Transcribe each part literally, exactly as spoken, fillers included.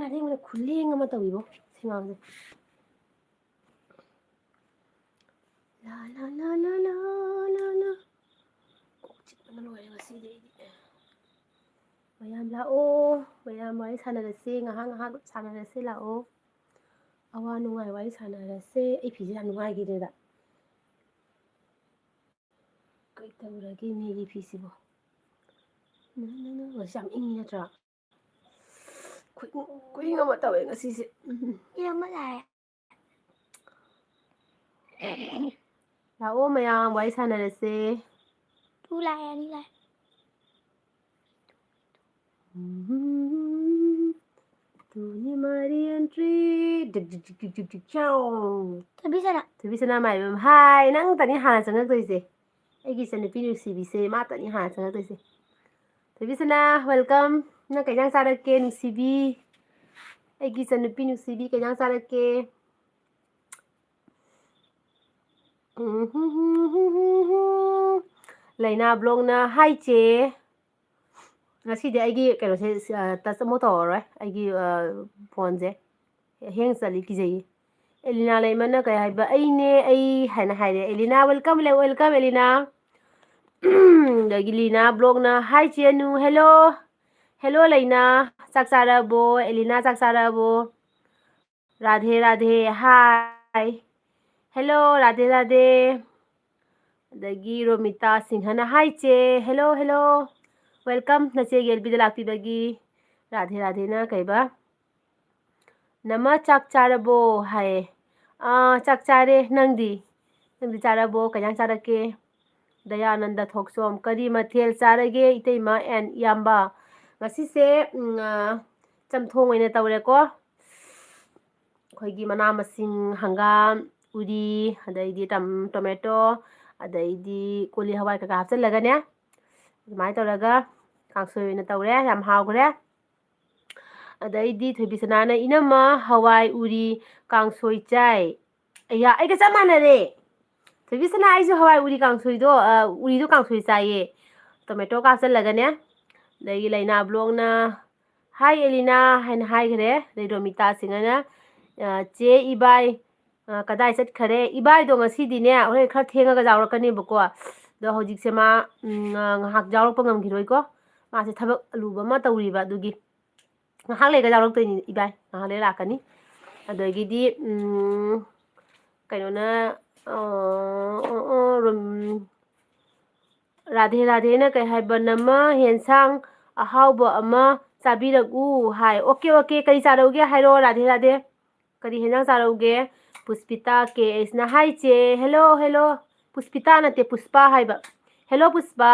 ꯅꯥꯇꯩ ꯈꯨꯂꯦꯡ ꯑꯃ ꯇꯧꯏꯕꯣ ꯁꯤ ꯉꯥꯡꯁꯦ꯫ ꯂꯥ, ꯂꯥ, ꯂꯥ, ꯂꯥ, ꯂꯥ, ꯂꯥ, ꯂꯥ꯫ ꯀꯣꯛ ꯆꯤꯛꯄꯅ ꯂꯣꯏꯔꯦ ꯉꯁꯤꯗꯤ ꯑꯩꯗꯤ꯫ ꯃꯌꯥꯝ ꯂꯥꯛꯑꯣ, ꯃꯌꯥꯝ ꯋꯥꯔꯤ ꯁꯥꯟꯅꯔꯁꯦ, ꯉꯥꯏꯍꯥꯛ ꯉꯥꯏꯍꯥꯛ ꯁꯥꯟꯅꯔꯁꯦ, ꯂꯥꯛꯑꯣ꯫ ꯑꯋꯥ ꯅꯨꯡꯉꯥꯏ ꯋꯥꯔꯤ ꯁꯥꯟꯅꯔꯁꯦ꯫ ꯑꯩ ꯐꯤꯁꯦ ꯌꯥꯝ ꯅꯨꯡꯉꯥꯏꯈꯤꯗ꯭ꯔꯦꯗ꯫ ꯀꯩ ꯇꯧꯔꯒꯦ ꯃꯤꯒꯤ ꯐꯤꯁꯤꯕꯣ? ꯅꯪ, ꯅꯪ, ꯅꯪ ꯉꯁꯤ ꯌꯥꯝ ꯏꯪꯉꯤ ꯅꯠꯇ꯭ꯔꯥ? ꯈꯨꯏꯪ, ꯈꯨꯏꯪ ꯑꯃ ꯇꯧꯋꯦ ꯉꯁꯤꯁꯦ꯫ ꯎꯝ꯫ ꯏꯪꯕ ꯂꯥꯛꯑꯦ꯫ ꯂꯥꯛꯑꯣ ꯃꯌꯥꯝ ꯋꯥꯔꯤ ꯁꯥꯟꯅꯔꯁꯦ꯫ ꯇꯨ ꯂꯥꯛꯑꯦ, ꯑꯅꯤ ꯂꯥꯛꯑꯦ꯫ ꯎꯝ꯫ ꯇꯨꯅꯤ ꯃꯥꯔꯤ entry꯫ DIG DIG DIG DIG DIG DIG ꯆꯥꯎ꯫ ꯊꯣꯏꯕꯤꯁꯅꯥ꯫ ꯊꯣꯏꯕꯤꯁꯅꯥ ꯃꯥꯏꯕꯝ꯫ ꯍꯥꯏ, ꯅꯪ ꯇꯅꯤ ꯍꯥꯟꯅ ꯆꯪꯉꯛꯇꯣꯏꯁꯦ꯫ ꯑꯩꯒꯤ ꯏꯆꯟꯅꯨꯄꯤ ꯅꯨꯡꯁꯤꯕꯤꯁꯦ, ꯃꯥ ꯇꯅꯤ ꯍꯥꯟꯅ ꯆꯪꯉꯛꯇꯣꯏꯁꯦ꯫ ꯊꯣꯏꯕꯤꯁꯅꯥ, welcome꯫ ꯅꯪ ꯀꯩ ꯏꯟꯖꯥꯡ ꯆꯥꯔꯛꯀꯦ, ꯅꯨꯡꯁꯤꯕꯤ? ꯑꯩꯒꯤ ꯏꯆꯟꯅꯨꯄꯤ ꯅꯨꯡꯁꯤꯕꯤ, ꯀꯩ ꯏꯟꯖꯥꯡ ꯆꯥꯔꯛꯀꯦ? ꯎꯝ, ꯍꯨꯝ, ꯍꯨꯝ, ꯍꯨꯝ, ꯍꯨꯝ, ꯍꯨꯝ꯫ ꯂꯩꯅꯥ ꯕ꯭ꯂꯣꯛꯅ, "ꯍꯥꯏ ꯆꯦ"꯫ ꯉꯁꯤꯗꯤ ꯑꯩꯒꯤ ꯀꯩꯅꯣꯁꯦ, ꯑ, ꯇꯆ ꯑꯃꯨꯛ ꯇꯧꯔꯔꯣꯏ꯫ ꯑꯩꯒꯤ, ꯑ, ꯐꯣꯟꯁꯦ ꯍꯦꯡ ꯆꯠꯂꯤ, ꯀꯤꯖꯩꯌꯦ꯫ ꯑꯦꯂꯤꯅꯥ ꯂꯩꯃꯅ ꯀꯩ ꯍꯥꯏꯕ? "ꯑꯩꯅꯦ, ꯑꯩ" ꯍꯥꯏꯅ ꯍꯥꯏꯔꯦ꯫ ꯑꯦꯂꯤꯅꯥ, welcome, welcome, ꯑꯦꯂꯤꯅꯥ꯫ ꯑꯗꯒꯤ ꯂꯤꯅꯥ ꯕ꯭ꯂꯣꯛꯅ, "ꯍꯥꯏ ꯆꯦ ꯑꯅꯨ", hello꯫ Hello, ꯂꯩꯅꯥ꯫ ꯆꯥꯛ ꯆꯥꯔꯕꯣ? ꯑꯦꯂꯤꯅꯥ, ꯆꯥꯛ ꯆꯥꯔꯕꯣ? ꯔꯥꯙꯦ, ꯔꯥꯙꯦ꯫ Hi꯫ Hello, ꯔꯥꯙꯦ, ꯔꯥꯙꯦ꯫ ꯑꯗꯒꯤ ꯔꯣꯃꯤꯇꯥ ꯁꯤꯡꯍꯅ, "ꯍꯥꯏ ꯆꯦ"꯫ Hello, hello꯫ Welcome, ꯅꯆꯦꯒꯤ ꯑꯦꯜ ꯕꯤꯗ ꯂꯥꯛꯄꯤꯕꯒꯤ꯫ ꯔꯥꯙꯦ, ꯔꯥꯙꯦꯅ ꯀꯩꯕ? "ꯅꯃ ꯆꯥꯛ ꯆꯥꯔꯕꯣ?" ꯍꯥꯏꯌꯦ꯫ "ꯑꯥ, ꯆꯥꯛ ꯆꯥꯔꯦ꯫ ꯅꯪꯗꯤ? ꯅꯪꯗꯤ ꯆꯥꯔꯕꯣ? ꯀꯩ ꯏꯟꯖꯥꯡ ꯆꯥꯔꯛꯀꯦ?" ꯗꯌꯥꯅꯟꯗ ꯊꯣꯛꯆꯣꯝ, "ꯀꯔꯤ ꯃꯊꯦꯜ ꯆꯥꯔꯒꯦ, ꯏꯇꯩꯃ and ꯏꯌꯥꯝꯕ?" ꯉꯁꯤꯁꯦ, ꯎꯝ, ꯑ, ꯆꯝꯊꯣꯡ ꯑꯣꯏꯅ ꯇꯧꯔꯦꯀꯣ꯫ ꯑꯩꯈꯣꯏꯒꯤ ꯃꯅꯥ ꯃꯁꯤꯡ, ꯍꯪꯒꯥꯝ, ꯎꯔꯤ, ꯑꯗꯩꯗꯤ ꯇꯝ-, tomato, ꯑꯗꯩꯗꯤ ꯀꯣꯂꯤ ꯍꯋꯥꯏ ꯀꯩꯀꯥ ꯍꯥꯞꯆꯤꯜꯂꯒꯅꯦ, ꯑꯗꯨꯃꯥꯏꯅ ꯇꯧꯔꯒ ꯀꯥꯡꯁꯣꯏ ꯑꯣꯏꯅ ꯇꯧꯔꯦ꯫ ꯌꯥꯝ ꯍꯥꯎꯈ꯭ꯔꯦ꯫ ꯑꯗꯩꯗꯤ ꯊꯣꯏꯕꯤꯁꯅꯥꯅ, "ꯏꯅꯝꯃ, ꯍꯋꯥꯏ ꯎꯔꯤ ꯀꯥꯡꯁꯣꯏ ꯆꯥꯏ꯫" ꯑꯌꯥ, ꯑꯩꯒ ꯆꯞ ꯃꯥꯟꯅꯔꯦ꯫ ꯊꯣꯏꯕꯤꯁꯅꯥ, ꯑꯩꯁꯨ ꯍꯋꯥꯏ ꯎꯔꯤ ꯀꯥꯡꯁꯣꯏꯗꯣ, ꯑ, ꯎꯔꯤꯗꯣ ꯀꯥꯡꯁꯣꯏ ꯆꯥꯏꯌꯦ꯫ Tomato ꯀꯥꯞꯆꯜꯂꯒꯅꯦ꯫ ꯑꯗꯒꯤ ꯂꯩꯅꯥ ꯕ꯭ꯂꯣꯛꯅ, "Hi ꯑꯦꯂꯤꯅꯥ" ꯍꯥꯏꯅ ꯍꯥꯏꯈ꯭ꯔꯦ꯫ ꯑꯗꯩ ꯔꯣꯃꯤꯇꯥ ꯁꯤꯡꯍꯅ, "ꯑ, ꯆꯦ ꯏꯕꯥꯏ, ꯑ, ꯀꯗꯥꯏ ꯆꯠꯈꯔꯦ?" ꯏꯕꯥꯏꯗꯣ ꯉꯁꯤꯗꯤꯅꯦ, ꯍꯣꯔꯦꯟ ꯈꯔ ꯊꯦꯡꯉꯒ ꯌꯥꯎꯔꯛꯀꯅꯦꯕꯀꯣ꯫ ꯑꯗꯣ ꯍꯧꯖꯤꯛꯁꯦ ꯃꯥ, ꯎꯝ, ꯑ, ꯉꯥꯏꯍꯥꯛ ꯌꯥꯎꯔꯛꯄ ꯉꯝꯈꯤꯔꯣꯏꯀꯣ꯫ ꯃꯥꯁꯦ ꯊꯕꯛ ꯑꯂꯨꯕ ꯑꯃ ꯇꯧꯔꯤꯕ ꯑꯗꯨꯒꯤ꯫ ꯉꯥꯏꯍꯥꯛ ꯂꯩꯔꯒ ꯌꯥꯎꯔꯛꯇꯣꯏꯅꯤ ꯏꯕꯥꯏ, ꯉꯥꯏꯍꯥꯛ ꯂꯩꯔ ꯂꯥꯛꯀꯅꯤ꯫ ꯑꯗꯒꯤꯗꯤ, ꯎꯝ, ꯀꯩꯅꯣꯅ, ꯑ, ꯑ, ꯑ, ꯔꯨꯝ-, "ꯔꯥꯙꯦ ꯔꯥꯙꯦꯅ" ꯀꯩ ꯍꯥꯏꯕ, "ꯅꯃ ꯍꯦꯟꯁꯥꯡ ꯑꯍꯥꯎꯕ ꯑꯃ ꯆꯥꯕꯤꯔꯛꯎ" ꯍꯥꯏ꯫ "ꯑꯣꯀꯦ, ꯑꯣꯀꯦ, ꯀꯔꯤ ꯆꯥꯔꯛꯎꯒꯦ ꯍꯥꯏꯔꯣ, ꯔꯥꯙꯦ ꯔꯥꯙꯦ"꯫ "ꯀꯔꯤ ꯍꯦꯟꯖꯥꯡ ꯆꯥꯔꯛꯎꯒꯦ?" ꯄꯨꯁꯄꯤꯇꯥ ꯀꯦ ꯑꯦꯁꯅ꯫ "ꯍꯥꯏ ꯆꯦ"꯫ "Hello, hello". ꯄꯨꯁꯄꯤꯇꯥ ꯅꯠꯇꯦ, ꯄꯨꯁꯄꯥ ꯍꯥꯏꯕ꯫ "ꯍꯦꯜꯂꯣ ꯄꯨꯁꯄꯥ"꯫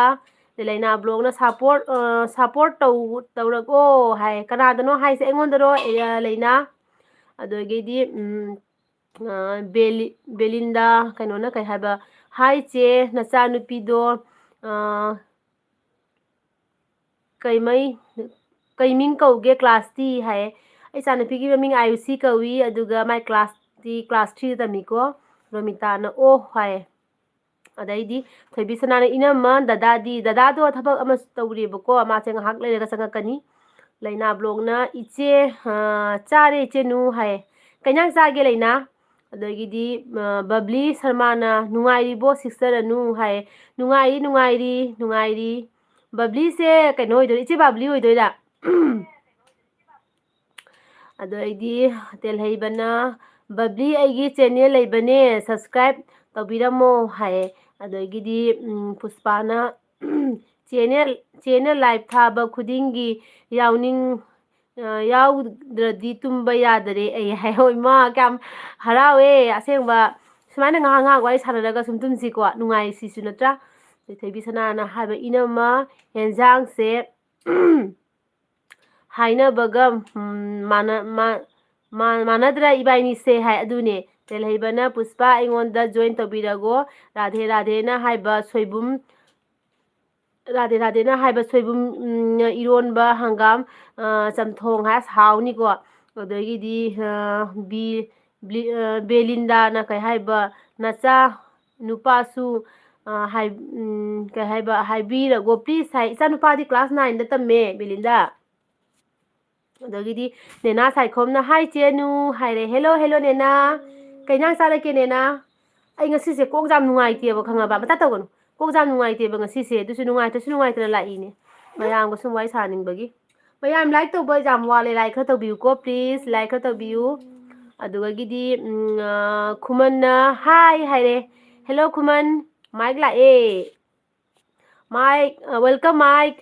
ꯑꯗꯩ ꯂꯩꯅꯥ ꯕ꯭ꯂꯣꯛꯅ "ꯁꯄꯣꯔꯠ, ꯑ, ꯁꯄꯣꯔꯠ ꯇꯧ-, ꯇꯧꯔꯛꯑꯣ" ꯍꯥꯏ꯫ ꯀꯅꯥꯗꯅꯣ ꯍꯥꯏꯁꯦ? ꯑꯩꯉꯣꯟꯗꯔꯣ? ꯑꯦ, ꯂꯩꯅꯥ? ꯑꯗꯒꯤꯗꯤ, ꯎꯝ, ꯑ, ꯕꯦꯂꯤ-, ꯕꯦꯂꯤꯟꯗꯥ, ꯀꯩꯅꯣꯅ ꯀꯩ ꯍꯥꯏꯕ, "ꯍꯥꯏ ꯆꯦ, ꯅꯆꯥꯅꯨꯄꯤꯗꯣ, ꯑ, ꯀꯩꯃꯩ, ꯀꯩ ꯃꯤꯡ ꯀꯧꯒꯦ class ꯇꯤ?" ꯍꯥꯏꯌꯦ꯫ "ꯑꯩ ꯏꯆꯥꯅꯨꯄꯤꯒꯤ ꯃꯃꯤꯡ ꯑꯥꯌꯨꯁꯤ ꯀꯧꯏ, ꯑꯗꯨꯒ ꯃꯥꯏ class ꯇꯤ class three ꯗ ꯇꯝꯃꯤꯀꯣ"꯫ ꯔꯣꯃꯤꯇꯥꯅ "ꯑꯣ" ꯍꯥꯏꯌꯦ꯫ ꯑꯗꯩꯗꯤ ꯊꯣꯏꯕꯤ ꯁꯅꯥꯅ, "ꯏꯅꯝꯃ, ꯗꯗꯥꯗꯤ?" ꯗꯗꯥꯗꯣ ꯊꯕꯛ ꯑꯃ ꯇꯧꯔꯤꯕꯀꯣ, ꯃꯥꯁꯦ ꯉꯥꯏꯍꯥꯛ ꯂꯩꯔꯒ ꯆꯪꯉꯛꯀꯅꯤ꯫ ꯂꯩꯅꯥ ꯕ꯭ꯂꯣꯛꯅ, "ꯏꯆꯦ, ꯑ, ꯆꯥꯔꯦ ꯏꯆꯦꯅꯨ" ꯍꯥꯏꯌꯦ꯫ "ꯀꯩ ꯏꯟꯖꯥꯡ ꯆꯥꯒꯦ ꯂꯩꯅꯥ?" ꯑꯗꯒꯤꯗꯤ, ꯑ, ꯕꯕ꯭ꯂꯤ ꯁꯔꯃꯥꯅ, "ꯅꯨꯡꯉꯥꯏꯔꯤꯕꯣ sister ꯑꯅꯨ?" ꯍꯥꯏꯌꯦ꯫ "ꯅꯨꯡꯉꯥꯏꯔꯤ, ꯅꯨꯡꯉꯥꯏꯔꯤ, ꯅꯨꯡꯉꯥꯏꯔꯤ"꯫ ꯕꯕ꯭ꯂꯤꯁꯦ ꯀꯩꯅꯣ ꯑꯣꯏꯗꯣꯏꯔꯥ? ꯏꯆꯦ ꯕꯕ꯭ꯂꯤ ꯑꯣꯏꯗꯣꯏꯔꯥ? ꯑꯗꯣ ꯑꯩꯗꯤ ꯇꯦꯜꯍꯩꯕꯅ, "ꯕꯕ꯭ꯂꯤ, ꯑꯩꯒꯤ channel ꯂꯩꯕꯅꯦ, subscribe ꯇꯧꯕꯤꯔꯝꯃꯣ" ꯍꯥꯏꯌꯦ꯫ ꯑꯗꯒꯤꯗꯤ, ꯎꯝ, ꯄꯨꯁꯄꯥꯅ, "Channel, channel live ꯊꯥꯕ ꯈꯨꯗꯤꯡꯒꯤ ꯌꯥꯎꯅꯤꯡ-, ꯑ, ꯌꯥꯎꯗ꯭ꯔꯗꯤ ꯇꯨꯝꯕ ꯌꯥꯗꯔꯦ ꯑꯩ" ꯍꯥꯏ꯫ ꯍꯣꯏ, ꯃꯥ ꯀꯌꯥꯝ ꯍꯔꯥꯎꯋꯦ ꯑꯁꯦꯡꯕ꯫ ꯁꯨꯃꯥꯏꯅ ꯉꯥꯏꯍꯥꯛ ꯉꯥꯏꯍꯥꯛ ꯋꯥꯔꯤ ꯁꯥꯟꯅꯔꯒ ꯁꯨꯝ ꯇꯨꯝꯁꯤꯀꯣ, ꯅꯨꯡꯉꯥꯏ ꯁꯤꯁꯨ ꯅꯠꯇ꯭ꯔꯥ? ꯑꯗꯩ ꯊꯣꯏꯕꯤ ꯁꯅꯥꯅ ꯍꯥꯏꯕ, "ꯏꯅꯝꯃ, ꯍꯦꯟꯖꯥꯡꯁꯦ ꯍꯥꯏꯅꯕꯒ, ꯎꯝ, ꯃꯥꯟꯅ-, ꯃꯥ-, ꯃꯥ-, ꯃꯥꯟꯅꯗ꯭ꯔꯥ ꯏꯕꯥꯏꯅꯤꯁꯦ?" ꯍꯥꯏ꯫ ꯑꯗꯨꯅꯦ, ꯇꯦꯜꯍꯩꯕꯅ, "ꯄꯨꯁꯄꯥ, ꯑꯩꯉꯣꯟꯗ join ꯇꯧꯕꯤꯔꯒꯣ, ꯔꯥꯙꯦ ꯔꯥꯙꯦꯅ ꯍꯥꯏꯕ ꯁꯣꯏꯕꯨꯝ, ꯔꯥꯙꯦ ꯔꯥꯙꯦꯅ ꯍꯥꯏꯕ ꯁꯣꯏꯕꯨꯝ, ꯎꯝ, ꯏꯔꯣꯟꯕ, ꯍꯪꯒꯥꯝ, ꯑ, ꯆꯝꯊꯣꯡ" ꯍꯥꯏ, ꯑꯁ, ꯍꯥꯎꯅꯤꯀꯣ꯫ ꯑꯗꯒꯤꯗꯤ, ꯑ, ꯕꯤ-, ꯕ꯭ꯂꯤ-, ꯑ, ꯕꯦꯂꯤꯟꯗꯥꯅ ꯀꯩ ꯍꯥꯏꯕ, "ꯅꯆꯥ ꯅꯨꯄꯥꯁꯨ, ꯑ, ꯍꯥꯏ-, ꯎꯝ, ꯀꯩ ꯍꯥꯏꯕ, ꯍꯥꯏꯕꯤꯔꯒꯣ please" ꯍꯥꯏ꯫ "ꯏꯆꯥ ꯅꯨꯄꯥꯗꯤ class nine ꯗ ꯇꯝꯃꯦ, ꯕꯦꯂꯤꯟꯗꯥ"꯫ ꯑꯗꯒꯤꯗꯤ ꯅꯦꯅꯥ ꯁꯥꯏꯈꯣꯝꯅ, "Hi ꯆꯦꯅꯨ" ꯍꯥꯏꯔꯦ꯫ "Hello, hello ꯅꯦꯅꯥ꯫ ꯀꯩ ꯏꯟꯖꯥꯡ ꯆꯥꯔꯛꯀꯦ ꯅꯦꯅꯥ?" ꯑꯩ ꯉꯁꯤꯁꯦ ꯀꯣꯛ ꯌꯥꯝ ꯅꯨꯡꯉꯥꯏꯇꯦꯕ, ꯈꯪꯉꯕ? ꯃꯇꯥ ꯇꯧꯒꯅꯨ꯫ ꯀꯣꯛ ꯌꯥꯝ ꯅꯨꯡꯉꯥꯏꯇꯦꯕ ꯉꯁꯤꯁꯦ꯫ ꯑꯗꯨꯁꯨ ꯅꯨꯡꯉꯥꯏꯇ꯭ꯔꯁꯨ ꯅꯨꯡꯉꯥꯏꯇꯅ ꯂꯥꯛꯏꯅꯦ꯫ ꯃꯌꯥꯝꯒ ꯁꯨꯝ ꯋꯥꯔꯤ ꯁꯥꯅꯤꯡꯕꯒꯤ꯫ ꯃꯌꯥꯝ like ꯇꯧꯕ ꯌꯥꯝ ꯋꯥꯠꯂꯦ꯫ Like ꯈꯔ ꯇꯧꯕꯤꯌꯨꯀꯣ, please꯫ Like ꯈꯔ ꯇꯧꯕꯤꯌꯨ꯫ ꯑꯗꯨꯗꯒꯤꯗꯤ, ꯎꯝ, ꯑ, ꯈꯨꯃꯟꯅ "Hi" ꯍꯥꯏꯔꯦ꯫ "Hello ꯈꯨꯃꯟ, ꯃꯥꯏꯛ ꯂꯥꯛꯑꯦ꯫ ꯃꯥꯏꯛ, ꯑ, welcome ꯃꯥꯏꯛ꯫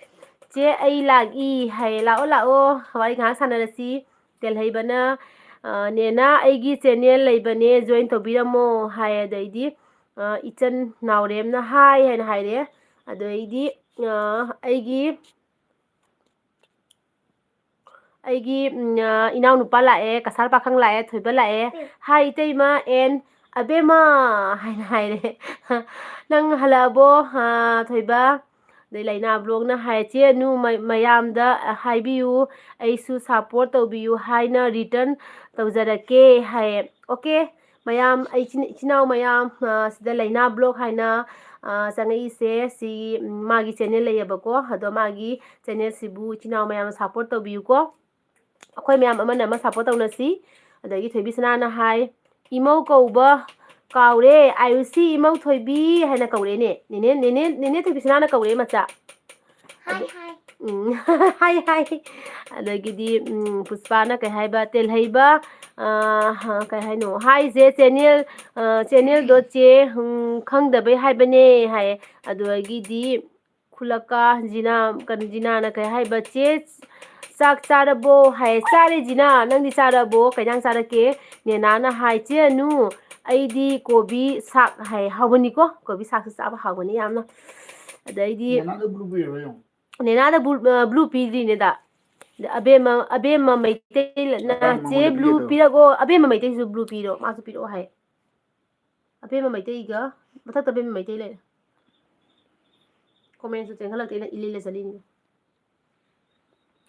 ꯆꯦ ꯑꯩ ꯂꯥꯛꯏ" ꯍꯥꯏꯌꯦ꯫ "ꯂꯥꯛꯑꯣ, ꯂꯥꯛꯑꯣ, ꯋꯥꯔꯤ ꯉꯥꯏꯍꯥꯛ ꯁꯥꯟꯅꯔꯁꯤ"꯫ ꯇꯦꯜꯍꯩꯕꯅ, ꯑ, "ꯅꯦꯅꯥ, ꯑꯩꯒꯤ channel ꯂꯩꯕꯅꯦ, join ꯇꯧꯕꯤꯔꯝꯃꯣ" ꯍꯥꯏ꯫ ꯑꯗꯩꯗꯤ, ꯑ, ꯏꯆꯟ ꯅꯥꯎꯔꯦꯝꯅ "Hi" ꯍꯥꯏꯅ ꯍꯥꯏꯔꯦ꯫ ꯑꯗꯩꯗꯤ, ꯑ, ꯑꯩꯒꯤ ꯑꯩꯒꯤ, ꯎꯝ, ꯑ, ꯏꯅꯥꯎꯅꯨꯄꯥ ꯂꯥꯛꯑꯦ, ꯀꯁꯥꯔ ꯄꯥꯈꯪ ꯂꯥꯛꯑꯦ, ꯊꯣꯏꯕ ꯂꯥꯛꯑꯦ꯫ "Hi ꯏꯇꯩꯃ" and "ꯑꯕꯦꯝꯃ" ꯍꯥꯏꯅ ꯍꯥꯏꯔꯦ꯫ "ꯅꯪ ꯍꯜꯂꯛꯑꯕꯣ, ꯑ, ꯊꯣꯏꯕ?" ꯑꯗꯩ ꯂꯩꯅꯥ ꯕ꯭ꯂꯣꯛꯅ ꯍꯥꯏ, "ꯆꯦ ꯑꯅꯨ, ꯃ-, ꯃꯌꯥꯝꯗ ꯍꯥꯏꯕꯤꯌꯨ, ꯑꯩꯁꯨ support ꯇꯧꯕꯤꯌꯨ ꯍꯥꯏꯅ return ꯇꯧꯖꯔꯛꯀꯦ" ꯍꯥꯏꯌꯦ꯫ Okay, ꯃꯌꯥꯝ, ꯑꯩ ꯏꯆꯤꯟ-, ꯏꯆꯤꯟ ꯏꯅꯥꯎ ꯃꯌꯥꯝ, ꯑ, ꯁꯤꯗ ꯂꯩꯅꯥ ꯕ꯭ꯂꯣꯛ ꯍꯥꯏꯅ, ꯑ, ꯆꯪꯉꯛꯏꯁꯦ, ꯁꯤ, ꯎꯝ, ꯃꯥꯒꯤ channel ꯂꯩꯌꯦꯕꯀꯣ, ꯑꯗꯣ ꯃꯥꯒꯤ channelꯁꯤꯕꯨ ꯏꯆꯤꯟ ꯏꯅꯥꯎ ꯃꯌꯥꯝꯅ support ꯇꯧꯕꯤꯌꯨꯀꯣ꯫ ꯑꯩꯈꯣꯏ ꯃꯌꯥꯝ ꯑꯃꯅ ꯑꯃ support ꯇꯧꯅꯁꯤ꯫ ꯑꯗꯒꯤ ꯊꯣꯏꯕꯤ ꯁꯅꯥꯅ ꯍꯥꯏ, "ꯏꯃꯧ ꯀꯧꯕ ꯀꯥꯎꯔꯦ, ꯑꯥꯏ ꯌꯨ ꯁꯤ ꯏꯃꯧ ꯊꯣꯏꯕꯤ" ꯍꯥꯏꯅ ꯀꯧꯔꯦꯅꯦ꯫ ꯅꯦꯅꯦ, ꯅꯦꯅꯦ, ꯅꯦꯅꯦ ꯊꯣꯏꯕꯤ ꯁꯅꯥꯅ ꯀꯧꯔꯦ ꯃꯆꯥ꯫ Hi, hi꯫ ꯎꯝ, hi, hi꯫ ꯑꯗꯒꯤꯗꯤ, ꯎꯝ, ꯄꯨꯁꯄꯥꯅ ꯀꯩ ꯍꯥꯏꯕ, ꯇꯦꯜꯍꯩꯕ, ꯑ, ꯀꯩ ꯍꯥꯏꯅꯣ? "Hi ꯁꯦ channel, ꯑ, channelꯗꯣ ꯆꯦ, ꯎꯝ, ꯈꯪꯗꯕꯩ ꯍꯥꯏꯕꯅꯦ" ꯍꯥꯏꯌꯦ꯫ ꯑꯗꯨꯗꯒꯤꯗꯤ ꯈꯨꯂꯛꯀ ꯖꯤꯅꯥ, ꯀꯩꯅꯣ, ꯖꯤꯅꯥꯅ ꯀꯩ ꯍꯥꯏꯕ, "ꯆꯦ, ꯆꯥꯛ ꯆꯥꯔꯕꯣ?" ꯍꯥꯏ꯫ "ꯆꯥꯔꯦ ꯖꯤꯅꯥ, ꯅꯪꯗꯤ ꯆꯥꯔꯕꯣ? ꯀꯩ ꯏꯟꯖꯥꯡ ꯆꯥꯔꯛꯀꯦ?" ꯅꯦꯅꯥꯅ ꯍꯥꯏ, "ꯆꯦ ꯑꯅꯨ, ꯑꯩꯗꯤ ꯀꯣꯕꯤ ꯁꯥꯛ" ꯍꯥꯏ꯫ ꯍꯥꯎꯕꯅꯤꯀꯣ, ꯀꯣꯕꯤ ꯁꯥꯛꯁꯨ ꯆꯥꯕ ꯍꯥꯎꯕꯅꯤ ꯌꯥꯝꯅ꯫ ꯑꯗꯩꯗꯤ ꯅꯦꯅꯥꯗ blue ꯄꯤꯔꯕ ꯌꯦꯡꯉꯣ꯫ ꯅꯦꯅꯥꯗ blue, ꯑ, blue ꯄꯤꯗ꯭ꯔꯤꯅꯦꯗ꯫ ꯑꯕꯦꯝꯃ, ꯑꯕꯦꯝꯃ ꯃꯩꯇꯩꯅ, ꯑꯕꯦꯝꯃ "ꯆꯦ ꯃꯉꯣꯟꯗ blue ꯄꯤꯒꯦ ꯇꯧ꯫ ꯄꯤꯔꯛꯑꯣ, ꯑꯕꯦꯝꯃ ꯃꯩꯇꯩꯁꯨ blue ꯄꯤꯔꯣ, ꯃꯥꯁꯨ ꯄꯤꯔꯛꯑꯣ" ꯍꯥꯏ꯫ ꯑꯕꯦꯝꯃ ꯃꯩꯇꯩꯒ, ꯃꯊꯛꯇ ꯑꯕꯦꯝꯃ ꯃꯩꯇꯩ ꯂꯩꯔꯦ꯫ Commentꯁꯨ ꯆꯦꯟꯈꯠꯂꯛꯇꯦ, ꯑꯩꯅ ꯏꯜ ꯏꯜꯂ ꯆꯠꯂꯤꯅꯤ꯫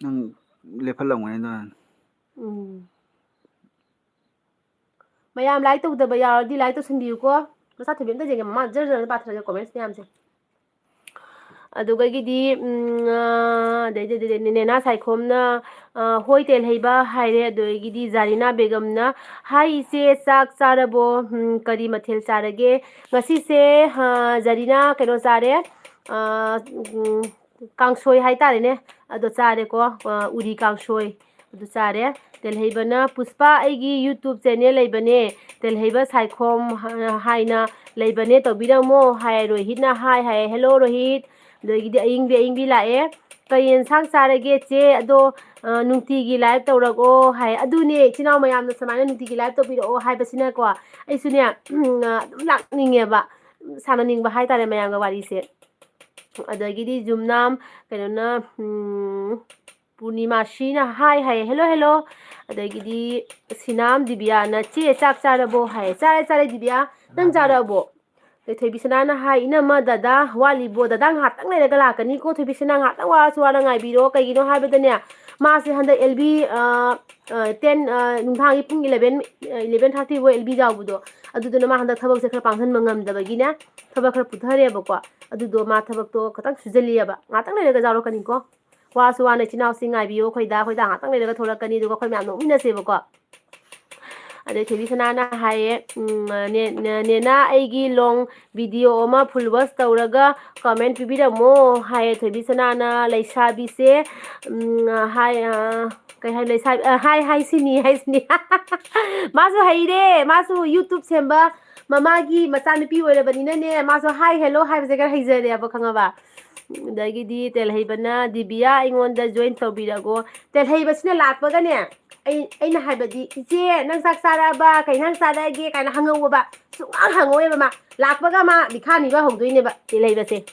ꯅꯪ ꯂꯦꯞꯍꯜꯂꯝꯒꯅꯤ ꯑꯗꯨꯅ꯫ ꯎꯝ꯫ ꯃꯌꯥꯝ like ꯇꯧꯗꯕ ꯌꯥꯎꯔꯗꯤ like ꯇꯧꯁꯟꯕꯤꯌꯨꯀꯣ꯫ ꯃꯆꯥ ꯊꯣꯏꯕꯤ ꯑꯝꯇ ꯌꯦꯡꯒꯦ, ꯃꯃꯥ ꯖꯔ ꯖꯔ ꯄꯥꯊꯔꯒꯦ comments ꯃꯌꯥꯝꯁꯦ꯫ ꯑꯗꯨꯗꯒꯤꯗꯤ ꯎꯝ, ꯑ, ꯑꯗꯩꯗꯤ ꯑꯗꯩꯗꯤ ꯅꯦꯅꯥ ꯁꯥꯏꯈꯣꯝꯅ, ꯑ, "ꯍꯣꯏ ꯇꯦꯜꯍꯩꯕ" ꯍꯥꯏꯔꯦ꯫ ꯑꯗꯨꯗꯒꯤꯗꯤ ꯖꯥꯔꯤꯅꯥ ꯕꯦꯒꯝꯅ, "ꯍꯥꯏ ꯏꯆꯦ, ꯆꯥꯛ ꯆꯥꯔꯕꯣ? ꯎꯝ, ꯀꯔꯤ ꯃꯊꯦꯜ ꯆꯥꯔꯒꯦ?" ꯉꯁꯤꯁꯦ, ꯑ, ꯖꯥꯔꯤꯅꯥ ꯀꯩꯅꯣ ꯆꯥꯔꯦ, ꯑ, ꯎꯝ, ꯀꯥꯡꯁꯣꯏ ꯍꯥꯏꯇꯥꯔꯦꯅꯦ꯫ ꯑꯗꯣ ꯆꯥꯔꯦꯀꯣ, ꯑ, ꯎꯔꯤ ꯀꯥꯡꯁꯣꯏ꯫ ꯑꯗꯨ ꯆꯥꯔꯦ꯫ ꯇꯦꯜꯍꯩꯕꯅ, "ꯄꯨꯁꯄꯥ, ꯑꯩꯒꯤ YouTube channel ꯂꯩꯕꯅꯦ, ꯇꯦꯜꯍꯩꯕ ꯁꯥꯏꯈꯣꯝ ꯍꯥꯏꯅ ꯂꯩꯕꯅꯦ, ꯇꯧꯕꯤꯔꯝꯃꯣ" ꯍꯥꯏ꯫ ꯔꯣꯍꯤꯠꯅ ꯍꯥꯏ ꯍꯥꯏ꯫ "ꯍꯦꯜꯂꯣ ꯔꯣꯍꯤꯠ"꯫ ꯑꯗꯒꯤꯗꯤ ꯑꯌꯤꯡꯕꯤ, ꯑꯌꯤꯡꯕꯤ ꯂꯥꯛꯑꯦ꯫ "ꯀꯔꯤ ꯌꯦꯟꯁꯥꯡ ꯆꯥꯔꯒꯦ ꯆꯦ? ꯑꯗꯣ, ꯑ, ꯅꯨꯡꯇꯤꯒꯤ live ꯇꯧꯔꯛꯑꯣ" ꯍꯥꯏ꯫ ꯑꯗꯨꯅꯦ, ꯏꯆꯤꯟ ꯏꯅꯥꯎ ꯃꯌꯥꯝꯅ ꯁꯨꯃꯥꯏꯅ ꯅꯨꯡꯇꯤꯒꯤ live ꯇꯧꯕꯤꯔꯛꯑꯣ ꯍꯥꯏꯕꯁꯤꯅꯀꯣ, ꯑꯩꯁꯨꯅꯦ, ꯑꯗꯨꯝ ꯂꯥꯛꯅꯤꯡꯉꯦꯕ, ꯁꯥꯟꯅꯅꯤꯡꯕ ꯍꯥꯏꯇꯥꯔꯦ ꯃꯌꯥꯝꯒ ꯋꯥꯔꯤꯁꯦ꯫ ꯑꯗꯒꯤꯗꯤ ꯖꯨꯝꯅꯥꯝ, ꯀꯩꯅꯣꯅ, ꯎꯝ, ꯄꯨꯔꯅꯤꯃꯥꯁꯤꯅ ꯍꯥꯏ ꯍꯥꯏꯌꯦ, "ꯍꯦꯜꯂꯣ, ꯍꯦꯜꯂꯣ"꯫ ꯑꯗꯒꯤꯗꯤ ꯁꯤꯅꯥꯝ ꯗꯤꯕꯤꯌꯥꯅ, "ꯆꯦ, ꯆꯥꯛ ꯆꯥꯔꯕꯣ?" ꯍꯥꯏꯌꯦ꯫ "ꯆꯥꯔꯦ, ꯆꯥꯔꯦ, ꯗꯤꯕꯤꯌꯥ꯫ ꯅꯪ ꯆꯥꯔꯕꯣ?" ꯑꯗꯩ ꯊꯣꯏꯕꯤꯁꯅꯥꯅ ꯍꯥꯏ, "ꯏꯅꯝꯃ, ꯗꯗꯥ ꯋꯥꯠꯂꯤꯕꯣ? ꯗꯗꯥ ꯉꯥꯏꯍꯥꯛꯇꯪ ꯂꯩꯔꯒ ꯂꯥꯛꯀꯅꯤꯀꯣ, ꯊꯣꯏꯕꯤꯁꯅꯥ, ꯉꯥꯏꯍꯥꯛꯇꯪ ꯋꯥꯔꯁꯨ ꯋꯥꯅ ꯉꯥꯏꯕꯤꯔꯣ꯫ ꯀꯩꯒꯤꯅꯣ ꯍꯥꯏꯕꯗꯅꯦ, ꯃꯥꯁꯦ ꯍꯟꯗꯛ ꯑꯦꯜ ꯕꯤ, ꯑ, ꯑ, ten, ꯑ, ꯅꯨꯡꯗꯥꯡꯒꯤ ꯄꯨꯡ eleven, ꯑ, eleven thirty ꯕꯨ ꯑꯦꯜ ꯕꯤ ꯌꯥꯎꯕꯗꯣ, ꯑꯗꯨꯗꯨꯅ ꯃꯥ ꯍꯟꯗꯛ ꯊꯕꯛꯁꯦ ꯈꯔ ꯄꯥꯡꯍꯟꯕ ꯉꯝꯗꯕꯒꯤꯅꯦ, ꯊꯕꯛ ꯈꯔ ꯄꯨꯊꯔꯦꯕꯀꯣ꯫ ꯑꯗꯨꯗꯣ ꯃꯥ ꯊꯕꯛꯇꯣ ꯈꯇꯪ ꯁꯨꯖꯜꯂꯤꯑꯕ꯫ ꯉꯥꯛꯇꯪ ꯂꯩꯔꯒ ꯌꯥꯎꯔꯛꯀꯅꯤꯀꯣ꯫ ꯋꯥꯁꯨ ꯋꯥꯅ ꯏꯆꯤꯟ ꯏꯅꯥꯎꯁꯤꯡ ꯉꯥꯏꯕꯤꯌꯣ꯫ ꯑꯩꯈꯣꯏꯗ, ꯑꯩꯈꯣꯏꯗ ꯉꯥꯛꯇꯪ ꯂꯩꯔꯒ ꯊꯣꯛꯂꯛꯀꯅꯤ, ꯑꯗꯨꯒ ꯑꯩꯈꯣꯏ ꯃꯌꯥꯝ ꯅꯣꯛꯃꯤꯟꯅꯁꯦꯕꯀꯣ꯫ ꯑꯗꯩ ꯊꯣꯏꯕꯤ ꯁꯅꯥꯅ ꯍꯥꯏꯌꯦ, ꯎꯝ, "ꯅꯦ-, ꯅꯦ-, ꯅꯦꯅꯥ, ꯑꯩꯒꯤ long video ꯑꯃ full watch ꯇꯧꯔꯒ comment ꯄꯤꯕꯤꯔꯝꯃꯣ" ꯍꯥꯏꯌꯦ꯫ ꯊꯣꯏꯕꯤ ꯁꯅꯥꯅ, "ꯂꯩꯁꯥꯕꯤꯁꯦ", ꯎꯝ, ꯍꯥꯏ, ꯑ, ꯀꯩ ꯍꯥꯏ, ꯂꯩꯁꯥꯕꯤ, ꯑ, ꯍꯥꯏ, ꯍꯥꯏ ꯁꯤꯅꯤ, ꯍꯥꯏ ꯁꯤꯅꯤ꯫ ꯃꯥꯁꯨ ꯍꯩꯔꯦ, ꯃꯥꯁꯨ YouTube ꯁꯦꯝꯕ ꯃꯃꯥꯒꯤ ꯃꯆꯥꯅꯨꯄꯤ ꯑꯣꯏꯔꯕꯅꯤꯅꯅꯦ, ꯃꯥꯁꯨ hi, hello ꯍꯥꯏꯕꯁꯦ ꯈꯔ ꯍꯩꯖꯔꯦꯕ, ꯈꯪꯉꯕ? ꯑꯗꯒꯤꯗꯤ ꯇꯦꯜꯍꯩꯕꯅ, "ꯗꯤꯕꯤꯌꯥ, ꯑꯩꯉꯣꯟꯗ join ꯇꯧꯕꯤꯔꯒꯣ"꯫ ꯇꯦꯜꯍꯩꯕꯁꯤꯅ ꯂꯥꯛꯄꯒꯅꯦ, ꯑꯩ, ꯑꯩꯅ ꯍꯥꯏꯕꯗꯤ, "ꯏꯆꯦ, ꯅꯪ ꯆꯥꯛ ꯆꯥꯔꯛꯑꯕ? ꯀꯩ ꯏꯟꯁꯥꯡ ꯆꯥꯔꯛꯑꯒꯦ?" ꯀꯥꯏꯅ ꯍꯪꯉꯧꯑꯕ꯫ ꯁꯨꯡꯍꯪ ꯍꯪꯉꯧꯑꯕ ꯃꯥ꯫ ꯂꯥꯛꯄꯒ ꯃꯥ ꯃꯤꯈꯥꯅꯤꯕ ꯍꯧꯗꯣꯏꯅꯦꯕ ꯇꯦꯜꯍꯩꯕꯁꯦ꯫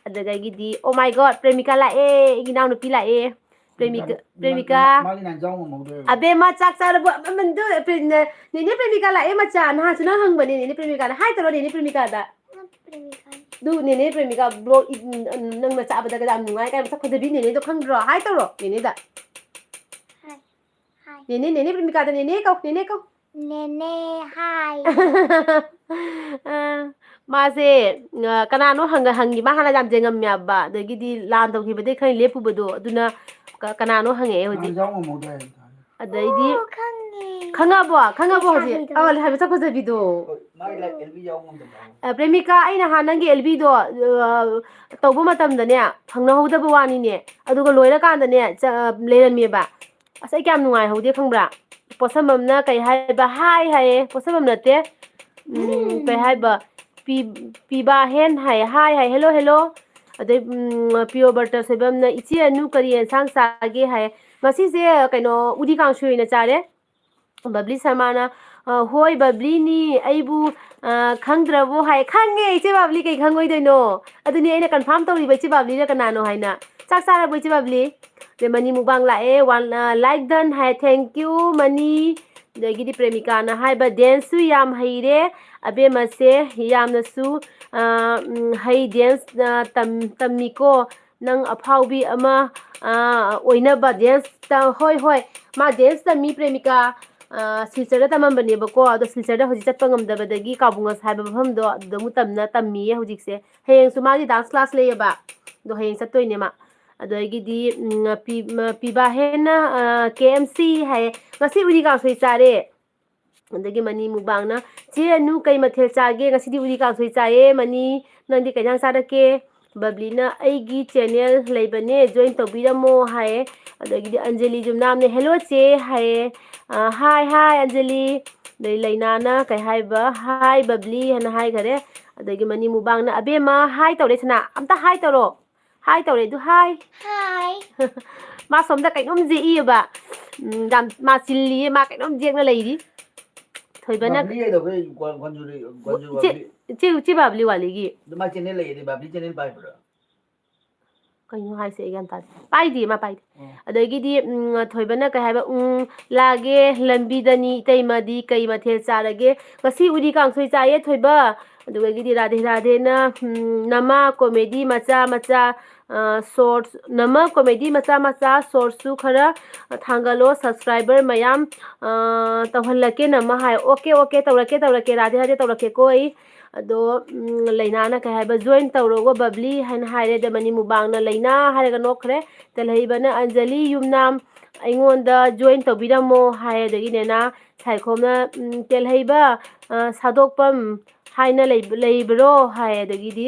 ꯑꯗꯨꯗꯒꯤꯗꯤ, "Oh my God, ꯄ꯭ꯔꯦꯃꯤꯀꯥ ꯂꯥꯛꯑꯦ, ꯑꯩꯒꯤ ꯏꯅꯥꯎꯅꯨꯄꯤ ꯂꯥꯛꯑꯦ꯫ ꯄ꯭ꯔꯦꯃꯤꯀꯥ, ꯄ꯭ꯔꯦꯃꯤꯀꯥ꯫ ꯃꯥꯒꯤ ꯅꯥꯟꯖꯥꯎ ꯉꯝꯍꯧꯗ꯭ꯔꯦꯕ꯫ ꯑꯕꯦꯝꯃ, ꯆꯥꯛ ꯆꯥꯔꯕꯣ?" ꯑꯃ, ꯑꯃ, ꯑꯗꯨ, ꯄ꯭ꯔꯦ-, ꯅꯦ-, ꯅꯦꯅꯦ ꯄ꯭ꯔꯦꯃꯤꯀꯥ ꯂꯥꯛꯑꯦ, ꯃꯆꯥ꯫ ꯅꯍꯥꯟꯁꯨ ꯅꯪ ꯍꯪꯕꯅꯦ, ꯅꯦꯅꯦ ꯄ꯭ꯔꯦꯃꯤꯀꯥꯗ꯫ Hi ꯇꯧꯔꯣ, ꯅꯦꯅꯦ ꯄ꯭ꯔꯦꯃꯤꯀꯥꯗ꯫ ꯅꯪ ꯄ꯭ꯔꯦꯃꯤꯀꯥꯅꯤ꯫ ꯑꯗꯨ ꯅꯦꯅꯦ ꯄ꯭ꯔꯦꯃꯤꯀꯥ vlog, ꯏ-, ꯎꯝ, ꯅꯪꯅ ꯆꯥꯕꯗꯒ ꯌꯥꯝ ꯅꯨꯡꯉꯥꯏ ꯀꯥꯏꯅ ꯃꯁꯛ ꯐꯖꯕꯤ ꯅꯦꯅꯦꯗꯣ ꯈꯪꯗ꯭ꯔꯣ? Hi ꯇꯧꯔꯣ, ꯅꯦꯅꯦꯗ꯫ Hi. Hi. ꯅꯦꯅꯦ, ꯅꯦꯅꯦ ꯄ꯭ꯔꯦꯃꯤꯀꯥꯗ ꯅꯦꯅꯦ ꯀꯧ, ꯅꯦꯅꯦ ꯀꯧ꯫ ꯅꯦꯅꯦ, hi. ꯑ, ꯃꯥꯁꯦ, ꯑ, ꯀꯅꯥꯅꯣ ꯍꯪꯉ-, ꯍꯪꯉꯤ, ꯃꯥ ꯍꯥꯟꯅ ꯌꯥꯝ ꯌꯦꯡꯉꯝꯃꯦꯕ, ꯑꯗꯒꯤꯗꯤ ꯂꯥꯟ ꯇꯧꯈꯤꯕꯗꯩ ꯈꯔ ꯂꯦꯞꯄꯨꯕꯗꯣ, ꯑꯗꯨꯅ ꯀ-, ꯀꯅꯥꯅꯣ ꯍꯪꯉꯛꯑꯦ ꯍꯧꯖꯤꯛ꯫ ꯅꯪ ꯌꯥꯎ ꯉꯝꯍꯧꯗꯦ ꯍꯥꯏꯅ ꯇꯥꯔꯦ꯫ ꯑꯗꯩꯗꯤ ꯑꯣ, ꯈꯪꯉꯦ꯫ ꯈꯪꯉꯕꯣ? ꯈꯪꯉꯕꯣ ꯍꯧꯖꯤꯛ? ꯂꯩꯁꯥꯕꯤꯗꯣ꯫ ꯑ, ꯂꯩꯁꯥꯕꯤ ꯃꯁꯛ ꯐꯖꯕꯤꯗꯣ꯫ ꯍꯣꯏ, ꯃꯥꯒꯤ ꯂꯥꯏ-, ꯑꯦꯜꯕꯤ ꯌꯥꯎ ꯉꯝꯗꯕ ꯍꯥꯏꯕ꯫ ꯑ, ꯄ꯭ꯔꯦꯃꯤꯀꯥ, ꯑꯩ ꯅꯍꯥꯟ ꯅꯪꯒꯤ ꯑꯦꯜꯕꯤꯗꯣ, ꯑ, ꯇꯧꯕ ꯃꯇꯝꯗꯅꯦ, ꯐꯪꯅꯍꯧꯗꯕ ꯋꯥꯅꯤꯅꯦ꯫ ꯑꯗꯨꯒ ꯂꯣꯏꯔꯀꯥꯟꯗꯅꯦ, ꯆ-, ꯑ, ꯂꯩꯔꯝꯃꯦꯕ꯫ ꯑꯁ, ꯑꯩ ꯀꯌꯥꯝ ꯅꯨꯡꯉꯥꯏꯍꯧꯗꯦ ꯈꯪꯕ꯭ꯔꯥ? ꯄꯣꯠꯁꯝꯕꯝꯅ ꯀꯩ ꯍꯥꯏꯕ? ꯍꯥꯏ ꯍꯥꯏꯌꯦ꯫ ꯄꯣꯠꯁꯝꯕꯝ ꯅꯠꯇꯦ꯫ ꯎꯝ, ꯎꯝ꯫ ꯀꯩ ꯍꯥꯏꯕ? ꯄꯤ-, ꯄꯤꯕꯥ ꯍꯦꯟ ꯍꯥꯏ, ꯍꯥꯏ ꯍꯥꯏ, hello, hello꯫ ꯑꯗꯩ, ꯎꯝ, ꯄꯤꯌꯣ ꯕꯔꯇ ꯁꯣꯏꯕꯝꯅ, "ꯏꯆꯦ ꯑꯅꯨ ꯀꯔꯤ ꯌꯦꯟꯁꯥꯡ ꯆꯥꯒꯦ?" ꯍꯥꯏ꯫ ꯉꯁꯤꯁꯦ ꯀꯩꯅꯣ, ꯎꯇꯤ ꯀꯥꯡꯁꯣꯏ ꯑꯣꯏꯅ ꯆꯥꯔꯦ꯫ ꯕꯕ꯭ꯂꯤ ꯁꯔꯃꯥꯅ, ꯑ, "ꯍꯣꯏ, ꯕꯕ꯭ꯂꯤꯅꯤ, ꯑꯩꯕꯨ, ꯑ, ꯈꯪꯗ꯭ꯔꯕꯣ?" ꯍꯥꯏ꯫ ꯈꯪꯉꯦ, ꯏꯆꯦ ꯕꯕ꯭ꯂꯤ, ꯀꯩ ꯈꯪꯉꯣꯏꯗꯣꯏꯅꯣ? ꯑꯗꯨꯅꯤ ꯑꯩꯅ confirm ꯇꯧꯔꯤꯕ, ꯏꯆꯦ ꯕꯕ꯭ꯂꯤꯅ ꯀꯅꯥꯅꯣ ꯍꯥꯏꯅ꯫ ꯆꯥꯛ ꯆꯥꯔꯕꯣ, ꯏꯆꯦ ꯕꯕ꯭ꯂꯤ? ꯑꯗꯩ ꯃꯅꯤ ꯃꯨꯛꯕꯥꯡ ꯂꯥꯛꯑꯦ, one, ꯑ, like done ꯍꯥꯏ, thank you, ꯃꯅꯤ꯫ ꯑꯗꯒꯤꯗꯤ ꯄ꯭ꯔꯦꯃꯤꯀꯥꯅ ꯍꯥꯏꯕ, "Danceꯁꯨ ꯌꯥꯝ ꯍꯩꯔꯦ, ꯑꯕꯦꯝꯃꯁꯦ ꯌꯥꯝꯅꯁꯨ, ꯑ, ꯎꯝ, ꯍꯩ, dance, ꯑ, ꯇꯝ-, ꯇꯝꯃꯤꯀꯣ꯫ ꯅꯪ ꯑꯐꯥꯎꯕꯤ ꯑꯃ, ꯑ, ꯑꯣꯏꯅꯕ dance ꯇ-," ꯍꯣꯏ, ꯍꯣꯏ, ꯃꯥ dance ꯇꯝꯃꯤ, ꯄ꯭ꯔꯦꯃꯤꯀꯥ꯫ ꯑ, ꯁꯤꯜꯆꯔꯗ ꯇꯝꯃꯝꯕꯅꯦꯕꯀꯣ, ꯑꯗꯣ ꯁꯤꯜꯆꯔꯗ ꯍꯧꯖꯤꯛ ꯆꯠꯄ ꯉꯝꯗꯕꯗꯒꯤ ꯀꯥꯕꯨꯡꯉꯁ ꯍꯥꯏꯕ ꯃꯐꯝꯗꯣ ꯑꯗꯨꯗ ꯑꯃꯨꯛ ꯇꯝꯅ-, ꯇꯝꯃꯤꯌꯦ ꯍꯧꯖꯤꯛꯁꯦ꯫ ꯍꯌꯦꯡꯁꯨ ꯃꯥꯒꯤ dance class ꯂꯩꯌꯦꯕ, ꯑꯗꯣ ꯍꯌꯦꯡ ꯆꯠꯇꯣꯏꯅꯦ ꯃꯥ꯫ ꯑꯗꯒꯤꯗꯤ, ꯎꯝ, ꯄꯤ-, ꯃ-, ꯄꯤꯕꯥ ꯍꯦꯟꯅ, ꯑ, ꯀꯦ ꯑꯦꯝ ꯁꯤ ꯍꯥꯏꯌꯦ꯫ ꯉꯁꯤ ꯎꯇꯤ ꯀꯥꯡꯁꯣꯏ ꯆꯥꯔꯦ꯫ ꯑꯗꯒꯤ ꯃꯅꯤ ꯃꯨꯛꯕꯥꯡꯅ, "ꯆꯦ ꯑꯅꯨ ꯀꯩ ꯃꯊꯦꯜ ꯆꯥꯒꯦ?" "ꯉꯁꯤꯗꯤ ꯎꯇꯤ ꯀꯥꯡꯁꯣꯏ ꯆꯥꯏꯌꯦ꯫ ꯃꯅꯤ, ꯅꯪꯗꯤ ꯀꯩ ꯏꯟꯖꯥꯡ ꯆꯥꯔꯛꯀꯦ?" ꯕꯕ꯭ꯂꯤꯅ, "ꯑꯩꯒꯤ channel ꯂꯩꯕꯅꯦ, join ꯇꯧꯕꯤꯔꯝꯃꯣ" ꯍꯥꯏꯌꯦ꯫ ꯑꯗꯒꯤꯗꯤ ꯑꯟꯖꯂꯤ ꯖꯨꯝꯅꯥꯝꯅ, "Hello ꯆꯦ" ꯍꯥꯏꯌꯦ꯫ ꯑ, "Hi, hi ꯑꯟꯖꯂꯤ"꯫ ꯑꯗꯩ ꯂꯩꯅꯥꯅ ꯀꯩ ꯍꯥꯏꯕ? "Hi ꯕꯕ꯭ꯂꯤ" ꯍꯥꯏꯅ ꯍꯥꯏꯈꯔꯦ꯫ ꯑꯗꯒꯤ ꯃꯅꯤ ꯃꯨꯛꯕꯥꯡꯅ, "ꯑꯕꯦꯝꯃ hi ꯇꯧꯔꯦ ꯁꯅꯥ, ꯑꯝꯇ hi ꯇꯧꯔꯣ꯫ Hi ꯇꯧꯔꯦ ꯑꯗꯨ, hi꯫ Hi꯫ ꯃꯥ ꯁꯣꯝꯗ ꯀꯩꯅꯣꯝ ꯌꯦꯛꯏꯌꯦꯕ꯫ ꯎꯝ, ꯌꯥꯝ ꯃꯥ ꯆꯤꯜꯂꯤꯌꯦ, ꯃꯥ ꯀꯩꯅꯣꯝ ꯌꯦꯛꯅ ꯂꯩꯔꯤ꯫ ꯊꯣꯏꯕꯅ ꯕꯕ꯭ꯂꯤ ꯍꯥꯏꯗꯕ ꯑꯩ ꯒ꯭ꯋꯥ-, ꯒ꯭ꯋꯥꯟꯖꯨꯔꯤ, ꯒ꯭ꯋꯥꯟꯖꯨꯔꯤ ꯏꯆꯦ, ꯕꯕ꯭ꯂꯤ꯫ ꯏꯆꯦ, ꯏꯆꯦ ꯕꯕ꯭ꯂꯤ ꯋꯥꯂꯤꯒꯤ꯫ ꯑꯗꯨ ꯃꯥ channel ꯂꯩꯌꯦꯗꯤ, ꯕꯕ꯭ꯂꯤ channel ꯄꯥꯏꯕ꯭ꯔꯥ? ꯀꯩꯅꯣ ꯍꯥꯏꯁꯦ? ꯑꯩ ꯒ꯭ꯌꯥꯟ ꯇꯥꯗꯦ꯫ ꯄꯥꯏꯗꯦ, ꯃꯥ ꯄꯥꯏꯗꯦ꯫ ꯑꯣ꯫ ꯑꯗꯒꯤꯗꯤ, ꯎꯝ, ꯊꯣꯏꯕꯅ ꯀꯩ ꯍꯥꯏꯕ? ꯎꯝ, ꯂꯥꯛꯑꯒꯦ ꯂꯝꯕꯤꯗꯅꯤ, ꯏꯇꯩꯃꯗꯤ ꯀꯩ ꯃꯊꯦꯜ ꯆꯥꯔꯒꯦ? ꯉꯁꯤ ꯎꯇꯤ ꯀꯥꯡꯁꯣꯏ ꯆꯥꯏꯌꯦ, ꯊꯣꯏꯕ꯫ ꯑꯗꯨꯗꯒꯤꯗꯤ ꯔꯥꯙꯦ ꯔꯥꯙꯦꯅ, ꯎꯝ, ꯅꯃꯥ comedy ꯃꯆꯥ ꯃꯆꯥ, ꯑ, shorts, ꯅꯃꯥ comedy ꯃꯆꯥ ꯃꯆꯥ shortsꯁꯨ ꯈꯔ ꯊꯥꯡꯒꯠꯂꯣ, subscriber ꯃꯌꯥꯝ, ꯑ, ꯇꯧꯍꯜꯂꯛꯀꯦ, ꯅꯃꯥ ꯍꯥꯏ꯫ OK, OK, ꯇꯧꯔꯛꯀꯦ, ꯇꯧꯔꯛꯀꯦ, ꯔꯥꯙꯦ ꯔꯥꯙꯦ, ꯇꯧꯔꯛꯀꯦꯀꯣ ꯑꯩ꯫ ꯑꯗꯣ ꯎꯝ, ꯂꯩꯅꯥꯅ ꯀꯩ ꯍꯥꯏꯕ, "Join ꯇꯧꯔꯣꯒꯣ ꯕꯕ꯭ꯂꯤ" ꯍꯥꯏꯅ ꯍꯥꯏꯔꯦ꯫ ꯑꯗ ꯃꯅꯤ ꯃꯨꯛꯕꯥꯡꯅ "ꯂꯩꯅꯥ" ꯍꯥꯏꯔꯒ ꯅꯣꯛꯈ꯭ꯔꯦ꯫ ꯇꯦꯜꯍꯩꯕꯅ "ꯑꯟꯖꯂꯤ ꯌꯨꯝꯅꯥꯝ, ꯑꯩꯉꯣꯟꯗ join ꯇꯧꯕꯤꯔꯝꯃꯣ" ꯍꯥꯏ꯫ ꯑꯗꯒꯤ ꯅꯦꯅꯥ ꯁꯥꯏꯈꯣꯝꯅ ꯎꯝ, "ꯇꯦꯜꯍꯩꯕ, ꯑ, ꯁꯥꯗꯣꯛꯄꯝ ꯍꯥꯏꯅ ꯂꯩꯕ-, ꯂꯩꯕ꯭ꯔꯣ?" ꯍꯥꯏ꯫ ꯑꯗꯒꯤꯗꯤ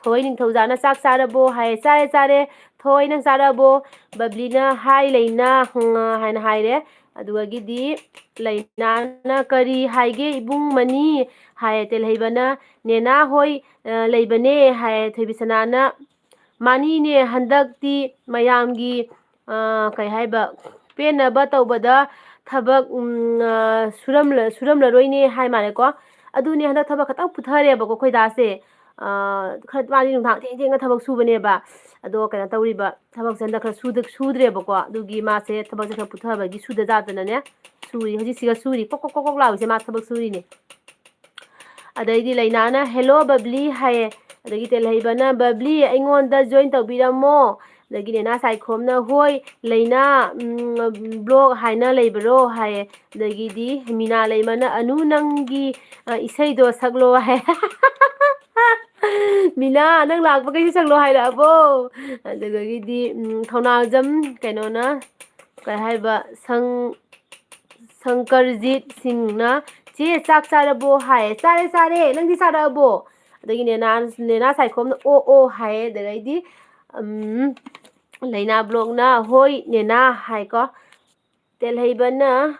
ꯊꯣꯏ ꯅꯤꯡꯊꯧꯖꯥꯅ "ꯆꯥꯛ ꯆꯥꯔꯕꯣ?" ꯍꯥꯏ꯫ "ꯆꯥꯔꯦ, ꯆꯥꯔꯦ꯫ ꯊꯣꯏ, ꯅꯪ ꯆꯥꯔꯕꯣ?" ꯕꯕ꯭ꯂꯤꯅ "ꯍꯥꯏ ꯂꯩꯅꯥ" ꯎꯝ, ꯍꯥꯏꯅ ꯍꯥꯏꯔꯦ꯫ ꯑꯗꯨꯗꯒꯤꯗꯤ ꯂꯩꯅꯥꯅ "ꯀꯔꯤ ꯍꯥꯏꯒꯦ ꯏꯕꯨꯡ ꯃꯅꯤ?" ꯍꯥꯏ꯫ ꯇꯦꯜꯍꯩꯕꯅ "ꯅꯦꯅꯥ ꯍꯣꯏ, ꯑ, ꯂꯩꯕꯅꯦ" ꯍꯥꯏ꯫ ꯊꯣꯏꯕꯤꯁꯅꯥꯅ "ꯃꯥꯅꯤꯅꯦ, ꯍꯟꯗꯛꯇꯤ ꯃꯌꯥꯝꯒꯤ, ꯑ, ꯀꯩ ꯍꯥꯏꯕ, ꯄꯦꯟꯅꯕ ꯇꯧꯕꯗ ꯊꯕꯛ, ꯎꯝ, ꯑ, ꯁꯨꯔꯝꯂ-, ꯁꯨꯔꯝꯂꯔꯣꯏꯅꯦ" ꯍꯥꯏ ꯃꯥꯜꯂꯦꯀꯣ꯫ ꯑꯗꯨꯅꯦ, ꯍꯟꯗꯛ ꯊꯕꯛ ꯈꯇꯪ ꯄꯨꯊꯔꯦꯕꯀꯣ ꯑꯩꯈꯣꯏ ꯗꯥꯁꯦ꯫ ꯑ, ꯈꯔ ꯃꯥꯗꯤ ꯅꯨꯡꯗꯥꯡ ꯊꯦꯡ ꯊꯦꯡꯅ ꯊꯕꯛ ꯁꯨꯕꯅꯦꯕ꯫ ꯑꯗꯣ ꯀꯩꯅꯣ ꯇꯧꯔꯤꯕ, ꯊꯕꯛꯁꯦ ꯍꯟꯗꯛ ꯈꯔ ꯁꯨꯗ-, ꯁꯨꯗ꯭ꯔꯦꯕꯀꯣ꯫ ꯑꯗꯨꯒꯤ ꯃꯥꯁꯦ ꯊꯕꯛꯁꯦ ꯈꯔ ꯄꯨꯊꯕꯒꯤ ꯁꯨꯗ ꯌꯥꯗꯅꯅꯦ ꯁꯨꯔꯤ꯫ ꯍꯧꯖꯤꯛꯁꯤꯒ ꯁꯨꯔꯤ꯫ ꯀꯣꯛ ꯀꯣꯛ ꯀꯣꯛ ꯀꯣꯛ ꯂꯥꯎꯔꯤꯁꯦ ꯃꯥ ꯊꯕꯛ ꯁꯨꯔꯤꯅꯦ꯫ ꯑꯗꯩꯗꯤ ꯂꯩꯅꯥꯅ "Hello ꯕꯕ꯭ꯂꯤ" ꯍꯥꯏꯌꯦ꯫ ꯑꯗꯒꯤ ꯇꯦꯜꯍꯩꯕꯅ "ꯕꯕ꯭ꯂꯤ, ꯑꯩꯉꯣꯟꯗ join ꯇꯧꯕꯤꯔꯝꯃꯣ"꯫ ꯑꯗꯒꯤ ꯅꯦꯅꯥ ꯁꯥꯏꯈꯣꯝꯅ "ꯍꯣꯏ ꯂꯩꯅꯥ, ꯎꯝ, blog ꯍꯥꯏꯅ ꯂꯩꯕ꯭ꯔꯣ?" ꯍꯥꯏꯌꯦ꯫ ꯑꯗꯒꯤꯗꯤ ꯃꯤꯅꯥ ꯂꯩꯃꯅ "ꯑꯅꯨ, ꯅꯪꯒꯤ, ꯑ, ꯏꯁꯩꯗꯣ ꯁꯛꯂꯣ" ꯍꯥꯏ꯫ "ꯃꯤꯅꯥ, ꯅꯪ ꯂꯥꯛꯄꯒꯩꯁꯨ ꯁꯛꯂꯣ" ꯍꯥꯏꯔꯛꯑꯕꯣ? ꯑꯗꯨꯗꯒꯤꯗꯤ ꯎꯝ, ꯊꯧꯅꯥꯖꯝ ꯀꯩꯅꯣꯅ ꯀꯩ ꯍꯥꯏꯕ, ꯁꯪ-, ꯁꯪꯀꯔꯖꯤꯠ ꯁꯤꯡꯅ "ꯆꯦ, ꯆꯥꯛ ꯆꯥꯔꯕꯣ?" ꯍꯥꯏ꯫ "ꯆꯥꯔꯦ, ꯆꯥꯔꯦ꯫ ꯅꯪꯗꯤ ꯆꯥꯔꯛꯑꯕꯣ?" ꯑꯗꯒꯤ ꯅꯦꯅꯥ, ꯅꯦꯅꯥ ꯁꯥꯏꯈꯣꯝꯅ "ꯑꯣ, ꯑꯣ" ꯍꯥꯏꯌꯦ꯫ ꯑꯗꯩꯗꯤ ꯎꯝ, ꯂꯩꯅꯥ blogꯅ "ꯍꯣꯏ ꯅꯦꯅꯥ" ꯍꯥꯏꯀꯣ꯫ ꯇꯦꯜꯍꯩꯕꯅ,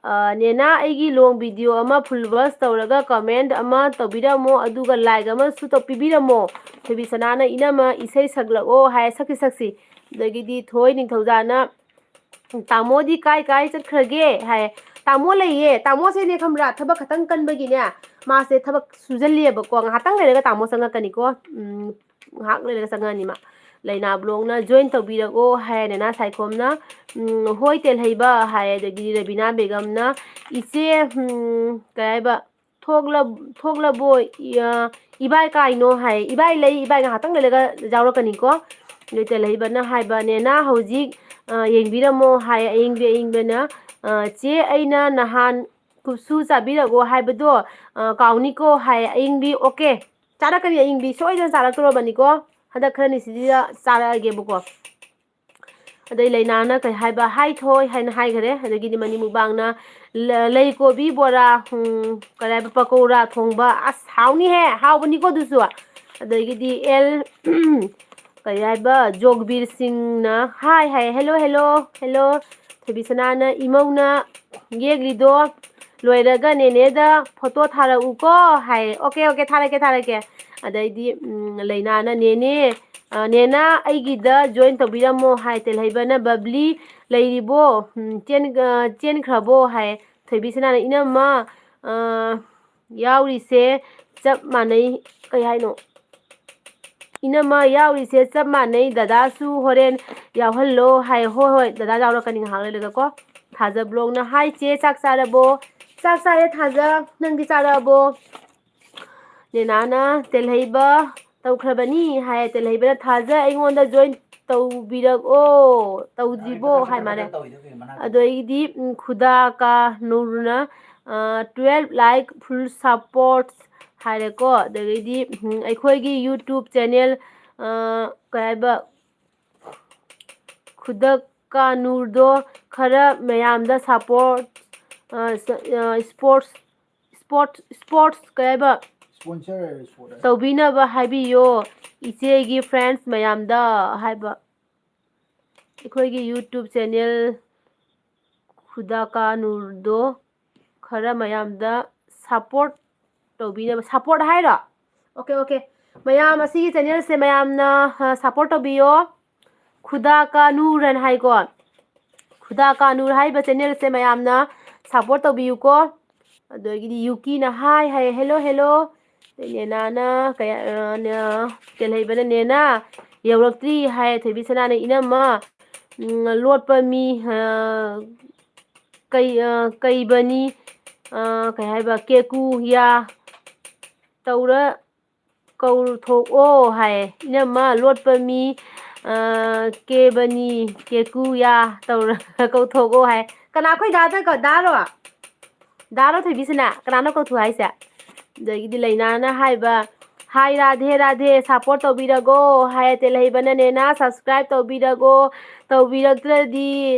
ꯑ, "ꯅꯦꯅꯥ, ꯑꯩꯒꯤ long video ꯑꯃ full watch ꯇꯧꯔꯒ comment ꯑꯃ ꯇꯧꯕꯤꯔꯝꯃꯣ, ꯑꯗꯨꯒ like ꯑꯃꯁꯨ ꯇꯧ-, ꯄꯤꯕꯤꯔꯝꯃꯣ"꯫ ꯊꯣꯏꯕꯤꯁꯅꯥꯅ "ꯏꯅꯝꯃ, ꯏꯁꯩ ꯁꯛꯂꯛꯑꯣ" ꯍꯥꯏ, "ꯁꯛꯁꯤ, ꯁꯛꯁꯤ"꯫ ꯑꯗꯒꯤꯗꯤ ꯊꯣꯏ ꯅꯤꯡꯊꯧꯖꯥꯅ "ꯇꯥꯃꯣꯗꯤ ꯀꯥꯏ ꯀꯥꯏ ꯆꯠꯈ꯭ꯔꯒꯦ?" ꯍꯥꯏ꯫ "ꯇꯥꯃꯣ ꯂꯩꯌꯦ"꯫ ꯇꯥꯃꯣꯁꯦꯅꯦ ꯈꯪꯕ꯭ꯔꯥ, ꯊꯕꯛ ꯈꯇꯪ ꯀꯟꯕꯒꯤꯅꯦ, ꯃꯥꯁꯦ ꯊꯕꯛ ꯁꯨꯖꯜꯂꯤꯑꯕꯀꯣ꯫ ꯉꯥꯏꯍꯥꯛꯇꯪ ꯂꯩꯔꯒ ꯇꯥꯃꯣ ꯆꯪꯉꯛꯀꯅꯤꯀꯣ꯫ ꯎꯝ, ꯉꯥꯏꯍꯥꯛ ꯂꯩꯔꯒ ꯆꯪꯉꯛꯑꯅꯤ ꯃꯥ꯫ ꯂꯩꯅꯥ blogꯅ "Join ꯇꯧꯕꯤꯔꯛꯑꯣ" ꯍꯥꯏ꯫ ꯅꯦꯅꯥ ꯁꯥꯏꯈꯣꯝꯅ ꯎꯝ, "ꯍꯣꯏ ꯇꯦꯜꯍꯩꯕ" ꯍꯥꯏ꯫ ꯑꯗꯒꯤꯗꯤ ꯔꯕꯤꯅꯥ ꯕꯦꯒꯝꯅ "ꯏꯆꯦ, ꯎꯝ, ꯀꯩ ꯍꯥꯏꯕ, ꯊꯣꯛꯂ-, ꯊꯣꯛꯂꯕꯣ? ꯏ-, ꯑ, ꯏꯕꯥꯏ ꯀꯥꯏꯅꯣ?" ꯍꯥꯏ꯫ "ꯏꯕꯥꯏ ꯂꯩ, ꯏꯕꯥꯏ ꯉꯥꯏꯍꯥꯛꯇꯪ ꯂꯩꯔꯒ ꯌꯥꯎꯔꯛꯀꯅꯤꯀꯣ"꯫ ꯑꯗꯩ ꯇꯦꯜꯍꯩꯕꯅ ꯍꯥꯏꯕ, "ꯅꯦꯅꯥ ꯍꯧꯖꯤꯛ, ꯑ, ꯌꯦꯡꯕꯤꯔꯝꯃꯣ" ꯍꯥꯏ꯫ ꯑꯌꯦꯡꯕꯤ ꯑꯌꯦꯡꯕꯅ, ꯑ, "ꯆꯦ, ꯑꯩꯅ ꯅꯍꯥꯟ ꯀꯨꯞꯁꯨ ꯆꯥꯕꯤꯔꯛꯑꯣ ꯍꯥꯏꯕꯗꯣ, ꯑ, ꯀꯥꯎꯅꯤꯀꯣ ꯍꯥꯏ꯫ ꯑꯌꯤꯡꯕꯤ, ꯑꯣꯀꯦ꯫ ꯆꯥꯔꯛꯀꯅꯤ, ꯑꯌꯤꯡꯕꯤ ꯁꯣꯏꯗꯅ ꯆꯥꯔꯛꯇꯣꯔꯕꯅꯤꯀꯣ꯫ ꯍꯟꯗꯛ ꯈꯔꯅꯤꯁꯤꯗ ꯆꯥꯔꯛꯑꯒꯦꯕꯀꯣ꯫ ꯑꯗꯩ ꯂꯩꯅꯥꯅ ꯀꯩ ꯍꯥꯏꯕ, "ꯍꯥꯏ ꯊꯣꯏ" ꯍꯥꯏꯅ ꯍꯥꯏꯈꯔꯦ꯫ ꯑꯗꯒꯤꯗꯤ ꯃꯅꯤ ꯃꯨꯛꯕꯥꯡꯅ ꯂ-, ꯂꯩ ꯀꯣꯕꯤ ꯕꯣꯔꯥ, ꯎꯝ, ꯀꯔꯤ ꯍꯥꯏꯕ, ꯄꯀꯧꯔꯥ ꯊꯣꯡꯕ꯫ ꯑꯁ, ꯍꯥꯎꯅꯤꯍꯦ, ꯍꯥꯎꯕꯅꯤꯀꯣ ꯑꯗꯨꯁꯨ꯫ ꯑꯗꯒꯤꯗꯤ ꯑꯦꯜ, ꯀꯔꯤ ꯍꯥꯏꯕ, ꯖꯣꯒꯕꯤꯔ ꯁꯤꯡꯅ ꯍꯥꯏ ꯍꯥꯏ, "ꯍꯦꯜꯂꯣ, ꯍꯦꯜꯂꯣ, ꯍꯦꯜꯂꯣ"꯫ ꯊꯣꯏꯕꯤꯁꯅꯥꯅ ꯏꯃꯧꯅ ꯌꯦꯛꯂꯤꯗꯣ ꯂꯣꯏꯔꯒ ꯅꯦꯅꯦꯗ ꯐꯣꯇꯣ ꯊꯥꯔꯛꯎꯀꯣ ꯍꯥꯏ꯫ ꯑꯣꯀꯦ, ꯑꯣꯀꯦ, ꯊꯥꯔꯛꯀꯦ, ꯊꯥꯔꯛꯀꯦ꯫ ꯑꯗꯩꯗꯤ, ꯎꯝ, ꯂꯩꯅꯥꯅ, "ꯅꯦꯅꯦ, ꯑ, ꯅꯦꯅꯥ, ꯑꯩꯒꯤꯗ ꯖꯣꯏꯟ ꯇꯧꯕꯤꯔꯝꯃꯣ" ꯍꯥꯏ꯫ ꯇꯦꯜꯍꯩꯕꯅ, "ꯕꯕ꯭ꯂꯤ ꯂꯩꯔꯤꯕꯣ? ꯎꯝ, ꯆꯦꯟ-, ꯑ, ꯆꯦꯟꯈ꯭ꯔꯕꯣ?" ꯍꯥꯏ꯫ ꯊꯣꯏꯕꯤꯁꯅꯥꯅ, "ꯏꯅꯝꯃ, ꯑ, ꯌꯥꯎꯔꯤꯁꯦ ꯆꯞ ꯃꯥꯟꯅꯩ"꯫ ꯀꯩ ꯍꯥꯏꯅꯣ? "ꯏꯅꯝꯃ, ꯌꯥꯎꯔꯤꯁꯦ ꯆꯞ ꯃꯥꯟꯅꯩ, ꯗꯗꯥꯁꯨ ꯍꯣꯔꯦꯟ ꯌꯥꯎꯍꯜꯂꯣ" ꯍꯥꯏ꯫ "ꯍꯣꯏ, ꯍꯣꯏ, ꯗꯗꯥ ꯌꯥꯎꯔꯛꯀꯅꯤ ꯉꯥꯏꯍꯥꯛ ꯂꯩꯔꯒꯀꯣ"꯫ ꯊꯥꯖ ꯕ꯭ꯂꯣꯛꯅ, "ꯍꯥꯏ ꯆꯦ, ꯆꯥꯛ ꯆꯥꯔꯕꯣ? ꯆꯥꯛ ꯆꯥꯔꯦ ꯊꯥꯖ, ꯅꯪꯗꯤ ꯆꯥꯔꯛꯑꯕꯣ?" ꯅꯦꯅꯥꯅ, "ꯇꯦꯜꯍꯩꯕ ꯇꯧꯈ꯭ꯔꯕꯅꯤ" ꯍꯥꯏ꯫ ꯇꯦꯜꯍꯩꯕꯅ, "ꯊꯥꯖ, ꯑꯩꯉꯣꯟꯗ ꯖꯣꯏꯟ ꯇꯧꯕꯤꯔꯛꯑꯣ, ꯇꯧꯗ꯭ꯔꯤꯕꯣ" ꯍꯥꯏ ꯃꯥꯅꯦ꯫ ꯑꯗꯒꯤꯗꯤ, ꯎꯝ, ꯈꯨꯗꯥ ꯀꯥ ꯅꯨꯔꯅ, ꯑ, "twelve like full support" ꯍꯥꯏꯔꯦꯀꯣ꯫ ꯑꯗꯒꯤꯗꯤ, ꯎꯝ, ꯑꯩꯈꯣꯏꯒꯤ YouTube channel, ꯑ, ꯀꯩ ꯍꯥꯏꯕ, ꯈꯨꯗꯛ ꯀꯥꯅꯨꯔꯗꯣ ꯈꯔ ꯃꯌꯥꯝꯗ support, ꯑ, ꯁ-, ꯑ, sports, sports, sports ꯀꯩ ꯍꯥꯏꯕ? Sponsor, sponsor꯫ "ꯇꯧꯕꯤꯅꯕ ꯍꯥꯏꯕꯤꯌꯣ ꯏꯆꯦꯒꯤ friends ꯃꯌꯥꯝꯗ" ꯍꯥꯏꯕ꯫ ꯑꯩꯈꯣꯏꯒꯤ YouTube channel ꯈꯨꯗꯥ ꯀꯥꯅꯨꯔꯗꯣ ꯈꯔ ꯃꯌꯥꯝꯗ support ꯇꯧꯕꯤꯅꯕ, support ꯍꯥꯏꯔꯣ? Okay, okay. ꯃꯌꯥꯝ ꯑꯁꯤꯒꯤ channelꯁꯦ ꯃꯌꯥꯝꯅ, ꯑ, support ꯇꯧꯕꯤꯌꯣ꯫ ꯈꯨꯗꯥ ꯀꯥꯅꯨꯔ ꯍꯥꯏꯅ ꯍꯥꯏꯀꯣ꯫ ꯈꯨꯗꯥ ꯀꯥꯅꯨꯔ ꯍꯥꯏꯔꯤꯕ channelꯁꯦ ꯃꯌꯥꯝꯅ support ꯇꯧꯕꯤꯌꯨꯀꯣ꯫ ꯑꯗꯒꯤꯗꯤ ꯌꯨꯀꯤꯅ ꯍꯥꯏ ꯍꯥꯏ, "ꯍꯦꯜꯂꯣ, ꯍꯦꯜꯂꯣ"꯫ ꯑꯗꯩ ꯅꯦꯅꯥꯅ ꯀꯌꯥ-, ꯑ, ꯅ-, ꯇꯦꯜꯍꯩꯕꯅ, "ꯅꯦꯅꯥ ꯌꯧꯔꯛꯇ꯭ꯔꯤ" ꯍꯥꯏ꯫ ꯊꯣꯏꯕꯤꯁꯅꯥꯅ, "ꯏꯅꯝꯃ, ꯎꯝ, ꯂꯣꯠꯄ ꯃꯤ, ꯑ, ꯀꯩ-, ꯑ, ꯀꯩꯕꯅꯤ, ꯑ, ꯀꯩ ꯍꯥꯏꯕ, ꯀꯦꯀꯨ ꯌꯥ ꯇꯧꯔ ꯀꯧꯊꯣꯛꯑꯣ" ꯍꯥꯏ꯫ "ꯏꯅꯝꯃ, ꯂꯣꯠꯄ ꯃꯤ, ꯑ, ꯀꯦꯕꯅꯤ, ꯀꯦꯀꯨ ꯌꯥ ꯇꯧꯔ ꯀꯧꯊꯣꯛꯑꯣ" ꯍꯥꯏ꯫ ꯀꯅꯥ, ꯑꯩꯈꯣꯏ ꯗꯥꯗ ꯀ-, ꯗꯥꯔꯣ? ꯗꯥꯔꯣ ꯊꯣꯏꯕꯤꯁꯤꯅ ꯀꯅꯥꯅꯣ ꯀꯧꯊꯨ ꯍꯥꯏꯁꯦ? ꯑꯗꯒꯤꯗꯤ ꯂꯩꯅꯥꯅ ꯍꯥꯏꯕ, "ꯍꯥꯏ ꯔꯥꯙꯦ ꯔꯥꯙꯦ, ꯁꯞꯄꯣꯔꯠ ꯇꯧꯕꯤꯔꯒꯣ" ꯍꯥꯏ꯫ ꯇꯦꯜꯍꯩꯕꯅ, "ꯅꯦꯅꯥ ꯁꯕꯁꯀ꯭ꯔꯥꯏꯕ ꯇꯧꯕꯤꯔꯒꯣ, ꯇꯧꯕꯤꯔꯛꯇ꯭ꯔꯗꯤ,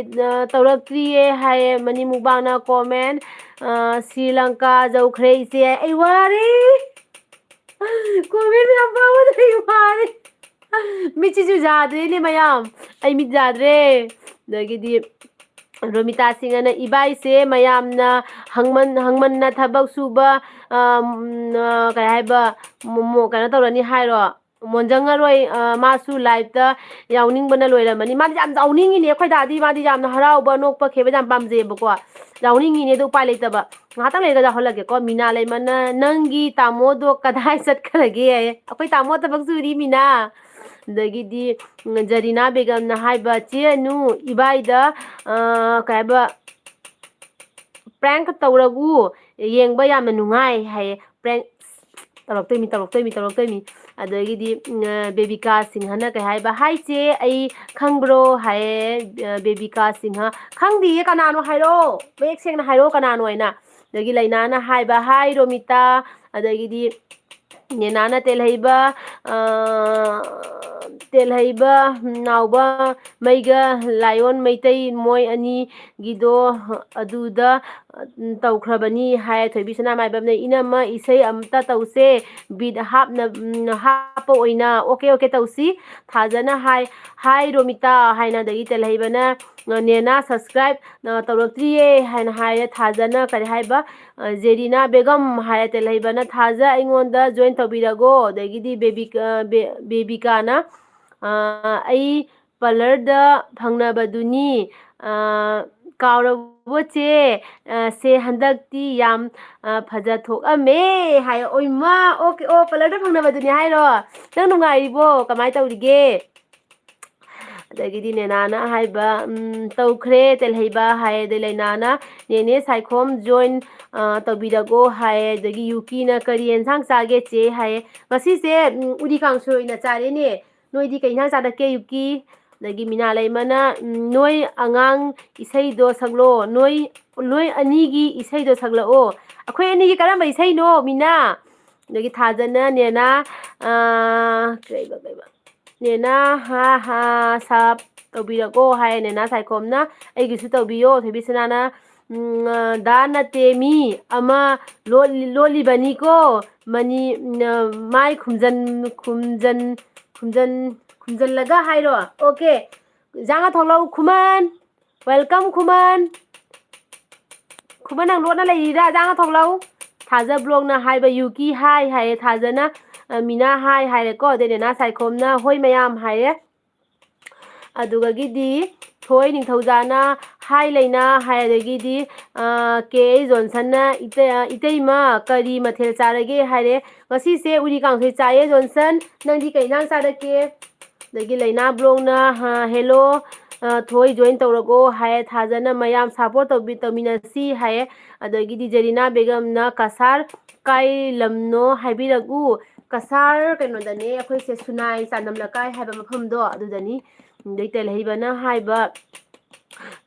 ꯑ, ꯇꯧꯔꯛꯇ꯭ꯔꯤꯌꯦ" ꯍꯥꯏꯌꯦ꯫ ꯃꯅꯤ ꯃꯨꯛꯕꯥꯡꯅ ꯀꯣꯃꯦꯟ, ꯑ, "ꯁ꯭ꯔꯤ ꯂꯪꯀꯥ ꯌꯧꯈ꯭ꯔꯦ ꯏꯆꯦ"꯫ ꯑꯩ ꯋꯥꯔꯦ꯫ ꯀꯣꯃꯦꯟ ꯃꯌꯥꯝ ꯄꯥꯕꯗ ꯑꯩ ꯋꯥꯔꯦ꯫ ꯃꯤꯠꯁꯤꯁꯨ ꯌꯥꯗ꯭ꯔꯦꯅꯦ ꯃꯌꯥꯝ꯫ ꯑꯩ ꯃꯤꯠ ꯌꯥꯗ꯭ꯔꯦ꯫ ꯑꯗꯒꯤꯗꯤ ꯔꯣꯃꯤꯇꯥ ꯁꯤꯡꯍꯅ, "ꯏꯕꯥꯏꯁꯦ ꯃꯌꯥꯝꯅ ꯍꯪꯃꯟ-, ꯍꯪꯃꯟꯅ ꯊꯕꯛ ꯁꯨꯕ, ꯑ, ꯎꯝ, ꯑ, ꯀꯩ ꯍꯥꯏꯕ, ꯃꯣ-, ꯃꯣ-, ꯀꯩꯅꯣ ꯇꯧꯔꯅꯤ ꯍꯥꯏꯔꯣ? ꯃꯣꯟꯖꯪꯉꯔꯣꯏ, ꯑ, ꯃꯥꯁꯨ ꯂꯥꯏꯐꯇ ꯌꯥꯎꯅꯤꯡꯕꯅ ꯂꯣꯏꯔꯝꯃꯅꯤ"꯫ ꯃꯥꯗꯤ ꯌꯥꯝ ꯌꯥꯎꯅꯤꯡꯉꯤꯅꯦ ꯑꯩꯈꯣꯏ ꯗꯥꯗꯤ, ꯃꯥꯗꯤ ꯌꯥꯝꯅ ꯍꯔꯥꯎꯕ, ꯅꯣꯛꯄ, ꯈꯦꯕ ꯌꯥꯝ ꯄꯥꯝꯖꯩꯌꯦꯕꯀꯣ꯫ ꯌꯥꯎꯅꯤꯡꯉꯤꯅꯦ, ꯑꯗꯨ ꯎꯄꯥꯏ ꯂꯩꯇꯕ꯫ ꯉꯥꯏꯍꯥꯛꯇꯪ ꯂꯩꯔꯒ ꯌꯥꯎꯍꯜꯂꯒꯦꯀꯣ꯫ ꯃꯤꯅꯥ ꯂꯩꯃꯅ, "ꯅꯪꯒꯤ ꯇꯥꯃꯣꯗꯣ ꯀꯗꯥꯏ ꯆꯠꯈ꯭ꯔꯒꯦ?" ꯍꯥꯏꯌꯦ꯫ ꯑꯩꯈꯣꯏ ꯇꯥꯃꯣ ꯊꯕꯛ ꯁꯨꯔꯤ, ꯃꯤꯅꯥ꯫ ꯑꯗꯒꯤꯗꯤ, ꯎꯝ, ꯖꯔꯤꯅꯥ ꯕꯦꯒꯝꯅ ꯍꯥꯏꯕ, "ꯆꯦ ꯑꯅꯨ, ꯏꯕꯥꯏꯗ, ꯑ, ꯀꯩ ꯍꯥꯏꯕ, ꯄ꯭ꯔꯦꯡꯛ ꯇꯧꯔꯒꯨ, ꯌꯦꯡꯕ ꯌꯥꯝꯅ ꯅꯨꯡꯉꯥꯏ" ꯍꯥꯏꯌꯦ꯫ ꯄ꯭ꯔꯦꯡꯛ ꯇꯧꯔꯛꯇꯣꯏꯃꯤ, ꯇꯧꯔꯛꯇꯣꯏꯃꯤ, ꯇꯧꯔꯛꯇꯣꯏꯃꯤ꯫ ꯑꯗꯒꯤꯗꯤ, ꯎꯝ, ꯑ, ꯕꯦꯕꯤꯀꯥ ꯁꯤꯡꯍꯅ ꯀꯩ ꯍꯥꯏꯕ, "ꯍꯥꯏ ꯆꯦ, ꯑꯩ ꯈꯪꯕ꯭ꯔꯣ?" ꯍꯥꯏꯌꯦ꯫ ꯑ, ꯕꯦꯕꯤꯀꯥ ꯁꯤꯡꯍ, "ꯈꯪꯗꯤꯌꯦ, ꯀꯅꯥꯅꯣ ꯍꯥꯏꯔꯛꯑꯣ, ꯃꯌꯦꯛ ꯁꯦꯡꯅ ꯍꯥꯏꯔꯛꯑꯣ ꯀꯅꯥꯅꯣ ꯍꯥꯏꯅ"꯫ ꯑꯗꯒꯤ ꯂꯩꯅꯥꯅ ꯍꯥꯏꯕ, "ꯍꯥꯏ ꯔꯣꯃꯤꯇꯥ"꯫ ꯑꯗꯒꯤꯗꯤ ꯅꯦꯅꯥꯅ ꯇꯦꯜꯍꯩꯕ, ꯑ, ꯇꯦꯜꯍꯩꯕ, ꯅꯥꯎꯕ ꯃꯩꯒ ꯂꯥꯏꯌꯣꯟ ꯃꯩꯇꯩ ꯃꯣꯏ ꯑꯅꯤꯒꯤꯗꯣ ꯑꯗꯨꯗ, ꯎꯝ, ꯇꯧꯈ꯭ꯔꯕꯅꯤ ꯍꯥꯏ꯫ ꯊꯣꯏꯕꯤ ꯁꯅꯥꯃꯥꯏꯕꯝꯅ, "ꯏꯅꯝꯃ, ꯏꯁꯩ ꯑꯝꯇ ꯇꯧꯁꯦ, ꯕꯤꯠ ꯍꯥꯞꯅ-, ꯎꯝ, ꯍꯥꯞꯄ ꯑꯣꯏꯅ"꯫ "ꯑꯣꯀꯦ, ꯑꯣꯀꯦ, ꯇꯧꯁꯤ"꯫ ꯊꯥꯖꯅ ꯍꯥꯏ, "ꯍꯥꯏ ꯔꯣꯃꯤꯇꯥ" ꯍꯥꯏꯅ꯫ ꯑꯗꯒꯤ ꯇꯦꯜꯍꯩꯕꯅ, "ꯅꯦꯅꯥ ꯁꯕꯁꯀ꯭ꯔꯥꯏꯕ, ꯑ, ꯇꯧꯔꯛꯇ꯭ꯔꯤꯌꯦ" ꯍꯥꯏꯅ ꯍꯥꯏꯔꯦ꯫ ꯊꯥꯖꯅ ꯀꯔꯤ ꯍꯥꯏꯕ, ꯑ, ꯖꯦꯔꯤꯅꯥ ꯕꯦꯒꯝ ꯍꯥꯏꯔꯦ꯫ ꯇꯦꯜꯍꯩꯕꯅ, "ꯊꯥꯖ, ꯑꯩꯉꯣꯟꯗ ꯖꯣꯏꯟ ꯇꯧꯕꯤꯔꯒꯣ"꯫ ꯑꯗꯒꯤꯗꯤ ꯕꯦꯕꯤꯀꯥ, ꯑ, ꯕꯦ-, ꯕꯦꯕꯤꯀꯥꯅ, ꯑ, "ꯑꯩ ꯄꯥꯔꯂꯔꯗ ꯐꯪꯅꯕꯗꯨꯅꯤ, ꯑ, ꯀꯥꯎꯔꯕꯣ ꯆꯦ? ꯑ, ꯁꯦ ꯍꯟꯗꯛꯇꯤ ꯌꯥꯝ, ꯑ, ꯐꯖ ꯊꯣꯛꯑꯝꯃꯦ" ꯍꯥꯏ꯫ ꯑꯣꯏꯃꯥ, ꯑꯣꯀꯦ, ꯑꯣ, ꯄꯥꯔꯂꯔꯗ ꯐꯪꯅꯕꯗꯨꯅꯤ ꯍꯥꯏꯔꯣ? ꯅꯪ ꯅꯨꯡꯉꯥꯏꯔꯤꯕꯣ? ꯀꯃꯥꯏ ꯇꯧꯔꯤꯒꯦ? ꯑꯗꯒꯤꯗꯤ ꯅꯦꯅꯥꯅ ꯍꯥꯏꯕ, ꯎꯝ, "ꯇꯧꯈ꯭ꯔꯦ ꯇꯦꯜꯍꯩꯕ" ꯍꯥꯏ꯫ ꯑꯗꯩ ꯂꯩꯅꯥꯅ, "ꯅꯦꯅꯦ ꯁꯥꯏꯈꯣꯝ ꯖꯣꯏꯟ, ꯑ, ꯇꯧꯕꯤꯔꯒꯣ" ꯍꯥꯏ꯫ ꯑꯗꯒꯤ ꯌꯨꯀꯤꯅ, "ꯀꯔꯤ ꯑꯦꯟꯁꯥꯡ ꯆꯥꯒꯦ ꯆꯦ?" ꯍꯥꯏ꯫ "ꯉꯁꯤꯁꯦ, ꯎꯝ, ꯎꯔꯤ ꯀꯥꯡꯁꯣꯏ ꯑꯣꯏꯅ ꯆꯥꯔꯦꯅꯦ꯫ ꯅꯣꯏꯗꯤ ꯀꯩ ꯏꯟꯁꯥꯡ ꯆꯥꯔꯛꯀꯦ, ꯌꯨꯀꯤ?" ꯑꯗꯒꯤ ꯃꯤꯅꯥ ꯂꯩꯃꯅ, "ꯎꯝ, ꯅꯣꯏ ꯑꯉꯥꯡ ꯏꯁꯩꯗꯣ ꯁꯛꯂꯛꯑꯣ, ꯅꯣꯏ, ꯅꯣꯏ ꯑꯅꯤꯒꯤ ꯏꯁꯩꯗꯣ ꯁꯛꯂꯛꯑꯣ"꯫ ꯑꯩꯈꯣꯏ ꯑꯅꯤꯒꯤ ꯀꯔꯝꯕ ꯏꯁꯩꯅꯣ, ꯃꯤꯅꯥ? ꯑꯗꯒꯤ ꯊꯥꯖꯅ, "ꯅꯦꯅꯥ, ꯑꯥ, ꯀꯩꯕ, ꯀꯩꯕ? ꯅꯦꯅꯥ, ꯍꯥ, ꯍꯥ, ꯁꯥꯞ ꯇꯧꯕꯤꯔꯛꯑꯣ" ꯍꯥꯏ꯫ ꯅꯦꯅꯥ ꯁꯥꯏꯈꯣꯝꯅ, "ꯑꯩꯒꯤꯁꯨ ꯇꯧꯕꯤꯌꯣ"꯫ ꯊꯣꯏꯕꯤꯁꯅꯥꯅ, ꯎꯝ, ꯑ, "ꯗꯥ ꯅꯠꯇꯦ, ꯃꯤ ꯑꯃ ꯂꯣꯠꯂꯤ-, ꯂꯣꯠꯂꯤꯕꯅꯤꯀꯣ, ꯃꯅꯤ-, ꯎꯝ, ꯑ, ꯃꯥꯏ ꯈꯨꯝꯖꯟ-, ꯈꯨꯝꯖꯟ-, ꯈꯨꯝꯖꯟ-, ꯈꯨꯝꯖꯜꯂꯒ ꯍꯥꯏꯔꯣ"꯫ ꯑꯣꯀꯦ꯫ ꯖꯥꯡꯉ ꯊꯣꯛꯂꯛꯎ, ꯈꯨꯃꯟ꯫ Welcome, ꯈꯨꯃꯟ꯫ ꯈꯨꯃꯟ, ꯅꯪ ꯂꯣꯠꯅ ꯂꯩꯔꯤꯔꯥ? ꯖꯥꯡꯉ ꯊꯣꯛꯂꯛꯎ꯫ ꯊꯥꯖ ꯕ꯭ꯂꯣꯛꯅ ꯍꯥꯏꯕ, "ꯌꯨꯀꯤ ꯍꯥꯏ" ꯍꯥꯏꯌꯦ꯫ ꯊꯥꯖꯅ, ꯑ, "ꯃꯤꯅꯥ ꯍꯥꯏ" ꯍꯥꯏꯔꯦꯀꯣ꯫ ꯑꯗꯩ ꯅꯦꯅꯥ ꯁꯥꯏꯈꯣꯝꯅ, "ꯍꯣꯏ ꯃꯌꯥꯝ" ꯍꯥꯏꯌꯦ꯫ ꯑꯗꯨꯗꯒꯤꯗꯤ ꯊꯣꯏ ꯅꯤꯡꯊꯧꯖꯥꯅ, "ꯍꯥꯏ ꯂꯩꯅꯥ" ꯍꯥꯏ꯫ ꯑꯗꯒꯤꯗꯤ, ꯑ, ꯀꯦ ꯑꯦ ꯖꯣꯟꯁꯟꯅ, "ꯏꯇꯩ-, ꯑ, ꯏꯇꯩꯃ, ꯀꯔꯤ ꯃꯊꯦꯜ ꯆꯥꯔꯒꯦ?" ꯍꯥꯏꯔꯦ꯫ "ꯉꯁꯤꯁꯦ ꯎꯔꯤ ꯀꯥꯡꯁꯣꯏ ꯆꯥꯏꯌꯦ ꯖꯣꯟꯁꯟ꯫ ꯅꯪꯗꯤ ꯀꯩ ꯏꯟꯖꯥꯡ ꯆꯥꯔꯛꯀꯦ?" ꯑꯗꯒꯤ ꯂꯩꯅꯥ ꯕ꯭ꯂꯣꯛꯅ, "ꯍ-, ꯍꯦꯜꯂꯣ, ꯑ, ꯊꯣꯏ, ꯖꯣꯏꯟ ꯇꯧꯔꯛꯑꯣ" ꯍꯥꯏꯌꯦ꯫ ꯊꯥꯖꯅ, "ꯃꯌꯥꯝ ꯁꯞꯄꯣꯔꯠ ꯇꯧꯕꯤ-, ꯇꯧꯃꯤꯟꯅꯁꯤ" ꯍꯥꯏꯌꯦ꯫ ꯑꯗꯒꯤꯗꯤ ꯖꯦꯔꯤꯅꯥ ꯕꯦꯒꯝꯅ, "ꯀꯁꯥꯔ ꯀꯥꯏ ꯂꯝꯅꯣ ꯍꯥꯏꯕꯤꯔꯛꯎ"꯫ ꯀꯁꯥꯔ ꯀꯩꯅꯣꯗꯅꯦ, ꯑꯩꯈꯣꯏꯁꯦ ꯁꯨꯅꯥꯏ ꯆꯥꯟꯗꯝ ꯂꯩꯀꯥꯏ ꯍꯥꯏꯕ ꯃꯐꯝꯗꯣ ꯑꯗꯨꯗꯅꯤ꯫ ꯑꯗꯩ ꯇꯦꯜꯍꯩꯕꯅ ꯍꯥꯏꯕ,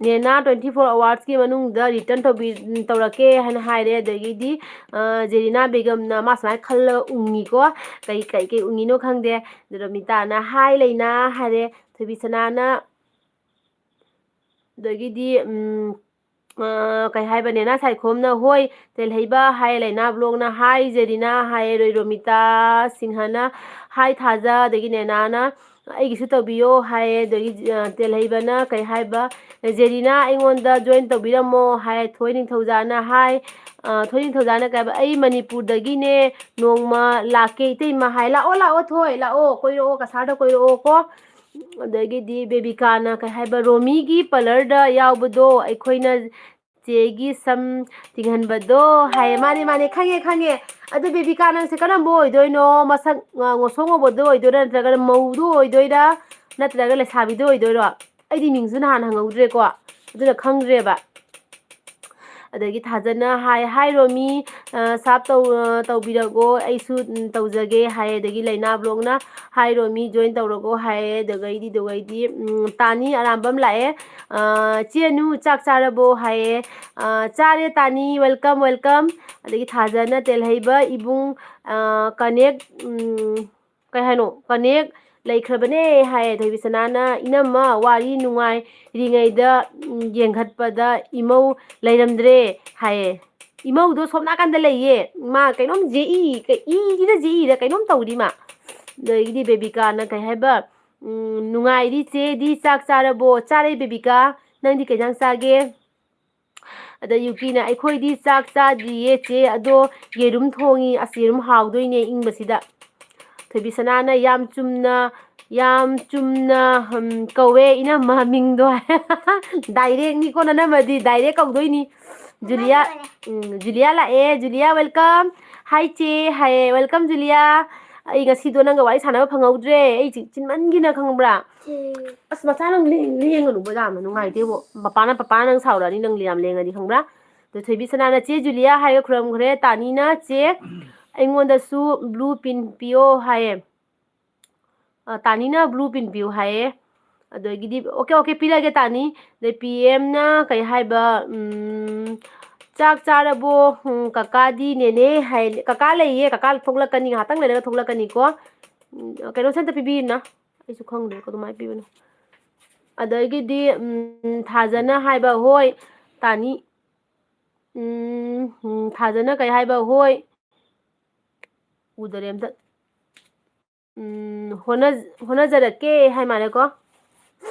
"ꯅꯦꯅꯥ twenty four hours ꯀꯤ ꯃꯅꯨꯡꯗ return ꯇꯧꯕꯤ-, ꯇꯧꯔꯛꯀꯦ" ꯍꯥꯏꯅ ꯍꯥꯏꯔꯦ꯫ ꯑꯗꯒꯤꯗꯤ, ꯑ, ꯖꯦꯔꯤꯅꯥ ꯕꯦꯒꯝꯅ ꯃꯥ ꯁꯨꯃꯥꯏꯅ ꯈꯜꯂꯒ ꯎꯪꯉꯤꯀꯣ꯫ ꯀꯩ, ꯀꯩ, ꯀꯩ ꯎꯪꯉꯤꯅꯣ ꯈꯪꯗꯦ꯫ ꯑꯗꯣ ꯔꯣꯃꯤꯇꯥꯅ, "ꯍꯥꯏ ꯂꯩꯅꯥ" ꯍꯥꯏꯔꯦ꯫ ꯊꯣꯏꯕꯤꯁꯅꯥꯅ, ꯑꯗꯒꯤꯗꯤ, ꯎꯝ, ꯑ, ꯀꯩ ꯍꯥꯏꯕ, ꯅꯦꯅꯥ ꯁꯥꯏꯈꯣꯝꯅ, "ꯍꯣꯏ ꯇꯦꯜꯍꯩꯕ" ꯍꯥꯏ, ꯂꯩꯅꯥ ꯕ꯭ꯂꯣꯛꯅ, "ꯍꯥꯏ ꯖꯦꯔꯤꯅꯥ" ꯍꯥꯏ, ꯔꯣꯏ ꯔꯣꯃꯤꯇꯥ ꯁꯤꯡꯍꯅ, "ꯍꯥꯏ ꯊꯥꯖ", ꯑꯗꯒꯤ ꯅꯦꯅꯥꯅ, "ꯑꯩꯒꯤꯁꯨ ꯇꯧꯕꯤꯌꯣ" ꯍꯥꯏ, ꯑꯗꯒꯤ, ꯑ, ꯇꯦꯜꯍꯩꯕꯅ ꯀꯩ ꯍꯥꯏꯕ, "ꯖꯦꯔꯤꯅꯥ ꯑꯩꯉꯣꯟꯗ ꯖꯣꯏꯟ ꯇꯧꯕꯤꯔꯝꯃꯣ" ꯍꯥꯏ, ꯊꯣꯏ ꯅꯤꯡꯊꯧꯖꯥꯅ ꯍꯥꯏ, ꯑ, ꯊꯣꯏ ꯅꯤꯡꯊꯧꯖꯥꯅ ꯀꯩ ꯍꯥꯏꯕ, "ꯑꯩ ꯃꯅꯤꯄꯨꯔꯗꯒꯤꯅꯦ, ꯅꯣꯡꯃ ꯂꯥꯛꯀꯦ ꯏꯇꯩꯃ" ꯍꯥꯏ, "ꯂꯥꯛꯑꯣ, ꯂꯥꯛꯑꯣ ꯊꯣꯏ, ꯂꯥꯛꯑꯣ, ꯀꯣꯏꯔꯛꯑꯣ, ꯀꯁꯥꯔꯗ ꯀꯣꯏꯔꯛꯑꯣ ꯀꯣ"꯫ ꯑꯗꯒꯤꯗꯤ ꯕꯦꯕꯤꯀꯥꯅ ꯀꯩ ꯍꯥꯏꯕ, "ꯔꯣꯃꯤꯒꯤ ꯄꯥꯔꯂꯔꯗ ꯌꯥꯎꯕꯗꯣ ꯑꯩꯈꯣꯏꯅ ꯆꯦꯒꯤ ꯁꯝ ꯇꯤꯡꯍꯟꯕꯗꯣ" ꯍꯥꯏꯌꯦ꯫ ꯃꯥꯅꯦ, ꯃꯥꯅꯦ, ꯈꯪꯉꯦ, ꯈꯪꯉꯦ꯫ ꯑꯗꯨ ꯕꯦꯕꯤꯀꯥ, ꯅꯪꯁꯦ ꯀꯔꯝꯕ ꯑꯣꯏꯗꯣꯏꯅꯣ? ꯃꯁꯛ, ꯑ, ꯉꯧꯁꯣꯛ ꯉꯧꯕꯗꯣ ꯑꯣꯏꯗꯣꯏꯔꯥ, ꯅꯠꯇ꯭ꯔꯒꯅ ꯃꯧꯗꯣ ꯑꯣꯏꯗꯣꯏꯔꯥ, ꯅꯠꯇ꯭ꯔꯒ ꯂꯩꯁꯥꯕꯤꯗꯣ ꯑꯣꯏꯗꯣꯏꯔꯣ? ꯑꯩꯗꯤ ꯃꯤꯡꯁꯨ ꯅꯍꯥꯟ ꯍꯪꯍꯧꯗ꯭ꯔꯦꯀꯣ, ꯑꯗꯨꯅ ꯈꯪꯗ꯭ꯔꯦꯕ꯫ ꯑꯗꯒꯤ ꯊꯥꯖꯅ ꯍꯥꯏ, "ꯍꯥꯏ ꯔꯣꯃꯤ, ꯑ, ꯁꯥꯞ ꯇꯧ-, ꯑ, ꯇꯧꯕꯤꯔꯛꯑꯣ, ꯑꯩꯁꯨ, ꯎꯝ, ꯇꯧꯖꯒꯦ" ꯍꯥꯏ꯫ ꯑꯗꯒꯤ ꯂꯩꯅꯥ ꯕ꯭ꯂꯣꯛꯅ, ꯍꯥꯏꯔꯣ, ꯃꯤ join ꯇꯧꯔꯒꯣ ꯍꯥꯏꯌꯦ꯫ ꯑꯗꯨꯒꯩꯗꯤ ꯑꯗꯨꯒꯩꯗꯤ ꯎꯝ, ꯇꯥꯅꯤ ꯑꯔꯥꯝꯕꯝ ꯂꯥꯛꯑꯦ꯫ ꯑ, ꯆꯦ ꯑꯅꯨ ꯆꯥꯛ ꯆꯥꯔꯕꯣ ꯍꯥꯏꯌꯦ꯫ ꯑ, ꯆꯥꯔꯦ ꯇꯥꯅꯤ, welcome, welcome꯫ ꯑꯗꯒꯤ ꯊꯥꯖꯅ ꯇꯦꯜꯍꯩꯕ ꯏꯕꯨꯡ, ꯑ, connect, ꯎꯝ, ꯀꯩ ꯍꯥꯏꯅꯣ, connect ꯂꯩꯈ꯭ꯔꯕꯅꯦ ꯍꯥꯏꯌꯦ꯫ ꯊꯣꯏꯕꯤꯁꯅꯥꯅ, "ꯏꯅꯝꯃ, ꯋꯥꯔꯤ ꯅꯨꯡꯉꯥꯏꯔꯤꯉꯩꯗ, ꯎꯝ, ꯌꯦꯡꯈꯠꯄꯗ ꯏꯃꯧ ꯂꯩꯔꯝꯗ꯭ꯔꯦ" ꯍꯥꯏꯌꯦ꯫ ꯏꯃꯧꯗꯣ ꯁꯣꯝ ꯅꯥꯀꯟꯗ ꯂꯩꯌꯦ꯫ ꯃꯥ ꯀꯩꯅꯣꯝ ꯖꯦꯛꯏ, ꯀ-, ꯏꯔꯤꯔ ꯖꯦꯛꯏꯔ ꯀꯩꯅꯣꯝ ꯇꯧꯔꯤ ꯃꯥ꯫ ꯑꯗꯒꯤꯗꯤ ꯕꯦꯕꯤꯀꯥꯅ ꯀꯩ ꯍꯥꯏꯕ, ꯎꯝ, "ꯅꯨꯡꯉꯥꯏꯔꯤ ꯆꯦꯗꯤ, ꯆꯥꯛ ꯆꯥꯔꯕꯣ?" "ꯆꯥꯔꯦ ꯕꯦꯕꯤꯀꯥ, ꯅꯪꯗꯤ ꯀꯩ ꯏꯟꯖꯥꯡ ꯆꯥꯒꯦ?" ꯑꯗ ꯌꯨꯀꯤꯅ, "ꯑꯩꯈꯣꯏꯗꯤ ꯆꯥꯛ ꯆꯥꯗ꯭ꯔꯤꯌꯦ ꯆꯦ, ꯑꯗꯣ ꯌꯦꯔꯨꯝ ꯊꯣꯡꯉꯤ꯫ ꯑꯁ, ꯌꯦꯔꯨꯝ ꯍꯥꯎꯗꯣꯏꯅꯦ ꯏꯪꯕꯁꯤꯗ꯫" ꯊꯣꯏꯕꯤꯁꯅꯥꯅ, "ꯌꯥꯝ ꯆꯨꯝꯅ, ꯌꯥꯝ ꯆꯨꯝꯅ, ꯎꯝ, ꯀꯧꯋꯦ ꯏꯅꯝꯃ ꯃꯤꯡꯗꯣ꯫" Direct ꯅꯤꯀꯣ ꯅꯅꯝꯃꯗꯤ, direct ꯀꯧꯗꯣꯏꯅꯤ꯫ ꯖꯨꯂꯤꯌꯥ, ꯎꯝ, ꯖꯨꯂꯤꯌꯥ ꯂꯥꯛꯑꯦ꯫ ꯖꯨꯂꯤꯌꯥ, welcome꯫ Hi ꯆꯦ ꯍꯥꯏꯌꯦ꯫ Welcome ꯖꯨꯂꯤꯌꯥ꯫ ꯑꯩ ꯉꯁꯤꯗꯣ ꯅꯪꯒ ꯋꯥꯔꯤ ꯁꯥꯟꯅꯕ ꯐꯪꯍꯧꯗ꯭ꯔꯦ꯫ ꯑꯩ ꯆꯤ-, ꯆꯤꯟꯃꯟꯒꯤꯅ ꯈꯪꯕ꯭ꯔꯥ? ꯎꯝ꯫ ꯑꯁ, ꯃꯆꯥ ꯅꯪ ꯂꯦꯡ-, ꯂꯦꯡꯒꯅꯨꯕ ꯌꯥꯝꯅ ꯅꯨꯡꯉꯥꯏꯇꯦꯕꯣ꯫ ꯃꯄꯥꯅ, ꯄꯄꯥꯅ ꯅꯪ ꯁꯥꯎꯔꯛꯑꯅꯤ ꯅꯪ ꯌꯥꯝ ꯂꯦꯡꯉꯗꯤ ꯈꯪꯕ꯭ꯔꯥ? ꯑꯗꯣ ꯊꯣꯏꯕꯤꯁꯅꯥꯅ, "ꯆꯦ ꯖꯨꯂꯤꯌꯥ ꯍꯥꯏꯔꯒ ꯈꯨꯔꯨꯝꯈ꯭ꯔꯦ, ꯇꯥꯅꯤꯅ ꯆꯦ ꯑꯩꯉꯣꯟꯗꯁꯨ blue pin ꯄꯤꯌꯣ ꯍꯥꯏꯌꯦ꯫ ꯑ, ꯇꯥꯅꯤꯅ blue pin ꯄꯤꯌꯨ ꯍꯥꯏꯌꯦ꯫" ꯑꯗꯒꯤꯗꯤ, "ꯑꯣꯀꯦ, ꯑꯣꯀꯦ, ꯄꯤꯔꯒꯦ ꯇꯥꯅꯤ꯫" ꯑꯗꯩ ꯄꯤ ꯑꯦꯝꯅ ꯀꯩ ꯍꯥꯏꯕ, ꯎꯝ, "ꯆꯥꯛ ꯆꯥꯔꯕꯣ? ꯎꯝ, ꯀꯀꯥꯗꯤ ꯅꯦꯅꯦ ꯍꯥꯏ꯫" ꯀꯀꯥ ꯂꯩꯌꯦ, ꯀꯀꯥ ꯊꯣꯛꯂꯛꯀꯅꯤ, ꯉꯥꯏꯍꯥꯛꯇꯪ ꯂꯩꯔꯒ ꯊꯣꯛꯂꯛꯀꯅꯤꯀꯣ꯫ ꯎꯝ, ꯀꯩꯅꯣꯁꯦ ꯑꯝꯇ ꯄꯤꯕꯤꯌꯨꯅ꯫ ꯑꯩꯁꯨ ꯈꯪꯗꯦ ꯀꯃꯥꯏꯅ ꯄꯤꯕꯅꯣ꯫ ꯑꯗꯒꯤꯗꯤ, ꯎꯝ, ꯊꯥꯖꯅ ꯍꯥꯏꯕ, "ꯍꯣꯏ, ꯇꯥꯅꯤ꯫" ꯎꯝ, ꯎꯝ, ꯊꯥꯖꯅ ꯀꯩ ꯍꯥꯏꯕ? "ꯍꯣꯏ꯫" ꯎꯗꯔꯦ ꯑꯝꯇ꯫ ꯎꯝ, ꯍꯣꯠꯅ-, ꯍꯣꯠꯅꯖꯔꯛꯀꯦ ꯍꯥꯏ ꯃꯥꯜꯂꯦꯀꯣ꯫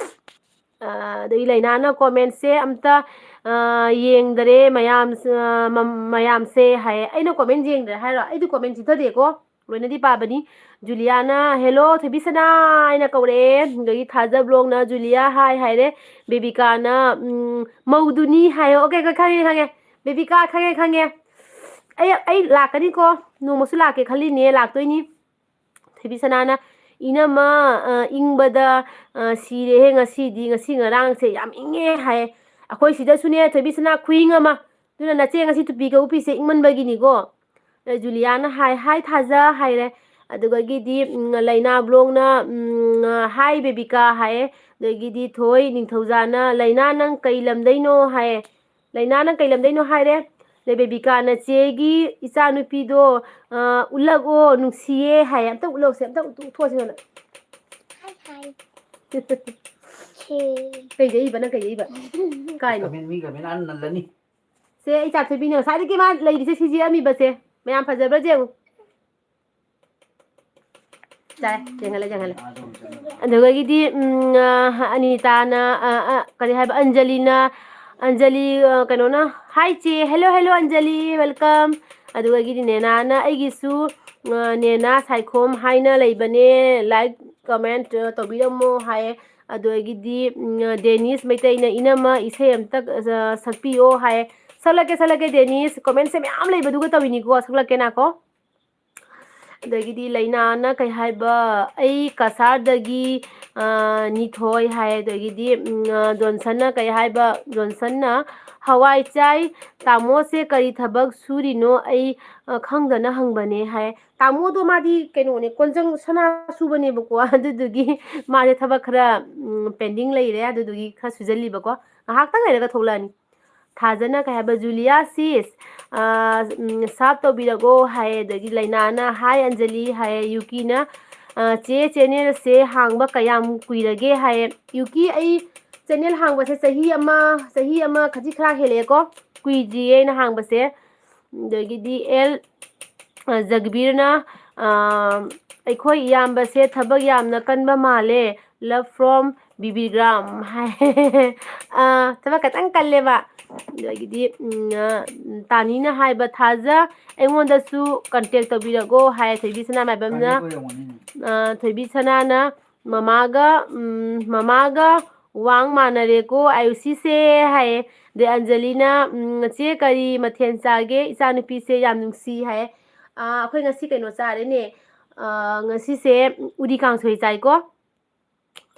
ꯑ, ꯑꯗꯒꯤ ꯂꯩꯅꯥꯅ comment ꯁꯦ ꯑꯝꯇ, ꯑ, ꯌꯦꯡꯗꯔꯦ ꯃꯌꯥꯝ, ꯑ, ꯃ-, ꯃꯌꯥꯝꯁꯦ ꯍꯥꯏꯌꯦ꯫ ꯑꯩꯅ comment ꯌꯦꯡꯗ꯭ꯔꯦ ꯍꯥꯏꯔꯣ? ꯑꯩꯗꯤ comment ꯆꯤꯊꯗꯦꯀꯣ꯫ ꯂꯣꯏꯅꯗꯤ ꯄꯥꯕꯅꯤ꯫ ꯖꯨꯂꯤꯌꯥꯅ, "Hello, ꯊꯣꯏꯕꯤꯁꯅꯥ" ꯍꯥꯏꯅ ꯀꯧꯔꯛꯑꯦ꯫ ꯑꯗꯒꯤ ꯊꯥꯖ vlog ꯅ, "ꯖꯨꯂꯤꯌꯥ, hi" ꯍꯥꯏꯔꯦ꯫ ꯕꯦꯕꯤꯀꯥꯅ, ꯎꯝ, "ꯃꯧꯗꯨꯅꯤ" ꯍꯥꯏꯌꯣ꯫ ꯑꯣꯀꯦ, ꯑꯣꯀꯦ, ꯈꯪꯉꯦ, ꯈꯪꯉꯦ꯫ ꯕꯦꯕꯤꯀꯥ, ꯈꯪꯉꯦ, ꯈꯪꯉꯦ꯫ ꯑꯩ, ꯑꯩ ꯂꯥꯛꯀꯅꯤꯀꯣ꯫ ꯅꯣꯡꯃꯁꯨ ꯂꯥꯛꯀꯦ ꯈꯜꯂꯤꯅꯦ, ꯂꯥꯛꯇꯣꯏꯅꯤ꯫ ꯊꯣꯏꯕꯤꯁꯅꯥꯅ, "ꯏꯅꯝꯃ, ꯑ, ꯏꯪꯕꯗ, ꯑ, ꯁꯤꯔꯦꯍꯦ ꯉꯁꯤꯗꯤ, ꯉꯁꯤ ꯉꯔꯥꯡꯁꯦ ꯌꯥꯝ ꯏꯪꯉꯦ" ꯍꯥꯏꯌꯦ꯫ ꯑꯩꯈꯣꯏ ꯁꯤꯗꯁꯨꯅꯦ ꯊꯣꯏꯕꯤꯁꯅꯥ ꯈꯨꯏꯪ ꯑꯃ꯫ ꯑꯗꯨꯅ ꯅꯆꯦ ꯉꯁꯤ ꯇꯨꯄꯤꯒ ꯎꯞꯄꯤꯁꯦ ꯏꯪꯃꯟꯕꯒꯤꯅꯤꯀꯣ꯫ ꯑ, ꯖꯨꯂꯤꯌꯥꯅ ꯍꯥꯏ, "Hi ꯊꯥꯖ" ꯍꯥꯏꯔꯦ꯫ ꯑꯗꯨꯗꯒꯤꯗꯤ ꯎꯝ, ꯂꯩꯅꯥ ꯕ꯭ꯂꯣꯛꯅ ꯎꯝ, ꯍꯥꯏ ꯕꯦꯕꯤꯀꯥ ꯍꯥꯏꯌꯦ꯫ ꯑꯗꯒꯤꯗꯤ ꯊꯣꯏ ꯅꯤꯡꯊꯧꯖꯥꯅ, "ꯂꯩꯅꯥ, ꯅꯪ ꯀꯩ ꯂꯝꯗꯩꯅꯣ?" ꯍꯥꯏꯌꯦ꯫ ꯂꯩꯅꯥ, "ꯅꯪ ꯀꯩ ꯂꯝꯗꯩꯅꯣ?" ꯍꯥꯏꯔꯦ꯫ ꯑꯗꯩ ꯕꯦꯕꯤꯀꯥꯅ, "ꯆꯦꯒꯤ ꯏꯆꯥꯅꯨꯄꯤꯗꯣ ꯑ, ꯎꯠꯂꯛꯑꯣ, ꯅꯨꯡꯁꯤꯌꯦ" ꯍꯥꯏꯌꯦ꯫ "ꯑꯝꯇ ꯎꯠꯂꯛꯑꯣꯁꯦ, ꯑꯝꯇ ꯎꯠꯊꯣꯛꯑꯁꯦ" ꯍꯥꯏꯅ꯫ ꯍꯥꯏ, ꯍꯥꯏ꯫ ꯁꯦ꯫ ꯀꯩꯗ ꯏꯕ? ꯅꯪ ꯀꯩꯗ ꯏꯕ? ꯀꯥꯏꯅꯣ? ꯀꯃꯦꯟ, ꯃꯤ ꯀꯃꯦꯟ ꯑꯥ ꯅꯜꯂꯅꯤ꯫ ꯁꯦ, ꯑꯩ ꯆꯥꯊꯣꯏꯕꯤꯅ ꯉꯁꯥꯏꯗꯒꯤ ꯃꯥ ꯂꯩꯔꯤꯁꯦ ꯁꯤꯁꯦ ꯑꯃꯤꯕꯁꯦ꯫ ꯃꯌꯥꯝ ꯐꯖꯕ꯭ꯔꯥ ꯌꯦꯡꯉꯨ꯫ ꯆꯥꯏ, ꯌꯦꯡꯍꯜꯂꯦ, ꯌꯦꯡꯍꯜꯂꯦ꯫ ꯑꯗꯨꯗꯒꯤꯗꯤ, ꯎꯝ, ꯑ, ꯑꯅꯤꯇꯥꯅ, ꯑ, ꯑ, ꯀꯔꯤ ꯍꯥꯏꯕ, ꯑꯟꯖꯂꯤꯅ, ꯑꯟꯖꯂꯤ, ꯑ, ꯀꯩꯅꯣꯅ, "Hi ꯆꯦ", "Hello, hello ꯑꯟꯖꯂꯤ, welcome"꯫ ꯑꯗꯨꯗꯒꯤꯗꯤ ꯅꯦꯅꯥꯅ, "ꯑꯩꯒꯤꯁꯨ, ꯑ, ꯅꯦꯅꯥ ꯁꯥꯏꯈꯣꯝ ꯍꯥꯏꯅ ꯂꯩꯕꯅꯦ, like, comment, ꯑ, ꯇꯧꯕꯤꯔꯝꯃꯣ" ꯍꯥꯏꯌꯦ꯫ ꯑꯗꯨꯗꯒꯤꯗꯤ, ꯎꯝ, ꯗꯦꯅꯤꯁ ꯃꯩꯇꯩꯅ, "ꯏꯅꯝꯃ ꯏꯁꯩ ꯑꯝꯇ, ꯑ, ꯁꯛꯄꯤꯌꯣ" ꯍꯥꯏꯌꯦ꯫ ꯁꯛꯂꯛꯀꯦ, ꯁꯛꯂꯛꯀꯦ ꯗꯦꯅꯤꯁ, commentꯁꯦ ꯃꯌꯥꯝ ꯂꯩꯕꯗꯨꯒ ꯇꯧꯔꯤꯅꯤꯀꯣ, ꯁꯛꯂꯛꯀꯦ ꯉꯥꯏꯈꯣ꯫ ꯑꯗꯒꯤꯗꯤ ꯂꯩꯅꯥꯅ ꯀꯩ ꯍꯥꯏꯕ, "ꯑꯩ ꯀꯁꯥꯔꯗꯒꯤ, ꯑ, ꯅꯤꯊꯣꯏ" ꯍꯥꯏ꯫ ꯑꯗꯒꯤꯗꯤ, ꯎꯝ, ꯑ, ꯖꯣꯟꯁꯟꯅ ꯀꯩ ꯍꯥꯏꯕ, ꯖꯣꯟꯁꯟꯅ, "ꯍꯋꯥꯏ ꯆꯥꯏ, ꯇꯥꯃꯣꯁꯦ ꯀꯔꯤ ꯊꯕꯛ ꯁꯨꯔꯤꯅꯣ? ꯑꯩ, ꯑ, ꯈꯪꯗꯅ ꯍꯪꯕꯅꯦ" ꯍꯥꯏ꯫ ꯇꯥꯃꯣꯗꯣ ꯃꯥꯗꯤ ꯀꯩꯅꯣꯅꯦ, ꯀꯣꯟꯖꯪ ꯁꯅꯥ ꯁꯨꯕꯅꯦꯕꯀꯣ꯫ ꯑꯗꯨꯗꯨꯒꯤ ꯃꯥꯁꯦ ꯊꯕꯛ ꯈꯔ, ꯎꯝ, pending ꯂꯩꯔꯦ, ꯑꯗꯨꯗꯨꯒꯤ ꯈꯔ ꯁꯨꯖꯜꯂꯤꯕꯀꯣ꯫ ꯉꯥꯏꯍꯥꯛꯇꯪ ꯂꯩꯔꯒ ꯊꯣꯛꯂꯛꯑꯅꯤ꯫ ꯊꯥꯖꯅ ꯀꯩ ꯍꯥꯏꯕ, "ꯖꯨꯂꯤꯌꯥ sis, ꯑ, ꯎꯝ, sub ꯇꯧꯕꯤꯔꯒꯣ" ꯍꯥꯏꯌꯦ꯫ ꯑꯗꯒꯤ ꯂꯩꯅꯥꯅ, "Hi ꯑꯟꯖꯂꯤ" ꯍꯥꯏꯌꯦ꯫ ꯌꯨꯀꯤꯅ, ꯑ, "ꯆꯦ, channelꯁꯦ ꯍꯥꯡꯕ ꯀꯌꯥꯝ ꯀꯨꯏꯔꯒꯦ?" ꯍꯥꯏꯌꯦ꯫ ꯌꯨꯀꯤ, ꯑꯩ channel ꯍꯥꯡꯕꯁꯦ ꯆꯍꯤ ꯑꯃ, ꯆꯍꯤ ꯑꯃ ꯈꯖꯤꯛ ꯈꯔ ꯍꯦꯜꯂꯛꯑꯦꯀꯣ꯫ ꯀꯨꯏꯗ꯭ꯔꯤꯌꯦ ꯑꯩꯅ ꯍꯥꯡꯕꯁꯦ꯫ ꯑꯗꯒꯤꯗꯤ ꯑꯦꯜ, ꯑ, ꯖꯒꯕꯤꯔꯅ, ꯑ, "ꯑꯩꯈꯣꯏ ꯏꯌꯥꯝꯕꯁꯦ ꯊꯕꯛ ꯌꯥꯝꯅ ꯀꯟꯕ ꯃꯥꯜꯂꯦ꯫ Love from ꯕꯤꯕꯤꯒ꯭ꯔꯥꯝ" ꯍꯥꯏ꯫ ꯑ, ꯊꯕꯛ ꯈꯇꯪ ꯀꯜꯂꯦꯕ꯫ ꯑꯗꯒꯤꯗꯤ, ꯎꯝ, ꯑ, ꯇꯥꯅꯤꯅ ꯍꯥꯏꯕ, "ꯊꯥꯖ, ꯑꯩꯉꯣꯟꯗꯁꯨ contact ꯇꯧꯕꯤꯔꯛꯑꯣ" ꯍꯥꯏ꯫ ꯊꯣꯏꯕꯤ ꯁꯅꯥ ꯃꯥꯏꯕꯝꯅ, ꯑ, ꯊꯣꯏꯕꯤ ꯁꯅꯥꯅ, "ꯃꯃꯥꯒ, ꯎꯝ, ꯃꯃꯥꯒ ꯋꯥꯡ ꯃꯥꯟꯅꯔꯦꯀꯣ ꯑꯌꯨꯁꯤꯁꯦ" ꯍꯥꯏꯌꯦ꯫ ꯑꯗꯩ ꯑꯟꯖꯂꯤꯅ, ꯎꯝ, "ꯆꯦ, ꯀꯔꯤ ꯃꯊꯦꯜ ꯆꯥꯒꯦ? ꯏꯆꯥꯅꯨꯄꯤꯁꯦ ꯌꯥꯝ ꯅꯨꯡꯁꯤ" ꯍꯥꯏꯌꯦ꯫ ꯑ, ꯑꯩꯈꯣꯏ ꯉꯁꯤ ꯀꯩꯅꯣ ꯆꯥꯔꯦꯅꯦ꯫ ꯑ, ꯉꯁꯤꯁꯦ ꯎꯔꯤ ꯀꯥꯡꯁꯣꯏ ꯆꯥꯏꯀꯣ꯫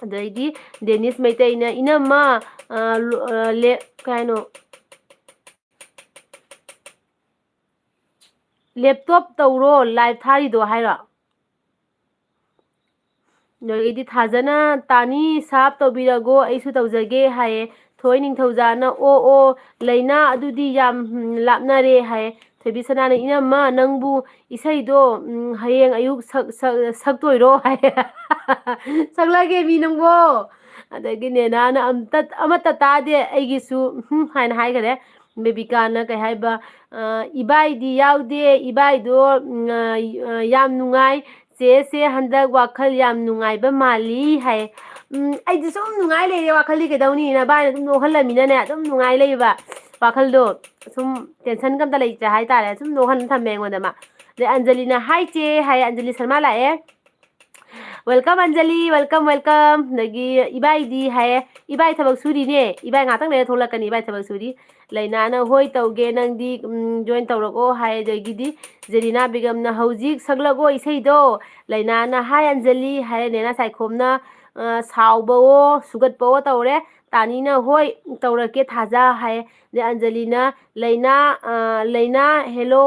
ꯑꯗꯩꯗꯤ ꯗꯦꯅꯤꯁ ꯃꯩꯇꯩꯅ, "ꯏꯅꯝꯃ, ꯑ, ꯂꯣ-, ꯑ, ꯂꯦ-, ꯀꯩ ꯍꯥꯏꯅꯣ? Laptop ꯇꯧꯔꯣ, live ꯊꯥꯔꯤꯗꯣ" ꯍꯥꯏꯔꯣ? ꯑꯗꯒꯤꯗꯤ ꯊꯥꯖꯅ, "ꯇꯥꯅꯤ, ꯁꯥꯞ ꯇꯧꯕꯤꯔꯒꯣ, ꯑꯩꯁꯨ ꯇꯧꯖꯒꯦ" ꯍꯥꯏꯌꯦ꯫ ꯊꯣꯏ ꯅꯤꯡꯊꯧꯖꯥꯅ, "ꯑꯣ, ꯑꯣ, ꯂꯩꯅꯥ, ꯑꯗꯨꯗꯤ ꯌꯥꯝ, ꯎꯝ, ꯂꯥꯞꯅꯔꯦ" ꯍꯥꯏꯌꯦ꯫ ꯊꯣꯏꯕꯤ ꯁꯅꯥꯅ, "ꯏꯅꯝꯃ, ꯅꯪꯕꯨ ꯏꯁꯩꯗꯣ, ꯎꯝ, ꯍꯌꯦꯡ ꯑꯌꯨꯛ ꯁꯛ-, ꯁꯛ-, ꯁꯛꯇꯣꯏꯔꯣ?" ꯍꯥꯏꯌꯦ꯫ "ꯁꯛꯂꯒꯦ ꯃꯤ ꯅꯪꯕꯣ?" ꯑꯗꯒꯤ ꯅꯦꯅꯥꯅ, "ꯑꯝꯇ, ꯑꯃꯠꯇ ꯇꯥꯗꯦ ꯑꯩꯒꯤꯁꯨ", ꯎꯝ, ꯍꯥꯏꯅ ꯍꯥꯏꯈꯔꯦ꯫ ꯕꯦꯕꯤꯀꯥꯅ ꯀꯩ ꯍꯥꯏꯕ, ꯑ, "ꯏꯕꯥꯏꯗꯤ ꯌꯥꯎꯗꯦ, ꯏꯕꯥꯏꯗꯣ, ꯎꯝ, ꯑ, ꯌꯥꯝ ꯅꯨꯡꯉꯥꯏ꯫ ꯆꯦꯁꯦ ꯍꯟꯗꯛ ꯋꯥꯈꯜ ꯌꯥꯝ ꯅꯨꯡꯉꯥꯏꯕ ꯃꯥꯜꯂꯤ" ꯍꯥꯏ꯫ ꯎꯝ, ꯑꯩꯗꯤ ꯁꯨꯝ ꯅꯨꯡꯉꯥꯏ ꯂꯩꯔꯦ, ꯋꯥꯈꯜꯗꯤ ꯀꯩꯗꯧꯅꯤ? ꯅꯕꯥꯏꯅ ꯑꯗꯨꯝ ꯅꯣꯛꯍꯜꯂꯃꯤꯅꯅꯦ, ꯑꯗꯨꯝ ꯅꯨꯡꯉꯥꯏ ꯂꯩꯕ꯫ ꯋꯥꯈꯜꯗꯣ ꯁꯨꯝ tension ꯒ ꯑꯝꯇ ꯂꯩꯇ꯭ꯔꯦ ꯍꯥꯏꯇꯥꯔꯦ, ꯁꯨꯝ ꯅꯣꯛꯍꯟ ꯊꯝꯃꯦ ꯑꯩꯉꯣꯟꯗ ꯃꯥ꯫ ꯑꯗꯩ ꯑꯟꯖꯂꯤꯅ, "ꯍꯥꯏ ꯆꯦ" ꯍꯥꯏ, ꯑꯟꯖꯂꯤ ꯁꯔꯃ ꯂꯥꯛꯑꯦ꯫ "Welcome Anjali, welcome, welcome"꯫ ꯑꯗꯒꯤ ꯏꯕꯥꯏꯗꯤ ꯍꯥꯏꯌꯦ, "ꯏꯕꯥꯏ ꯊꯕꯛ ꯁꯨꯔꯤꯅꯦ, ꯏꯕꯥꯏ ꯉꯥꯛꯇꯪ ꯂꯩꯔ ꯊꯣꯛꯂꯛꯀꯅꯤ, ꯏꯕꯥꯏ ꯊꯕꯛ ꯁꯨꯔꯤ"꯫ ꯂꯩꯅꯥꯅ, "ꯍꯣꯏ ꯇꯧꯒꯦ, ꯅꯪꯗꯤ, ꯎꯝ, join ꯇꯧꯔꯛꯑꯣ" ꯍꯥꯏ꯫ ꯑꯗꯒꯤꯗꯤ ꯖꯦꯔꯤꯅꯥ ꯕꯦꯒꯝꯅ, "ꯍꯧꯖꯤꯛ ꯁꯛꯂꯛꯑꯣ ꯏꯁꯩꯗꯣ"꯫ ꯂꯩꯅꯥꯅ, "ꯍꯥꯏ ꯑꯟꯖꯂꯤ" ꯍꯥꯏꯔꯦ꯫ ꯅꯦꯅꯥ ꯁꯥꯏꯈꯣꯝꯅ, ꯑ, ꯁꯥꯎꯕꯋꯣ ꯁꯨꯒꯠꯄꯋꯣ ꯇꯧꯔꯦ꯫ ꯇꯥꯅꯤꯅ, "ꯍꯣꯏ ꯇꯧꯔꯛꯀꯦ ꯊꯥꯖ" ꯍꯥꯏ꯫ ꯑꯗꯩ ꯑꯟꯖꯂꯤꯅ, "ꯂꯩꯅꯥ, ꯑ, ꯂꯩꯅꯥ, hello,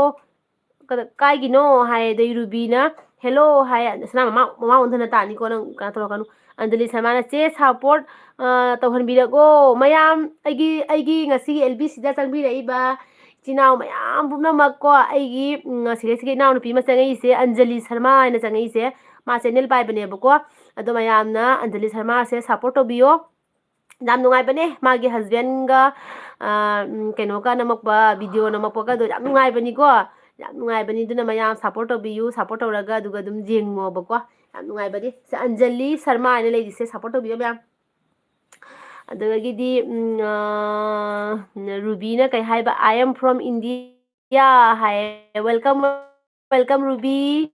ꯀꯗ-, ꯀꯥꯏꯒꯤꯅꯣ?" ꯍꯥꯏ꯫ ꯑꯗꯩ ꯔꯨꯕꯤꯅ, "Hello" ꯍꯥꯏ꯫ ꯁꯅꯥ ꯃꯃꯥ, ꯃꯃꯥ ꯑꯣꯟꯊꯅ ꯇꯥꯅꯤꯀꯣ, ꯅꯪ ꯀꯩꯅꯣ ꯇꯧꯔꯛꯀꯅꯨ꯫ ꯑꯟꯖꯂꯤ ꯁꯔꯃꯅ, "ꯆꯦ support, ꯑ, ꯇꯧꯍꯟꯕꯤꯔꯛꯑꯣ ꯃꯌꯥꯝ, ꯑꯩꯒꯤ, ꯑꯩꯒꯤ ꯉꯁꯤꯒꯤ L B C ꯗ ꯆꯪꯕꯤꯔꯛꯏꯕ ꯏꯆꯤꯟ ꯏꯅꯥꯎ ꯃꯌꯥꯝ ꯄꯨꯝꯅꯃꯛ ꯀꯣ, ꯑꯩꯒꯤ, ꯎꯝ, ꯁꯤꯗꯩꯁꯤꯒꯤ ꯏꯅꯥꯎꯅꯨꯄꯤ ꯑꯃ ꯆꯪꯉꯛꯏꯁꯦ, ꯑꯟꯖꯂꯤ ꯁꯔꯃ ꯍꯥꯏꯅ ꯆꯪꯉꯛꯏꯁꯦ, ꯃꯥ channel ꯄꯥꯏꯕꯅꯦꯕꯀꯣ꯫ ꯑꯗꯣ ꯃꯌꯥꯝꯅ ꯑꯟꯖꯂꯤ ꯁꯔꯃꯁꯦ support ꯇꯧꯕꯤꯌꯣ꯫ ꯌꯥꯝ ꯅꯨꯡꯉꯥꯏꯕꯅꯦ, ꯃꯥꯒꯤ husband ꯒ, ꯑ, ꯎꯝ, ꯀꯩꯅꯣꯒ ꯅꯝꯃꯛꯄ, video ꯅꯝꯃꯛꯄꯒꯗꯣ ꯌꯥꯝ ꯅꯨꯡꯉꯥꯏꯕꯅꯤꯀꯣ꯫ ꯌꯥꯝ ꯅꯨꯡꯉꯥꯏꯕꯅꯤ, ꯑꯗꯨꯅ ꯃꯌꯥꯝ support ꯇꯧꯕꯤꯌꯨ, support ꯇꯧꯔꯒ ꯑꯗꯨꯒ ꯑꯗꯨꯝ ꯌꯦꯡꯉꯣꯕꯀꯣ꯫ ꯌꯥꯝ ꯅꯨꯡꯉꯥꯏꯕꯅꯤ꯫ ꯁꯦ, ꯑꯟꯖꯂꯤ ꯁꯔꯃ ꯍꯥꯏꯅ ꯂꯩꯔꯤꯁꯦ, support ꯇꯧꯕꯤꯌꯣ ꯃꯌꯥꯝ꯫ ꯑꯗꯨꯗꯒꯤꯗꯤ, ꯎꯝ, ꯑ, ꯔꯨꯕꯤꯅ ꯀꯩ ꯍꯥꯏꯕ, "I am from India" ꯍꯥꯏꯌꯦ꯫ Welcome, welcome ruby.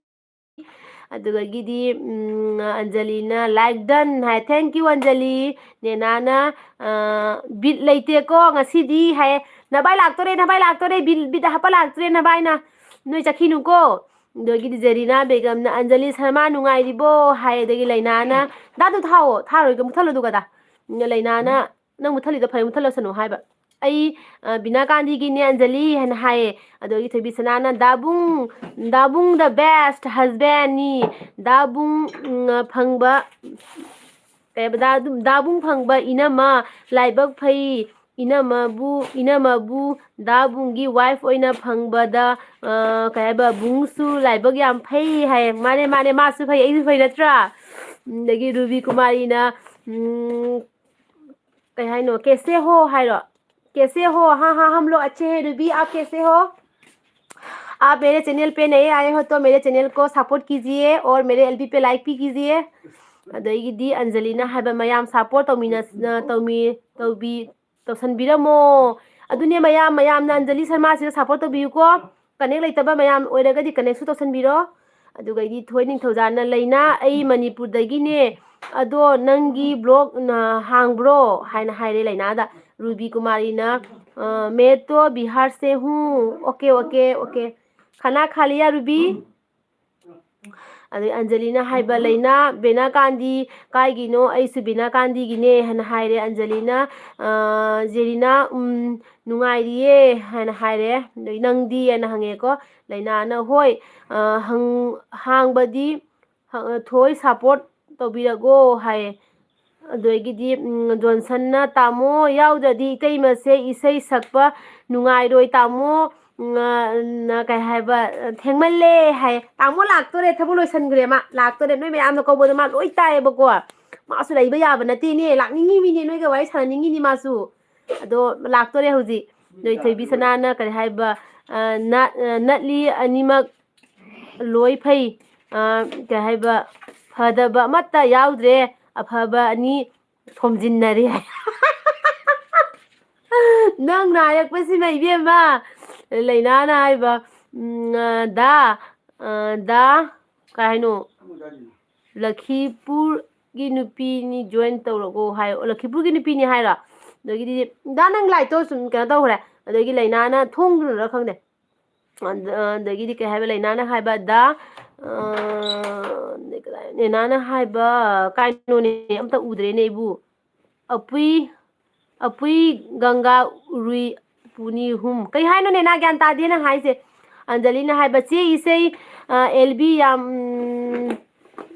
ꯑꯗꯨꯗꯒꯤꯗꯤ, ꯎꯝ, ꯑꯟꯖꯂꯤꯅ, "Like done" ꯍꯥꯏ꯫ Thank you Anjali. ꯅꯦꯅꯥꯅ, ꯑ, "Beat ꯂꯩꯇꯦꯀꯣ ꯉꯁꯤꯗꯤ" ꯍꯥꯏ꯫ "ꯅꯚꯥꯏ ꯂꯥꯛꯇꯣꯔꯦ, ꯅꯚꯥꯏ ꯂꯥꯛꯇꯣꯔꯦ, beat, beat ꯍꯥꯞꯄ ꯂꯥꯛꯇꯣꯔꯦ ꯅꯚꯥꯏꯅ, ꯅꯣꯏ ꯆꯠꯈꯤꯅꯨꯀꯣ"꯫ ꯑꯗꯒꯤꯗꯤ ꯖꯦꯔꯤꯅꯥ ꯕꯦꯒꯝꯅ, "ꯑꯟꯖꯂꯤ ꯁꯔꯃ ꯅꯨꯡꯉꯥꯏꯔꯤꯕꯣ?" ꯍꯥꯏ꯫ ꯑꯗꯒꯤ ꯂꯩꯅꯥꯅ, "ꯗꯥꯗꯨ ꯊꯥꯎꯑꯣ, ꯊꯥꯔꯣꯏꯒ ꯃꯨꯠꯊꯠꯂꯣ ꯑꯗꯨꯒ ꯗꯥ꯫ ꯂꯩꯅꯥꯅ, ꯅꯪ ꯃꯨꯠꯊꯠꯂꯤꯗꯣ ꯐꯔꯦ, ꯃꯨꯠꯊꯠꯂꯁꯅꯨ" ꯍꯥꯏꯕ꯫ ꯑꯩ, ꯑ, ꯕꯤꯅꯥ ꯀꯥꯟꯗꯤꯒꯤꯅꯦ ꯑꯟꯖꯂꯤ ꯍꯥꯏꯅ ꯍꯥꯏꯌꯦ꯫ ꯑꯗꯨꯗꯒꯤ ꯊꯣꯏꯕꯤ ꯁꯅꯥꯅ ꯗꯥꯕꯨꯡ, ꯗꯥꯕꯨꯡ the best husbandꯅꯤ꯫ ꯗꯥꯕꯨꯡ, ꯎꯝ, ꯐꯪꯕ, ꯀꯩ ꯍꯥꯏꯕ, ꯗꯥ-, ꯗꯥꯕꯨꯡ ꯐꯪꯕ ꯏꯅꯝꯃ ꯂꯥꯏꯕꯛ ꯐꯩ꯫ ꯏꯅꯝꯃꯕꯨ, ꯏꯅꯝꯃꯕꯨ ꯗꯥꯕꯨꯡꯒꯤ wife ꯑꯣꯏꯅ ꯐꯪꯕꯗ, ꯑ, ꯀꯩ ꯍꯥꯏꯕ, ꯕꯨꯡꯁꯨ ꯂꯥꯏꯕꯛ ꯌꯥꯝ ꯐꯩ ꯍꯥꯏꯌꯦ꯫ ꯃꯥꯅꯦ, ꯃꯥꯅꯦ, ꯃꯥꯁꯨ ꯐꯩ, ꯑꯩꯁꯨ ꯐꯩ ꯅꯠꯇ꯭ꯔꯥ? ꯎꯝ, ꯑꯗꯒꯤ ꯔꯨꯕꯤ ꯀꯨꯃꯥꯔꯤꯅ, ꯎꯝ, ꯀꯩ ꯍꯥꯏꯅꯣ, ꯀꯦꯁꯦ ꯍꯣ ꯍꯥꯏꯔꯣ? ꯀꯦꯁꯦ ꯍꯣ? ꯍꯥ ꯍꯥ, ꯍꯝ ꯂꯣꯒ ꯑꯆꯦ ꯍꯦ ꯔꯨꯕꯤ, ꯑꯥꯞ ꯀꯦꯁꯦ ꯍꯣ? आप मेरे चैनल पे नए आए हो तो मेरे चैनल को सपोर्ट कीजिए और मेरे एलबी पे लाइक भी कीजिए। ꯑꯗꯒꯤꯗꯤ ꯑꯟꯖꯂꯤꯅ ꯍꯥꯏꯕ, ꯃꯌꯥꯝ ꯁꯞꯄꯣꯔꯠ ꯇꯧꯃꯤꯟꯅ-, ꯇꯧꯃꯤ-, ꯇꯧꯕꯤ-, ꯇꯧꯁꯟꯕꯤꯔꯝꯃꯣ꯫ ꯑꯗꯨꯅꯦ ꯃꯌꯥꯝ, ꯃꯌꯥꯝꯅ ꯑꯟꯖꯂꯤ ꯁꯔꯃꯥꯁꯤꯗ ꯁꯞꯄꯣꯔꯠ ꯇꯧꯕꯤꯌꯨꯀꯣ꯫ ꯀꯅꯦꯛ ꯂꯩꯇꯕ ꯃꯌꯥꯝ ꯑꯣꯏꯔꯒꯗꯤ ꯀꯅꯦꯛꯁꯨ ꯇꯧꯁꯟꯕꯤꯔꯣ꯫ ꯑꯗꯨꯒ ꯑꯩꯗꯤ ꯊꯣꯏ ꯅꯤꯡꯊꯧꯖꯥꯅ, "ꯂꯩꯅꯥ, ꯑꯩ ꯃꯅꯤꯄꯨꯔꯗꯒꯤꯅꯦ, ꯑꯗꯣ ꯅꯪꯒꯤ ꯕ꯭ꯂꯣꯛ ꯍꯥꯡꯕ꯭ꯔꯣ?" ꯍꯥꯏꯅ ꯍꯥꯏꯔꯦ ꯂꯩꯅꯥꯗ꯫ ꯔꯨꯕꯤ ꯀꯨꯃꯥꯔꯤꯅ, "ꯑ, मैं तो बिहार से हूँ।" "Okay, okay, okay." खाना खा लिया रूबी? ꯑꯗꯩ ꯑꯟꯖꯂꯤꯅ ꯍꯥꯏꯕ, "ꯂꯩꯅꯥ, ꯕꯦꯅꯥ ꯀꯥꯟꯗꯤ ꯀꯥꯏꯒꯤꯅꯣ? ꯑꯩꯁꯨ ꯕꯦꯅꯥ ꯀꯥꯟꯗꯤꯒꯤꯅꯦ" ꯍꯥꯏꯅ ꯍꯥꯏꯔꯦ꯫ ꯑꯟꯖꯂꯤꯅ, ꯑ, ꯖꯦꯔꯤꯅꯥ, "ꯎꯝ, ꯅꯨꯡꯉꯥꯏꯔꯤꯌꯦ" ꯍꯥꯏꯅ ꯍꯥꯏꯔꯦ꯫ ꯑꯗꯩ "ꯅꯪꯗꯤ?" ꯍꯥꯏꯅ ꯍꯪꯉꯦꯀꯣ꯫ ꯂꯩꯅꯥꯅ, "ꯍꯣꯏ, ꯑ, ꯍꯪ-, ꯍꯥꯡꯕꯗꯤ, ꯑ, ꯊꯣꯏ ꯁꯞꯄꯣꯔꯠ ꯇꯧꯕꯤꯔꯒꯣ" ꯍꯥꯏꯌꯦ꯫ ꯑꯗꯒꯤꯗꯤ, ꯎꯝ, ꯖꯣꯟꯁꯟꯅ, "ꯇꯥꯃꯣ ꯌꯥꯎꯗ꯭ꯔꯗꯤ ꯏꯇꯩꯃꯁꯦ ꯏꯁꯩ ꯁꯛꯄ ꯅꯨꯡꯉꯥꯏꯔꯣꯏ ꯇꯥꯃꯣ, ꯎꯝ, ꯑ, ꯅ-, ꯀꯩ ꯍꯥꯏꯕ, ꯊꯦꯡꯃꯜꯂꯦ" ꯍꯥꯏ꯫ ꯇꯥꯃꯣ ꯂꯥꯛꯇꯣꯔꯦ, ꯊꯕꯛ ꯂꯣꯏꯁꯟꯈ꯭ꯔꯦ ꯃꯥ, ꯂꯥꯛꯇꯣꯔꯦ꯫ ꯅꯣꯏ ꯃꯌꯥꯝꯅ ꯀꯧꯕꯗꯣ ꯃꯥ ꯂꯣꯏ ꯇꯥꯏꯌꯦꯕꯀꯣ꯫ ꯃꯥꯁꯨ ꯂꯩꯕ ꯌꯥꯕ ꯅꯠꯇꯦꯅꯦ, ꯂꯥꯛꯅꯤꯡꯉꯤꯃꯤꯅꯦ, ꯅꯣꯏꯒ ꯋꯥꯔꯤ ꯁꯥꯟꯅꯅꯤꯡꯉꯤꯅꯤ ꯃꯥꯁꯨ꯫ ꯑꯗꯣ ꯂꯥꯛꯇꯣꯔꯦ ꯍꯧꯖꯤꯛ꯫ ꯅꯣꯏ ꯊꯣꯏꯕꯤ ꯁꯅꯥꯅ ꯀꯔꯤ ꯍꯥꯏꯕ, ꯑ, ꯅ-, ꯑ, ꯅꯠꯂꯤ ꯑꯅꯤꯃꯛ ꯂꯣꯏ ꯐꯩ꯫ ꯑ, ꯀꯩ ꯍꯥꯏꯕ, ꯐꯗꯕ ꯑꯃꯠꯇ ꯌꯥꯎꯗ꯭ꯔꯦ, ꯑꯐꯕ ꯑꯅꯤ ꯊꯣꯝꯖꯤꯟꯅꯔꯦ ꯍꯥꯏ꯫ ꯅꯪꯅ ꯍꯥꯏꯔꯛꯄꯁꯤꯃ ꯏꯕꯦꯝꯃ, ꯂꯩꯅꯥꯅ ꯍꯥꯏꯕ, ꯎꯝ, ꯑ, ꯗꯥ, ꯑ, ꯗꯥ, ꯀꯩ ꯍꯥꯏꯅꯣ? "ꯂꯈꯤꯄꯨꯔꯒꯤ ꯅꯨꯄꯤꯅꯤ, ꯖꯣꯏꯟ ꯇꯧꯔꯛꯑꯣ" ꯍꯥꯏ꯫ ꯑꯣ, ꯂꯈꯤꯄꯨꯔꯒꯤ ꯅꯨꯄꯤꯅꯤ ꯍꯥꯏꯔꯣ? ꯑꯗꯒꯤꯗꯤ, "ꯗꯥ, ꯅꯪ ꯂꯥꯏꯠꯇꯣ ꯁꯨꯝ ꯀꯩꯅꯣ ꯇꯧꯈ꯭ꯔꯦ"꯫ ꯑꯗꯒꯤ ꯂꯩꯅꯥꯅ ꯊꯣꯡꯗꯨꯅꯔ ꯈꯪꯗꯦ꯫ ꯑꯗ-, ꯑꯗꯒꯤꯗꯤ ꯀꯩ ꯍꯥꯏꯕ, ꯂꯩꯅꯥꯅ ꯍꯥꯏꯕ, "ꯗꯥ", ꯑ, ꯂꯩꯅꯥꯅ ꯍꯥꯏꯕ, ꯀꯥꯏꯅꯣꯅꯦ, ꯑꯝꯇ ꯎꯗ꯭ꯔꯦꯅꯦ ꯑꯩꯕꯨ꯫ ꯑꯄꯨꯏ, ꯑꯄꯨꯏ ꯒꯪꯒꯥ ꯎꯔꯨꯏ ꯄꯨꯅꯤ ꯍꯨꯝ꯫ ꯀꯩ ꯍꯥꯏꯅꯣꯅꯦ, ꯅꯥ ꯒ꯭ꯌꯥꯟ ꯇꯥꯗꯦ ꯅꯪ ꯍꯥꯏꯁꯦ꯫ ꯑꯟꯖꯂꯤꯅ ꯍꯥꯏꯕ, "ꯆꯦ ꯏꯁꯩ, ꯑ, ꯑꯦꯜ ꯕꯤ ꯌꯥꯝ, ꯎꯝ,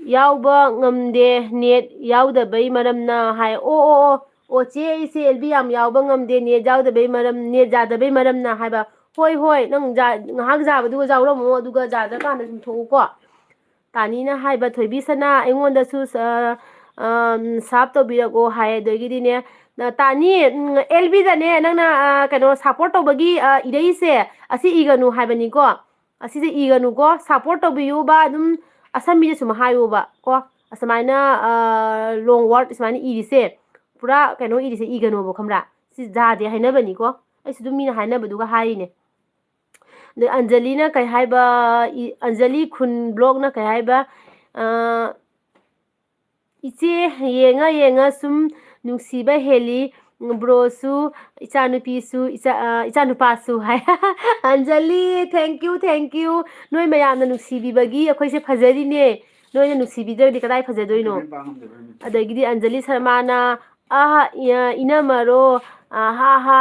ꯌꯥꯎꯕ ꯉꯝꯗꯦ, ꯅꯦꯠ ꯌꯥꯎꯗꯕꯩ ꯃꯔꯝꯅ" ꯍꯥꯏ꯫ ꯑꯣ, ꯑꯣ, ꯑꯣ, ꯑꯣ, "ꯆꯦ, ꯑꯩꯁꯦ ꯑꯦꯜ ꯕꯤ ꯌꯥꯝ ꯌꯥꯎꯕ ꯉꯝꯗꯦ, ꯅꯦꯠ ꯌꯥꯎꯗꯕꯩ ꯃꯔꯝ, ꯅꯦꯠ ꯌꯥꯗꯕꯩ ꯃꯔꯝꯅ" ꯍꯥꯏꯕ꯫ ꯍꯣꯏ, ꯍꯣꯏ, ꯅꯪ ꯌꯥ-, ꯉꯥꯏꯍꯥꯛ ꯌꯥꯕꯗꯨꯒ ꯌꯥꯎꯔꯝꯃꯣ, ꯑꯗꯨꯒ ꯌꯥꯗ꯭ꯔꯀꯥꯟꯗ ꯑꯗꯨꯝ ꯊꯣꯛꯎꯀꯣ꯫ ꯇꯥꯅꯤꯅ ꯍꯥꯏꯕ, "ꯊꯣꯏꯕꯤ ꯁꯅꯥ, ꯑꯩꯉꯣꯟꯗꯁꯨ ꯁ-, ꯑ, ꯁꯥꯞ ꯇꯧꯕꯤꯔꯛꯑꯣ" ꯍꯥꯏ꯫ ꯑꯗꯒꯤꯗꯤꯅꯦ, ꯅ-, ꯇꯥꯅꯤ, ꯎꯝ, ꯑꯦꯜ ꯕꯤꯗꯅꯦ, ꯅꯪꯅ, ꯑ, ꯀꯩꯅꯣ, ꯁꯞꯄꯣꯔꯠ ꯇꯧꯕꯒꯤ, ꯑ, ꯏꯔꯛꯏꯁꯦ, ꯑꯁꯤ ꯏꯒꯅꯨ ꯍꯥꯏꯕꯅꯤꯀꯣ꯫ ꯑꯁꯤꯁꯦ ꯏꯒꯅꯨꯀꯣ, ꯁꯞꯄꯣꯔꯠ ꯇꯧꯕꯤꯌꯨꯕ, ꯑꯗꯨꯝ ꯑꯁꯝꯕꯤꯗ ꯁꯨꯝ ꯍꯥꯏꯌꯣꯕ ꯀꯣ꯫ ꯑꯁꯨꯃꯥꯏꯅ, ꯑ, ꯂꯣꯡ ꯋꯥꯔꯗ ꯁꯨꯃꯥꯏꯅ ꯏꯔꯤꯁꯦ, ꯄꯨꯔꯥ ꯀꯩꯅꯣ ꯏꯔꯤꯁꯦ ꯏꯒꯅꯣꯕ, ꯈꯪꯕ꯭ꯔꯥ? ꯁꯤ ꯌꯥꯗꯦ ꯍꯥꯏꯅꯕꯅꯤꯀꯣ꯫ ꯑꯩꯁꯨ ꯑꯗꯨꯝ ꯃꯤꯅ ꯍꯥꯏꯅꯕꯗꯨꯒ ꯍꯥꯏꯔꯤꯅꯦ꯫ ꯑꯗꯩ ꯑꯟꯖꯂꯤꯅ ꯀꯩ ꯍꯥꯏꯕ, ꯏ-, ꯑꯟꯖꯂꯤ ꯈꯨꯟ ꯕ꯭ꯂꯣꯛꯅ ꯀꯩ ꯍꯥꯏꯕ, ꯑ, "ꯏꯆꯦ, ꯌꯦꯡꯉ ꯌꯦꯡꯉ ꯁꯨꯝ ꯅꯨꯡꯁꯤꯕ ꯍꯦꯜꯂꯤ, ꯕ꯭ꯔꯣꯁꯨ, ꯏꯆꯥꯅꯨꯄꯤꯁꯨ, ꯏꯆꯥ-, ꯑ, ꯏꯆꯥꯅꯨꯄꯥꯁꯨ" ꯍꯥꯏ꯫ Anjali, thank you, thank you꯫ ꯅꯣꯏ ꯃꯌꯥꯝꯅ ꯅꯨꯡꯁꯤꯕꯤꯕꯒꯤ ꯑꯩꯈꯣꯏꯁꯦ ꯐꯖꯔꯤꯅꯦ꯫ ꯅꯣꯏꯅ ꯅꯨꯡꯁꯤꯕꯤꯗ꯭ꯔꯗꯤ ꯀꯗꯥꯏ ꯐꯖꯗꯣꯏꯅꯣ? ꯑꯗꯒꯤꯗꯤ ꯑꯟꯖꯂꯤ ꯁꯔꯃꯥꯅ, "ꯑꯥ, ꯏ-, ꯏꯅꯝꯃꯔꯣ, ꯑꯥ, ꯍꯥ, ꯍꯥ,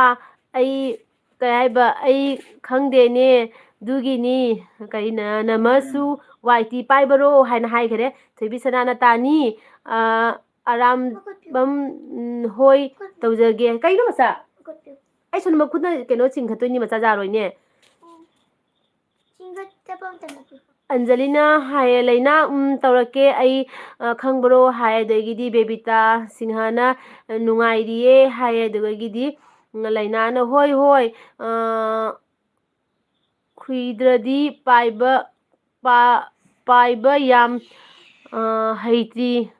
ꯑꯩ ꯀꯩ ꯍꯥꯏꯕ, ꯑꯩ ꯈꯪꯗꯦꯅꯦ, ꯑꯗꯨꯒꯤꯅꯤ, ꯀꯩꯅ, ꯅꯃꯁꯨ ꯋꯥꯏ ꯇꯤ ꯄꯥꯏꯕꯔꯣ?" ꯍꯥꯏꯅ ꯍꯥꯏꯈꯔꯦ꯫ ꯊꯣꯏꯕꯤ ꯁꯅꯥꯅ, "ꯇꯥꯅꯤ, ꯑ, ꯑꯔꯥꯝꯕꯝ, ꯎꯝ, ꯍꯣꯏ ꯇꯧꯖꯒꯦ꯫" ꯀꯩꯅꯣ ꯃꯆꯥ? ꯑꯩ ꯁꯣꯝꯗ ꯃꯈꯨꯠꯅ ꯀꯩꯅꯣ ꯆꯤꯡꯈꯠꯇꯣꯏꯅꯤ, ꯃꯆꯥ ꯌꯥꯔꯣꯏꯅꯦ꯫ ꯆꯤꯡꯈꯠꯇꯕ ꯑꯝꯇ ꯅꯠꯇꯦ꯫ ꯑꯟꯖꯂꯤꯅ ꯍꯥꯏꯌꯦ, "ꯂꯩꯅꯥ, ꯎꯝ, ꯇꯧꯔꯛꯀꯦ, ꯑꯩ, ꯑ, ꯈꯪꯕ꯭ꯔꯣ?" ꯍꯥꯏ꯫ ꯑꯗꯒꯤꯗꯤ ꯕꯦꯕꯤꯇꯥ ꯁꯤꯡꯍꯅ, "ꯅꯨꯡꯉꯥꯏꯔꯤꯌꯦ" ꯍꯥꯏꯌꯦ꯫ ꯑꯗꯨꯗꯒꯤꯗꯤ ꯂꯩꯅꯥꯅ, "ꯍꯣꯏ, ꯍꯣꯏ, ꯑ, ꯈꯨꯏꯗ꯭ꯔꯗꯤ ꯄꯥꯏꯕ, ꯄꯥ-, ꯄꯥꯏꯕ ꯌꯥꯝ, ꯑ, ꯍꯩꯇ꯭ꯔꯤ꯫"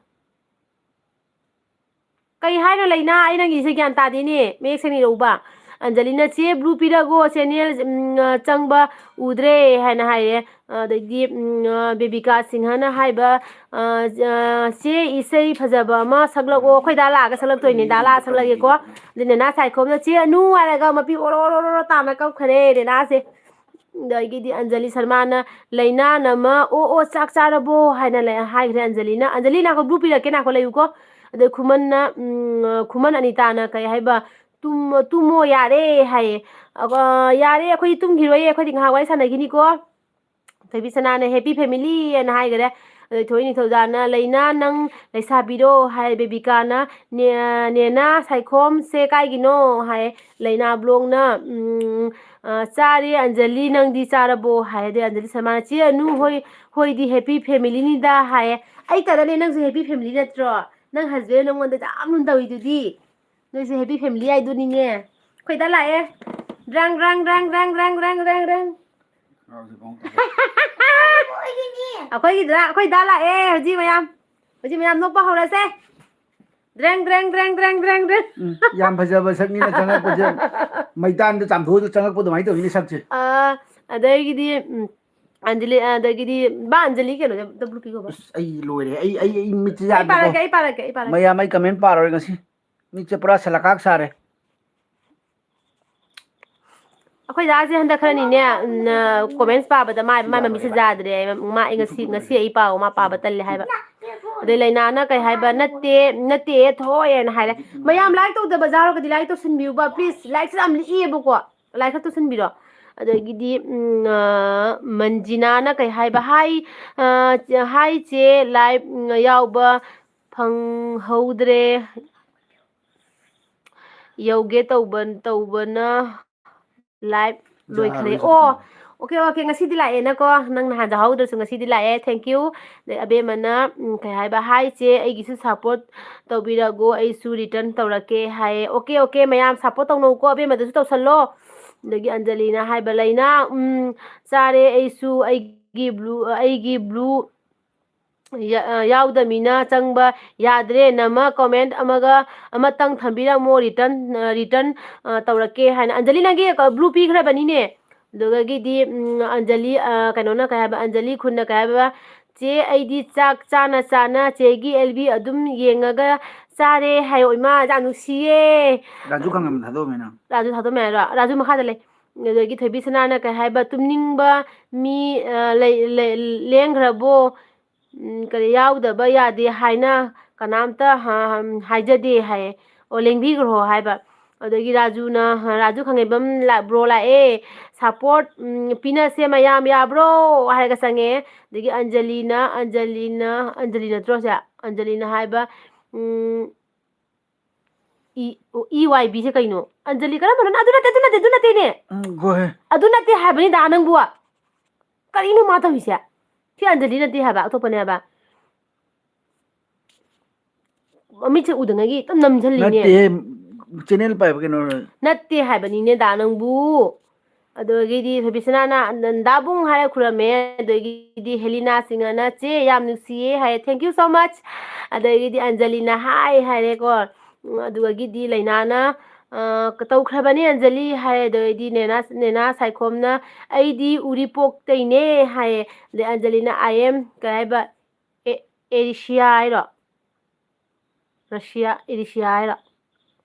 ꯀꯩ ꯍꯥꯏꯅꯣ, ꯂꯩꯅꯥ? ꯑꯩ ꯅꯪꯒꯤꯁꯦ ꯒ꯭ꯌꯥꯟ ꯇꯥꯗꯦꯅꯦ, ꯃꯌꯦꯛ ꯁꯦꯡꯅ ꯏꯔꯛꯎꯕ꯫ ꯑꯟꯖꯂꯤꯅ, "ꯆꯦ, ꯕ꯭ꯂꯨ ꯄꯤꯔꯒꯣ, ꯆꯦꯅꯦꯜ, ꯎꯝ, ꯆꯪꯕ ꯎꯗ꯭ꯔꯦ" ꯍꯥꯏꯅ ꯍꯥꯏꯔꯦ꯫ ꯑꯗꯩꯗꯤ, ꯎꯝ, ꯕꯦꯕꯤꯀꯥ ꯁꯤꯡꯍꯅ ꯍꯥꯏꯕ, ꯑ, "ꯆꯦ, ꯏꯁꯩ ꯐꯖꯕ ꯑꯃ ꯁꯛꯂꯛꯑꯣ꯫" ꯑꯩꯈꯣꯏ ꯗꯥ ꯂꯥꯛꯑꯒ ꯁꯛꯂꯛꯇꯣꯏꯅꯦ, ꯗꯥ ꯂꯥꯛꯑ ꯁꯛꯂꯛꯑꯒꯦꯀꯣ꯫ ꯑꯗꯨ ꯅꯦꯅꯥ ꯁꯥꯏꯈꯣꯝꯅ, "ꯆꯦ, ꯑꯅꯨ" ꯍꯥꯏꯔꯒ ꯃꯄꯤ ꯑꯣꯔꯣ ꯑꯣꯔꯣ ꯑꯣꯔꯣ ꯇꯥꯅ ꯀꯞꯈ꯭ꯔꯦ ꯅꯦꯅꯥꯁꯦ꯫ ꯑꯗꯒꯤꯗꯤ ꯑꯟꯖꯂꯤ ꯁꯔꯃꯥꯅ, "ꯂꯩꯅꯥ ꯅꯃ, ꯑꯣ, ꯑꯣ, ꯆꯥꯛ ꯆꯥꯔꯕꯣ?" ꯍꯥꯏꯅ ꯂꯩ-, ꯍꯥꯏꯈ꯭ꯔꯦ ꯑꯟꯖꯂꯤꯅ꯫ ꯑꯟꯖꯂꯤ, ꯅꯥꯈꯣ, ꯕ꯭ꯂꯨ ꯄꯤꯔꯛꯀꯦ, ꯅꯥꯈꯣ, ꯂꯩꯌꯨꯀꯣ꯫ ꯑꯗꯩ ꯈꯨꯃꯟꯅ, ꯎꯝ, ꯈꯨꯃꯟ ꯑꯅꯤꯇꯥꯅ ꯀꯩ ꯍꯥꯏꯕ, "ꯇꯨꯝꯃꯣ, ꯇꯨꯝꯃꯣ, ꯌꯥꯔꯦ" ꯍꯥꯏꯌꯦ꯫ ꯑ, "ꯌꯥꯔꯦ, ꯑꯩꯈꯣꯏꯗꯤ ꯇꯨꯝꯈꯤꯔꯣꯏꯌꯦ, ꯑꯩꯈꯣꯏꯗꯤ ꯉꯥꯏꯍꯥꯛ ꯋꯥꯔꯤ ꯁꯥꯟꯅꯈꯤꯅꯤꯀꯣ"꯫ ꯊꯣꯏꯕꯤ ꯁꯅꯥꯅ "Happy family" ꯍꯥꯏꯅ ꯍꯥꯏꯈꯔꯦ꯫ ꯑꯗꯩ ꯊꯣꯏ ꯅꯤꯡꯊꯧꯖꯥꯅ "ꯂꯩꯅꯥ, ꯅꯪ ꯂꯩꯁꯥꯕꯤꯔꯣ?" ꯍꯥꯏ꯫ ꯕꯦꯕꯤꯀꯥꯅ "ꯅꯦ-, ꯅꯦꯅꯥ, ꯁꯥꯏꯈꯣꯝꯁꯦ ꯀꯥꯏꯒꯤꯅꯣ?" ꯍꯥꯏ꯫ ꯂꯩꯅꯥ ꯕ꯭ꯂꯣꯛꯅ, ꯎꯝ, ꯑ, "ꯆꯥꯔꯦ ꯑꯟꯖꯂꯤ, ꯅꯪꯗꯤ ꯆꯥꯔꯕꯣ?" ꯍꯥꯏ꯫ ꯑꯗꯩ ꯑꯟꯖꯂꯤ ꯁꯔꯃꯥꯅ "ꯆꯦ ꯑꯅꯨ ꯍꯣꯏ, ꯍꯣꯏꯗꯤ happy family ꯅꯤꯗ" ꯍꯥꯏꯌꯦ꯫ ꯑꯩ ꯇꯥꯔꯅꯦ, ꯅꯪꯁꯨ happy family ꯅꯠꯇ꯭ꯔꯣ? ꯅꯪ husband ꯅꯉꯣꯟꯗ ꯌꯥꯝ ꯂꯨꯅ ꯇꯧꯔꯤꯗꯨꯗꯤ꯫ ꯅꯣꯏꯁꯦ happy family ꯍꯥꯏꯗꯨꯅꯤꯅꯦ꯫ ꯑꯩꯈꯣꯏ ꯗꯥ ꯂꯥꯛꯑꯦ꯫ ꯗ꯭ꯔꯪ, ꯗ꯭ꯔꯪ, ꯗ꯭ꯔꯪ꯫ ꯑꯩꯈꯣꯏꯒꯤꯗ, ꯑꯩꯈꯣꯏ ꯗꯥ ꯂꯥꯛꯑꯦ ꯍꯧꯖꯤꯛ ꯃꯌꯥꯝ꯫ ꯍꯧꯖꯤꯛ ꯃꯌꯥꯝ ꯅꯣꯛꯄ ꯍꯧꯔꯁꯦ꯫ ꯗ꯭ꯔꯪ, ꯗ꯭ꯔꯪ, ꯗ꯭ꯔꯪ꯫ ꯎꯝ, ꯌꯥꯝ ꯐꯖꯕ ꯁꯛꯅꯤꯅ ꯆꯪꯉꯛꯄꯁꯦ꯫ ꯃꯩꯇꯥꯟꯗ ꯆꯥꯝꯊꯣꯛꯑꯒ ꯆꯪꯉꯛꯄ ꯑꯗꯨꯃꯥꯏꯅ ꯇꯧꯋꯤꯅꯦ ꯁꯛꯁꯦ꯫ ꯑ, ꯑꯗꯒꯤꯗꯤ, ꯎꯝ, ꯑꯟꯖꯂꯤ, ꯑꯗꯒꯤꯗꯤ, ꯕꯥ ꯑꯟꯖꯂꯤ ꯀꯩꯅꯣꯗ ꯑꯝꯇ ꯕ꯭ꯂꯨ ꯄꯤꯈꯣꯕ꯫ ꯑꯁ, ꯑꯩ ꯂꯣꯏꯔꯦ꯫ ꯑꯩ, ꯑꯩ, ꯑꯩ ꯃꯤꯠꯁꯦ ꯑꯩ ꯌꯥꯗ꯭ꯔꯦꯀꯣ꯫ ꯄꯥꯔꯛꯀꯦ, ꯑꯩ ꯄꯥꯔꯛꯀꯦ, ꯑꯩ ꯄꯥꯔꯛꯀꯦ꯫ ꯃꯌꯥꯝ, ꯑꯩ comment ꯄꯥꯔꯣꯏ ꯉꯁꯤ꯫ ꯃꯤꯠꯁꯦ ꯄꯨꯔꯥ ꯁꯂꯀꯥꯛ ꯁꯥꯔꯦ꯫ ꯑꯩꯈꯣꯏ ꯗꯥꯁꯦ ꯍꯟꯗꯛ ꯈꯔꯅꯤꯅꯦ, ꯎꯝ, ꯑ, comments ꯄꯥꯕꯗ ꯃꯥꯏ, ꯃꯥꯏ ꯃꯃꯤꯠꯁꯦ ꯌꯥꯗ꯭ꯔꯦ ꯍꯥꯏꯕ꯫ ꯃꯥ, "ꯑꯩ ꯉꯁꯤ, ꯉꯁꯤ ꯑꯩ ꯄꯥꯎ ꯃꯥ ꯄꯥꯕ ꯇꯜꯂꯦ" ꯍꯥꯏꯕ꯫ ꯑꯗꯩ ꯂꯩꯅꯥꯅ ꯀꯩ ꯍꯥꯏꯕ, "ꯅꯠꯇꯦ, ꯅꯠꯇꯦ, ꯊꯣꯛꯑꯦꯅ" ꯍꯥꯏꯔꯦ꯫ ꯃꯌꯥꯝ like ꯇꯧꯗꯕ ꯌꯥꯎꯔꯒꯗꯤ like ꯇꯧꯁꯟꯕꯤꯌꯨꯕ, please꯫ Likeꯁꯦ ꯌꯥꯝ ꯂꯤꯛꯑꯦꯕꯀꯣ꯫ Like ꯈꯛ ꯇꯧꯁꯟꯕꯤꯔꯣ꯫ ꯑꯗꯒꯤꯗꯤ, ꯎꯝ, ꯑ, ꯃꯟꯖꯤꯅꯥꯅ ꯀꯩ ꯍꯥꯏꯕ, "Hi, ꯑ, hi ꯆꯦ, live, ꯎꯝ, ꯌꯥꯎꯕ ꯐꯪꯍꯧꯗ꯭ꯔꯦ꯫ ꯌꯧꯒꯦ ꯇꯧꯕ-, ꯇꯧꯕꯅ live ꯂꯣꯏꯈ꯭ꯔꯦ꯫" ꯌꯥꯔꯣꯏ ꯑꯣ, ꯍꯧꯖꯤꯛꯇꯤ꯫ Okay, okay, ꯉꯁꯤꯗꯤ ꯂꯥꯛꯑꯦꯅꯀꯣ꯫ ꯅꯪ ꯅꯍꯥꯟ ꯌꯥꯎꯍꯧꯗ꯭ꯔꯁꯨ ꯉꯁꯤꯗꯤ ꯂꯥꯛꯑꯦ꯫ Thank you꯫ ꯑꯗꯩ ꯑꯕꯦꯝꯃꯅ, ꯎꯝ, ꯀꯩ ꯍꯥꯏꯕ, "Hi ꯆꯦ, ꯑꯩꯒꯤꯁꯨ support ꯇꯧꯕꯤꯔꯒꯣ, ꯑꯩꯁꯨ return ꯇꯧꯔꯛꯀꯦ" ꯍꯥꯏꯌꯦ꯫ Okay, okay, ꯃꯌꯥꯝ support ꯇꯧꯅꯧꯀꯣ, ꯑꯕꯦꯝꯃꯗꯁꯨ ꯇꯧꯁꯜꯂꯣ꯫ ꯑꯗꯒꯤ ꯑꯟꯖꯂꯤꯅ ꯍꯥꯏꯕ, "ꯂꯩꯅꯥ, ꯎꯝ, ꯆꯥꯔꯦ ꯑꯩꯁꯨ, ꯑꯩꯒꯤ blue, ꯑꯩꯒꯤ blue ꯌꯥ-, ꯑ, ꯌꯥꯎꯗꯃꯤꯅ ꯆꯪꯕ ꯌꯥꯗ꯭ꯔꯦ꯫ ꯅꯃ comment ꯑꯃꯒ ꯑꯃꯇꯪ ꯊꯝꯕꯤꯔꯝꯃꯣ, return, ꯑ, return, ꯑ, ꯇꯧꯔꯛꯀꯦ" ꯍꯥꯏꯅ꯫ ꯑꯟꯖꯂꯤ, ꯅꯪꯒꯤ ꯀ-, blue ꯄꯤꯈ꯭ꯔꯕꯅꯤꯅꯦ꯫ ꯑꯗꯨꯗꯒꯤꯗꯤ, ꯎꯝ, ꯑꯟꯖꯂꯤ, ꯑ, ꯀꯩꯅꯣꯅ ꯀꯩ ꯍꯥꯏꯕ, ꯑꯟꯖꯂꯤ ꯈꯨꯟꯅ ꯀꯩ ꯍꯥꯏꯕ, "ꯆꯦ, ꯑꯩꯗꯤ ꯆꯥꯛ ꯆꯥꯅ ꯆꯥꯅ ꯆꯦꯒꯤ L B ꯑꯗꯨꯝ ꯌꯦꯡꯉꯒ ꯆꯥꯔꯦ" ꯍꯥꯏꯌꯣ꯫ ꯏꯃꯥ, ꯌꯥꯝ ꯅꯨꯡꯁꯤꯌꯦ꯫ ꯔꯥꯖꯨ ꯈꯪꯉꯝ ꯊꯥꯗꯣꯛꯑꯝꯃꯦ ꯅꯪ꯫ ꯔꯥꯖꯨ ꯊꯥꯗꯣꯛꯑꯝꯃꯦ ꯍꯥꯏꯔꯣ? ꯔꯥꯖꯨ ꯃꯈꯥꯗ ꯂꯩ꯫ ꯑꯗꯒꯤ ꯊꯣꯏꯕꯤ ꯁꯅꯥꯅ ꯀꯩ ꯍꯥꯏꯕ, "ꯇꯨꯝꯅꯤꯡꯕ ꯃꯤ, ꯑ, ꯂꯩ-, ꯂꯩ-, ꯂꯦꯡꯈ꯭ꯔꯕꯣ?" ꯎꯝ, ꯀꯔꯤ ꯌꯥꯎꯗꯕ ꯌꯥꯗꯦ ꯍꯥꯏꯅ ꯀꯅꯥꯝꯇ ꯍꯥꯏꯖꯗꯦ ꯍꯥꯏꯌꯦ꯫ ꯑꯣ, ꯂꯦꯡꯕꯤꯈ꯭ꯔꯣ ꯍꯥꯏꯕ꯫ ꯑꯗꯒꯤ ꯔꯥꯖꯨꯅ, ꯔꯥꯖꯨ ꯈꯪꯉꯩꯕꯝ ꯕ꯭ꯔꯣ ꯂꯥꯛꯑꯦ, ꯁꯞꯄꯣꯔꯠ ꯄꯤꯅꯁꯦ ꯃꯌꯥꯝ ꯌꯥꯕ꯭ꯔꯣ ꯍꯥꯏꯔꯒ ꯆꯪꯉꯛꯑꯦ꯫ ꯑꯗꯒꯤ ꯑꯟꯖꯂꯤꯅ, ꯑꯟꯖꯂꯤꯅ, ꯑꯟꯖꯂꯤ ꯅꯠꯇ꯭ꯔꯣ ꯁꯦ? ꯑꯟꯖꯂꯤꯅ ꯍꯥꯏꯕ, ꯎꯝ, ꯏ ꯏ ꯋꯥꯏ ꯕꯤꯁꯦ ꯀꯩꯅꯣ? ꯑꯟꯖꯂꯤ ꯀꯔꯝꯕꯅꯣ? ꯑꯗꯨ ꯅꯠꯇꯦ, ꯑꯗꯨ ꯅꯠꯇꯦ, ꯑꯗꯨ ꯅꯠꯇꯦꯅꯦ꯫ ꯎꯝ, ꯒꯣꯍꯦ꯫ ꯑꯗꯨ ꯅꯠꯇꯦ ꯍꯥꯏꯕꯅꯤꯗ ꯅꯪꯕꯨ꯫ ꯀꯔꯤꯅꯣ ꯃꯥ ꯇꯧꯔꯤꯁꯦ? ꯁꯤ ꯑꯟꯖꯂꯤ ꯅꯠꯇꯦ ꯍꯥꯏꯕ, ꯑꯇꯣꯞꯄꯅꯦ ꯍꯥꯏꯕ꯫ ꯃꯃꯤꯠꯁꯦ ꯎꯗꯉꯩꯒꯤ ꯑꯗꯨꯝ ꯅꯝꯁꯤꯜꯂꯤꯅꯦ꯫ ꯅꯠꯇꯦ, ꯆꯦꯅꯦꯜ ꯄꯥꯏꯕ ꯀꯩꯅꯣ꯫ ꯅꯠꯇꯦ ꯍꯥꯏꯕꯅꯤꯅꯦ ꯗꯥ ꯅꯪꯕꯨ꯫ ꯑꯗꯨꯗꯒꯤꯗꯤ ꯊꯣꯏꯕꯤꯁꯅꯥꯅ ꯅꯟꯗꯥꯕꯨꯡ ꯍꯥꯏꯔ ꯈꯨꯔꯝꯃꯦ꯫ ꯑꯗꯒꯤꯗꯤ ꯍꯦꯂꯤꯅꯥ ꯁꯤꯡꯍꯅ "ꯆꯦ, ꯌꯥꯝ ꯅꯨꯡꯁꯤꯌꯦ" ꯍꯥꯏꯌꯦ, "Thank you so much"꯫ ꯑꯗꯒꯤꯗꯤ ꯑꯟꯖꯂꯤꯅ "ꯍꯥꯏ" ꯍꯥꯏꯔꯦꯀꯣ꯫ ꯎꯝ, ꯑꯗꯨꯗꯒꯤꯗꯤ ꯂꯩꯅꯥꯅ, ꯑ, "ꯇꯧꯈ꯭ꯔꯕꯅꯦ ꯑꯟꯖꯂꯤ" ꯍꯥꯏꯌꯦ꯫ ꯑꯗꯒꯤꯗꯤ ꯅꯦꯅꯥ, ꯅꯦꯅꯥ ꯁꯥꯏꯈꯣꯝꯅ "ꯑꯩꯗꯤ ꯎꯔꯤꯄꯣꯛꯇꯩꯅꯦ" ꯍꯥꯏꯌꯦ꯫ ꯑꯗꯩ ꯑꯟꯖꯂꯤꯅ "I am" ꯀꯩ ꯍꯥꯏꯕ? ꯑꯦ-, ꯑꯦꯔꯤꯁꯤꯌꯥ ꯍꯥꯏꯔꯣ? ꯔꯁꯤꯌꯥ, ꯑꯦꯔꯤꯁꯤꯌꯥ ꯍꯥꯏꯔꯣ?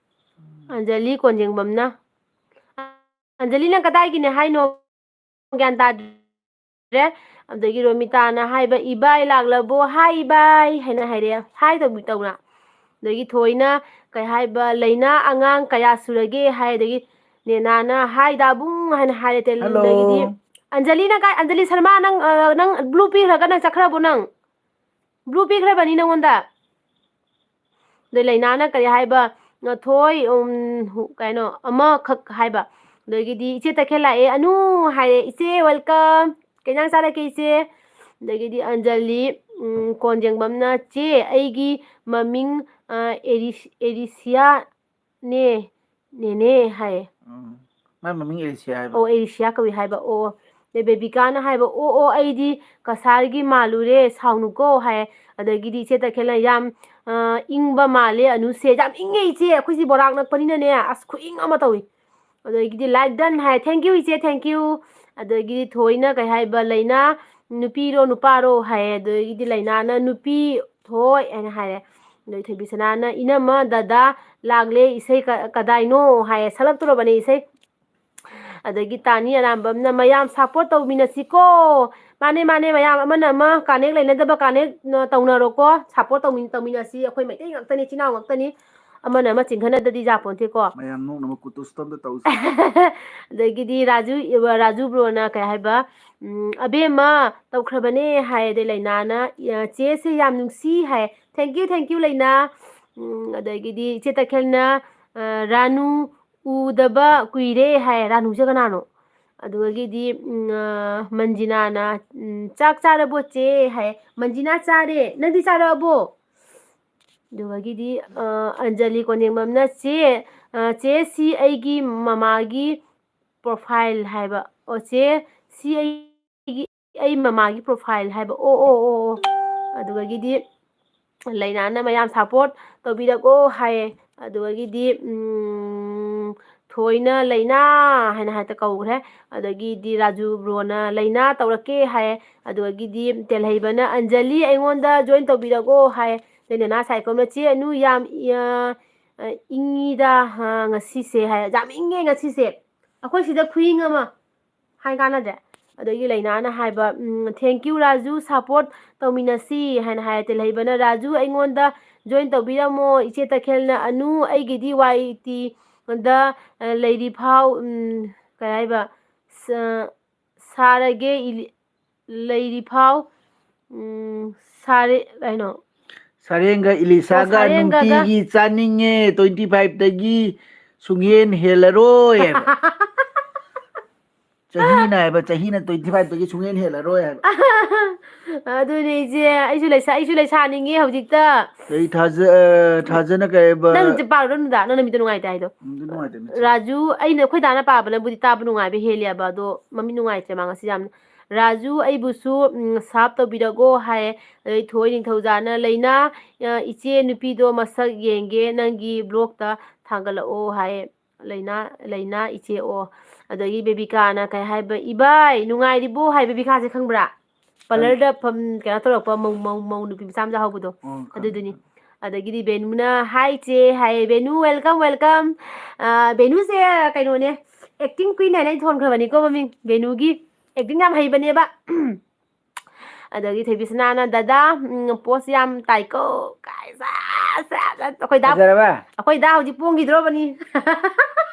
ꯑꯟꯖꯂꯤ ꯀꯣꯟꯖꯦꯡꯕꯝꯅ꯫ ꯑꯟꯖꯂꯤ, ꯅꯪ ꯀꯗꯥꯏꯒꯤꯅꯦ ꯍꯥꯏꯅꯣ? ꯒ꯭ꯌꯥꯟ ꯇꯥꯗ꯭ꯔꯦ꯫ ꯑꯗꯒꯤ ꯔꯣꯃꯤꯇꯥꯅ ꯍꯥꯏꯕ, "ꯏꯕꯥꯏ ꯂꯥꯛꯂꯕꯣ? ꯍꯥꯏ ꯏꯕꯥꯏ" ꯍꯥꯏꯅ ꯍꯥꯏꯔꯛꯑꯦ꯫ ꯍꯥꯏ ꯇꯧꯕꯤ-, ꯇꯧꯅ꯫ ꯑꯗꯒꯤ ꯊꯣꯏꯅ ꯀꯩ ꯍꯥꯏꯕ, "ꯂꯩꯅꯥ ꯑꯉꯥꯡ ꯀꯌꯥ ꯁꯨꯔꯒꯦ?" ꯍꯥꯏ꯫ ꯑꯗꯒꯤ ꯅꯦꯅꯥꯅ, "ꯍꯥꯏ ꯗꯥꯕꯨꯡ" ꯍꯥꯏꯅ ꯍꯥꯏꯔꯦ꯫ ꯇꯦꯜ-, ꯍꯜꯂꯣ꯫ ꯑꯗꯒꯤꯗꯤ ꯑꯟꯖꯂꯤ, ꯅꯪ ꯀꯥꯏ? ꯑꯟꯖꯂꯤ ꯁꯔꯃ, ꯅꯪ, ꯑ, ꯅꯪ ꯕ꯭ꯂꯨ ꯄꯤꯈ꯭ꯔꯒ ꯅꯪ ꯆꯠꯈ꯭ꯔꯕꯣ ꯅꯪ? ꯕ꯭ꯂꯨ ꯄꯤꯈ꯭ꯔꯕꯅꯤ ꯅꯪꯉꯣꯟꯗ꯫ ꯑꯗꯩ ꯂꯩꯅꯥꯅ ꯀꯔꯤ ꯍꯥꯏꯕ? ꯊꯣꯏ, ꯎꯝ, ꯀꯩꯅꯣ, ꯑꯃꯈꯛ ꯍꯥꯏꯕ꯫ ꯑꯗꯒꯤꯗꯤ ꯏꯆꯦ ꯇꯈꯦꯜ ꯂꯥꯛꯑꯦ, "ꯑꯅꯨ" ꯍꯥꯏꯔꯦ꯫ "ꯏꯆꯦ, welcome꯫ ꯀꯩ ꯏꯟꯖꯥꯡ ꯆꯥꯔꯛꯀꯦ, ꯏꯆꯦ?" ꯑꯗꯒꯤꯗꯤ ꯑꯟꯖꯂꯤ, ꯎꯝ, ꯀꯣꯟꯖꯦꯡꯕꯝꯅ, "ꯆꯦ, ꯑꯩꯒꯤ ꯃꯃꯤꯡ, ꯑ, ꯑꯦꯔꯤꯁ-, ꯑꯦꯔꯤꯁꯤꯌꯥꯅꯦ, ꯅꯦꯅꯦ" ꯍꯥꯏꯌꯦ꯫ ꯎꯝ꯫ ꯃꯥꯏ ꯃꯃꯤꯡ ꯑꯦꯔꯤꯁꯤꯌꯥ ꯍꯥꯏꯕ꯫ ꯑꯣ, ꯑꯦꯔꯤꯁꯤꯌꯥ ꯀꯧꯏ ꯍꯥꯏꯕ꯫ ꯑꯣ, ꯑꯗꯩ ꯕꯦꯕꯤꯀꯥꯅ ꯍꯥꯏꯕ, "ꯑꯣ, ꯑꯣ, ꯑꯩꯗꯤ ꯀꯁꯥꯔꯒꯤ ꯃꯥꯜꯂꯨꯔꯦ, ꯁꯥꯎꯅꯨꯀꯣ" ꯍꯥꯏ꯫ ꯑꯗꯒꯤꯗꯤ ꯏꯆꯦ ꯇꯈꯦꯜꯅ, "ꯌꯥꯝ, ꯑ, ꯏꯪꯕ ꯃꯥꯜꯂꯦ ꯑꯅꯨꯁꯦ"꯫ ꯌꯥꯝ ꯏꯪꯉꯦ ꯏꯆꯦ, ꯑꯩꯈꯣꯏꯁꯤ ꯕꯣꯔꯥꯛ ꯅꯛꯄꯅꯤꯅꯅꯦ, ꯑꯁ, ꯈꯨꯏꯪ ꯑꯃ ꯇꯧꯏ꯫ ꯑꯗꯒꯤꯗꯤ like done ꯍꯥꯏ, "Thank you ꯏꯆꯦ, thank you"꯫ ꯑꯗꯒꯤꯗꯤ ꯊꯣꯏꯅ ꯀꯩ ꯍꯥꯏꯕ, "ꯂꯩꯅꯥ ꯅꯨꯄꯤꯔꯣ ꯅꯨꯄꯥꯔꯣ?" ꯍꯥꯏ꯫ ꯑꯗꯒꯤꯗꯤ ꯂꯩꯅꯥꯅ, "ꯅꯨꯄꯤ ꯊꯣꯏ" ꯍꯥꯏꯅ ꯍꯥꯏꯔꯦ꯫ ꯑꯗꯩ ꯊꯣꯏꯕꯤꯁꯅꯥꯅ, "ꯏꯅꯝꯃ, ꯗꯗꯥ ꯂꯥꯛꯂꯦ, ꯏꯁꯩ ꯀ-, ꯀꯗꯥꯏꯅꯣ?" ꯍꯥꯏꯌꯦ, ꯁꯛꯂꯛꯇꯣꯔꯕꯅꯦ ꯏꯁꯩ꯫ ꯑꯗꯒꯤ ꯇꯥꯅꯤ ꯑꯔꯥꯝꯕꯝꯅ, "ꯃꯌꯥꯝ support ꯇꯧꯃꯤꯟꯅꯁꯤꯀꯣ, ꯃꯥꯅꯦ, ꯃꯥꯅꯦ, ꯃꯌꯥꯝ ꯑꯃꯅ ꯑꯃ ꯀꯥꯅꯦꯛ ꯂꯩꯅꯗꯕ ꯀꯥꯅꯦꯛ, ꯑ, ꯇꯧꯅꯔꯣꯀꯣ꯫ ꯁꯞꯄꯣꯔꯠ ꯇꯧꯃꯤꯟ-, ꯇꯧꯃꯤꯟꯅꯁꯤ꯫ ꯑꯩꯈꯣꯏ ꯃꯩꯇꯩ ꯉꯥꯛꯇꯅꯤ, ꯏꯆꯤꯟ ꯏꯅꯥꯎ ꯉꯥꯛꯇꯅꯤ꯫ ꯑꯃꯅ ꯑꯃ ꯆꯤꯡꯍꯟꯅꯗꯗꯤ ꯌꯥꯄꯣꯟꯇꯦꯀꯣ꯫ ꯃꯌꯥꯝ ꯅꯣꯛꯅꯕ ꯀꯨꯇꯨꯁꯇꯣ ꯑꯝꯇ ꯇꯧꯁꯤ꯫ ꯑꯗꯒꯤꯗꯤ ꯔꯥꯖꯨ, ꯔꯥꯖꯨ ꯕ꯭ꯔꯣꯅ ꯀꯩ ꯍꯥꯏꯕ, ꯎꯝ, "ꯑꯕꯦꯝꯃ ꯇꯧꯈ꯭ꯔꯕꯅꯦ" ꯍꯥꯏ꯫ ꯑꯗꯩ ꯂꯩꯅꯥꯅ, "ꯑ, ꯆꯦꯁꯦ ꯌꯥꯝ ꯅꯨꯡꯁꯤ" ꯍꯥꯏ꯫ Thank you, thank you, ꯂꯩꯅꯥ꯫ ꯎꯝ, ꯑꯗꯒꯤꯗꯤ ꯏꯆꯦ ꯇꯈꯦꯜꯅ, ꯑ, "ꯔꯥꯅꯨ ꯎꯗꯕ ꯀꯨꯏꯔꯦ" ꯍꯥꯏ꯫ ꯔꯥꯅꯨꯁꯦ ꯀꯅꯥꯅꯣ? ꯑꯗꯨꯗꯒꯤꯗꯤ, ꯎꯝ, ꯑ, ꯃꯟꯖꯤꯅꯥꯅ, ꯎꯝ, "ꯆꯥꯛ ꯆꯥꯔꯕꯣ ꯆꯦ?" ꯍꯥꯏ꯫ ꯃꯟꯖꯤꯅꯥ, "ꯆꯥꯔꯦ꯫ ꯅꯪꯗꯤ ꯆꯥꯔꯛꯑꯕꯣ?" ꯑꯗꯨꯗꯒꯤꯗꯤ, ꯑ, ꯑꯟꯖꯂꯤ ꯀꯣꯅꯦꯡꯕꯝꯅ, "ꯆꯦ, ꯑ, ꯆꯦ, ꯁꯤ ꯑꯩꯒꯤ ꯃꯃꯥꯒꯤ profile" ꯍꯥꯏꯕ꯫ "ꯑꯣ ꯆꯦ, ꯁꯤ ꯑꯩꯒꯤ, ꯑꯩ ꯃꯃꯥꯒꯤ profile" ꯍꯥꯏꯕ꯫ "ꯑꯣ, ꯑꯣ, ꯑꯣ, ꯑꯣ"꯫ ꯑꯗꯨꯗꯒꯤꯗꯤ ꯂꯩꯅꯥꯅ, "ꯃꯌꯥꯝ ꯁꯞꯄꯣꯔꯠ ꯇꯧꯕꯤꯔꯛꯑꯣ" ꯍꯥꯏꯌꯦ꯫ ꯑꯗꯨꯗꯒꯤꯗꯤ, ꯎꯝ, ꯊꯣꯏꯅ "ꯂꯩꯅꯥ" ꯍꯥꯏꯅ ꯍꯦꯛꯇ ꯀꯧꯈ꯭ꯔꯦ꯫ ꯑꯗꯒꯤꯗꯤ ꯔꯥꯖꯨ ꯕ꯭ꯔꯣꯅ "ꯂꯩꯅꯥ ꯇꯧꯔꯛꯀꯦ" ꯍꯥꯏꯌꯦ꯫ ꯑꯗꯨꯗꯒꯤꯗꯤ ꯇꯦꯜꯍꯩꯕꯅ "ꯑꯟꯖꯂꯤ ꯑꯩꯉꯣꯟꯗ join ꯇꯧꯕꯤꯔꯛꯑꯣ" ꯍꯥꯏ꯫ ꯂꯩꯅꯥ ꯁꯥꯏꯀꯣꯝꯅ "ꯆꯦ ꯑꯅꯨ ꯌꯥꯝ, ꯑ, ꯏꯪꯉꯤꯗ, ꯑ, ꯉꯁꯤꯁꯦ" ꯍꯥꯏ꯫ "ꯌꯥꯝ ꯏꯪꯉꯦ ꯉꯁꯤꯁꯦ꯫ ꯑꯩꯈꯣꯏ ꯁꯤꯗ ꯈꯨꯏꯪ ꯑꯃ" ꯍꯥꯏ ꯀꯥꯟꯅꯗ꯭ꯔꯦ꯫ ꯑꯗꯒꯤ ꯂꯩꯅꯥꯅ ꯍꯥꯏꯕ, ꯎꯝ, "Thank you ꯔꯥꯖꯨ, support ꯇꯧꯃꯤꯟꯅꯁꯤ" ꯍꯥꯏꯅ ꯍꯥꯏ꯫ ꯇꯦꯜꯍꯩꯕꯅ "ꯔꯥꯖꯨ ꯑꯩꯉꯣꯟꯗ join ꯇꯧꯕꯤꯔꯝꯃꯣ", ꯏꯆꯦ ꯇꯈꯦꯜꯅ "ꯑꯅꯨ ꯑꯩꯒꯤꯗꯤ ꯋꯥꯏ ꯇꯤꯗ ꯂꯩꯔꯤ ꯐꯥꯎ", ꯎꯝ, ꯀꯩ ꯍꯥꯏꯕ, ꯁ-, ꯁꯥꯔꯒꯦ ꯏꯂꯤ-, ꯂꯩꯔꯤ ꯐꯥꯎ, ꯎꯝ, ꯁꯥꯔꯦ, ꯀꯩꯅꯣ? ꯁꯥꯔꯦꯡꯒ ꯏꯂꯤꯁꯥꯒ ꯑꯣ, ꯁꯥꯔꯦꯡꯒꯒ꯫ "ꯅꯨꯡꯇꯤꯒꯤ ꯆꯥꯅꯤꯡꯉꯦ, twenty five ꯇꯒꯤ ꯁꯨꯡꯍꯦꯟ ꯍꯦꯜꯂꯔꯣꯏ" ꯍꯥꯏꯕ꯫ ꯆꯍꯤꯅ ꯍꯥꯏꯕ, ꯆꯍꯤꯅ twenty five ꯇꯒꯤ ꯁꯨꯡꯍꯦꯟ ꯍꯦꯜꯂꯔꯣꯏ ꯍꯥꯏꯕ꯫ ꯑꯗꯨꯅꯦ ꯏꯆꯦ, ꯑꯩꯁꯨ ꯂꯩꯁꯥ-, ꯑꯩꯁꯨ ꯂꯩꯁꯥꯅꯤꯡꯉꯦ ꯍꯧꯖꯤꯛꯇ꯫ ꯀꯩ ꯊꯥꯖ-, ꯑ, ꯊꯥꯖꯅ ꯀꯩ ꯍꯥꯏꯕ? ꯅꯪ ꯆꯦ ꯄꯥꯔꯨꯔꯅꯨꯗ, ꯅꯪ ꯅꯃꯤꯠꯇꯣ ꯅꯨꯡꯉꯥꯏꯇꯦ ꯍꯥꯏꯗꯣ꯫ ꯅꯨꯡꯗꯤ ꯅꯨꯡꯉꯥꯏꯇꯦ ꯃꯤꯠꯁꯦ꯫ ꯔꯥꯖꯨ, ꯑꯩꯅ, ꯑꯩꯈꯣꯏ ꯗꯥꯅ ꯄꯥꯕꯅꯕꯨꯗꯤ ꯇꯥꯕ ꯅꯨꯡꯉꯥꯏꯕ ꯍꯦꯜꯂꯦꯕ, ꯑꯗꯣ ꯃꯃꯤꯠ ꯅꯨꯡꯉꯥꯏꯇ꯭ꯔꯦ ꯃꯥ ꯉꯁꯤ ꯌꯥꯝꯅ꯫ "ꯔꯥꯖꯨ ꯑꯩꯕꯨꯁꯨ, ꯎꯝ, sub ꯇꯧꯕꯤꯔꯛꯑꯣ" ꯍꯥꯏ꯫ ꯑꯗꯩ ꯊꯣꯏ ꯅꯤꯡꯊꯧꯖꯥꯅ, "ꯂꯩꯅꯥ, ꯑ, ꯏꯆꯦ ꯅꯨꯄꯤꯗꯣ ꯃꯁꯛ ꯌꯦꯡꯒꯦ, ꯅꯪꯒꯤ blog ꯇ ꯊꯥꯡꯒꯠꯂꯛꯑꯣ" ꯍꯥꯏ꯫ ꯂꯩꯅꯥ, ꯂꯩꯅꯥ ꯏꯆꯦ ꯑꯣ꯫ ꯑꯗꯒꯤ ꯕꯦꯕꯤꯀꯥꯅ ꯀꯩ ꯍꯥꯏꯕ, "ꯏꯕꯥꯏ, ꯅꯨꯡꯉꯥꯏꯔꯤꯕꯣ?" ꯍꯥꯏ꯫ ꯕꯦꯕꯤꯀꯥꯁꯦ ꯈꯪꯕ꯭ꯔꯥ? ꯈꯪꯉꯦ꯫ Parlour ꯗ ꯐꯝ-, ꯀꯩꯅꯣ ꯇꯧꯔꯛꯄ ꯃꯧ, ꯃꯧ, ꯃꯧ ꯅꯨꯄꯤ ꯃꯆꯥ ꯃꯆꯥ ꯍꯧꯕꯗꯣ꯫ ꯑꯣ, ꯈꯪꯉꯦ, ꯑꯗꯨꯗꯨꯅꯤ꯫ ꯈꯪꯉꯦ꯫ ꯑꯗꯒꯤꯗꯤ ꯕꯦꯅꯨꯅ, "Hi ꯆꯦ" ꯍꯥꯏꯌꯦ꯫ Venu, welcome, welcome꯫ ꯑ, ꯕꯦꯅꯨꯁꯦ ꯀꯩꯅꯣꯅꯦ, acting queen ꯍꯥꯏꯅ ꯑꯩ ꯊꯣꯟꯈ꯭ꯔꯕꯅꯤꯀꯣ ꯃꯃꯤꯡ, ꯕꯦꯅꯨꯒꯤ꯫ ꯑꯦꯛꯇꯤꯡ ꯌꯥꯝ ꯍꯩꯕꯅꯦꯕ꯫ ꯑꯗꯒꯤ ꯊꯣꯏꯕꯤꯁꯅꯥꯅ, "ꯗꯗꯥ, ꯎꯝ, ꯄꯣꯁ ꯌꯥꯝ ꯇꯥꯏꯀꯣ" ꯀꯥꯏ, ꯁꯦ, ꯁꯦ, ꯁꯦ, ꯑꯩꯈꯣꯏ ꯗꯥ, ꯐꯖꯔꯕ? ꯑꯩꯈꯣꯏ ꯗꯥ ꯍꯧꯖꯤꯛ ꯄꯣꯡꯈꯤꯗ꯭ꯔꯣꯕꯅꯤ꯫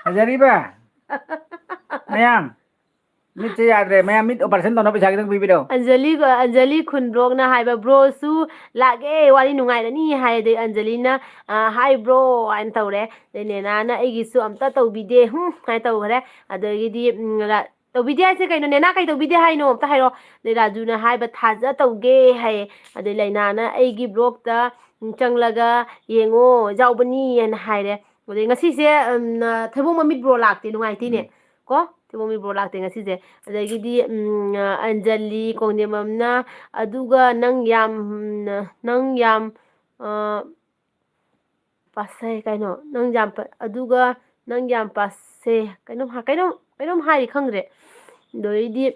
ꯐꯖꯔꯤꯕ? ꯃꯌꯥꯝ, ꯃꯤꯠꯁꯦ ꯌꯥꯗ꯭ꯔꯦ꯫ ꯃꯌꯥꯝ, ꯃꯤꯠ ꯑꯣꯄꯔꯦꯁꯟ ꯇꯧꯅꯕ ꯄꯩꯁꯥ ꯈꯤꯇꯪ ꯄꯤꯕꯤꯔꯛꯑꯣ꯫ ꯑꯟꯖꯂꯤ, ꯑꯟꯖꯂꯤ ꯈꯨꯟꯕ꯭ꯂꯣꯛꯅ ꯍꯥꯏꯕ, "ꯕ꯭ꯔꯣꯁꯨ ꯂꯥꯛꯑꯦ, ꯋꯥꯔꯤ ꯅꯨꯡꯉꯥꯏꯔꯅꯤ" ꯍꯥꯏ꯫ ꯑꯗꯩ ꯑꯟꯖꯂꯤꯅ, ꯑ, "ꯍꯥꯏ ꯕ꯭ꯔꯣ" ꯍꯥꯏꯅ ꯇꯧꯔꯦ꯫ ꯑꯗꯩ ꯅꯦꯅꯥꯅ, "ꯑꯩꯒꯤꯁꯨ ꯑꯝꯇ ꯇꯧꯕꯤꯗꯦ, ꯍꯨꯝ" ꯍꯥꯏꯅ ꯇꯧꯈ꯭ꯔꯦ꯫ ꯑꯗꯒꯤꯗꯤ, ꯎꯝ, ꯔ-, ꯇꯧꯕꯤꯗꯦ ꯍꯥꯏꯁꯦ ꯀꯩꯅꯣ? ꯅꯦꯅꯥ ꯀꯩ ꯇꯧꯕꯤꯗꯦ ꯍꯥꯏꯅꯣ? ꯑꯝꯇ ꯍꯥꯏꯔꯣ꯫ ꯑꯗꯩ ꯔꯥꯖꯨꯅ ꯍꯥꯏꯕ, "ꯊꯥꯖ ꯇꯧꯒꯦ" ꯍꯥꯏꯌꯦ꯫ ꯑꯗꯩ ꯂꯩꯅꯥꯅ, "ꯑꯩꯒꯤ ꯕ꯭ꯂꯣꯛꯇ, ꯎꯝ, ꯆꯪꯂꯒ ꯌꯦꯡꯉꯣ, ꯌꯥꯎꯕꯅꯤ" ꯍꯥꯏꯅ ꯍꯥꯏꯔꯦ꯫ ꯑꯗꯩ ꯉꯁꯤꯁꯦ, ꯎꯝ, ꯊꯩꯕꯣꯡ ꯃꯃꯤꯠ ꯕ꯭ꯔꯣ ꯂꯥꯛꯇꯦ, ꯅꯨꯡꯉꯥꯏꯇꯦꯅꯦ꯫ ꯎꯝ꯫ ꯀꯣ? ꯊꯩꯕꯣꯡ ꯃꯃꯤꯠ ꯕ꯭ꯔꯣ ꯂꯥꯛꯇꯦ ꯉꯁꯤꯁꯦ꯫ ꯑꯗꯒꯤꯗꯤ, ꯎꯝ, ꯑꯟꯖꯂꯤ ꯀꯣꯡꯖꯦꯝꯕꯝꯅ, "ꯑꯗꯨꯒ ꯅꯪ ꯌꯥꯝ, ꯎꯝ, ꯅꯪ ꯌꯥꯝ, ꯑ, ꯄꯥꯁꯩ ꯀꯩꯅꯣ, ꯅꯪ ꯌꯥꯝ ꯄ-, ꯑꯗꯨꯒ ꯅꯪ ꯌꯥꯝ ꯄꯥꯁꯩ" ꯀꯩꯅꯣꯝ ꯍꯥ-, ꯀꯩꯅꯣꯝ, ꯀꯩꯅꯣꯝ ꯍꯥꯏꯔꯤ, ꯈꯪꯗ꯭ꯔꯦ꯫ ꯑꯗꯩꯗꯤ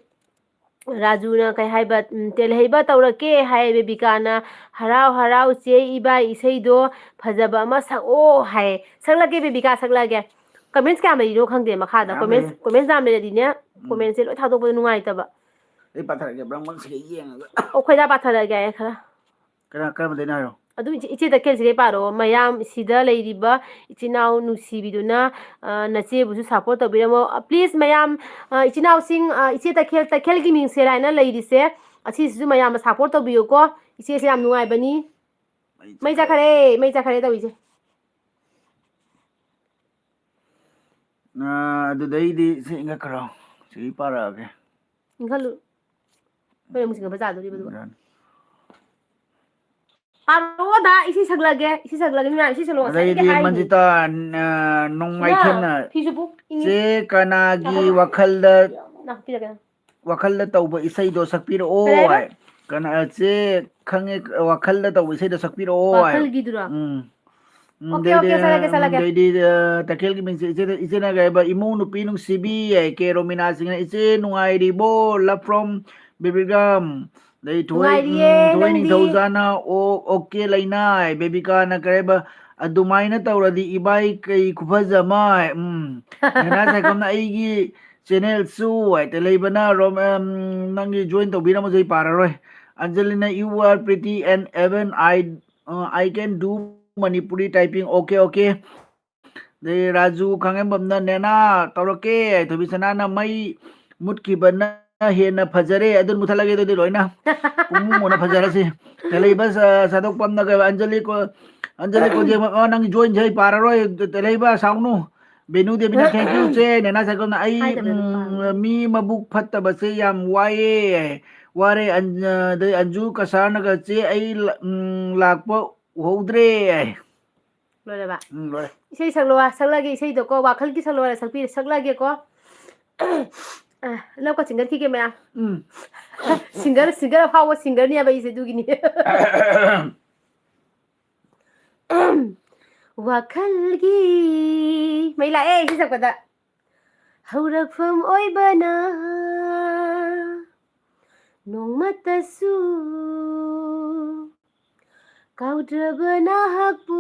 ꯔꯥꯖꯨꯅ ꯀꯩ ꯍꯥꯏꯕ, ꯎꯝ, "ꯇꯦꯜꯍꯩꯕ ꯇꯧꯔꯛꯀꯦ" ꯍꯥꯏ꯫ ꯕꯦꯕꯤꯀꯥꯅ, "ꯍꯔꯥꯎ ꯍꯔꯥꯎ ꯆꯦ ꯏꯕꯥꯏ, ꯏꯁꯩꯗꯣ ꯐꯖꯕ ꯑꯃ ꯁꯛꯑꯣ" ꯍꯥꯏ꯫ ꯁꯛꯂꯛꯀꯦ ꯕꯦꯕꯤꯀꯥ, ꯁꯛꯂꯛꯑꯒꯦ꯫ ꯀꯃꯦꯟꯁ ꯀꯌꯥꯝ ꯂꯩꯔꯤꯅꯣ ꯈꯪꯗꯦ ꯃꯈꯥꯗ꯫ ꯃꯌꯥꯝ ꯀꯃꯦꯟꯁ, ꯂꯩꯌꯦ꯫ ꯀꯃꯦꯟꯁ ꯌꯥꯝ ꯂꯩꯔꯗꯤꯅꯦ, ꯎꯝ꯫ ꯀꯃꯦꯟꯁꯁꯦ ꯂꯣꯏ ꯊꯥꯗꯣꯛꯄꯗ ꯅꯨꯡꯉꯥꯏꯇꯕ꯫ ꯑꯩ ꯄꯥꯊꯔꯛꯀꯦ, ꯕ꯭ꯔꯪ ꯕ꯭ꯔꯪ ꯁꯤꯒ ꯌꯦꯡꯉꯒ꯫ ꯑꯣ, ꯈꯣꯏꯗꯥ ꯄꯥꯊꯔꯛꯑꯒꯦ ꯑꯩ ꯈꯔ꯫ ꯀꯅꯥ, ꯀꯔꯝꯕꯗꯩꯅꯣ ꯍꯥꯏꯔꯣ? ꯑꯗꯨ ꯏꯆꯦ, ꯏꯆꯦ ꯇꯈꯦꯜꯁꯤꯗꯩ ꯄꯥꯔꯛꯑꯣ꯫ "ꯃꯌꯥꯝ ꯁꯤꯗ ꯂꯩꯔꯤꯕ ꯏꯆꯤꯟ ꯏꯅꯥꯎ ꯅꯨꯡꯁꯤꯕꯤꯗꯨꯅ, ꯑ, ꯅꯆꯦꯕꯨꯁꯨ ꯁꯞꯄꯣꯔꯠ ꯇꯧꯕꯤꯔꯝꯃꯣ"꯫ ꯑ, ꯄ꯭ꯂꯤꯖ ꯃꯌꯥꯝ, ꯑ, ꯏꯆꯤꯟ ꯏꯅꯥꯎꯁꯤꯡ, ꯑ, ꯏꯆꯦ ꯇꯈꯦꯜ, ꯇꯈꯦꯜꯒꯤ ꯃꯤꯡꯁꯦꯜ ꯍꯥꯏꯅ ꯂꯩꯔꯤꯁꯦ, ꯑꯁꯤꯁꯤꯁꯨ ꯃꯌꯥꯝꯅ ꯁꯞꯄꯣꯔꯠ ꯇꯧꯕꯤꯌꯨꯀꯣ꯫ ꯏꯆꯦꯁꯦ ꯌꯥꯝ ꯅꯨꯡꯉꯥꯏꯕꯅꯤ꯫ ꯃꯩ ꯆꯠꯈ꯭ꯔꯦ, ꯃꯩ ꯆꯠꯈ꯭ꯔꯦ ꯇꯧꯔꯤꯁꯦ꯫ ꯑ, ꯑꯗꯨꯗꯩꯗꯤ ꯁꯤ ꯏꯪꯈꯠꯈ꯭ꯔꯣ꯫ ꯁꯤ ꯄꯥꯔꯛꯑꯒꯦ꯫ ꯏꯪꯈꯠꯂꯨ꯫ ꯑꯩꯈꯣꯏ ꯑꯃꯨꯛ ꯆꯤꯡꯈꯠꯄ ꯌꯥꯗꯣꯔꯤꯕ ꯑꯗꯨꯒ꯫ ꯌꯥꯅꯤ꯫ ꯄꯥꯔꯛꯑꯣ ꯗꯥ, ꯏꯁꯩ ꯁꯛꯂꯛꯑꯒꯦ, ꯏꯁꯩ ꯁꯛꯂꯛꯑꯒꯦ, ꯃꯤ ꯃꯌꯥꯝ ꯏꯁꯩ ꯁꯛꯂꯛꯑꯣ, ꯉꯁꯥꯏꯗꯒꯤ ꯑꯗꯩꯗꯤ ꯍꯥꯏꯔꯤꯅꯤ꯫ ꯃꯟꯖꯤꯇꯥ, ꯑ, ꯅꯣꯡꯃꯥꯏꯊꯦꯝꯅ, ꯏꯃꯥ, ꯐꯤꯁꯨ ꯄꯨ, ꯏꯪꯉꯤ꯫ ꯆꯦ ꯀꯅꯥꯒꯤ ꯂꯥꯛꯑꯣ꯫ ꯋꯥꯈꯜꯗ, ꯂꯥꯛꯑꯣ, ꯄꯤꯔꯒꯦ ꯅꯪ꯫ ꯋꯥꯈꯜꯗ ꯇꯧꯕ ꯏꯁꯩꯗꯣ ꯁꯛꯄꯤꯔꯛꯑꯣ ꯀꯔꯤ ꯍꯥꯏꯕ? ꯍꯥꯏ꯫ ꯀꯅꯥ, ꯆꯦ ꯈꯪꯉꯦ, ꯋꯥꯈꯜꯗ ꯇꯧꯕ ꯏꯁꯩꯗꯣ ꯁꯛꯄꯤꯔꯛꯑꯣ ꯍꯥꯏ꯫ ꯋꯥꯈꯜꯒꯤꯗꯨꯔꯣ? ꯎꯝ꯫ ꯎꯝ, ꯑꯣꯀꯦ, ꯑꯣꯀꯦ, ꯑꯗꯩꯗꯤ, ꯁꯛꯂꯛꯀꯦ, ꯎꯝ, ꯁꯛꯂꯛꯀꯦ꯫ ꯑꯗꯩꯗꯤ, ꯑ, ꯇꯈꯦꯜꯒꯤ ꯃꯤꯡꯁꯦ ꯏꯆꯦꯗ, ꯏꯆꯦꯅ ꯀꯩ ꯍꯥꯏꯕ, "ꯏꯃꯧ ꯅꯨꯄꯤ ꯅꯨꯡꯁꯤꯕꯤ" ꯍꯥꯏ, ꯀꯦ ꯔꯣꯃꯤꯅꯥ ꯁꯤꯡꯅ, "ꯏꯆꯦ ꯅꯨꯡꯉꯥꯏꯔꯤꯕꯣ? Love from ꯕꯤꯕꯤꯒꯥꯝ"꯫ ꯑꯗꯩ ꯊꯣꯏ, ꯅꯨꯡꯉꯥꯏꯔꯤꯌꯦ, ꯎꯝ, ꯊꯣꯏ ꯅꯪꯗꯤ? ꯅꯤꯡꯊꯧꯖꯥꯅ, "ꯑꯣ, ꯑꯣꯀꯦ ꯂꯩꯅꯥ" ꯍꯥꯏ, ꯕꯦꯕꯤꯀꯥꯅ ꯀꯩ ꯍꯥꯏꯕ, "ꯑꯗꯨꯃꯥꯏꯅ ꯇꯧꯔꯗꯤ ꯏꯕꯥꯏ ꯀꯩ ꯈꯨꯐꯖ ꯑꯃ" ꯍꯥꯏ, ꯎꯝ꯫ ꯅꯦꯅꯥ ꯁꯥꯏꯈꯣꯝꯅ, "ꯑꯩꯒꯤ Channel ꯁꯨ ꯍꯥꯏꯇ ꯂꯩꯕꯅ ꯔꯣꯝ-, ꯑꯝ, ꯅꯪꯒꯤ join ꯇꯧꯕꯤꯔꯝꯃꯁꯨ ꯑꯩ ꯄꯥꯔꯔꯣꯏ꯫ Angelina, you are pretty and even I, uh, I can do Manipuri typing. Okay, okay. ꯑꯗꯩ ꯔꯥꯖꯨ ꯈꯥꯡꯉꯦꯝꯕꯝꯅ ꯅꯦꯅꯥ ꯇꯧꯔꯛꯀꯦ, ꯊꯣꯏꯕꯤ ꯁꯅꯥꯅ ꯃꯩ ꯃꯨꯠꯈꯤꯕꯅ ꯍꯦꯟꯅ ꯐꯖꯔꯦ, ꯑꯗꯨꯅ ꯃꯨꯠꯊꯠꯂꯒꯦ ꯑꯗꯨꯗꯤ ꯂꯣꯏꯅ꯫ ꯄꯨꯡꯃꯨ ꯃꯨꯅ ꯐꯖꯔꯁꯤ꯫ ꯇꯦꯂꯩꯕ ꯁ-, ꯁꯥꯗꯣꯛꯄꯝꯅꯒ ꯑꯟꯖꯂꯤ ꯀꯣ-, ꯑꯟꯖꯂꯤ ꯀꯣꯟꯖꯦꯡ, ꯑ, ꯅꯪ join ꯁꯦ ꯑꯩ ꯄꯥꯔꯔꯣꯏ, ꯇꯦꯂꯩꯕ ꯁꯥꯎꯅꯨ꯫ ꯕꯦꯅꯨ ꯗꯦꯕꯤꯅ thank you ꯆꯦ, ꯅꯦꯅꯥ ꯁꯥꯏꯀꯜꯅ ꯑꯩ, ꯍꯥꯏꯗꯕꯅꯦ, ꯎꯝ, ꯄꯥꯔꯔꯣꯏ꯫ ꯃꯤ ꯃꯕꯨꯛ ꯐꯠꯇꯕꯁꯦ ꯌꯥꯝ ꯋꯥꯏꯌꯦ, ꯋꯥꯔꯦ, ꯑꯟ-, ꯑꯗꯩ ꯑꯟꯖꯨ ꯀꯁꯥꯔꯅꯒ ꯆꯦ ꯑꯩ ꯂ-, ꯎꯝ, ꯂꯥꯛꯄ ꯎꯍꯧꯗ꯭ꯔꯦ꯫ ꯂꯣꯏꯔꯕ? ꯎꯝ, ꯂꯣꯏꯔꯦ꯫ ꯏꯁꯩ ꯁꯛꯂꯛꯑꯣ, ꯁꯛꯂꯛꯑꯒꯦ ꯏꯁꯩꯗꯣꯀꯣ, ꯋꯥꯈꯜꯒꯤ ꯁꯛꯂꯛꯑꯣ, ꯁꯛꯄꯤ-, ꯁꯛꯂꯛꯑꯒꯦꯀꯣ꯫ ꯑ, ꯂꯧꯀ ꯆꯤꯡꯒꯠꯈꯤꯒꯦ ꯃꯌꯥꯝ꯫ ꯎꯝ꯫ Singer, singer, ꯑꯐꯥꯎꯕ singerꯅꯦꯕ ꯑꯩꯁꯦ, ꯑꯗꯨꯒꯤꯅꯤ꯫ ꯋꯥꯈꯜꯒꯤ ꯃꯩ ꯂꯥꯛꯑꯦ ꯏꯁꯩ ꯁꯛꯄꯗ꯫ ꯍꯧꯔꯛꯐꯝ ꯑꯣꯏꯕꯅ ꯅꯣꯡꯃꯇꯁꯨ ꯀꯥꯎꯗ꯭ꯔꯕ ꯅꯍꯥꯛꯄꯨ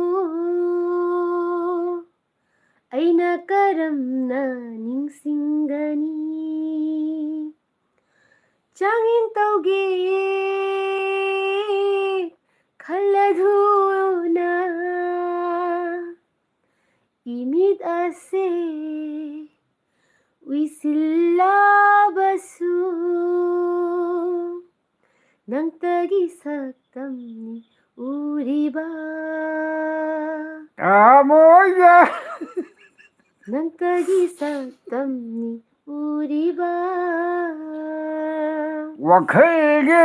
ꯑꯩꯅ ꯀꯔꯝꯅ ꯅꯤꯡꯁꯤꯡꯒꯅꯤ? ꯆꯥꯡꯌꯦꯡ ꯇꯧꯒꯦ ꯈꯜꯂꯗꯨꯅ ꯏꯃꯤꯠ ꯑꯁꯦ ꯎꯏꯁꯤꯜꯂꯕꯁꯨ ꯅꯪꯇꯒꯤ ꯁꯛꯇꯝꯅꯤ ꯎꯔꯤꯕ꯫ ꯊꯃꯣꯏꯗ ꯅꯪꯇꯒꯤ ꯁꯛꯇꯝꯅꯤ ꯎꯔꯤꯕ꯫ ꯋꯥꯈꯜꯒꯤ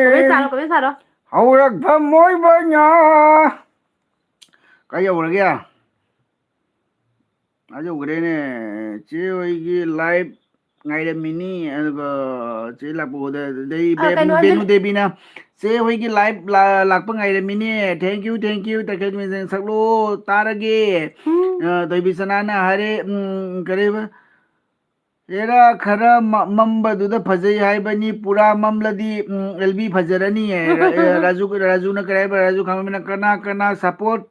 Comment ꯁꯥꯔꯣ, comment ꯁꯥꯔꯣ꯫ ꯍꯧꯔꯛꯐꯝ ꯑꯣꯏꯕꯅ꯫ ꯀꯥꯏ ꯌꯧꯔꯒꯦ? ꯑꯥ ꯌꯧꯈ꯭ꯔꯦꯅꯦ꯫ ꯆꯦ ꯍꯣꯏꯒꯤ live ꯉꯥꯏꯔꯝꯃꯤꯅꯤ꯫ ꯑꯗꯨꯒ ꯆꯦ ꯂꯥꯛꯄ ꯎꯗ-, ꯑꯗꯩ ꯑ, ꯕꯦ-, ꯀꯩꯅꯣ, ꯕꯦꯅꯨ ꯑꯟꯖꯂꯤ꯫ ꯗꯦꯕꯤꯅ, "ꯆꯦ ꯍꯣꯏꯒꯤ live ꯂꯥ-, ꯂꯥꯛꯄ ꯉꯥꯏꯔꯝꯃꯤꯅꯦ꯫ Thank you, thank you, ꯇꯈꯦꯜ ꯃꯤꯡꯖꯦꯜ ꯁꯛꯂꯣ, ꯇꯥꯔꯒꯦ꯫" ꯎꯝ꯫ ꯑ, ꯊꯣꯏꯕꯤ ꯁꯅꯥꯅ ꯍꯥꯏꯔꯦ, ꯎꯝ, ꯀꯔꯤꯕ? ꯍꯦꯔꯥ ꯈꯔ ꯃ-, ꯃꯝꯕꯗꯨꯗ ꯐꯖꯩ ꯍꯥꯏꯕꯅꯤ, ꯄꯨꯔꯥ ꯃꯝꯂꯗꯤ, ꯎꯝ, ꯑꯦꯜ ꯕꯤ ꯐꯖꯔꯅꯤ꯫ ꯔ-, ꯑ, ꯔꯥꯖꯨ, ꯔꯥꯖꯨꯅ ꯀꯔꯤ ꯍꯥꯏꯕ? ꯔꯥꯖꯨ ꯈꯥꯡꯕꯝꯅ ꯀꯅꯥ ꯀꯅꯥ support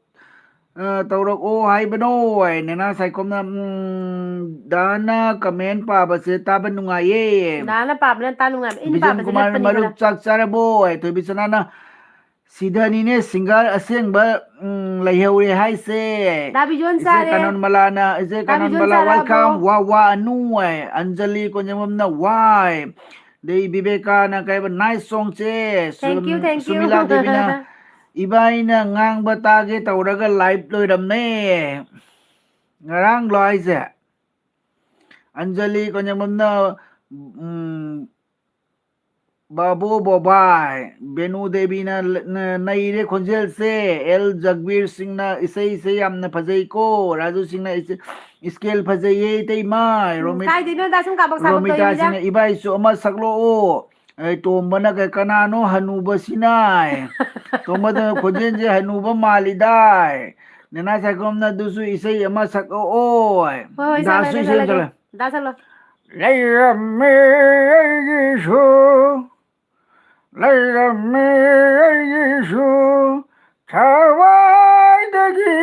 ꯑ, ꯇꯧꯔꯛꯑꯣ ꯍꯥꯏꯕꯅꯣ? ꯅꯦꯅꯥ ꯁꯥꯏꯈꯣꯝꯅ, ꯎꯝ, ꯗꯥꯅ comment ꯄꯥꯕꯁꯦ ꯇꯥꯕ ꯅꯨꯡꯉꯥꯏꯌꯦ꯫ ꯗꯥꯅ ꯄꯥꯕꯅ ꯇꯥ ꯅꯨꯡꯉꯥꯏꯕ, ꯑꯩꯅ ꯕꯤꯖꯟ ꯄꯥꯕꯗꯤ ꯀꯨꯃꯥꯔ ꯅꯠꯄꯅꯤ ꯃꯔꯨꯞ ꯈꯔ꯫ ꯆꯥꯛ ꯆꯥꯔꯕꯣ? ꯊꯣꯏꯕꯤ ꯁꯅꯥꯅ, ꯁꯤꯗꯅꯤꯅꯦ singer ꯑꯁꯦꯡꯕ, ꯎꯝ, ꯂꯩꯍꯧꯔꯦ ꯍꯥꯏꯁꯦ꯫ ꯗꯥ ꯕꯤꯖꯣꯟ ꯏꯆꯦ ꯆꯥꯔꯦ꯫ ꯀꯥꯅꯣꯟ ꯃꯂꯥꯅ, ꯏꯆꯦ ꯗꯥ ꯀꯥꯅꯣꯟ ꯕꯤꯖꯣꯟ ꯃꯂꯥ, ꯆꯥꯔꯕꯣ? Welcome, ꯋꯥ ꯋꯥ ꯑꯅꯨ꯫ ꯑꯟꯖꯂꯤ ꯀꯣꯟꯖꯦꯡꯕꯝꯅ ꯋꯥꯏ꯫ ꯑꯗꯩ ꯕꯤꯕꯦꯀꯥꯅ ꯀꯩ ꯍꯥꯏꯕ, nice song say. Thank you, ꯁꯨꯝ-, thank you꯫ ꯁꯨꯃꯤꯂꯥ ꯗꯦꯕꯤꯅ, ꯏꯕꯥꯏꯅ ꯉꯥꯡꯕ ꯇꯥꯒꯦ ꯇꯧꯔꯒ live ꯂꯣꯏꯔꯝꯃꯦ꯫ ꯉꯔꯥꯡꯂꯣ ꯍꯥꯏꯁꯦ? ꯑꯟꯖꯂꯤ ꯀꯣꯟꯖꯦꯡꯕꯝꯅ, ꯎꯝ, ꯕꯥꯕꯨ ꯕꯣꯕꯥꯏ, ꯕꯦꯅꯨ ꯗꯦꯕꯤꯅ ꯂ-, ꯅ-, ꯅꯩꯔꯦ ꯈꯣꯟꯖꯦꯜꯁꯦ꯫ ꯑꯦꯜ ꯖꯒꯕꯤꯔ ꯁꯤꯡꯅ ꯏꯁꯩꯁꯦ ꯌꯥꯝꯅ ꯐꯖꯩꯀꯣ꯫ ꯔꯥꯖꯨ ꯁꯤꯡꯅ ꯏꯁꯩ, scale ꯐꯖꯩꯌꯦ ꯏꯇꯩꯃ꯫ ꯎꯝ, ꯔꯣꯃꯤꯠ-, ꯀꯥꯏꯗꯩꯅꯣ ꯗꯥ ꯁꯨꯝ ꯀꯥꯕꯛ ꯁꯥꯕꯛ ꯔꯣꯃꯤꯇꯥ ꯇꯧꯔꯤꯃꯤꯗ꯫ ꯁꯤꯡꯅ ꯏꯕꯥꯏꯁꯨ ꯑꯃ ꯁꯛꯂꯛꯑꯣ꯫ ꯑꯩ ꯇꯣꯝꯕꯅ ꯀꯩ, ꯀꯅꯥꯅꯣ ꯍꯅꯨꯕꯁꯤꯅ? ꯇꯣꯝꯕꯗ ꯈꯣꯟꯖꯦꯜꯁꯦ ꯍꯅꯨꯕ ꯃꯥꯜꯂꯤꯗꯥꯏ꯫ ꯅꯦꯅꯥ ꯁꯥꯏꯈꯣꯝꯅ ꯑꯗꯨꯁꯨ ꯏꯁꯩ ꯑꯃ ꯁꯛꯂꯛꯑꯣ꯫ ꯍꯣꯏ, ꯍꯣꯏ, ꯗꯥꯁꯨ ꯁꯛꯂꯒꯦ, ꯏꯁꯩ ꯑꯃ ꯁꯛꯂꯒꯦ꯫ ꯁꯛꯂꯛꯑꯣ꯫ ꯗꯥ ꯁꯛꯂꯣ꯫ ꯂꯩꯔꯝꯃꯦ ꯑꯩꯒꯤꯁꯨ, ꯂꯩꯔꯝꯃꯦ ꯑꯩꯒꯤꯁꯨ, ꯊꯋꯥꯏꯗꯒꯤ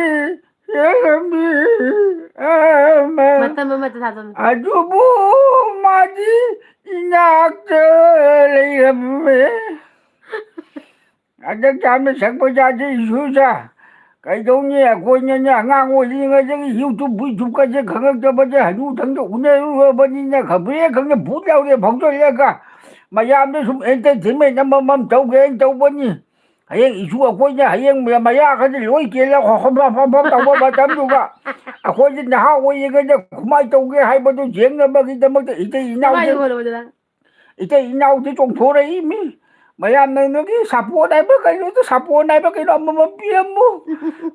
ꯍꯦꯜꯂꯝꯃꯤ ꯑꯃ꯫ ꯃꯇꯝ ꯑꯃꯗ ꯊꯥꯗꯣꯛꯑꯝꯃꯤ꯫ ꯑꯗꯨꯕꯨ ꯃꯥꯗꯤ ꯏꯅꯥꯛꯇ ꯂꯩꯔꯝꯃꯦ꯫ ꯍꯟꯗꯛ ꯌꯥꯝꯅ ꯁꯛꯄ ꯌꯥꯗꯦ, ꯏꯁꯨꯁꯦ꯫ ꯀꯩꯗꯧꯅꯤ, ꯑꯩꯈꯣꯏꯅꯅꯦ, ꯑꯉꯥꯡ ꯑꯣꯏꯔꯤꯉꯩꯗꯒꯤ YouTube, YouTube ꯀꯁꯦ ꯈꯪꯉꯛꯇꯕꯁꯦ, ꯍꯅꯨ ꯊꯪꯗ ꯎꯅꯔꯨꯔꯕꯅꯤꯅ ꯈꯪꯕ꯭ꯔꯦ ꯈꯪꯗꯦ, ꯚꯨꯠ ꯌꯥꯎꯔꯦ ꯐꯥꯎꯖꯜꯂꯒ ꯃꯌꯥꯝꯗ ꯁꯨꯝ entertainment ꯑꯃꯃꯝ ꯇꯧꯒꯦꯅ ꯇꯧꯕꯅꯤ꯫ ꯍꯌꯦꯡ ꯏꯁꯨ ꯑꯩꯈꯣꯏꯅ ꯍꯌꯦꯡ ꯃꯌꯥ ꯈꯔꯗꯤ ꯂꯣꯏ ꯀꯦꯜꯂ ꯈꯣ-, ꯈꯣ-, ꯐ-, ꯐ-, ꯐ ꯇꯧꯕ ꯃꯇꯝꯗꯨꯒ ꯑꯩꯈꯣꯏꯗꯤ ꯅꯍꯥ ꯑꯣꯏꯔꯤꯉꯩꯗ ꯀꯃꯥꯏꯅ ꯇꯧꯒꯦ ꯍꯥꯏꯕꯗꯨ ꯌꯦꯡꯅꯕꯒꯤꯗꯃꯛꯇ ꯏꯇꯩ ꯏꯅꯥꯎꯁꯦ ꯀꯃꯥꯏꯅ ꯍꯣꯠꯅꯕꯗ? ꯏꯇꯩ ꯏꯅꯥꯎꯗꯤ ꯆꯣꯡꯊꯣꯔꯛꯏ ꯃꯤ꯫ ꯃꯌꯥꯝꯅ ꯅꯣꯏꯒꯤ ꯁꯥꯄꯣꯟ ꯍꯥꯏꯕ ꯀꯩꯅꯣꯗꯣ, ꯁꯥꯄꯣꯟ ꯍꯥꯏꯕ ꯀꯩꯅꯣ ꯑꯃꯃꯝ ꯄꯤꯔꯝꯃꯨ꯫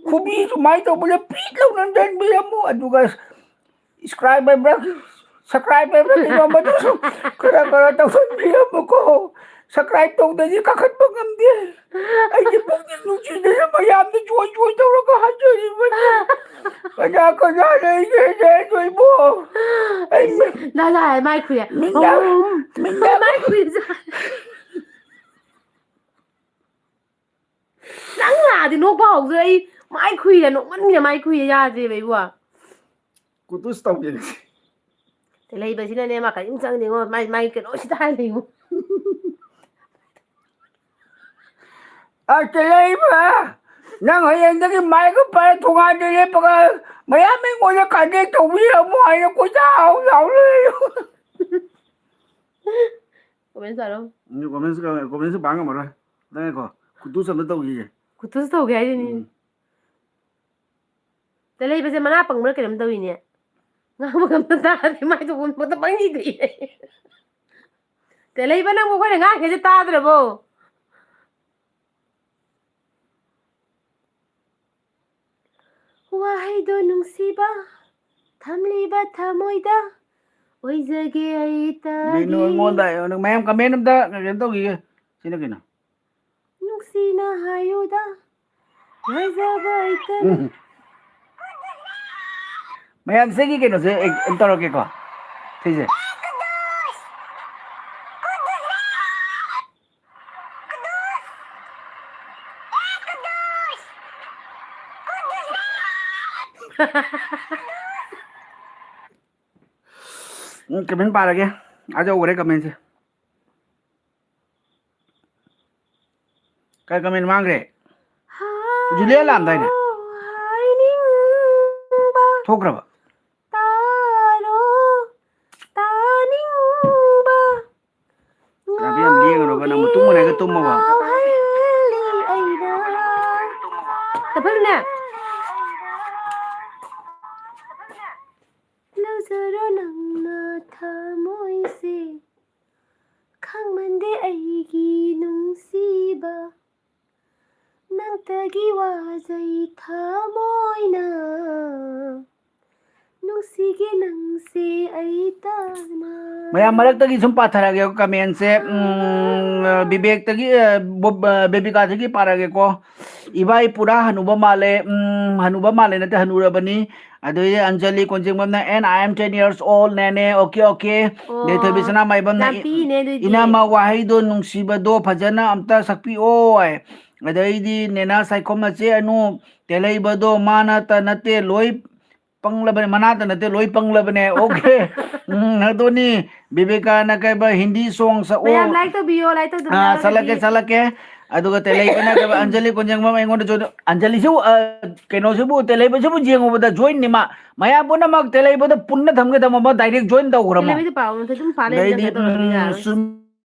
ꯈꯨꯕꯤ ꯁꯨꯃꯥꯏꯅ ꯇꯧꯕꯗ ꯄꯤꯠ ꯂꯥꯎꯅ ꯅꯟꯕꯤꯔꯝꯃꯨ꯫ ꯑꯗꯨꯒ subscribe ꯍꯥꯏꯕ꯭ꯔꯥ, subscribe ꯍꯥꯏꯕ꯭ꯔꯥ ꯀꯩꯅꯣ ꯑꯃꯗꯨꯁꯨ ꯈꯔ ꯈꯔ ꯇꯧꯁꯟꯕꯤꯔꯝꯃꯨꯀꯣ꯫ Subscribe ꯇꯧꯗꯗꯤ ꯀꯥꯈꯠꯄ ꯉꯝꯗꯦ꯫ ꯑꯩꯒꯤ ꯄꯨꯛꯅꯤꯡ ꯅꯨꯡꯁꯤꯗꯅ ꯃꯌꯥꯝꯗ ꯆꯣꯏ ꯆꯣꯏ ꯇꯧꯔꯒ ꯍꯥꯏꯖꯔꯤꯕꯅꯤ꯫ ꯀꯅꯥ ꯀꯅꯥ ꯂꯩꯒꯦꯅꯦ ꯅꯣꯏꯕꯣ? ꯑꯩ ꯃꯤ-, ꯗꯥ ꯂꯥꯏ ꯃꯥꯏ ꯈꯨꯏꯌꯦ꯫ ꯃꯤꯅ, ꯑꯣ, ꯃꯤꯅ ꯃꯥꯏ ꯈꯨꯏꯌꯦ꯫ ꯈꯤꯇꯪ ꯂꯥꯛꯑꯗꯤ ꯅꯣꯛꯄ ꯍꯧꯗ꯭ꯔꯦ꯫ ꯑꯩ ꯃꯥꯏ ꯈꯨꯏꯔꯦ, ꯅꯣꯛꯃꯟꯒꯤꯗ ꯃꯥꯏ ꯈꯨꯏꯔꯦ, ꯌꯥꯗ꯭ꯔꯦꯕ ꯑꯩꯕꯨ꯫ ꯀꯨꯇꯨꯁ ꯇꯧꯒꯦ꯫ ꯇꯦꯂꯩꯕꯁꯤꯅꯅꯦ, ꯃꯥ ꯀꯔꯤꯝ ꯆꯪꯗꯦꯉꯣ꯫ ꯃꯥꯏ, ꯃꯥꯏ ꯀꯩꯅꯣꯁꯤꯗ ꯍꯥꯏ ꯂꯩꯉꯣ꯫ ꯑ, ꯇꯦꯂꯩꯕ! ꯅꯪ ꯍꯌꯦꯡꯗꯒꯤ ꯃꯥꯏꯛ ꯄꯥꯏꯔ ꯊꯣꯡꯒꯥꯟꯗ ꯂꯦꯞꯄꯒ ꯃꯌꯥꯝ ꯑꯩꯉꯣꯟꯗ ꯀꯟꯇꯦꯛ ꯇꯧꯕꯤꯔꯝꯃꯣ ꯍꯥꯏꯅ ꯀꯣꯏꯇꯥꯎ ꯇꯥꯎ ꯂꯩꯌꯨ꯫ ꯀꯣꯃꯦꯟ ꯄꯥꯔꯣ꯫ ꯎꯝ, ꯀꯣꯃꯦꯟꯁ, ꯀꯣꯃꯦꯟꯁ ꯄꯥ ꯉꯝꯃꯔꯣꯏ꯫ ꯅꯪ ꯉꯥꯏꯈꯣ, ꯈꯨꯠꯇꯨ ꯆꯝꯅ ꯇꯧꯈꯤꯒꯦ꯫ ꯈꯨꯠꯇꯨꯁꯨ ꯇꯧꯒꯦ ꯍꯥꯏꯁꯤꯅꯤ꯫ ꯎꯝ꯫ ꯇꯦꯂꯩꯕꯁꯦ ꯃꯅꯥ ꯄꯪꯕ꯭ꯔꯥ ꯀꯩꯅꯣꯝ ꯇꯧꯏꯅꯦ꯫ ꯉꯥꯡꯕꯒ ꯑꯝꯇ ꯇꯥꯗꯦ, ꯃꯥꯏ ꯊꯣꯛꯄ ꯃꯊꯟꯇ ꯄꯪꯏꯗ ꯏꯔꯦ꯫ ꯇꯦꯂꯩꯕ, ꯅꯪꯕꯨ ꯑꯩꯈꯣꯏꯅ ꯉꯥꯡꯉꯤꯁꯦ ꯇꯥꯗ꯭ꯔꯕꯣ? ꯋꯥꯍꯩꯗꯣ ꯅꯨꯡꯁꯤꯕ, ꯊꯝꯂꯤꯕ ꯊꯃꯣꯏꯗ ꯑꯣꯏꯖꯒꯦ ꯑꯩ ꯇꯥꯒꯦ꯫ ꯃꯤꯅꯨ ꯑꯩꯉꯣꯟꯗ, ꯃꯌꯥꯝ ꯀꯃꯦꯟ ꯑꯝꯇ ꯀꯩꯅꯣ ꯇꯧꯈꯤꯒꯦ꯫ ꯁꯤꯅ ꯀꯩꯅꯣ? ꯅꯨꯡꯁꯤꯅ ꯍꯥꯏꯌꯨꯗ, ꯉꯥꯏꯖꯕ ꯑꯩꯇꯅꯤ꯫ ꯎꯝ꯫ ꯃꯌꯥꯝ ꯁꯤꯒꯤ ꯀꯩꯅꯣꯁꯦ ꯑꯩ ꯑꯗꯨꯝ ꯇꯧꯔꯛꯀꯦꯀꯣ꯫ ꯁꯤꯁꯦ꯫ ꯎꯝ, ꯀꯃꯦꯟ ꯄꯥꯔꯒꯦ꯫ ꯑꯥ ꯌꯧꯈ꯭ꯔꯦ ꯀꯃꯦꯟꯁꯦ꯫ ꯀꯩ ꯀꯃꯦꯟ ꯃꯥꯡꯈ꯭ꯔꯦ? ꯖꯨꯂꯤꯌꯥ ꯂꯥꯛꯑꯝꯗꯥꯏꯅꯦ? ꯍꯥꯏꯅꯤꯡꯕ ꯊꯣꯛꯈ꯭ꯔꯕ? ꯇꯥꯔꯣ, ꯇꯥꯅꯤꯡꯕ ꯌꯥꯝ ꯂꯦꯡꯒꯅꯣꯕ, ꯅꯪ ꯃꯇꯨꯡ ꯃꯅꯥꯏꯒ ꯇꯨꯝꯃꯕ? ꯉꯥꯎꯍꯜꯂꯤ ꯑꯩꯅ꯫ ꯇꯞꯍꯜꯂꯨꯅꯦ꯫ ꯂꯧꯖꯔꯣ ꯅꯪꯅ ꯊꯃꯣꯏꯁꯦ, ꯈꯪꯃꯟꯗꯦ ꯑꯩꯒꯤ ꯅꯨꯡꯁꯤꯕ꯫ ꯅꯪꯇꯒꯤ ꯋꯥꯖꯩ ꯊꯃꯣꯏꯅ, ꯅꯨꯡꯁꯤꯒꯦ ꯅꯪꯁꯦ ꯑꯩ ꯇꯥꯅ꯫ ꯃꯌꯥꯝ ꯃꯔꯛꯇꯒꯤ ꯁꯨꯝ ꯄꯥꯊꯔꯛꯑꯒꯦ ꯀꯃꯦꯟꯁꯦ꯫ ꯎꯝ, ꯕꯤꯕꯦꯛꯇꯒꯤ, ꯑ, ꯕꯣ-, ꯑ, ꯕꯦꯕꯤꯀꯥꯗꯒꯤ ꯄꯥꯔꯛꯑꯒꯦꯀꯣ꯫ "ꯏꯕꯥꯏ ꯄꯨꯔꯥ ꯍꯅꯨꯕ ꯃꯥꯜꯂꯦ"꯫ ꯎꯝ, ꯍꯅꯨꯕ ꯃꯥꯜꯂꯦ ꯅꯠꯇꯦ, ꯍꯅꯨꯔꯕꯅꯤ꯫ ꯑꯗꯨꯗꯤ ꯑꯟꯖꯂꯤ ꯀꯣꯟꯖꯦꯡꯕꯝꯅ, "And I am ten years old, ꯅꯦꯅꯦ"꯫ Okay, okay. ꯑꯣ, ꯑꯗꯩ ꯊꯣꯏꯕꯤ ꯁꯅꯥꯃꯍꯤꯕꯝꯅ, ꯌꯥꯝ ꯄꯤꯛꯏꯅꯦ ꯑꯗꯨꯗꯤ꯫ "ꯏꯅꯝꯃ, ꯋꯥꯍꯩꯗꯣ ꯅꯨꯡꯁꯤꯕꯗꯣ ꯐꯖꯅ ꯑꯝꯇ ꯁꯛꯄꯤꯑꯣ" ꯍꯥꯏ꯫ ꯑꯗꯩꯗꯤ ꯅꯦꯅꯥ ꯁꯥꯏꯈꯣꯝ ꯃꯆꯦ ꯑꯅꯨ, ꯇꯦꯂꯩꯕꯗꯣ ꯃꯥꯅꯇ ꯅꯠꯇꯦ, ꯂꯣꯏ ꯄꯪꯂꯕꯅꯦ, ꯃꯅꯥꯇ ꯅꯠꯇꯦ, ꯂꯣꯏ ꯄꯪꯂꯕꯅꯦ꯫ ꯑꯣꯀꯦ꯫ ꯎꯝ, ꯑꯗꯨꯅꯤ꯫ ꯕꯤꯕꯦꯀꯥꯅ ꯀꯩꯕ, ꯍꯤꯟꯗꯤ song ꯁꯛꯑꯣ꯫ ꯃꯌꯥꯝ like ꯇꯧꯕꯤꯌꯣ, like ꯇꯧꯗꯕ ꯑꯥ, ꯌꯥꯎꯔꯒꯗꯤ꯫ ꯁꯛꯂꯛꯀꯦ, ꯁꯛꯂꯛꯀꯦ꯫ ꯑꯗꯨꯒ ꯇꯦꯂꯩꯕꯅ ꯀꯩꯕ, ꯑꯟꯖꯂꯤ ꯀꯣꯟꯖꯦꯡꯕꯝ ꯑꯩꯉꯣꯟꯗꯁꯨ, ꯑꯟꯖꯂꯤꯁꯨ, ꯑ, ꯀꯩꯅꯣꯁꯤꯕꯨ, ꯇꯦꯂꯩꯕꯁꯤꯕꯨ ꯌꯦꯡꯉꯨꯕꯗ join ꯅꯤ ꯃꯥ꯫ ꯃꯌꯥꯝ ꯄꯨꯝꯅꯃꯛ ꯇꯦꯂꯩꯕꯗ ꯄꯨꯟꯅ ꯊꯝꯒꯦ ꯊꯝꯃꯣ, ꯃꯥ direct join ꯇꯧꯈ꯭ꯔꯃꯣ꯫ ꯇꯦꯂꯩꯕꯗ ꯄꯥꯎ ꯑꯗꯨꯝ ꯐꯥ ꯂꯩꯔꯝꯗꯅ ꯑꯗꯩꯗꯤ, ꯇꯧꯔꯗꯤ ꯎꯝ, ꯌꯥꯔꯣꯏ꯫ ꯁꯨꯝ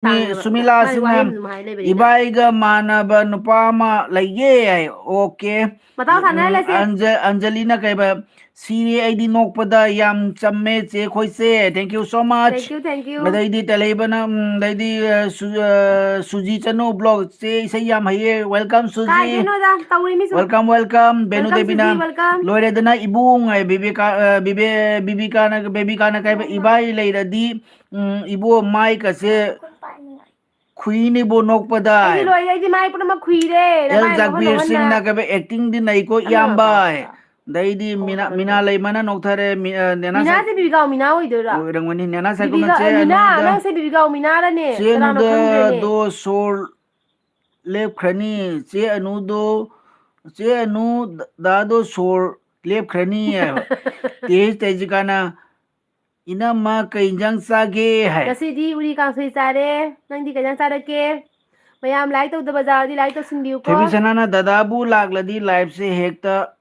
ꯃꯤ-, ꯁꯥꯡꯉꯦꯕ꯫ ꯁꯨꯃꯤꯂꯥ ꯃꯥꯏ ꯁꯤꯡꯅ ꯋꯥꯍꯩ ꯑꯃ ꯑꯗꯨꯝ ꯍꯥꯏ ꯂꯩꯕꯅꯤꯅ꯫ ꯏꯕꯥꯏꯒ ꯃꯥꯟꯅꯕ ꯅꯨꯄꯥ ꯑꯃ ꯂꯩꯌꯦ ꯍꯥꯏ꯫ ꯑꯣꯀꯦ꯫ ꯃꯇꯥꯎ ꯁꯥꯟꯅꯍꯜꯂꯁꯦ꯫ ꯎꯝ, ꯑꯟꯖ-, ꯑꯟꯖꯂꯤꯅ ꯀꯩꯕ, "ꯁꯤꯔꯦ ꯑꯩꯗꯤ ꯅꯣꯛꯄꯗ, ꯌꯥꯝ ꯆꯝꯃꯦ ꯆꯦ ꯈꯣꯏꯁꯦ, thank you so much." Thank you, thank you꯫ ꯑꯗꯩꯗꯤ ꯇꯦꯂꯩꯕꯅ, ꯎꯝ, ꯑꯗꯩꯗꯤ, ꯑ, ꯁꯨ-, ꯑ, ꯁꯨꯖꯤ ꯆꯅꯨ vlog, "ꯆꯦ ꯏꯁꯩ ꯌꯥꯝ ꯍꯩꯌꯦ, welcome ꯁꯨꯖꯤ꯫ ꯀꯥꯏꯗꯩꯅꯣꯗ, ꯇꯧꯔꯤ ꯃꯤ ꯁꯨꯝ꯫ Welcome, welcome, Venu welcome ꯗꯦꯕꯤꯅ꯫ ꯁꯨꯖꯤ, welcome꯫ ꯂꯣꯏꯔꯦꯗꯅ ꯏꯕꯨꯡ ꯍꯥꯏ, ꯕꯤꯕꯤꯀꯥ, ꯑ, ꯕꯤꯕꯦ-, ꯕꯤꯕꯤꯀꯥꯅ, ꯕꯦꯕꯤꯀꯥꯅ ꯀꯩꯕ, ꯏꯕꯥꯏ ꯂꯩꯔꯗꯤ ꯎꯝ, ꯏꯕꯣ, ꯃꯥꯏꯀꯁꯦ ꯈꯨꯏꯅꯤꯕꯣ ꯅꯣꯛꯄꯗ꯫ ꯑꯩꯗꯤ ꯂꯣꯏꯔꯦ, ꯑꯩꯗꯤ ꯃꯥꯏ ꯄꯨꯝꯅꯃꯛ ꯈꯨꯏꯔꯦ, ꯑꯦꯜ ꯅꯃꯥꯏ ꯃꯐꯝ ꯖꯥꯛꯕꯤꯔ ꯃꯐꯝꯅ꯫ ꯁꯤꯡꯅ ꯀꯩꯕ, acting ꯗꯤ ꯅꯩꯀꯣ ꯑꯅꯧꯕ ꯏꯌꯥꯝꯕ꯫ ꯄꯥꯎ꯫ ꯑꯗꯩꯗꯤ ꯃꯤꯅꯥ, ꯃꯤꯅꯥ ꯂꯩꯃꯅ ꯅꯣꯛꯊꯔꯦ, ꯃꯤ-, ꯑ, ꯅꯦꯅꯥ ꯁꯥꯏ-, ꯃꯤꯅꯥꯁꯦ ꯕꯤꯕꯤꯀꯥ ꯃꯤꯅꯥ ꯑꯣꯏꯗꯣꯏꯔꯣ? ꯑꯣꯏꯔꯝꯒꯅꯤ꯫ ꯅꯦꯅꯥ ꯁꯥꯏꯀꯨꯝꯕ ꯕꯤꯕꯤꯀꯥ, ꯆꯦ ꯑ, ꯃꯤꯅꯥ, ꯑꯅꯨꯗ, ꯅꯪꯁꯦ ꯕꯤꯕꯤꯀꯥ ꯃꯤꯅꯥꯔꯅꯦ? ꯆꯦ ꯀꯅꯥꯅꯣ ꯑꯅꯨꯗ ꯈꯪꯗ꯭ꯔꯦꯅꯦ꯫ ꯗꯣ ꯁꯣꯔ ꯂꯦꯞꯈ꯭ꯔꯅꯤ꯫ ꯆꯦ ꯑꯅꯨꯗꯣ, ꯆꯦ ꯑꯅꯨ ꯗ-, ꯗꯥꯗꯣ ꯁꯣꯔ ꯂꯦꯞꯈ꯭ꯔꯅꯤ ꯍꯥꯏꯕ꯫ ꯇꯦꯖ ꯇꯦꯖꯤꯀꯥꯅ, "ꯏꯅꯝꯃ, ꯀꯩ ꯏꯟꯖꯥꯡ ꯆꯥꯒꯦ?" ꯍꯥꯏ꯫ ꯉꯁꯤꯗꯤ ꯎꯔꯤ ꯀꯥꯡꯁꯣꯏ ꯆꯥꯔꯦ꯫ ꯅꯪꯗꯤ ꯀꯩ ꯏꯟꯖꯥꯡ ꯆꯥꯔꯛꯀꯦ? ꯃꯌꯥꯝ like ꯇꯧꯗꯕ ꯌꯥꯎꯔꯗꯤ like ꯇꯧꯁꯤꯟꯕꯤꯌꯨꯀꯣ꯫ ꯊꯣꯏꯕꯤ ꯁꯅꯥꯅ, "ꯗꯗꯥꯕꯨ ꯂꯥꯛꯂꯗꯤ live ꯁꯦ ꯍꯦꯛꯇ,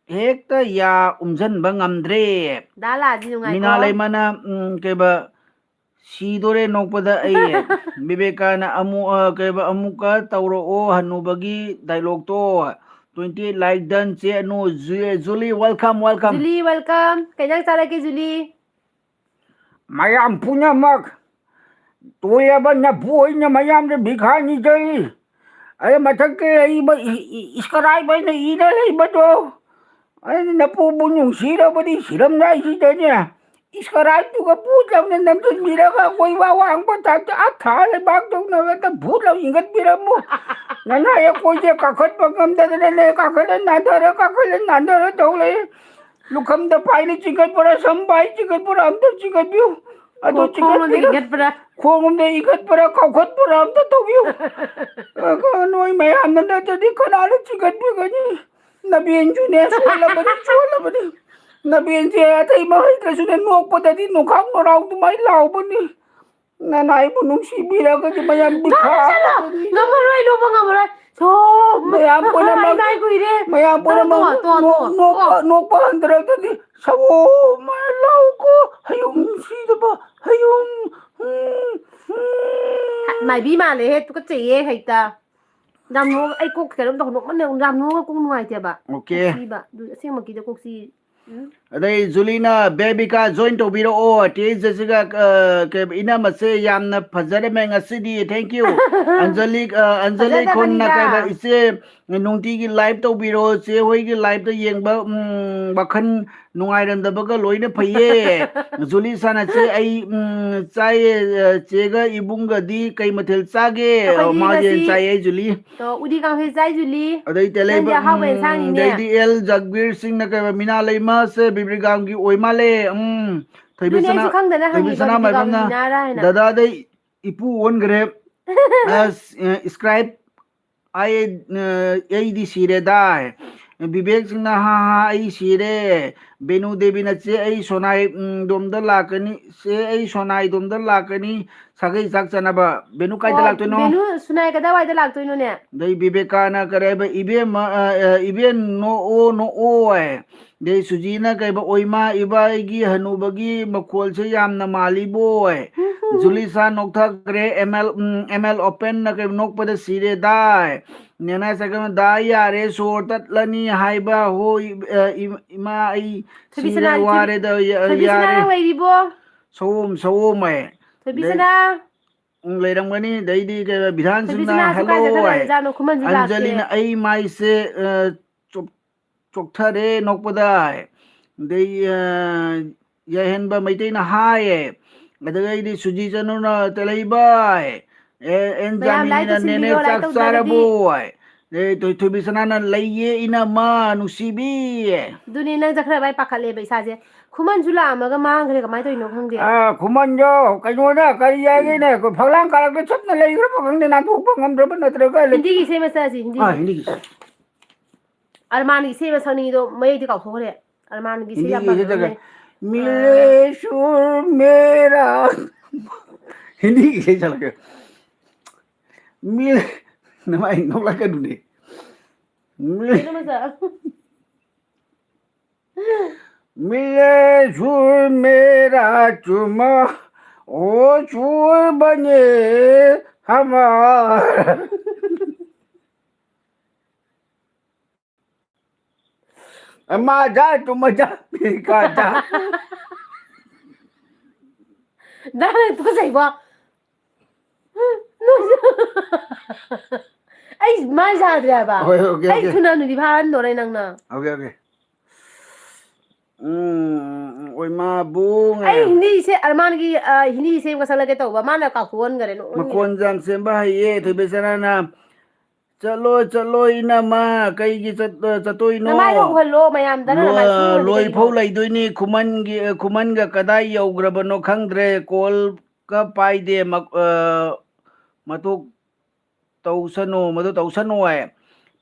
ꯍꯦꯛꯇ ꯌꯥ ꯎꯝꯖꯟꯕ ꯉꯝꯗ꯭ꯔꯦ"꯫ ꯗꯥ ꯂꯥꯛꯑꯗꯤ ꯅꯨꯡꯉꯥꯏꯀꯣ꯫ ꯃꯤꯅꯥ ꯂꯩꯃꯅ, ꯎꯝ, ꯀꯩꯕ, "ꯁꯤꯗꯣꯔꯦ ꯅꯣꯛꯄꯗ ꯑꯩ"꯫ ꯕꯤꯕꯦꯀꯥꯅ ꯑꯃꯨꯛ, ꯑ, ꯀꯩꯕ, "ꯑꯃꯨꯛꯀ ꯇꯧꯔꯛꯑꯣ ꯍꯅꯨꯕꯒꯤ dialogue ꯇꯣ"꯫ Twenty like done, ꯆꯦ ꯑꯅꯨ, ꯖꯨ-, Juli, welcome, welcome꯫ Juli, welcome꯫ ꯀꯩ ꯏꯟꯖꯥꯡ ꯆꯥꯔꯛꯀꯦ, ꯖꯨꯂꯤ? ꯃꯌꯥꯝ ꯄꯨꯝꯅꯃꯛ ꯇꯣꯏꯔꯕ ꯅꯄꯨ ꯑꯣꯏꯅ ꯃꯌꯥꯝꯗ ꯚꯤꯈꯥ ꯅꯤꯖꯔꯤ꯫ ꯑꯩ ꯃꯊꯛꯇ ꯂꯩꯕ ꯏ-, ꯏ-, scribe ꯑꯩꯅ ꯏꯔ ꯂꯩꯕꯗꯣ, ꯑꯩꯅ ꯅꯄꯨꯕꯨ ꯅꯨꯡꯁꯤꯔꯕꯗꯤ ꯁꯤꯔꯝꯗꯥꯏꯁꯤꯗꯅꯦ, scribe ꯇꯨꯒ ꯄꯨꯠ ꯂꯥꯎꯅ ꯅꯝꯁꯤꯟꯕꯤꯔꯒ ꯑꯩꯈꯣꯏ ꯋꯥ ꯋꯥꯡꯕ ꯊꯥꯛꯇ ꯑꯥ ꯊꯥ ꯂꯩꯕꯥꯛ ꯇꯧꯅꯕꯗ ꯚꯨꯠ ꯂꯥꯎ ꯏꯟꯈꯠꯄꯤꯔꯝꯃꯨ꯫ ꯅꯅꯥꯏ ꯑꯩꯈꯣꯏꯁꯦ ꯀꯥꯈꯠꯄ ꯉꯝꯗꯗꯅꯅꯦ, ꯀꯥꯈꯠꯂꯦ ꯅꯥꯟꯊꯔꯦ, ꯀꯥꯈꯠꯂꯦ ꯅꯥꯟꯊꯔꯦ ꯇꯧ ꯂꯩ꯫ ꯂꯨꯈꯝꯗ ꯄꯥꯏꯅ ꯆꯤꯡꯈꯠꯄ꯭ꯔꯥ, ꯁꯝ ꯄꯥꯏ ꯆꯤꯡꯈꯠꯄ꯭ꯔꯥ, ꯑꯝꯇ ꯆꯤꯡꯈꯠꯄꯤꯌꯨ꯫ ꯑꯗꯣ ꯈꯣꯡ-, ꯈꯣꯡꯂꯣꯝꯗ ꯆꯤꯡꯈꯠꯄꯤꯔ-, ꯏꯟꯈꯠꯄ꯭ꯔꯥ? ꯈꯣꯡꯂꯣꯝꯗ ꯏꯟꯈꯠꯄ꯭ꯔꯥ, ꯀꯥꯎꯈꯠꯄ꯭ꯔꯥ ꯑꯝꯇ ꯇꯧꯕꯤꯌꯨ꯫ ꯑ, ꯅꯣꯏ ꯃꯌꯥꯝꯅ ꯅꯠꯇ꯭ꯔꯗꯤ ꯀꯅꯥꯅ ꯆꯤꯡꯈꯠꯄꯤꯒꯅꯤ? ꯅꯕꯦꯟꯁꯨꯅꯦ ꯁꯣꯜꯂꯕꯅꯤ, ꯁꯣꯜꯂꯕꯅꯤ꯫ ꯅꯕꯦꯟꯁꯦ ꯑꯇꯩ ꯃꯍꯩꯗꯁꯨꯅꯦ ꯅꯣꯛꯄꯗꯗꯤ ꯅꯣꯡꯈꯥꯡ ꯅꯣꯔꯥꯎ ꯑꯗꯨꯃꯥꯏꯅ ꯂꯥꯎꯕꯅꯤ꯫ ꯅꯅꯥꯏꯕꯨ ꯅꯨꯡꯁꯤꯕꯤꯔꯒꯗꯤ ꯃꯌꯥꯝ ꯆꯠꯂꯣ, ꯆꯠꯂꯣ! ꯕꯤꯈꯥ-, ꯉꯝꯃꯔꯣꯏ, ꯂꯨꯞꯄ ꯉꯝꯃꯔꯣꯏ꯫ ꯁꯣ-, ꯃꯌꯥꯝ ꯄꯨꯝꯅꯃꯛ, ꯏꯃꯥꯏ ꯀꯨꯏꯔꯦ꯫ ꯃꯌꯥꯝ ꯇꯣꯛꯑꯣ, ꯄꯨꯝꯅꯃꯛ ꯇꯣꯛꯑꯣ, ꯇꯣꯛꯑꯣ, ꯅꯣꯛ-, ꯇꯣꯛꯑꯣ꯫ ꯅꯣꯛꯄ ꯍꯟꯊꯔꯛꯇ꯭ꯔꯗꯤ ꯁꯑꯣ ꯃꯥꯏ ꯂꯥꯎꯀꯣ, ꯍꯌꯨꯝ ꯁꯤꯗꯕ, ꯍꯌꯨꯝ, ꯎꯝ, ꯎꯝ꯫ ꯃꯥꯏꯕꯤ ꯃꯥꯜꯂꯦꯍꯦ, ꯇꯨꯀꯠꯆꯩꯌꯦ ꯍꯦꯛꯇ꯫ ꯌꯥꯝ ꯅꯣꯛ-, ꯑꯩ ꯀꯣꯛ ꯀꯩꯅꯣꯝ ꯇꯧ-, ꯅꯣꯛꯃꯟꯗ ꯌꯥꯝ ꯅꯣꯛꯑꯒ ꯀꯣꯛ ꯅꯨꯡꯉꯥꯏꯇꯦꯕ꯫ OK꯫ ꯀꯣꯛ ꯄꯤꯕ꯫ ꯑꯗꯨ ꯑꯁꯦꯡꯕꯒꯤꯗ ꯀꯣꯛꯁꯤ꯫ ꯎꯝ꯫ ꯑꯗꯩ ꯖꯨꯂꯤꯅ, "ꯕꯦꯕꯤꯀꯥ join ꯇꯧꯕꯤꯔꯛꯑꯣ꯫ ꯇꯤ ꯑꯩꯆ ꯖꯦꯁꯤꯒ, ꯑ, ꯀꯩ, ꯏꯅꯝꯃꯁꯦ ꯌꯥꯝꯅ ꯐꯖꯔꯝꯃꯦ ꯉꯁꯤꯗꯤ꯫ Thank you꯫ ꯑꯟꯖꯂꯤ, ꯑ, ꯑꯟꯖꯂꯤ ꯈꯣꯟꯅ ꯐꯖꯗꯕꯅꯤꯗ꯫ ꯀꯩꯕ, ꯏꯆꯦ, ꯅꯨꯡꯇꯤꯒꯤ live ꯇꯧꯕꯤꯔꯣ꯫ ꯆꯦ ꯍꯣꯏꯒꯤ live ꯇ ꯌꯦꯡꯕ, ꯎꯝ, ꯋꯥꯈꯜ ꯅꯨꯡꯉꯥꯏꯔꯝꯗꯕꯒ ꯂꯣꯏꯅ ꯐꯩꯌꯦ꯫ ꯖꯨꯂꯤ ꯁꯥꯟꯅꯁꯦ꯫ ꯑꯩ, ꯎꯝ, ꯆꯥꯏꯌꯦ꯫ ꯑ, ꯆꯦꯒ ꯏꯕꯨꯡꯒꯗꯤ ꯀꯩ ꯃꯊꯦꯜ ꯆꯥꯒꯦ?" ꯑꯩꯈꯣꯏꯗꯤ ꯃꯥ ꯌꯦꯟ ꯉꯁꯤ ꯆꯥꯏꯌꯦ, ꯖꯨꯂꯤ꯫ ꯑꯣ, ꯎꯇꯤ ꯀꯥꯡꯁꯣꯏ ꯆꯥꯏ, ꯖꯨꯂꯤ꯫ ꯑꯗꯩ ꯇꯦꯂꯩꯕ, ꯅꯪꯗꯤ ꯑꯍꯥꯎꯕ ꯎꯝ, ꯏꯟꯁꯥꯡꯅꯤꯅꯦ꯫ ꯑꯗꯩꯗꯤ ꯑꯦꯜ ꯖꯒꯕꯤꯔ ꯁꯤꯡꯅ ꯀꯩꯕ, "ꯃꯤꯅꯥ ꯂꯩꯃꯁꯦ ꯕꯤꯕ꯭ꯔꯤꯒꯥꯝꯒꯤ ꯑꯣꯏ ꯃꯥꯜꯂꯦ꯫" ꯎꯝ, ꯊꯣꯏꯕꯤ ꯑꯗꯨꯅꯦ ꯁꯅꯥ, ꯑꯩꯁꯨ ꯈꯪꯗꯅ ꯊꯣꯏꯕꯤ ꯍꯪꯉꯤꯕ, ꯁꯅꯥ ꯕꯤꯕ꯭ꯔꯤꯒꯥꯝꯒꯤ ꯃꯥꯏꯕꯝꯅ, ꯃꯤꯅꯥꯔꯥ ꯍꯥꯏꯅ꯫ "ꯗꯗꯥꯗꯩ ꯏꯄꯨ ꯑꯣꯟꯈ꯭ꯔꯦ꯫" ꯑꯁ, ꯑ, scribe, ꯑꯩ, ꯑ, "ꯑꯩꯗꯤ ꯁꯤꯔꯦꯗꯥ꯫" ꯕꯤꯕꯦꯛ ꯁꯤꯡꯅ, "ꯍꯥ, ꯍꯥ, ꯑꯩ ꯁꯤꯔꯦ꯫" ꯕꯦꯅꯨ ꯗꯦꯕꯤꯅ, "ꯆꯦ, ꯑꯩ ꯁꯣꯅꯥꯏ, ꯎꯝ, ꯗꯣꯝꯗ ꯂꯥꯛꯀꯅꯤ꯫ ꯆꯦ, ꯑꯩ ꯁꯣꯅꯥꯏ ꯗꯣꯝꯗ ꯂꯥꯛꯀꯅꯤ, ꯁꯥꯒꯩ ꯆꯥꯛ ꯆꯥꯅꯕ꯫" ꯕꯦꯅꯨ ꯀꯥꯏꯗ ꯑꯣ, ꯂꯥꯛꯇꯣꯏꯅꯣ? ꯕꯦꯅꯨ ꯁꯨꯅꯥꯏ ꯀꯗꯥꯏꯋꯥꯏꯗ ꯂꯥꯛꯇꯣꯏꯅꯣꯅꯦ? ꯑꯗꯩ ꯕꯤꯕꯦꯀꯥꯅ ꯀꯔꯤ ꯍꯥꯏꯕ? "ꯏꯕꯦꯝꯃ, ꯑ, ꯑ, ꯏꯕꯦꯟ ꯅꯣꯛꯑꯣ, ꯅꯣꯛꯑꯣ" ꯍꯥꯏ꯫ ꯑꯗꯩ ꯁꯨꯖꯤꯅ ꯀꯩꯕ, "ꯑꯣꯏꯃꯥ, ꯏꯕꯥꯏꯒꯤ ꯍꯅꯨꯕꯒꯤ ꯃꯈꯣꯜꯁꯦ ꯌꯥꯝꯅ ꯃꯥꯜꯂꯤꯕꯣꯏ꯫" ꯖꯨꯂꯤꯁꯥ ꯅꯣꯛꯊꯈ꯭ꯔꯦ꯫ ꯑꯦꯝ ꯑꯦꯜ, ꯎꯝ, ꯑꯦꯝ ꯑꯦꯜ ꯑꯣꯄꯟꯅ ꯀꯩꯕ, "ꯅꯣꯛꯄꯗ ꯁꯤꯔꯦꯗꯥꯏ꯫" ꯅꯦꯅꯥ ꯆꯥꯏꯀꯝꯅ, "ꯗꯥ ꯌꯥꯔꯦ, ꯁꯣꯔ ꯇꯠꯂꯅꯤ ꯍꯥꯏꯕ ꯍꯣꯏ, ꯑ, ꯏ-, ꯏꯃꯥ, ꯑꯩ ꯊꯣꯏꯕꯤꯁꯅꯥ, ꯁꯤꯔꯦ, ꯊꯣꯏ-, ꯋꯥꯔꯦꯗ, ꯌꯥ-, ꯊꯣꯏꯕꯤꯁꯅꯥ ꯌꯥꯔꯦ꯫" ꯅꯪ ꯂꯩꯔꯤꯕꯣ? ꯁꯑꯣꯝ, ꯁꯑꯣꯝ ꯍꯥꯏ꯫ ꯊꯣꯏꯕꯤꯁꯅꯥ꯫ ꯎꯝ, ꯂꯩꯔꯝꯒꯅꯤ꯫ ꯑꯗꯩꯗꯤ ꯀꯩ, ꯕꯤꯙꯥꯟ ꯁꯤꯡꯅ, ꯊꯣꯏꯕꯤꯁꯅꯥꯁꯨ ꯀꯥꯏ "ꯍꯜꯂꯣ" ꯍꯥꯏ꯫ ꯆꯠꯈ꯭ꯔꯖꯥꯠꯅꯣ? ꯈꯨꯃꯟꯁꯨ ꯂꯥꯛꯇꯦ꯫ ꯑꯟꯖꯂꯤꯅ, "ꯑꯩ ꯃꯥꯏꯁꯦ, ꯑ, ꯆꯣꯞ-, ꯆꯣꯛꯊꯔꯦ ꯅꯣꯛꯄꯗ" ꯍꯥꯏ꯫ ꯑꯗꯩ, ꯑ, ꯌꯥꯏꯍꯟꯕ ꯃꯩꯇꯩꯅ ꯍꯥꯏꯌꯦ꯫ ꯑꯗꯨꯗꯩꯗꯤ ꯁꯨꯖꯤ ꯆꯅꯨꯅ, "ꯇꯦꯂꯩꯕꯥꯏ, ꯑꯦ, ꯑꯦꯟ ꯃꯌꯥꯝ ꯂꯥꯏꯔꯤꯛꯇ ꯖꯥꯃꯤꯅꯤꯅ ꯅꯦꯅꯦ ꯁꯤꯟꯕꯤꯔꯣ, ꯂꯥꯏꯔꯤꯛ ꯆꯥꯛ ꯇꯧꯗ꯭ꯔꯒꯗꯤ꯫ ꯆꯥꯔꯕꯣ?" ꯍꯥꯏ꯫ ꯑꯗꯩ ꯊꯣꯏ-, ꯊꯣꯏꯕꯤ ꯁꯅꯥꯅ, "ꯂꯩꯌꯦ ꯏꯅꯝꯃ ꯅꯨꯡꯁꯤꯕꯤ" ꯍꯥꯏ꯫ ꯑꯗꯨꯅꯦ, ꯅꯪ ꯆꯠꯈ꯭ꯔꯕ ꯑꯩ ꯄꯥꯈꯠꯂꯦꯕ ꯏꯁꯥꯁꯦ꯫ ꯈꯨꯃꯟꯁꯨ ꯂꯥꯛꯑꯝꯃꯒ ꯃꯥꯡꯈ꯭ꯔꯦ, ꯀꯃꯥꯏꯅ ꯇꯧꯔꯤꯅꯣ ꯈꯪꯗꯦ꯫ ꯑꯥ, ꯈꯨꯃꯟꯗꯣ ꯀꯩꯅꯣꯗ ꯀꯔꯤ ꯍꯥꯏꯒꯦꯅꯦ, ꯑꯩꯈꯣꯏ ꯐꯛꯂꯥꯡ ꯀꯥꯔꯛꯇ ꯆꯨꯞꯅ ꯂꯩꯈ꯭ꯔꯕ ꯈꯪꯗꯦ, ꯅꯥꯟꯊꯣꯛꯄ ꯉꯝꯗ꯭ꯔꯕ ꯅꯠꯇ꯭ꯔꯒ ꯂꯩ-, ꯍꯤꯟꯗꯤꯒꯤ ꯏꯁꯩ ꯃꯆꯥꯁꯤ, ꯍꯤꯟꯗꯤꯒꯤ꯫ ꯑꯥ, ꯍꯤꯟꯗꯤꯒꯤ ꯏꯁꯩ꯫ ꯑꯔꯃꯥꯟꯒꯤ ꯏꯁꯩ ꯑꯃ ꯁꯛꯅꯤꯡꯉꯤꯗꯣ ꯃꯌꯦꯛꯇꯤ ꯀꯥꯎꯊꯣꯛꯈ꯭ꯔꯦ꯫ ꯑꯔꯃꯥꯟꯒꯤ ꯏꯁꯩ ꯌꯥꯝ ꯍꯤꯟꯗꯤꯒꯤ ꯏꯁꯩ ꯄꯥꯝꯖꯕ ꯑꯃ ꯁꯛꯀꯦ꯫ ꯂꯩ꯫ ꯃꯤꯂꯦ ꯁꯨꯔ ꯃꯦꯔꯥ꯫ ꯍꯤꯟꯗꯤꯒꯤ ꯏꯁꯩ ꯁꯛꯂꯛꯀꯦ꯫ ꯃꯤ-, ꯅꯃꯥꯏ ꯅꯣꯛꯂꯛꯀꯅꯨꯅꯦ꯫ ꯃꯤ-, ꯀꯩꯅꯣ ꯃꯆꯥ? मिले सुर मेरा चुमा, ओ सुर बने हमारा। माझा तू मजा फिर काटा। ꯅꯪ ꯇꯨꯀꯠꯆꯩꯕꯣ꯫ ꯑꯩ ꯃꯥꯏ ꯁꯥꯗ꯭ꯔꯦ ꯍꯥꯏꯕ꯫ ꯍꯣꯏ, okay, ꯑꯩ okay. ꯊꯨꯅ ꯅꯨꯗꯤ ꯐꯥꯍꯟꯗꯣꯔꯦ ꯅꯪꯅ꯫ Okay, okay. ꯎꯝ, ꯑꯣꯏꯃꯥꯕꯨꯡ꯫ ꯑꯩ ꯍꯤꯟꯗꯤ ꯏꯁꯩ, ꯑꯔꯃꯥꯟꯒꯤ, ꯑ, ꯍꯤꯟꯗꯤ ꯏꯁꯩ ꯑꯃ ꯁꯛꯂꯛꯀꯦ ꯇꯧꯕ, ꯃꯥꯅ ꯀꯥꯎꯊꯣꯛꯍꯟꯈꯔꯦ, ꯅꯣꯛꯅꯤꯡꯉꯦ꯫ ꯃꯈꯣꯟꯁꯨ ꯌꯥꯝ ꯁꯦꯝꯕ ꯍꯩꯌꯦ, ꯊꯣꯏꯕꯤꯆꯥꯅꯅ꯫ "ꯆꯠꯂꯣ, ꯆꯠꯂꯣ, ꯏꯅꯝꯃ, ꯀꯩꯒꯤ ꯆꯠ-, ꯆꯠꯇꯣꯏꯅꯣ? ꯅꯃꯥꯏꯗꯣ ꯎꯍꯜꯂꯣ, ꯃꯌꯥꯝꯗꯅ ꯅꯃꯥꯏ ꯁꯨ ꯎꯍꯜꯂꯤ ꯂꯣꯏ ꯀꯩꯒꯤꯅꯣ?" ꯐꯧ ꯂꯩꯗꯣꯏꯅꯤ, ꯈꯨꯃꯟꯒꯤ, ꯈꯨꯃꯟꯒ ꯀꯗꯥꯏ ꯌꯧꯈ꯭ꯔꯕꯅꯣ ꯈꯪꯗ꯭ꯔꯦ, ꯀꯣꯜꯒ ꯄꯥꯏꯗꯦ, ꯃ-, ꯑ, ꯃꯇꯣꯛ ꯇꯧꯁꯅꯨ, ꯃꯗꯨ ꯇꯧꯁꯅꯨ ꯍꯥꯏ꯫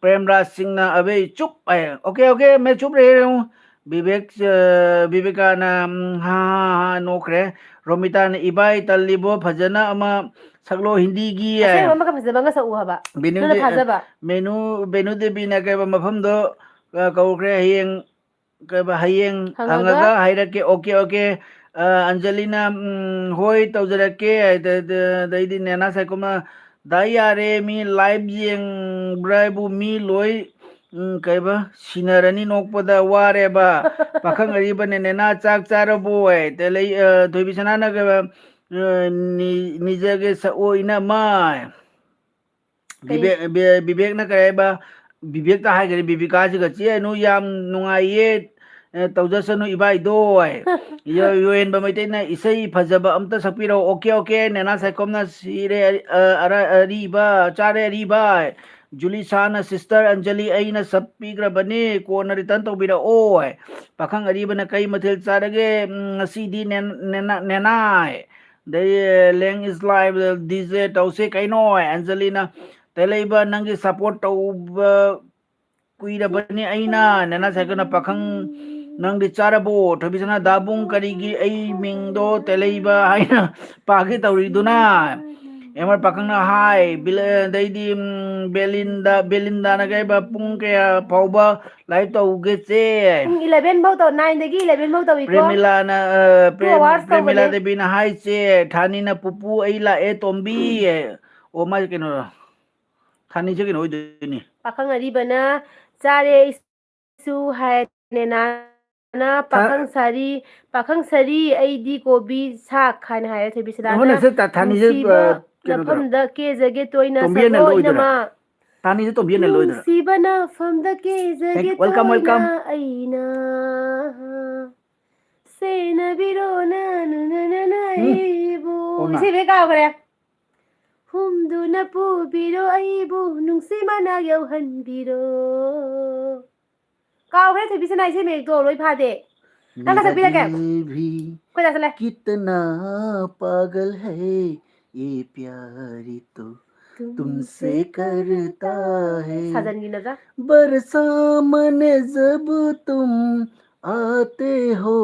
ꯄ꯭ꯔꯦꯝꯔꯥꯖ ꯁꯤꯡꯅ "ꯑꯕꯦ ꯆꯨꯞ" ꯍꯥꯏ꯫ Okay, okay, मैं चुप रह रहा हूँ꯫ ꯕꯤꯕꯦꯛ, ꯑ, ꯕꯤꯕꯦꯀꯥꯅ, ꯎꯝ, ꯍꯥ, ꯍꯥ, ꯍꯥ, ꯅꯣꯛꯈ꯭ꯔꯦ꯫ ꯔꯣꯃꯤꯇꯥꯅ "ꯏꯕꯥꯏ ꯇꯜꯂꯤꯕꯣ, ꯐꯖꯅ ꯑꯃ ꯁꯛꯂꯣ ꯍꯤꯟꯗꯤꯒꯤ" ꯍꯥꯏ꯫ ꯑꯁꯦꯡꯕ ꯑꯃꯒ ꯐꯖꯕ ꯑꯃꯒ ꯁꯛꯎ ꯍꯥꯏꯕ꯫ ꯕꯦꯅꯨ ꯅꯪꯅ ꯗꯦ-, ꯐꯥꯖꯕ꯫ ꯕꯦꯅꯨ, ꯕꯦꯅꯨ ꯗꯦꯕꯤꯅ ꯀꯩꯕ ꯃꯐꯝꯗꯣ, ꯑ, ꯀꯧꯈ꯭ꯔꯦ꯫ ꯍꯌꯦꯡ, ꯀꯩꯕ, "ꯍꯌꯦꯡ ꯍꯪꯉꯒ? ꯍꯪꯉꯒ ꯍꯥꯏꯔꯛꯀꯦ"꯫ Okay, okay꯫ ꯑ, ꯑꯟꯖꯂꯤꯅ, ꯎꯝ, "ꯍꯣꯏ, ꯇꯧꯖꯔꯛꯀꯦ"꯫ ꯑꯗ-, ꯑꯗ-, ꯑꯗꯩꯗꯤ ꯅꯦꯅꯥ ꯁꯥꯏꯀꯨꯝꯅ, "ꯗꯥ ꯌꯥꯔꯦ, ꯃꯤ live ꯌꯦꯡꯕ꯭ꯔꯥ ꯍꯥꯏꯕꯨ ꯃꯤ ꯂꯣꯏ, ꯎꯝ, ꯀꯩꯕ, ꯁꯤꯅꯔꯅꯤ ꯅꯣꯛꯄꯗ ꯋꯥꯔꯦꯕ꯫ ꯄꯥꯈꯪ ꯑꯔꯤꯕꯅ ꯅꯦꯅꯥ ꯆꯥꯛ ꯆꯥꯔꯕꯣ?" ꯍꯥꯏ꯫ ꯑꯗ ꯂꯩ-, ꯑ, ꯊꯣꯏꯕꯤꯁꯅꯥꯅ ꯀꯩꯕ, ꯑ, ꯅꯤ-, "ꯅꯤꯖꯒꯦ ꯁꯛꯑꯣ ꯏꯅꯝꯃ"꯫ ꯀꯩ? ꯕꯤꯕꯦꯛ-, ꯕꯤ-, ꯕꯤꯕꯦꯛꯅ ꯀꯩ ꯍꯥꯏꯕ? ꯕꯤꯕꯦꯛꯇ ꯍꯥꯏꯈ꯭ꯔꯦ, ꯕꯤꯕꯤꯀꯥꯁꯤꯒ, "ꯆꯦ ꯑꯅꯨ, ꯌꯥꯝ ꯅꯨꯡꯉꯥꯏꯌꯦ, ꯑꯦ, ꯇꯧꯖꯁꯅꯨ ꯏꯕꯥꯏꯗꯣ" ꯍꯥꯏ꯫ ꯌꯣ-, ꯌꯣꯍꯦꯟꯕ ꯃꯩꯇꯩꯅ, "ꯏꯁꯩ ꯐꯖꯕ ꯑꯝꯇ ꯁꯛꯄꯤꯔꯛꯑꯣ"꯫ Okay, okay, ꯅꯦꯅꯥ ꯁꯥꯏꯈꯣꯝꯅ, "ꯁꯤꯔꯦ ꯑꯔꯤ-, ꯑ, ꯑꯔ-, ꯑꯔꯤꯕ, ꯆꯥꯔꯦ ꯑꯔꯤꯕ" ꯍꯥꯏ꯫ ꯖꯨꯂꯤꯁꯥꯅ, "Sister ꯑꯟꯖꯂꯤ, ꯑꯩꯅ ꯁꯞ ꯄꯤꯈ꯭ꯔꯕꯅꯦ, ꯀꯣꯟꯅ return ꯇꯧꯕꯤꯔꯛꯑꯣ" ꯍꯥꯏ꯫ ꯄꯥꯈꯪ ꯑꯔꯤꯕꯅ, "ꯀꯩ ꯃꯊꯦꯜ ꯆꯥꯔꯒꯦ, ꯎꯝ, ꯉꯁꯤꯗꯤ ꯅꯦꯟ-, ꯅꯦꯅꯥ-, ꯅꯦꯅꯥ?" ꯍꯥꯏ꯫ ꯑꯗꯩ, "Length is life, D J ꯇꯧꯁꯦ ꯀꯩꯅꯣ" ꯍꯥꯏ꯫ ꯑꯟꯖꯂꯤꯅ, "ꯇꯦꯂꯩꯕ, ꯅꯪꯒꯤ support ꯇꯧꯕ ꯀꯨꯏꯔꯕꯅꯤ ꯑꯩꯅ", ꯅꯦꯅꯥ ꯁꯥꯏꯀꯜꯅ, "ꯄꯥꯈꯪ ꯅꯪꯗꯤ ꯆꯥꯔꯕꯣ?" ꯊꯣꯏꯕꯤꯁꯅꯥ, "ꯗꯥꯕꯨꯡ, ꯀꯔꯤꯒꯤ ꯑꯩ ꯃꯤꯡꯗꯣ ꯇꯦꯂꯩꯕ ꯍꯥꯏꯅ ꯄꯥꯒꯦ ꯇꯧꯔꯤꯗꯨꯅ?" ꯑꯦꯝ ꯑꯥꯔ ꯄꯥꯈꯪꯅ, "ꯍꯥꯏ, ꯕꯤꯂ-, ꯑꯗꯩꯗꯤ, ꯎꯝ, ꯕꯦꯂꯤꯟꯗ, ꯕꯦꯂꯤꯟꯗꯥꯅ ꯀꯩꯕ, "ꯄꯨꯡ ꯀꯌꯥ ꯐꯥꯎꯕ live ꯇꯧꯒꯦ ꯆꯦ?" ꯄꯨꯡ eleven ꯐꯥꯎ ꯇꯧ, nine ꯗꯒꯤ eleven ꯐꯥꯎ ꯇꯧꯏꯀꯣ꯫ ꯄ꯭ꯔꯦꯃꯤꯂꯥꯅ, ꯑ, ꯄ꯭ꯔꯦꯝ-, two hours ꯇꯧꯕꯅꯦ꯫ ꯄ꯭ꯔꯦꯃꯤꯂꯥ ꯗꯦꯕꯤꯅ, "ꯍꯥꯏ ꯆꯦ, ꯊꯥꯅꯤꯅ ꯄꯨꯄꯨ ꯑꯩ ꯂꯥꯛꯑꯦ ꯇꯣꯝꯕꯤ"꯫ ꯑꯣ, ꯃꯥꯁꯦ ꯀꯩꯅꯣ, ꯊꯥꯅꯤꯁꯦ ꯀꯩꯅꯣ ꯑꯣꯏꯗꯣꯏꯅꯤ꯫ ꯄꯥꯈꯪ ꯑꯔꯤꯕꯅ, "ꯆꯥꯔꯦ ꯑꯩꯁꯨ" ꯍꯥꯏ ꯅꯦꯅꯥꯅ꯫ ꯊꯥ- "ꯄꯥꯈꯪ ꯁꯥꯔꯤ, ꯄꯥꯈꯪ ꯁꯥꯔꯤ, ꯑꯩꯗꯤ ꯀꯣꯕꯤ ꯁꯥꯛ" ꯍꯥꯏꯅ ꯍꯥꯏꯔꯦ ꯊꯣꯏꯕꯤꯁꯅꯥꯅ꯫ ꯑꯩꯈꯣꯏꯅ ꯁꯤ ꯊꯥ-, ꯊꯥꯅꯤꯁꯦ, "ꯅꯨꯡꯁꯤꯕ ꯑ, ꯀꯩꯅꯣꯗꯨꯔꯥ? ꯃꯐꯝꯗ ꯀꯦꯖꯒꯦ ꯇꯣꯏꯅ ꯇꯣꯝꯕꯤ ꯑꯣꯏꯅ ꯁꯛꯂꯣ ꯂꯣꯏꯗꯣꯏꯔꯥ? ꯏꯅꯃꯥ꯫ ꯊꯥꯅꯤꯁꯦ ꯇꯣꯝꯕꯤ ꯑꯣꯏꯅ ꯂꯣꯏꯗꯣꯏꯔꯥ?" "ꯅꯨꯡꯁꯤꯕ ꯃꯐꯝꯗ ꯀꯦꯖꯒꯦ Thank you. Welcome, ꯇꯣꯏꯅ welcome. ꯑꯩꯅ ꯁꯦꯟꯅꯕꯤꯔꯣ ꯅꯥꯅꯨ ꯅꯥꯅꯥꯅ ꯎꯝ꯫ ꯑꯩꯕꯨ"꯫ ꯑꯣ, ꯅꯥ꯫ ꯏꯁꯩ ꯂꯣꯏ ꯀꯥꯎꯈ꯭ꯔꯦ꯫ "ꯍꯨꯝꯗꯨꯅ ꯄꯨꯕꯤꯔꯣ ꯑꯩꯕꯨ, ꯅꯨꯡꯁꯤ ꯃꯅꯥ ꯌꯧꯍꯟꯕꯤꯔꯣ"꯫ ꯀꯥꯎꯈ꯭ꯔꯦ ꯊꯣꯏꯕꯤꯁꯅꯥ ꯏꯁꯩ ꯃꯌꯦꯛꯇꯣ ꯂꯣꯏ ꯐꯥꯗꯦ꯫ ꯅꯪ ꯈꯔ ꯁꯛꯄꯤꯔꯛꯀꯦ꯫ मेरा दिल भी ꯑꯩꯈꯣꯏ ꯆꯥꯁꯜꯂꯦ꯫ कितना पागल है, ये प्यार तो तुमसे करता है। ꯁꯥꯖꯟꯒꯤꯅꯗ꯫ बरसामन जब तुम आते हो,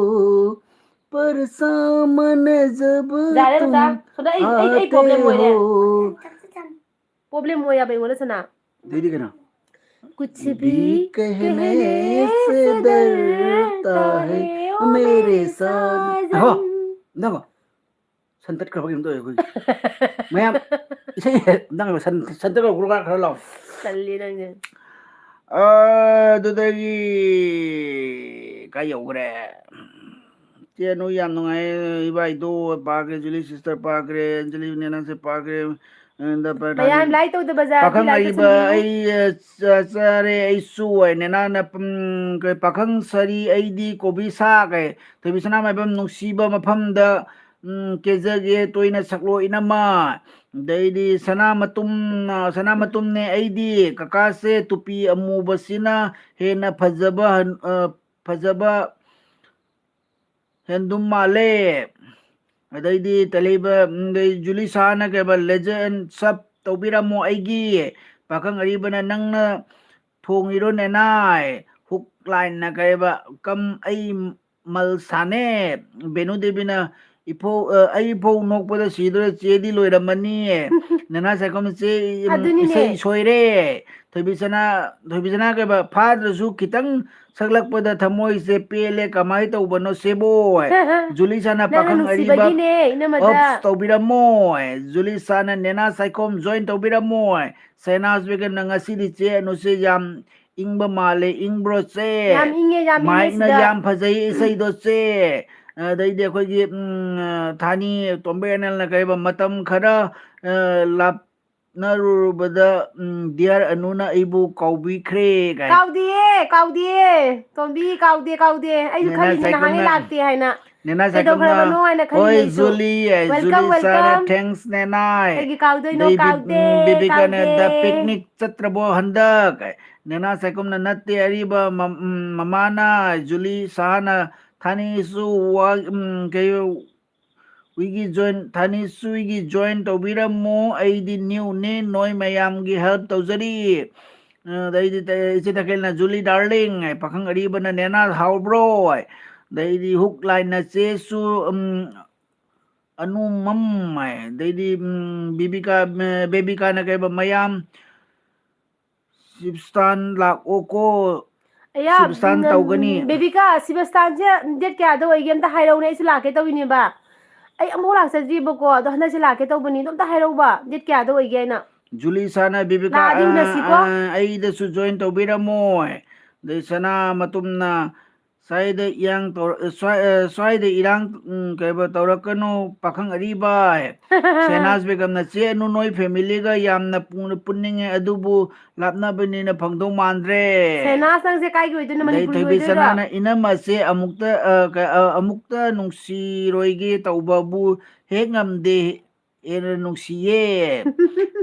बरसामन जब ꯌꯥꯔꯦ, तुम ꯃꯆꯥ꯫ ꯁꯣꯝꯗ ꯑꯩ, ꯑꯩ, ꯑꯩ problem ꯑꯣꯏꯔꯦ꯫ आते हो꯫ Problem ꯑꯣꯏ ꯌꯥꯕ ꯑꯩꯉꯣꯟꯗ ꯁꯅꯥ꯫ ꯑꯗꯩꯗꯤ ꯀꯩꯅꯣ? कुछ भी कहने से डरता है ओ मेरे साजन। ꯉꯥꯏꯈꯣ, ꯉꯥꯏꯈꯣ꯫ ꯁꯟ ꯇꯠꯈ꯭ꯔꯕ ꯀꯩꯅꯣꯝ ꯇꯧꯋꯦ ꯑꯩꯈꯣꯏꯒꯤ꯫ ꯃꯌꯥꯝ, ꯏꯁꯩ ꯅꯪ ꯁꯟ, ꯁꯟ ꯇꯠꯈ꯭ꯔꯕ ꯈꯔ ꯂꯥꯎ꯫ ꯇꯜꯂꯤ ꯅꯪꯁꯦ꯫ ꯑ, ꯑꯗꯨꯗꯒꯤ ꯀꯥꯏ ꯌꯧꯈ꯭ꯔꯦ? ꯆꯦ, ꯅꯣꯏ ꯌꯥꯝ ꯅꯨꯡꯉꯥꯏ꯫ ꯏꯕꯥꯏꯗꯣ ꯄꯥꯈ꯭ꯔꯦ, ꯖꯨꯂꯤ sister ꯄꯥꯈ꯭ꯔꯦ, ꯑꯟꯖꯂꯤ ꯅꯦꯅꯥꯁꯦ ꯄꯥꯈ꯭ꯔꯦ꯫ ꯑ, ꯗ ꯄ-, ꯃꯌꯥꯝ like ꯇꯧꯗꯕ ꯖꯥꯠ, ꯄꯥꯈꯪ like ꯑꯔꯤꯕ ꯇꯧꯁꯟꯕꯤꯌꯨ꯫ ꯑꯩ, ꯑ, ꯆ-, ꯆꯥꯔꯦ, ꯑꯩꯁꯨ ꯍꯥꯏ꯫ ꯅꯦꯅꯥꯅ, ꯎꯝ, ꯀꯩ, ꯄꯥꯈꯪ ꯁꯥꯔꯤ ꯑꯩꯗꯤ ꯀꯣꯕꯤ ꯁꯥꯛ ꯍꯥꯏ꯫ ꯊꯣꯏꯕꯤꯁꯅꯥ ꯃꯥꯏꯕꯝ, ꯅꯨꯡꯁꯤꯕ ꯃꯐꯝꯗ ꯎꯝ, ꯀꯦꯖꯒꯦ ꯇꯣꯏꯅ ꯁꯛꯂꯣ ꯏꯅꯝꯃ꯫ ꯑꯗꯩꯗꯤ ꯁꯅꯥ ꯃꯇꯨꯝ, ꯁꯅꯥ ꯃꯇꯨꯝꯅꯦ ꯑꯩꯗꯤ꯫ ꯀꯀꯥꯁꯦ ꯇꯨꯄꯤ ꯑꯃꯨꯕꯁꯤꯅ ꯍꯦꯟꯅ ꯐꯖꯕ ꯍꯟ-, ꯑ, ꯐꯖꯕ ꯍꯦꯟꯗꯨꯝ ꯃꯥꯜꯂꯦ꯫ ꯑꯗꯩꯗꯤ ꯇꯦꯂꯩꯕ, ꯎꯝ, ꯑꯗꯩ ꯖꯨꯂꯤꯁꯥꯅ ꯀꯩꯕ, "Legend sub ꯇꯧꯕꯤꯔꯝꯃꯣ ꯑꯩꯒꯤ ꯄꯥꯈꯪ ꯑꯔꯤꯕꯅ ꯅꯪꯅ ꯊꯣꯡꯉꯤꯔꯣ ꯅꯦꯅꯥꯏ?" ꯍꯨꯛ ꯂꯥꯏꯟꯅ ꯀꯩꯕ, "ꯀꯝ ꯑꯩ ꯃꯜꯁꯥꯅꯦ?" ꯕꯦꯅꯨ ꯗꯦꯕꯤꯅ, "ꯏꯐꯧ, ꯑ, ꯑꯩ ꯐꯧ ꯅꯣꯛꯄꯗ ꯁꯤꯗꯣꯔꯦ, ꯆꯦꯗꯤ ꯂꯣꯏꯔꯝꯃꯅꯤ꯫ ꯅꯦꯅꯥ ꯁꯥꯏꯈꯣꯝ ꯆꯦ, ꯏꯝ, ꯑꯗꯨꯅꯤꯅꯦ꯫ ꯏꯁꯩ ꯁꯣꯏꯔꯦ꯫ ꯊꯣꯏꯕꯤꯁꯅꯥ, ꯊꯣꯏꯕꯤꯁꯅꯥ ꯀꯩꯕ, ꯐꯥꯗ꯭ꯔꯁꯨ ꯈꯤꯇꯪ ꯁꯛꯂꯛꯄꯗ ꯊꯃꯣꯏꯁꯦ ꯄꯦꯜꯂꯦ, ꯀꯃꯥꯏ ꯇꯧꯕꯅꯣ ꯁꯤꯕꯣ?" ꯖꯨꯂꯤꯁꯥꯅ ꯅꯪꯅ ꯄꯥꯈꯪ ꯑꯔꯤꯕ ꯅꯨꯡꯁꯤꯕꯒꯤꯅꯦ, ꯏꯅꯝꯃꯗ꯫ Ups ꯇꯧꯕꯤꯔꯝꯃꯣ꯫ ꯖꯨꯂꯤꯁꯥꯅ ꯅꯦꯅꯥ ꯁꯥꯏꯈꯣꯝ join ꯇꯧꯕꯤꯔꯝꯃꯣ꯫ ꯁꯦꯅꯥꯁ ꯕꯦꯒꯝꯅ, "ꯉꯁꯤꯗꯤ ꯆꯦ ꯑꯅꯨꯁꯦ ꯌꯥꯝ ꯏꯪꯕ ꯃꯥꯜꯂꯦ, ꯏꯪꯕ꯭ꯔꯣ ꯆꯦ?" ꯌꯥꯝ ꯏꯪꯉꯦ, ꯌꯥꯝ ꯏꯪꯉꯦ ꯃꯥꯏꯛꯅ ꯁꯤꯗ꯫ "ꯌꯥꯝ ꯐꯖꯩ ꯏꯁꯩꯗꯣ ꯆꯦ"꯫ ꯑꯗꯩꯗꯤ ꯑꯩꯈꯣꯏꯒꯤ, ꯎꯝ, ꯊꯥꯅꯤ ꯇꯣꯝꯕ ꯑꯦꯅꯦꯜꯅ ꯀꯩꯕ, "ꯃꯇꯝ ꯈꯔ, ꯑ, ꯂꯥꯞꯅꯔꯨꯕꯗ, ꯎꯝ, dear ꯑꯅꯨꯅ ꯑꯩꯕꯨ ꯀꯥꯎꯕꯤꯈ꯭ꯔꯦ" ꯀꯥꯏ꯫ ꯀꯥꯎꯗꯤꯌꯦ, ꯀꯥꯎꯗꯤꯌꯦ꯫ ꯇꯣꯝꯕꯤ, ꯀꯥꯎꯗꯦ, ꯀꯥꯎꯗꯦ꯫ ꯑꯩꯁꯨ ꯅꯦꯅꯥ ꯈꯜꯂꯤꯅꯦ, ꯅꯍꯥꯟꯒꯩ ꯁꯥꯏꯈꯣꯝꯅ, ꯂꯥꯛꯇꯦ ꯍꯥꯏꯅ꯫ ꯅꯦꯅꯥ ꯁꯥꯏꯈꯣꯝꯅ, ꯀꯩꯗꯧꯈ꯭ꯔꯕꯅꯣ ꯍꯥꯏꯅ ꯈꯜꯂꯤꯅꯦ "ꯍꯣꯏ, ꯑꯩꯁꯨ꯫ ꯖꯨꯂꯤ" ꯍꯥꯏ, Welcome, ꯖꯨꯂꯤ ꯁꯥꯔ, welcome꯫ "Thanks ꯅꯦꯅꯥꯏ"꯫ ꯀꯩꯒꯤ ꯀꯥꯎꯗꯣꯏꯅꯣ? ꯑꯗꯩ ꯕꯤ-, ꯀꯥꯎꯗꯦ, ꯎꯝ, ꯕꯤꯕꯤꯀꯥꯅ, ꯀꯥꯎꯗꯦ꯫ "The picnic ꯆꯠꯇ꯭ꯔꯕꯣ ꯍꯟꯗꯛ?" ꯅꯦꯅꯥ ꯁꯥꯏꯈꯣꯝꯅ, "ꯅꯠꯇꯦ ꯑꯔꯤꯕ ꯃ-, ꯎꯝ, ꯃꯃꯥꯅ", ꯖꯨꯂꯤ ꯁꯥꯍꯅ, "ꯊꯥꯅꯤꯁꯨ ꯋꯥ-, ꯎꯝ, ꯀꯩ, ꯋꯤꯒꯤ join, ꯊꯥꯅꯤꯁꯨ ꯋꯤꯒꯤ join ꯇꯧꯕꯤꯔꯝꯃꯨ, ꯑꯩꯗꯤ new ꯅꯦ, ꯅꯣꯏ ꯃꯌꯥꯝꯒꯤ help ꯇꯧꯖꯔꯤ"꯫ ꯑꯗꯩꯗꯤ ꯇ-, ꯏꯆꯦ ꯇꯈꯦꯜꯅ, "ꯖꯨꯂꯤ darling" ꯍꯥꯏ, ꯄꯥꯈꯪ ꯑꯔꯤꯕꯅ, "ꯅꯦꯅꯥ ꯍꯥꯎꯕ꯭ꯔꯣ?" ꯍꯥꯏ꯫ ꯑꯗꯩꯗꯤ ꯍꯨꯛ ꯂꯥꯏꯟꯅ, "ꯆꯦꯁꯨ, ꯎꯝ, ꯑꯅꯨ ꯃꯝ" ꯍꯥꯏ꯫ ꯑꯗꯩꯗꯤ, ꯎꯝ, ꯕꯤꯕꯤꯀꯥ, ꯎꯝ, ꯕꯦꯕꯤꯀꯥꯅ ꯀꯩꯕ, "ꯃꯌꯥꯝ ꯁꯤꯕꯁꯇꯥꯟ ꯂꯥꯛꯑꯣꯀꯣ"꯫ ꯑꯌꯥ, ꯁꯤꯕꯁꯇꯥꯟ ꯎꯝ, ꯇꯧꯒꯅꯤ꯫ ꯕꯦꯕꯤꯀꯥ, ꯁꯤꯕꯁꯇꯥꯟꯁꯦ date ꯀꯌꯥꯗ ꯑꯣꯏꯒꯦ? ꯑꯝꯇ ꯍꯥꯏꯔꯛꯎꯅꯦ, ꯑꯩꯁꯨ ꯂꯥꯛꯀꯦ ꯇꯧꯔꯤꯅꯦꯕ꯫ ꯑꯩ ꯑꯃꯨꯛ ꯂꯥꯛꯆꯗ꯭ꯔꯤꯕꯀꯣ, ꯑꯗꯣ ꯍꯟꯗꯛꯁꯦ ꯂꯥꯛꯀꯦ ꯇꯧꯕꯅꯤ, ꯑꯗꯣ ꯑꯝꯇ ꯍꯥꯏꯔꯛꯎꯕ, date ꯀꯌꯥꯗ ꯑꯣꯏꯒꯦ ꯍꯥꯏꯅ꯫ ꯖꯨꯂꯤ ꯁꯥꯅ, "ꯕꯦꯕꯤꯀꯥ, ꯂꯥꯛꯑꯗꯤ ꯑ, ꯎꯅꯁꯤꯀꯣ꯫ ꯑ, ꯑꯩꯗꯁꯨ join ꯇꯧꯕꯤꯔꯝꯃꯣ"꯫ ꯑꯗꯩ ꯁꯅꯥ ꯃꯇꯨꯝꯅ, ꯁ꯭ꯋꯥꯏꯗ ꯏꯔꯥꯡ ꯇꯧꯔ-, ꯁ꯭ꯋꯥꯏ-, ꯑ, ꯁ꯭ꯋꯥꯏꯗ ꯏꯔꯥꯡ, ꯎꯝ, ꯀꯩꯕ ꯇꯧꯔꯛꯀꯅꯨ, ꯄꯥꯈꯪ ꯑꯔꯤꯕ꯫ ꯁꯦꯅꯥꯖ ꯕꯦꯒꯝꯅ, "ꯆꯦ ꯑꯅꯨ, ꯅꯣꯏ family ꯒ ꯌꯥꯝꯅ ꯄꯨ-, ꯄꯨꯟꯅꯤꯡꯉꯦ, ꯑꯗꯨꯕꯨ ꯂꯥꯞꯅꯕꯅꯤꯅ ꯐꯪꯗꯧ ꯃꯥꯟꯗ꯭ꯔꯦ"꯫ ꯁꯦꯅꯥꯖ, ꯅꯪꯁꯦ ꯀꯥꯏꯒꯤ ꯑꯣꯏꯗꯣꯏꯅꯣ? ꯑꯗꯩ ꯃꯅꯤꯄꯨꯔꯒꯤ ꯊꯣꯏꯕꯤ ꯑꯣꯏꯗꯣꯏꯔꯣ? ꯁꯅꯥꯅ, "ꯏꯅꯝꯃꯁꯦ ꯑꯃꯨꯛꯇ, ꯑ, ꯀ-, ꯑ, ꯑꯃꯨꯛꯇ ꯅꯨꯡꯁꯤꯔꯣꯏꯒꯦ ꯇꯧꯕꯕꯨ ꯍꯦꯛ ꯉꯝꯗꯦ꯫ ꯍꯦꯟꯅ ꯅꯨꯡꯁꯤꯌꯦ"꯫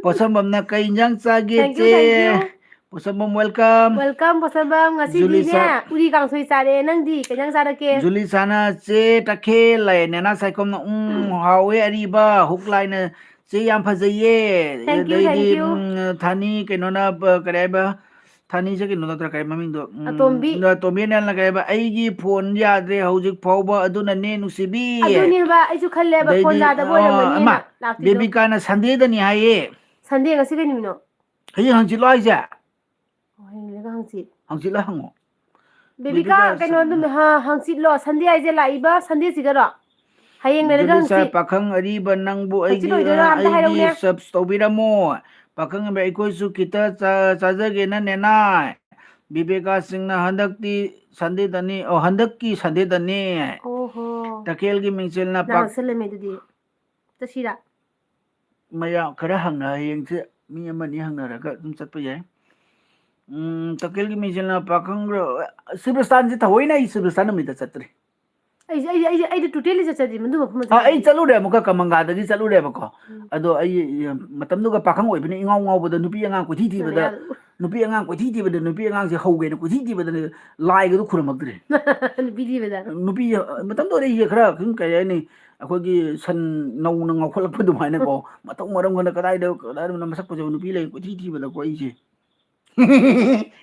ꯄꯣꯠꯁꯝꯕꯝꯅ, "ꯀꯩ ꯏꯟꯖꯥꯡ ꯆꯥꯒꯦ, Thank you, ꯆꯦ?" Thank you꯫ ꯄꯣꯠꯁꯝꯕꯝ, welcome꯫ Welcome, ꯄꯣꯠꯁꯝꯕꯝ꯫ ꯉꯁꯤꯗꯤꯅꯦ, ꯖꯨꯂꯤꯁꯥ꯫ ꯎꯔꯤ ꯀꯥꯡꯁꯣꯏ ꯆꯥꯔꯦ꯫ ꯅꯪꯗꯤ ꯀꯩ ꯏꯟꯖꯥꯡ ꯆꯥꯔꯛꯀꯦ? ꯖꯨꯂꯤꯁꯥꯅ, "ꯆꯦ ꯇꯈꯦꯜ" ꯂꯩ, ꯅꯦꯅꯥ ꯁꯥꯏꯈꯣꯝꯅ, "ꯎꯝ, ꯍꯥꯎꯋꯦ ꯑꯔꯤꯕ"꯫ ꯍꯨꯛ ꯂꯥꯏꯅ, "ꯆꯦ ꯌꯥꯝ ꯐꯖꯩꯌꯦ"꯫ Thank you, ꯑꯗꯩꯗꯤ, thank you꯫ ꯎꯝ, ꯊꯥꯅꯤ ꯀꯩꯅꯣꯅ, ꯕ-, ꯀꯔꯤ ꯍꯥꯏꯕ? ꯊꯥꯅꯤꯁꯦ ꯀꯩꯅꯣ ꯅꯠꯇ꯭ꯔꯥ, ꯀꯔꯤ ꯃꯃꯤꯡꯗꯣ? ꯎꯝ, ꯑꯇꯣꯝꯕꯤ꯫ ꯑꯇꯣꯝꯕꯤ ꯑꯅꯦꯜꯅ ꯀꯩ ꯍꯥꯏꯕ? "ꯑꯩꯒꯤ phone ꯌꯥꯗ꯭ꯔꯦ ꯍꯧꯖꯤꯛ ꯐꯥꯎꯕ, ꯑꯗꯨꯅꯅꯦ ꯅꯨꯡꯁꯤꯕꯤ"꯫ ꯑꯗꯨꯅꯦꯕ, ꯑꯩꯁꯨ ꯈꯜꯂꯦꯕ, phone ꯑꯗꯩꯗꯤ, ꯌꯥꯗꯕ ꯑ, ꯑꯣꯏꯔꯝꯒꯅꯤꯅ ꯑꯃ, ꯂꯥꯛꯇ꯭ꯔꯤꯗꯣ꯫ ꯕꯦꯕꯤꯀꯥꯅ, "Sunday ꯗꯅꯤ" ꯍꯥꯏꯌꯦ꯫ Sunday ꯉꯁꯤ ꯀꯩ ꯅꯨꯃꯤꯠꯅꯣ? ꯍꯌꯦꯡ ꯍꯪꯆꯤꯠꯂꯣ ꯍꯥꯏꯁꯦ? ꯑꯣ, ꯍꯌꯦꯡ ꯂꯩꯔꯒ ꯍꯪꯆꯤꯠ꯫ ꯍꯪꯆꯤꯠꯂ ꯍꯪꯉꯣ꯫ ꯕꯦꯕꯤꯀꯥ, ꯕꯦꯕꯤꯀꯥ ꯀꯩꯅꯣ ꯁꯟ- ꯑꯗꯨꯝ, ꯍ-, ꯍꯪꯆꯤꯠꯂꯣ? Sunday ꯍꯥꯏꯁꯦ ꯂꯥꯛꯏꯕ Sunday ꯁꯤꯗꯔꯣ? ꯍꯌꯦꯡ ꯂꯩꯔꯒ ꯖꯨꯂꯤꯁꯥ, ꯍꯪꯆꯤꯠ꯫ "ꯄꯥꯈꯪ ꯑꯔꯤꯕ ꯅꯪꯕꯨ ꯍꯪꯆꯤꯠ ꯑꯩꯒꯤ, ꯑꯣꯏꯗꯣꯏꯔꯥ? ꯑ, ꯑꯝꯇ ꯑꯩꯒꯤ ꯍꯥꯏꯔꯛꯎꯅꯦ꯫ Subs ꯇꯧꯕꯤꯔꯝꯃꯣ꯫ ꯄꯥꯈꯪ ꯑꯔꯤꯕ ꯑꯩꯈꯣꯏꯁꯨ ꯈꯤꯇ ꯆꯥ-, ꯆꯥꯖꯒꯦꯅ ꯅꯦꯅꯥꯏ"꯫ ꯕꯤꯕꯦꯀꯥ ꯁꯤꯡꯅ, "ꯍꯟꯗꯛꯇꯤ Sunday ꯗꯅꯤ, ꯑꯣ, ꯍꯟꯗꯛꯀꯤ Sunday ꯗꯅꯤ"꯫ ꯑꯣꯍꯣ꯫ ꯇꯈꯦꯜꯒꯤ ꯃꯤꯡꯁꯦꯜꯅ ꯅꯪ ꯄꯥꯛ- ꯍꯪꯆꯤꯠ ꯂꯩꯃꯦ ꯑꯗꯨꯗꯤ꯫ ꯆꯠꯁꯤꯔꯥ? ꯃꯌꯥꯝ ꯈꯔ ꯍꯪꯅ-, ꯍꯌꯦꯡꯁꯦ ꯃꯤ ꯑꯃꯅꯤ ꯍꯪꯅꯔꯒ ꯑꯗꯨꯝ ꯆꯠꯄ ꯌꯥꯏ꯫ ꯎꯝ, ꯇꯈꯦꯜꯒꯤ ꯃꯤꯡꯁꯦꯜꯅ ꯄꯥꯈꯪ-, ꯁꯤꯕꯁꯇꯥꯟꯁꯦ ꯊꯑꯣꯏꯅ ꯑꯩ ꯁꯤꯕꯁꯇꯥꯟ ꯅꯨꯃꯤꯠꯇ ꯆꯠꯇ꯭ꯔꯤ꯫ ꯑꯩꯁꯦ, ꯑꯩꯁꯦ, ꯑꯩꯁꯦ, ꯑꯩꯗꯤ totally ꯆꯠꯆꯗ꯭ꯔꯤ ꯃꯗꯨ ꯃꯐꯝ ꯑꯗꯨ ꯑꯥ, ꯑꯩ ꯆꯠꯂꯨꯔꯦ ꯑꯃꯨꯛꯀ, ꯀꯃꯪꯒꯥꯗꯒꯤ ꯆꯠꯂꯨꯔꯦꯕꯀꯣ꯫ ꯎꯝ꯫ ꯑꯗꯣ ꯑꯩ, ꯃꯇꯝꯗꯨꯒ ꯄꯥꯈꯪ ꯑꯣꯏꯕꯅ ꯏꯉꯥꯎ ꯉꯥꯎꯕꯗ ꯅꯨꯄꯤ ꯑꯉꯥꯡ ꯀꯣꯏꯊꯤ ꯊꯤꯕꯗ, ꯃꯌꯥꯗ꯫ ꯅꯨꯄꯤ ꯑꯉꯥꯡ ꯀꯣꯏꯊꯤ ꯊꯤꯕꯗ, ꯅꯨꯄꯤ ꯑꯉꯥꯡꯁꯦ ꯍꯧꯒꯦꯅ ꯀꯣꯏꯊꯤ ꯊꯤꯕꯗ ꯂꯥꯏꯒꯗꯨ ꯈꯨꯔꯨꯝꯃꯛꯇ꯭ꯔꯦ꯫ ꯅꯨꯄꯤ ꯊꯤꯕꯗ꯫ ꯅꯨꯄꯤ, ꯃꯇꯝꯗꯨꯗ ꯑꯩꯁꯦ ꯈꯔ ꯁꯨꯝ, ꯀꯩ ꯍꯥꯏꯅꯤ, ꯑꯩꯈꯣꯏꯒꯤ ꯁꯟ ꯅꯧꯅ ꯉꯥꯎꯈꯠꯂꯛꯄ ꯑꯗꯨꯃꯥꯏꯅꯀꯣ, ꯃꯊꯧ ꯃꯔꯝ ꯈꯪꯗ ꯀꯗꯥꯏꯗ, ꯀꯗꯥꯏꯗ ꯃꯁꯛ ꯐꯖꯕ ꯅꯨꯄꯤ ꯂꯩ ꯀꯣꯏꯊꯤ ꯊꯤꯕꯗꯀꯣ ꯑꯩꯁꯦ꯫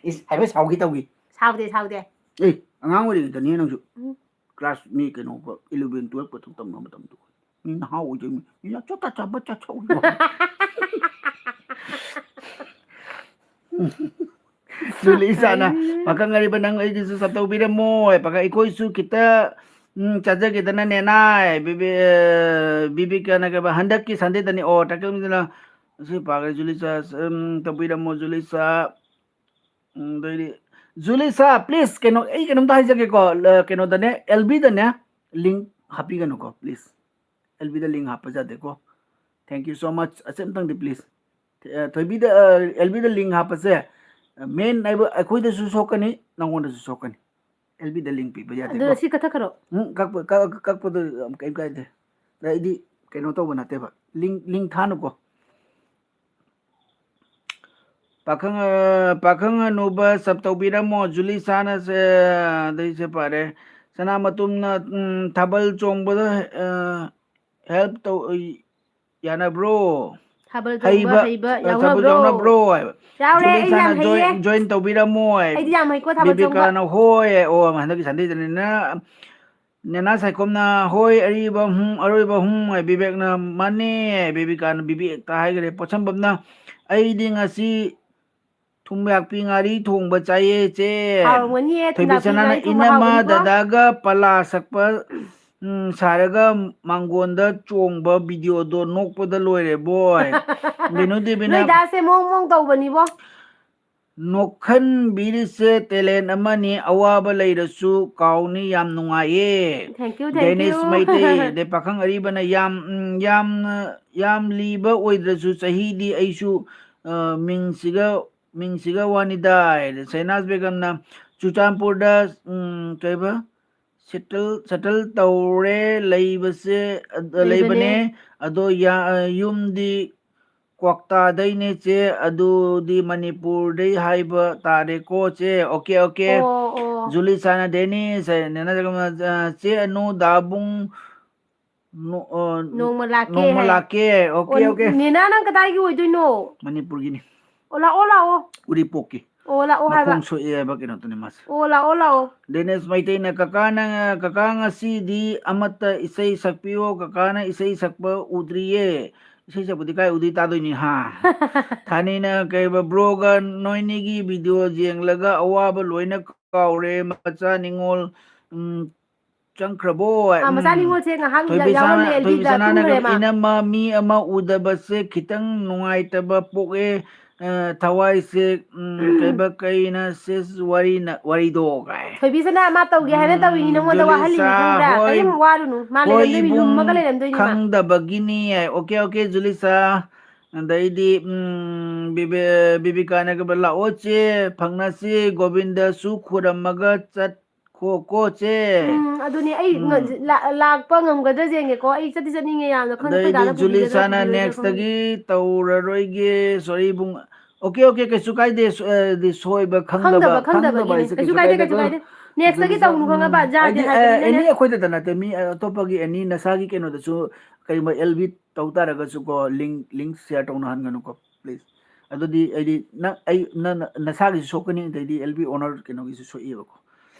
ꯏꯁ, ꯍꯥꯏꯐꯦꯠ ꯁꯥꯎꯒꯦ ꯇꯧꯏ꯫ ꯁꯥꯎꯗꯦ, ꯁꯥꯎꯗꯦ꯫ ꯑꯦ, ꯑꯉꯥꯡ ꯑꯣꯏꯔꯤꯉꯩꯗꯅꯦ ꯅꯪꯁꯨ꯫ ꯎꯝ꯫ Class ꯃꯤ ꯀꯩꯅꯣ, eleven, twelve ꯈꯛꯇꯪ ꯇꯝꯕ ꯃꯇꯝꯗꯣ꯫ ꯃꯤ ꯅꯍꯥ ꯑꯣꯏꯗꯣꯏꯅꯤ꯫ ꯃꯤ ꯆꯣꯠ ꯇꯥ ꯆꯥꯕ ꯆꯠꯊꯣꯛꯏꯗꯣ꯫ ꯖꯨꯂꯤꯁꯥꯅ, ꯑꯩ "ꯄꯥꯈꯪ ꯑꯔꯤꯕ ꯅꯪ ꯑꯩꯒꯤꯁꯨ ꯆꯠꯇꯧꯕꯤꯔꯝꯃꯣ"꯫ ꯄꯥꯈꯪ ꯑꯩꯈꯣꯏꯁꯨ ꯈꯤꯇ, ꯎꯝ, ꯆꯥꯖꯒꯦꯗꯅ ꯅꯦꯅꯥꯏ꯫ ꯕꯤꯕꯦ-, ꯑ, ꯕꯤꯕꯦꯀꯥꯅ ꯀꯩꯕ, "ꯍꯟꯗꯛꯀꯤ Sunday ꯗꯅꯤ"꯫ ꯑꯣ, ꯇꯈꯦꯜ ꯃꯤꯡꯁꯦꯜꯅ, ꯑꯁꯤ ꯄꯥꯈ꯭ꯔꯦ, ꯖꯨꯂꯤꯁꯥ, ꯎꯝ, ꯇꯧꯕꯤꯔꯝꯃꯣ, ꯖꯨꯂꯤꯁꯥ꯫ ꯎꯝ, ꯑꯗꯩꯗꯤ ꯖꯨꯂꯤꯁꯥ, please, ꯀꯩꯅꯣ, ꯑꯩ ꯀꯩꯅꯣꯝꯇ ꯍꯥꯏꯖꯒꯦꯀꯣ, ꯀꯩꯅꯣꯗꯅꯦ, ꯑꯦꯜ ꯕꯤꯗꯅꯦ, link ꯍꯥꯞꯄꯤꯒꯅꯨꯀꯣ, please. ꯑꯦꯜ ꯕꯤꯗ link ꯍꯥꯞꯄ ꯌꯥꯗꯦꯀꯣ. Thank you so much. ꯑꯁꯤ ꯑꯝꯇꯪꯗꯤ, please. ꯊꯣꯏꯕꯤꯗ, ꯑꯦꯜ ꯕꯤꯗ link ꯍꯥꯞꯄꯁꯦ, main ꯍꯥꯏꯕ ꯑꯩꯈꯣꯏꯗꯁꯨ ꯁꯣꯛꯀꯅꯤ, ꯅꯪꯉꯣꯟꯗꯁꯨ ꯁꯣꯛꯀꯅꯤ. ꯑꯦꯜ ꯕꯤꯗ link ꯄꯤꯕ ꯌꯥꯗꯦꯀꯣ. ꯑꯗꯨ ꯁꯤ ꯀꯛꯊꯠꯈ꯭ꯔꯣ꯫ ꯎꯝ, ꯀꯛꯄ, ꯀꯛ-, ꯀꯛꯄꯗꯣ ꯌꯥꯝ ꯀꯩꯝ ꯀꯥꯏꯗꯦ꯫ ꯑꯗ ꯑꯩꯗꯤ ꯀꯩꯅꯣ ꯇꯧꯕ ꯅꯠꯇꯦꯕ, link, link ꯊꯥꯅꯨꯀꯣ꯫ ꯄꯥꯈꯪ, ꯑ, ꯄꯥꯈꯪ ꯍꯅꯨꯕ sub ꯇꯧꯕꯤꯔꯝꯃꯣ, ꯖꯨꯂꯤꯁꯥꯅ ꯁꯦ, ꯑꯗꯩꯁꯦ ꯐꯔꯦ꯫ ꯁꯅꯥꯃꯇꯨꯝꯅ, ꯎꯝ, ꯊꯥꯕꯜ ꯆꯣꯡꯕꯗ, ꯑ, help ꯇꯧ, ꯌꯥꯅꯕ꯭ꯔꯣ? ꯊꯥꯕꯜ ꯆꯣꯡꯕ ꯍꯩꯕ ꯑ, ꯊꯥꯕꯜ ꯌꯥꯎꯅꯕ꯭ꯔꯣ? ꯌꯥꯎꯅꯕ꯭ꯔꯣ ꯍꯥꯏꯕ꯫ ꯌꯥꯎꯔꯦ, ꯑꯩ ꯖꯨꯂꯤꯁꯥꯅ ꯌꯥꯝ ꯍꯩꯌꯦ꯫ Join, join ꯇꯧꯕꯤꯔꯝꯃꯣ ꯍꯥꯏꯕ꯫ ꯑꯩꯗꯤ ꯌꯥꯝ ꯍꯩꯀꯣ ꯊꯥꯕꯜ ꯆꯣꯡꯕ꯫ ꯕꯤꯕꯤꯀꯥꯅ ꯍꯣꯏ, ꯑꯣ, ꯍꯟꯗꯛꯀꯤ Sunday ꯗꯅꯤꯅ꯫ ꯅꯦꯅꯥ ꯁꯥꯏꯈꯣꯝꯅ ꯍꯣꯏ, ꯑꯔꯤꯕ ꯍꯨꯝ, ꯑꯔꯣꯏꯕ ꯍꯨꯝ ꯍꯥꯏ꯫ ꯕꯤꯕꯦꯛꯅ ꯃꯥꯅꯦ꯫ ꯕꯤꯕꯤꯀꯥꯅ, ꯕꯤꯕꯦꯛꯇ ꯍꯥꯏꯈ꯭ꯔꯦ꯫ ꯄꯣꯠꯁꯝꯕꯝꯅ ꯑꯩꯗꯤ ꯉꯁꯤ ꯊꯨꯝꯌꯥꯛꯄꯤ ꯉꯥꯔꯤ ꯊꯣꯡꯕ ꯆꯥꯏꯌꯦ, ꯆꯦ꯫ ꯍꯥꯎꯔꯝꯒꯅꯤꯌꯦ, ꯊꯨꯝꯌꯥꯛꯄꯤ ꯊꯣꯏꯕꯤꯁꯅꯥꯅ ꯉꯥꯔꯤ ꯊꯣꯡꯕ ꯏꯅꯝꯃ ꯍꯥꯎꯕꯅꯤꯀꯣ꯫ ꯗꯗꯥꯒ ꯄꯂꯥ ꯁꯛꯄ, ꯎꯝ, ꯁꯥꯔꯒ ꯃꯥꯡꯒꯣꯟꯗ ꯆꯣꯡꯕ video ꯗꯣ ꯅꯣꯛꯄꯗ ꯂꯣꯏꯔꯦ ꯕꯣꯏ꯫ ꯕꯦꯅꯨ ꯗꯦꯕꯤꯅ ꯅꯣꯏ ꯗꯥꯁꯦ ꯃꯑꯣꯡ ꯃꯑꯣꯡ ꯇꯧꯕꯅꯤꯕꯣ꯫ ꯅꯣꯛꯍꯟꯕꯤꯔꯤꯁꯦ talent ꯑꯃꯅꯤ, ꯑꯋꯥꯕ ꯂꯩꯔꯁꯨ ꯀꯥꯎꯅꯤ, ꯌꯥꯝ ꯅꯨꯡꯉꯥꯏꯌꯦ꯫ Thank you, thank Denis you꯫ Meitei, ꯑꯗꯩ ꯄꯥꯈꯪ ꯑꯔꯤꯕꯅ ꯌꯥꯝ, ꯎꯝ, ꯌꯥꯝꯅ, ꯌꯥꯝ ꯂꯤꯕ ꯑꯣꯏꯗ꯭ꯔꯁꯨ ꯆꯍꯤꯗꯤ ꯑꯩꯁꯨ, ꯑ, ꯃꯤꯡꯁꯤꯒ, ꯃꯤꯡꯁꯤꯒ ꯋꯥꯅꯤꯗꯥ ꯍꯥꯏꯔꯦ꯫ ꯁꯩꯅꯥꯖ ꯕꯦꯒꯝꯅ ꯆꯨꯔꯆꯥꯟꯄꯨꯔꯗ, ꯎꯝ, ꯀꯩꯕ? Settle, settle ꯇꯧꯔꯦ ꯂꯩꯕꯁꯦ, ꯑ, ꯂꯩꯕꯅꯦ꯫ ꯂꯩꯕꯅꯦ꯫ ꯑꯗꯣ ꯌꯥ-, ꯑ, ꯌꯨꯝꯗꯤ ꯀ꯭ꯋꯥꯛꯇꯥꯗꯩꯅꯦ ꯆꯦ, ꯑꯗꯨꯗꯤ ꯃꯅꯤꯄꯨꯔꯗꯩ ꯍꯥꯏꯕ ꯇꯥꯔꯦꯀꯣ ꯆꯦ꯫ Okay, okay꯫ ꯑꯣ, ꯑꯣ꯫ ꯖꯨꯂꯤꯁꯥꯅ ꯗꯦꯅꯤꯁ ꯍꯥꯏ, ꯅꯦꯅꯥ ꯖꯒꯟꯅꯥꯊ, ꯑ, ꯆꯦ ꯑꯅꯨ, ꯗꯥ ꯕꯨꯡ, ꯅꯣ-, ꯑ, ꯅꯣꯡꯃ ꯂꯥꯛꯀꯦ ꯅꯣꯡꯃ ꯍꯥꯏ꯫ ꯂꯥꯛꯀꯦ꯫ Okay, ꯑꯣ, okay꯫ ꯅꯦꯅꯥ, ꯅꯪ ꯀꯗꯥꯏꯒꯤ ꯑꯣꯏꯗꯣꯏꯅꯣ? ꯃꯅꯤꯄꯨꯔꯒꯤꯅꯤ꯫ ꯑꯣ, ꯂꯥꯛꯑꯣ, ꯂꯥꯛꯑꯣ꯫ ꯎꯔꯤꯄꯣꯛꯀꯤ꯫ ꯑꯣ, ꯂꯥꯛꯑꯣ ꯍꯥꯏꯕ꯫ ꯃꯈꯣꯡ ꯁꯣꯛꯑꯦ ꯍꯥꯏꯕ ꯀꯩꯅꯣꯗꯨꯅꯤ ꯃꯥꯁꯦ꯫ ꯑꯣ, ꯂꯥꯛꯑꯣ, ꯂꯥꯛꯑꯣ꯫ ꯗꯦꯅꯤꯁ ꯃꯩꯇꯩꯅ, "ꯀꯀꯥ ꯅꯪ, ꯀꯀꯥ ꯉꯁꯤꯗꯤ ꯑꯃꯠꯇ ꯏꯁꯩ ꯁꯛꯄꯤꯌꯣ, ꯀꯀꯥꯅ ꯏꯁꯩ ꯁꯛꯄ ꯎꯗ꯭ꯔꯤꯌꯦ꯫" ꯏꯁꯩ ꯁꯛꯄꯗꯤ ꯀꯥꯏ ꯎꯗꯣꯏ ꯇꯥꯗꯣꯏꯅꯤ, ꯍꯥ? ꯊꯥꯅꯤꯅ ꯀꯩꯕ, "Bro ꯒ ꯅꯣꯏꯅꯤꯒꯤ video ꯌꯦꯡꯂꯒ ꯑꯋꯥꯕ ꯂꯣꯏꯅ ꯀꯥꯎꯔꯦ, ꯃꯆꯥ ꯅꯤꯉꯣꯜ, ꯎꯝ, ꯆꯪꯈ꯭ꯔꯕꯣ?" ꯑꯥ, ꯃꯆꯥ ꯎꯝ꯫ ꯅꯤꯉꯣꯜꯁꯦ ꯉꯥꯏꯍꯥꯛ ꯊꯣꯏꯕꯤ ꯌꯥꯎꯔꯝꯃꯦ, ꯁꯅꯥ-, ꯑꯦꯜ ꯕꯤꯗ ꯊꯣꯏꯕꯤ ꯁꯅꯥꯅ ꯇꯨꯝꯈ꯭ꯔꯦ ꯀꯩꯕ, ꯃꯥ꯫ "ꯏꯅꯝꯃ, ꯃꯤ ꯑꯃ ꯎꯗꯕꯁꯦ ꯈꯤꯇꯪ ꯅꯨꯡꯉꯥꯏꯇꯕ ꯄꯣꯛꯑꯦ꯫ ꯑ, ꯊꯋꯥꯏꯁꯦ, ꯎꯝ, ꯀꯩꯕ, ꯀꯩꯅ ꯁꯤꯁ ꯋꯥꯔꯤꯅ, ꯋꯥꯔꯤꯗꯣ ꯀꯥꯏ꯫ ꯊꯣꯏꯕꯤꯁꯅ ꯃꯥ ꯇꯧꯒꯦ ꯍꯥꯏꯅ ꯇꯧꯔꯤꯅꯤ, ꯅꯉꯣꯟꯗ ꯋꯥꯍꯜꯂꯤꯅꯤ, ꯈꯪꯕ꯭ꯔꯥ? ꯀꯔꯤꯝ ꯋꯥꯔꯨꯅꯨ, ꯃꯥ ꯂꯩꯔꯝꯗꯣꯏꯅꯤ, ꯂꯨꯝꯃꯒ ꯂꯩꯔꯝꯗꯣꯏꯅꯤ ꯃꯥ꯫ ꯈꯪꯗꯕꯒꯤꯅꯤ ꯍꯥꯏ꯫ ꯑꯣꯀꯦ, ꯑꯣꯀꯦ, ꯖꯨꯂꯤꯁꯥ꯫ ꯑꯗꯩꯗꯤ, ꯎꯝ, ꯕꯤꯕꯦ-, ꯕꯤꯕꯤꯀꯥꯅ ꯀꯩꯕ, "ꯂꯥꯛꯑꯣ ꯆꯦ, ꯐꯪꯅꯁꯤ, ꯒꯣꯕꯤꯟꯗꯁꯨ ꯈꯨꯔꯝꯃꯒ ꯆꯠ-, ꯈꯣ-, ꯀꯣ ꯆꯦ"꯫ ꯎꯝ, ꯑꯗꯨꯅꯦ ꯑꯩ ꯉ-, ꯎꯝ꯫ ꯂꯥ-, ꯂꯥꯛꯄ ꯉꯝꯒꯗ꯭ꯔꯥ ꯌꯦꯡꯒꯦꯀꯣ, ꯑꯩ ꯆꯠꯇꯤ ꯆꯠꯅꯤꯡꯉꯦ ꯌꯥꯝꯅ, ꯈꯪꯗꯦ ꯑꯩꯈꯣꯏ ꯑꯗꯩꯗꯤ ꯗꯥꯅ ꯄꯨꯕꯤꯒꯗ꯭ꯔꯥ ꯖꯨꯂꯤꯁꯥꯅ ꯄꯨꯕꯤꯔꯣꯏꯗ꯭ꯔꯥ ꯈꯪꯗꯦ꯫ ꯅꯦꯛꯁꯇꯒꯤ ꯇꯧꯔꯔꯣꯏꯒꯦ, ꯁꯣꯔꯤ ꯏꯕꯨꯡ-, ꯑꯣꯀꯦ, ꯑꯣꯀꯦ, ꯀꯩꯁꯨ ꯀꯥꯏꯗꯦ, ꯁꯣ-, ꯑ, ꯗꯤ ꯁꯣꯏꯕ, ꯈꯪꯗꯕ, ꯈꯪꯗꯕ, ꯈꯪꯗꯕ ꯈꯪꯗꯕꯒꯤꯅꯦ꯫ ꯍꯥꯏꯁꯦ ꯀꯩꯁꯨ ꯀꯩꯁꯨ ꯀꯥꯏꯗꯦ, ꯀꯥꯏꯗꯦ꯫ ꯀꯩꯁꯨ ꯀꯥꯏꯗꯦ꯫ ꯅꯦꯛꯁꯇꯒꯤ ꯖꯨꯂꯤꯁꯥ, ꯇꯧꯅꯨ, ꯎꯝ, ꯈꯪꯉꯕ? ꯌꯥꯗꯦ ꯍꯥꯏꯗꯤ, ꯑ, ꯍꯥꯏꯕꯅꯤꯅꯅꯦ꯫ ꯑꯦꯅꯤ ꯑꯩꯈꯣꯏꯗꯇ ꯅꯠꯇꯦ, ꯃꯤ, ꯑ, ꯑꯇꯣꯞꯄꯒꯤ ꯑꯦꯅꯤ ꯅꯁꯥꯒꯤ ꯀꯩꯅꯣꯗꯁꯨ ꯀꯔꯤꯒꯨꯝꯕ ꯑꯦꯜ ꯕꯤ ꯇꯧ ꯇꯥꯔꯒꯁꯨꯀꯣ, ꯂꯤꯡ, ꯂꯤꯡ ꯁꯤꯌꯔ ꯇꯧꯅꯍꯟꯒꯅꯨꯀꯣ, ꯄ꯭ꯂꯤꯖ꯫ ꯑꯗꯨꯗꯤ ꯑꯩꯗꯤ ꯅꯪ, ꯑꯩ, ꯅꯪ, ꯅꯁꯥꯒꯤꯁꯨ ꯁꯣꯛꯀꯅꯤ, ꯑꯗꯩꯗꯤ ꯑꯦꯜ ꯕꯤ ꯑꯣꯅꯔ ꯀꯩꯅꯣꯒꯤꯁꯨ ꯁꯣꯛꯏꯕꯀꯣ꯫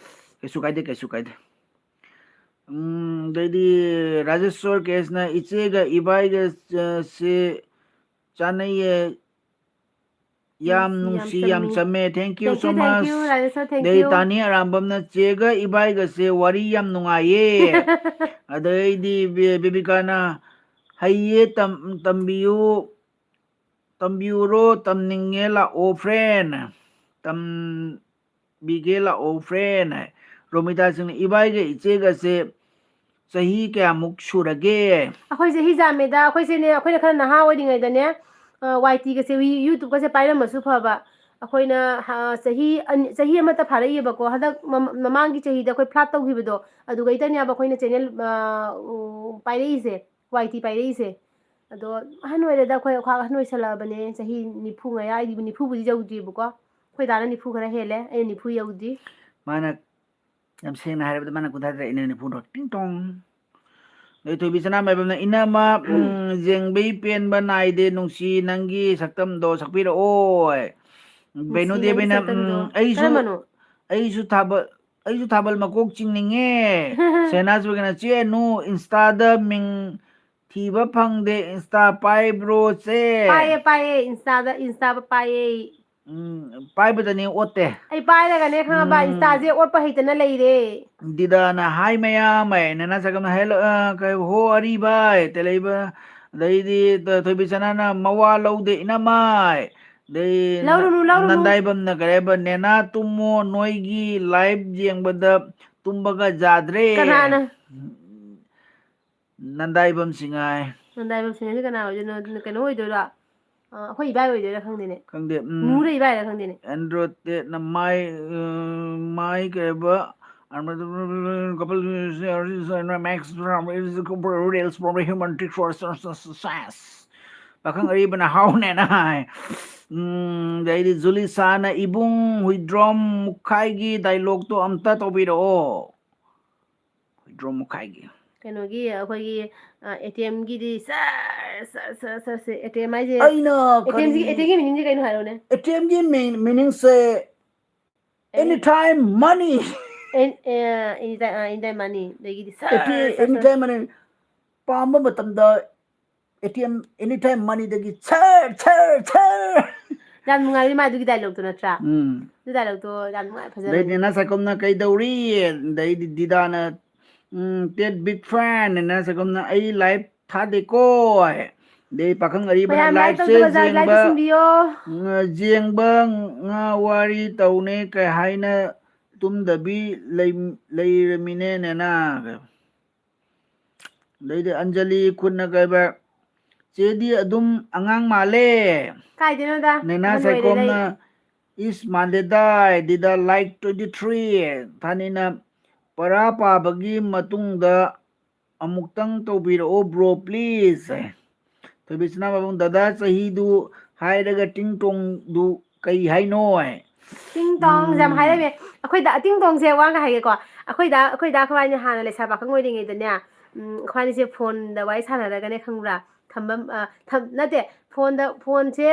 ꯀꯩꯁꯨ ꯀꯥꯏꯗꯦ, ꯀꯩꯁꯨ ꯀꯥꯏꯗꯦ꯫ ꯎꯝ, ꯑꯗꯩꯗꯤ ꯔꯥꯖꯦꯁꯣꯔ ꯀꯦꯁꯅ ꯏꯆꯦꯒ ꯏꯕꯥꯏꯒ, ꯑ, ꯁꯦ ꯆꯥꯅꯩꯌꯦ꯫ ꯌꯥꯝ ꯅꯨꯡꯁꯤ, ꯌꯥꯝ ꯆꯝꯃꯦ꯫ Thank you so much꯫ ꯑꯗꯩ ꯇꯥꯅꯤ ꯑꯔꯥꯝꯕꯝꯅ, "ꯆꯦꯒ ꯏꯕꯥꯏꯒꯁꯦ ꯋꯥꯔꯤ ꯌꯥꯝ ꯅꯨꯡꯉꯥꯏꯌꯦ"꯫ ꯑꯗꯩꯗꯤ ꯕꯤ-, ꯕꯤꯕꯤꯀꯥꯅ, "ꯍꯩꯌꯦ, ꯇꯝ-, ꯇꯝꯕꯤꯌꯨ, ꯇꯝꯕꯤꯌꯨꯔꯣ? ꯇꯝꯅꯤꯡꯉꯦ, ꯂꯥꯛꯑꯣ friend꯫ ꯇꯝꯕꯤꯒꯦ, ꯂꯥꯛꯑꯣ friend" ꯍꯥꯏ꯫ ꯔꯣꯃꯤꯇꯥ ꯁꯤꯡꯅ, "ꯏꯕꯥꯏꯒ ꯏꯆꯦꯒꯁꯦ ꯆꯍꯤ ꯀꯌꯥꯃꯨꯛ ꯁꯨꯔꯒꯦ?" ꯑꯩꯈꯣꯏ ꯆꯍꯤ ꯌꯥꯝꯃꯦꯗ, ꯑꯩꯈꯣꯏꯁꯦꯅꯦ, ꯑꯩꯈꯣꯏꯅ ꯈꯔ ꯅꯍꯥ ꯑꯣꯏꯔꯤꯉꯩꯗꯅꯦ, ꯑ, ꯋꯥꯏ ꯇꯤꯒꯁꯦ, ꯌꯨ-, ꯌꯨꯇ꯭ꯌꯨꯕꯀꯁꯦ ꯄꯥꯏꯔꯝꯃꯁꯨ ꯐꯕ꯫ ꯑꯩꯈꯣꯏꯅ, ꯑ, ꯆꯍꯤ ꯑꯅꯤ, ꯆꯍꯤ ꯑꯃꯠꯇ ꯐꯥꯔꯛꯏꯕꯀꯣ, ꯍꯟꯗꯛ ꯃꯃ-, ꯃꯃꯥꯡꯒꯤ ꯆꯍꯤꯗ ꯑꯩꯈꯣꯏ ꯐ꯭ꯂꯥꯠ ꯇꯧꯈꯤꯕꯗꯣ, ꯑꯗꯨꯗꯩꯗꯅꯦꯕ ꯑꯩꯈꯣꯏꯅ ꯆꯦꯅꯦꯜ, ꯑ, ꯎ, ꯄꯥꯏꯔꯛꯏꯁꯦ, ꯋꯥꯏ ꯇꯤ ꯄꯥꯏꯔꯛꯏꯁꯦ꯫ ꯑꯗꯣ ꯑꯍꯟ ꯑꯣꯏꯔꯦꯗ, ꯑꯩꯈꯣꯏ ꯑꯩꯈꯣꯏ ꯑꯍꯟ ꯑꯣꯏꯁꯜꯂꯛꯑꯕꯅꯦ, ꯆꯍꯤ ꯅꯤꯐꯨ ꯃꯌꯥ, ꯑꯩꯗꯤ ꯅꯤꯐꯨꯕꯨꯗꯤ ꯌꯧꯗ꯭ꯔꯤꯕꯀꯣ, ꯑꯩꯈꯣꯏ ꯗꯥꯅ ꯅꯤꯐꯨ ꯈꯔ ꯍꯦꯜꯂꯦ, ꯑꯩꯅ ꯅꯤꯐꯨ ꯌꯧꯗ꯭ꯔꯤ꯫ ꯃꯥꯅ ꯌꯥꯝ ꯁꯦꯡꯅ ꯍꯥꯏꯔꯕꯗ ꯃꯥꯅ ꯀꯨꯟꯊ꯭ꯔꯥ ꯇꯔꯦꯠ, ꯑꯩꯅ ꯅꯤꯐꯨ ꯇꯔꯨꯛ꯫ ꯇꯤꯡ ꯇꯣꯡ꯫ ꯑꯗꯩ ꯊꯣꯏꯕꯤ ꯁꯅꯥꯃꯥꯏꯕꯝꯅ, "ꯏꯅꯝꯃ, ꯎꯝ, ꯌꯦꯡꯕꯩ ꯄꯦꯟꯕ ꯅꯥꯏꯗꯦ, ꯅꯨꯡꯁꯤ, ꯅꯪꯒꯤ ꯁꯛꯇꯝꯗꯣ ꯁꯛꯄꯤꯔꯛꯑꯣ"꯫ ꯕꯦꯅꯨ ꯅꯨꯡꯁꯤ, ꯅꯪꯒꯤ ꯗꯦꯕꯤꯅ, ꯁꯛꯇꯝꯗꯣ꯫ ꯎꯝ, ꯑꯩꯁꯨ, ꯀꯔꯝꯕꯅꯣ? "ꯑꯩꯁꯨ ꯊꯥꯕꯜ, ꯑꯩꯁꯨ ꯊꯥꯕꯜ ꯃꯀꯣꯛ ꯆꯤꯡꯅꯤꯡꯉꯦ"꯫ ꯁꯦꯅꯥꯖ ꯕꯒꯅ, "ꯆꯦ ꯑꯅꯨ, ꯏꯟꯁꯇꯥꯗ ꯃꯤꯡ ꯊꯤꯕ ꯐꯪꯗꯦ, ꯏꯟꯁꯇꯥ ꯄꯥꯏꯕ꯭ꯔꯣ ꯆꯦ?" ꯄꯥꯏꯌꯦ, ꯄꯥꯏꯌꯦ, ꯏꯟꯁꯇꯥꯗ, ꯏꯟꯁꯇꯥ ꯄꯥꯏꯌꯦ꯫ ꯎꯝ, ꯄꯥꯏꯕꯗꯅꯦ ꯑꯣꯠꯇꯦ꯫ ꯑꯩ ꯄꯥꯏꯔꯒꯅꯦ ꯈꯪꯉꯕ, ꯎꯝ꯫ ꯏꯟꯁꯇꯥꯁꯦ ꯑꯣꯠꯄ ꯍꯩꯇꯅ ꯂꯩꯔꯦ꯫ ꯗꯤꯗꯥꯅ, "ꯍꯥꯏ ꯃꯌꯥꯝ" ꯍꯥꯏ, ꯅꯅꯥ ꯁꯒꯝꯅ, "ꯍꯦꯜꯂꯣ, ꯑ, ꯀꯩ, ꯍꯣ ꯑꯔꯤꯕ" ꯍꯥꯏ, ꯇꯦꯂꯩꯕ, ꯑꯗꯩꯗꯤ ꯊ-, ꯊꯣꯏꯕꯤ ꯁꯅꯥꯅ, "ꯃꯋꯥ ꯂꯧꯗꯦ ꯏꯅꯝꯃ" ꯍꯥꯏ, ꯑꯗꯩ ꯂꯧꯔꯨꯅꯨ, ꯂꯧꯔꯨꯅꯨ꯫ ꯅꯟꯗꯥꯏꯕꯝꯅ ꯀꯔꯤ ꯍꯥꯏꯕ? "ꯅꯦꯅꯥ ꯇꯨꯝꯃꯣ, ꯅꯣꯏꯒꯤ live ꯌꯦꯡꯕꯗ ꯇꯨꯝꯕꯒ ꯌꯥꯗ꯭ꯔꯦ"꯫ ꯀꯅꯥꯅ? ꯅꯟꯗꯥꯏꯕꯝ ꯁꯤꯡꯉꯥꯏ꯫ ꯅꯟꯗꯥꯏꯕꯝ ꯁꯤꯡꯉꯥꯏꯁꯦ ꯀꯅꯥ ꯑꯣꯏꯗꯣꯏꯅꯣ? ꯀꯩꯅꯣ ꯑꯣꯏꯗꯣꯏꯔꯣ? ꯑ, ꯑꯩꯈꯣꯏ ꯏꯕꯥꯏ ꯑꯣꯏꯗꯣꯏꯔꯥ ꯈꯪꯗꯦꯅꯦ꯫ ꯈꯪꯗꯦ, ꯎꯝ꯫ ꯅꯨꯔ ꯏꯕꯥꯏꯔꯥ ꯈꯪꯗꯦꯅꯦ꯫ ꯑꯦꯟꯗ꯭ꯔꯣ ꯇꯦꯠꯅ ꯃꯥꯏ, ꯎꯝ, ꯃꯥꯏ ꯀꯩ ꯍꯥꯏꯕ? Couple reels from the human trick for success꯫ ꯄꯥꯈꯪ ꯑꯔꯤꯕꯅ ꯍꯥꯎꯅꯦꯅ ꯍꯥꯏ꯫ ꯎꯝ, ꯑꯗꯩꯗꯤ ꯖꯨꯂꯤꯁꯥꯅ "ꯏꯕꯨꯡ ꯍꯨꯏꯗ꯭ꯔꯣꯝ ꯃꯨꯛꯈꯥꯏꯒꯤ dialogue ꯇꯣ ꯑꯝꯇ ꯇꯧꯕꯤꯔꯛꯑꯣ"꯫ ꯍꯨꯏꯗ꯭ꯔꯣꯝ ꯃꯨꯛꯈꯥꯏꯒꯤ꯫ ꯀꯩꯅꯣꯒꯤ ꯑꯩꯈꯣꯏꯒꯤ, ꯑ, ATM ꯒꯤꯗꯤ ꯁꯔ, ꯁꯔ, ꯁꯔ, ꯁꯔ, ꯁꯦ, ATM ꯍꯥꯏꯁꯦ, ꯑꯩꯅ ATM ꯁꯤ, ꯀꯔꯤ, ATM ꯒꯤ meaning ꯁꯦ ꯀꯩꯅꯣ ꯍꯥꯏꯔꯛꯎꯅꯦ? ATM ꯒꯤ mean-, meaning ꯁꯦ any anytime money꯫ Any-, uh, anytime, uh, anytime money꯫ ꯑꯗꯒꯤꯗꯤ sir, A T-, sir, sir. Anytime money꯫ ꯄꯥꯝꯕ ꯃꯇꯝꯗ ATM anytime money ꯗꯒꯤ ꯁꯔ, ꯁꯔ, ꯁꯔ꯫ ꯌꯥꯝ ꯅꯨꯡꯉꯥꯏꯕꯅꯤ ꯃꯥ ꯑꯗꯨꯒꯤ dialogue ꯇꯣ ꯅꯠꯇ꯭ꯔꯥ? ꯎꯝ꯫ ꯑꯗꯨ dialogue ꯇꯣ ꯌꯥꯝ ꯅꯨꯡꯉꯥꯏ, ꯐꯖꯕꯅꯤ꯫ ꯑꯗꯩ ꯅꯦꯅꯥ ꯁꯥꯏꯈꯣꯝꯅ "ꯀꯩꯗꯧꯔꯤ?" ꯑꯗꯩꯗꯤ ꯗꯤꯗꯥꯅ, ꯎꯝ, "Ted big fan", ꯅꯦꯅꯥ ꯁꯥꯏꯈꯣꯝꯅ, "ꯑꯩ live ꯊꯥꯗꯦꯀꯣ" ꯍꯥꯏ꯫ ꯑꯗꯩ ꯄꯥꯈꯪ ꯑꯔꯤꯕꯅ, ꯃꯌꯥꯝ like "Live ꯁꯦ ꯇꯧꯗꯕ ꯖꯥꯠ ꯌꯦꯡꯕ, ꯂꯥꯏꯛ ꯁꯤꯟꯕꯤꯌꯣ꯫ ꯎꯝ, ꯌꯦꯡꯕ ꯉꯥ ꯋꯥꯔꯤ ꯇꯧꯅꯦ ꯀꯩ ꯍꯥꯏꯅ ꯇꯨꯝꯗꯕꯤ ꯂꯩ-, ꯂꯩꯔꯃꯤꯅꯦ ꯅꯦꯅꯥ"꯫ ꯑꯗꯩꯗꯤ ꯑꯟꯖꯂꯤ ꯈꯨꯠꯅ ꯀꯩꯕ, "ꯆꯦꯗꯤ ꯑꯗꯨꯝ ꯑꯉꯥꯡ ꯃꯥꯜꯂꯦ"꯫ ꯀꯥꯏꯗꯩꯅꯣꯗ? ꯅꯦꯅꯥ ꯑꯍꯟ ꯑꯣꯏꯔꯦꯗ ꯑꯩ꯫ ꯁꯥꯏꯈꯣꯝꯅ "ꯏꯁ ꯃꯥꯟꯗꯦꯗꯥꯏ"꯫ ꯗꯤꯗꯥ like twenty three꯫ ꯊꯥꯅꯤꯅ "ꯄꯔꯥ ꯄꯥꯕꯒꯤ ꯃꯇꯨꯡꯗ ꯑꯃꯨꯛꯇꯪ ꯇꯧꯕꯤꯔꯛꯑꯣ bro please" ꯍꯥꯏ꯫ ꯊꯣꯏꯕꯤꯁꯅꯥ ꯃꯕꯨꯡ, "ꯗꯗꯥ ꯆꯍꯤꯗꯨ ꯍꯥꯏꯔꯒ ꯇꯤꯡ ꯇꯣꯡꯗꯨ ꯀꯩ ꯍꯥꯏꯅꯣ?" ꯍꯥꯏ꯫ ꯇꯤꯡ ꯇꯣꯡ ꯌꯥꯝ ꯎꯝ꯫ ꯍꯥꯏꯔꯝꯃꯦ꯫ ꯑꯩꯈꯣꯏꯗ ꯇꯤꯡ ꯇꯣꯡꯁꯦ ꯋꯥ ꯑꯃ ꯍꯥꯏꯒꯦꯀꯣ꯫ ꯑꯩꯈꯣꯏꯗ, ꯑꯩꯈꯣꯏꯗ ꯑꯩꯈꯣꯏꯕꯥꯅꯤ ꯍꯥꯟꯅ ꯂꯩꯁꯥ ꯄꯥꯈꯪ ꯑꯣꯏꯔꯤꯉꯩꯗꯅꯦ, ꯎꯝ, ꯑꯩꯈꯣꯏꯕꯥꯅꯤꯁꯦ ꯐꯣꯟꯗ ꯋꯥꯔꯤ ꯁꯥꯟꯅꯔꯒꯅꯦ, ꯈꯪꯕ꯭ꯔꯥ? ꯊꯝꯕꯝ-, ꯑ, ꯊꯝ-, ꯅꯠꯇꯦ, ꯐꯣꯟꯗ, ꯐꯣꯟꯁꯦ,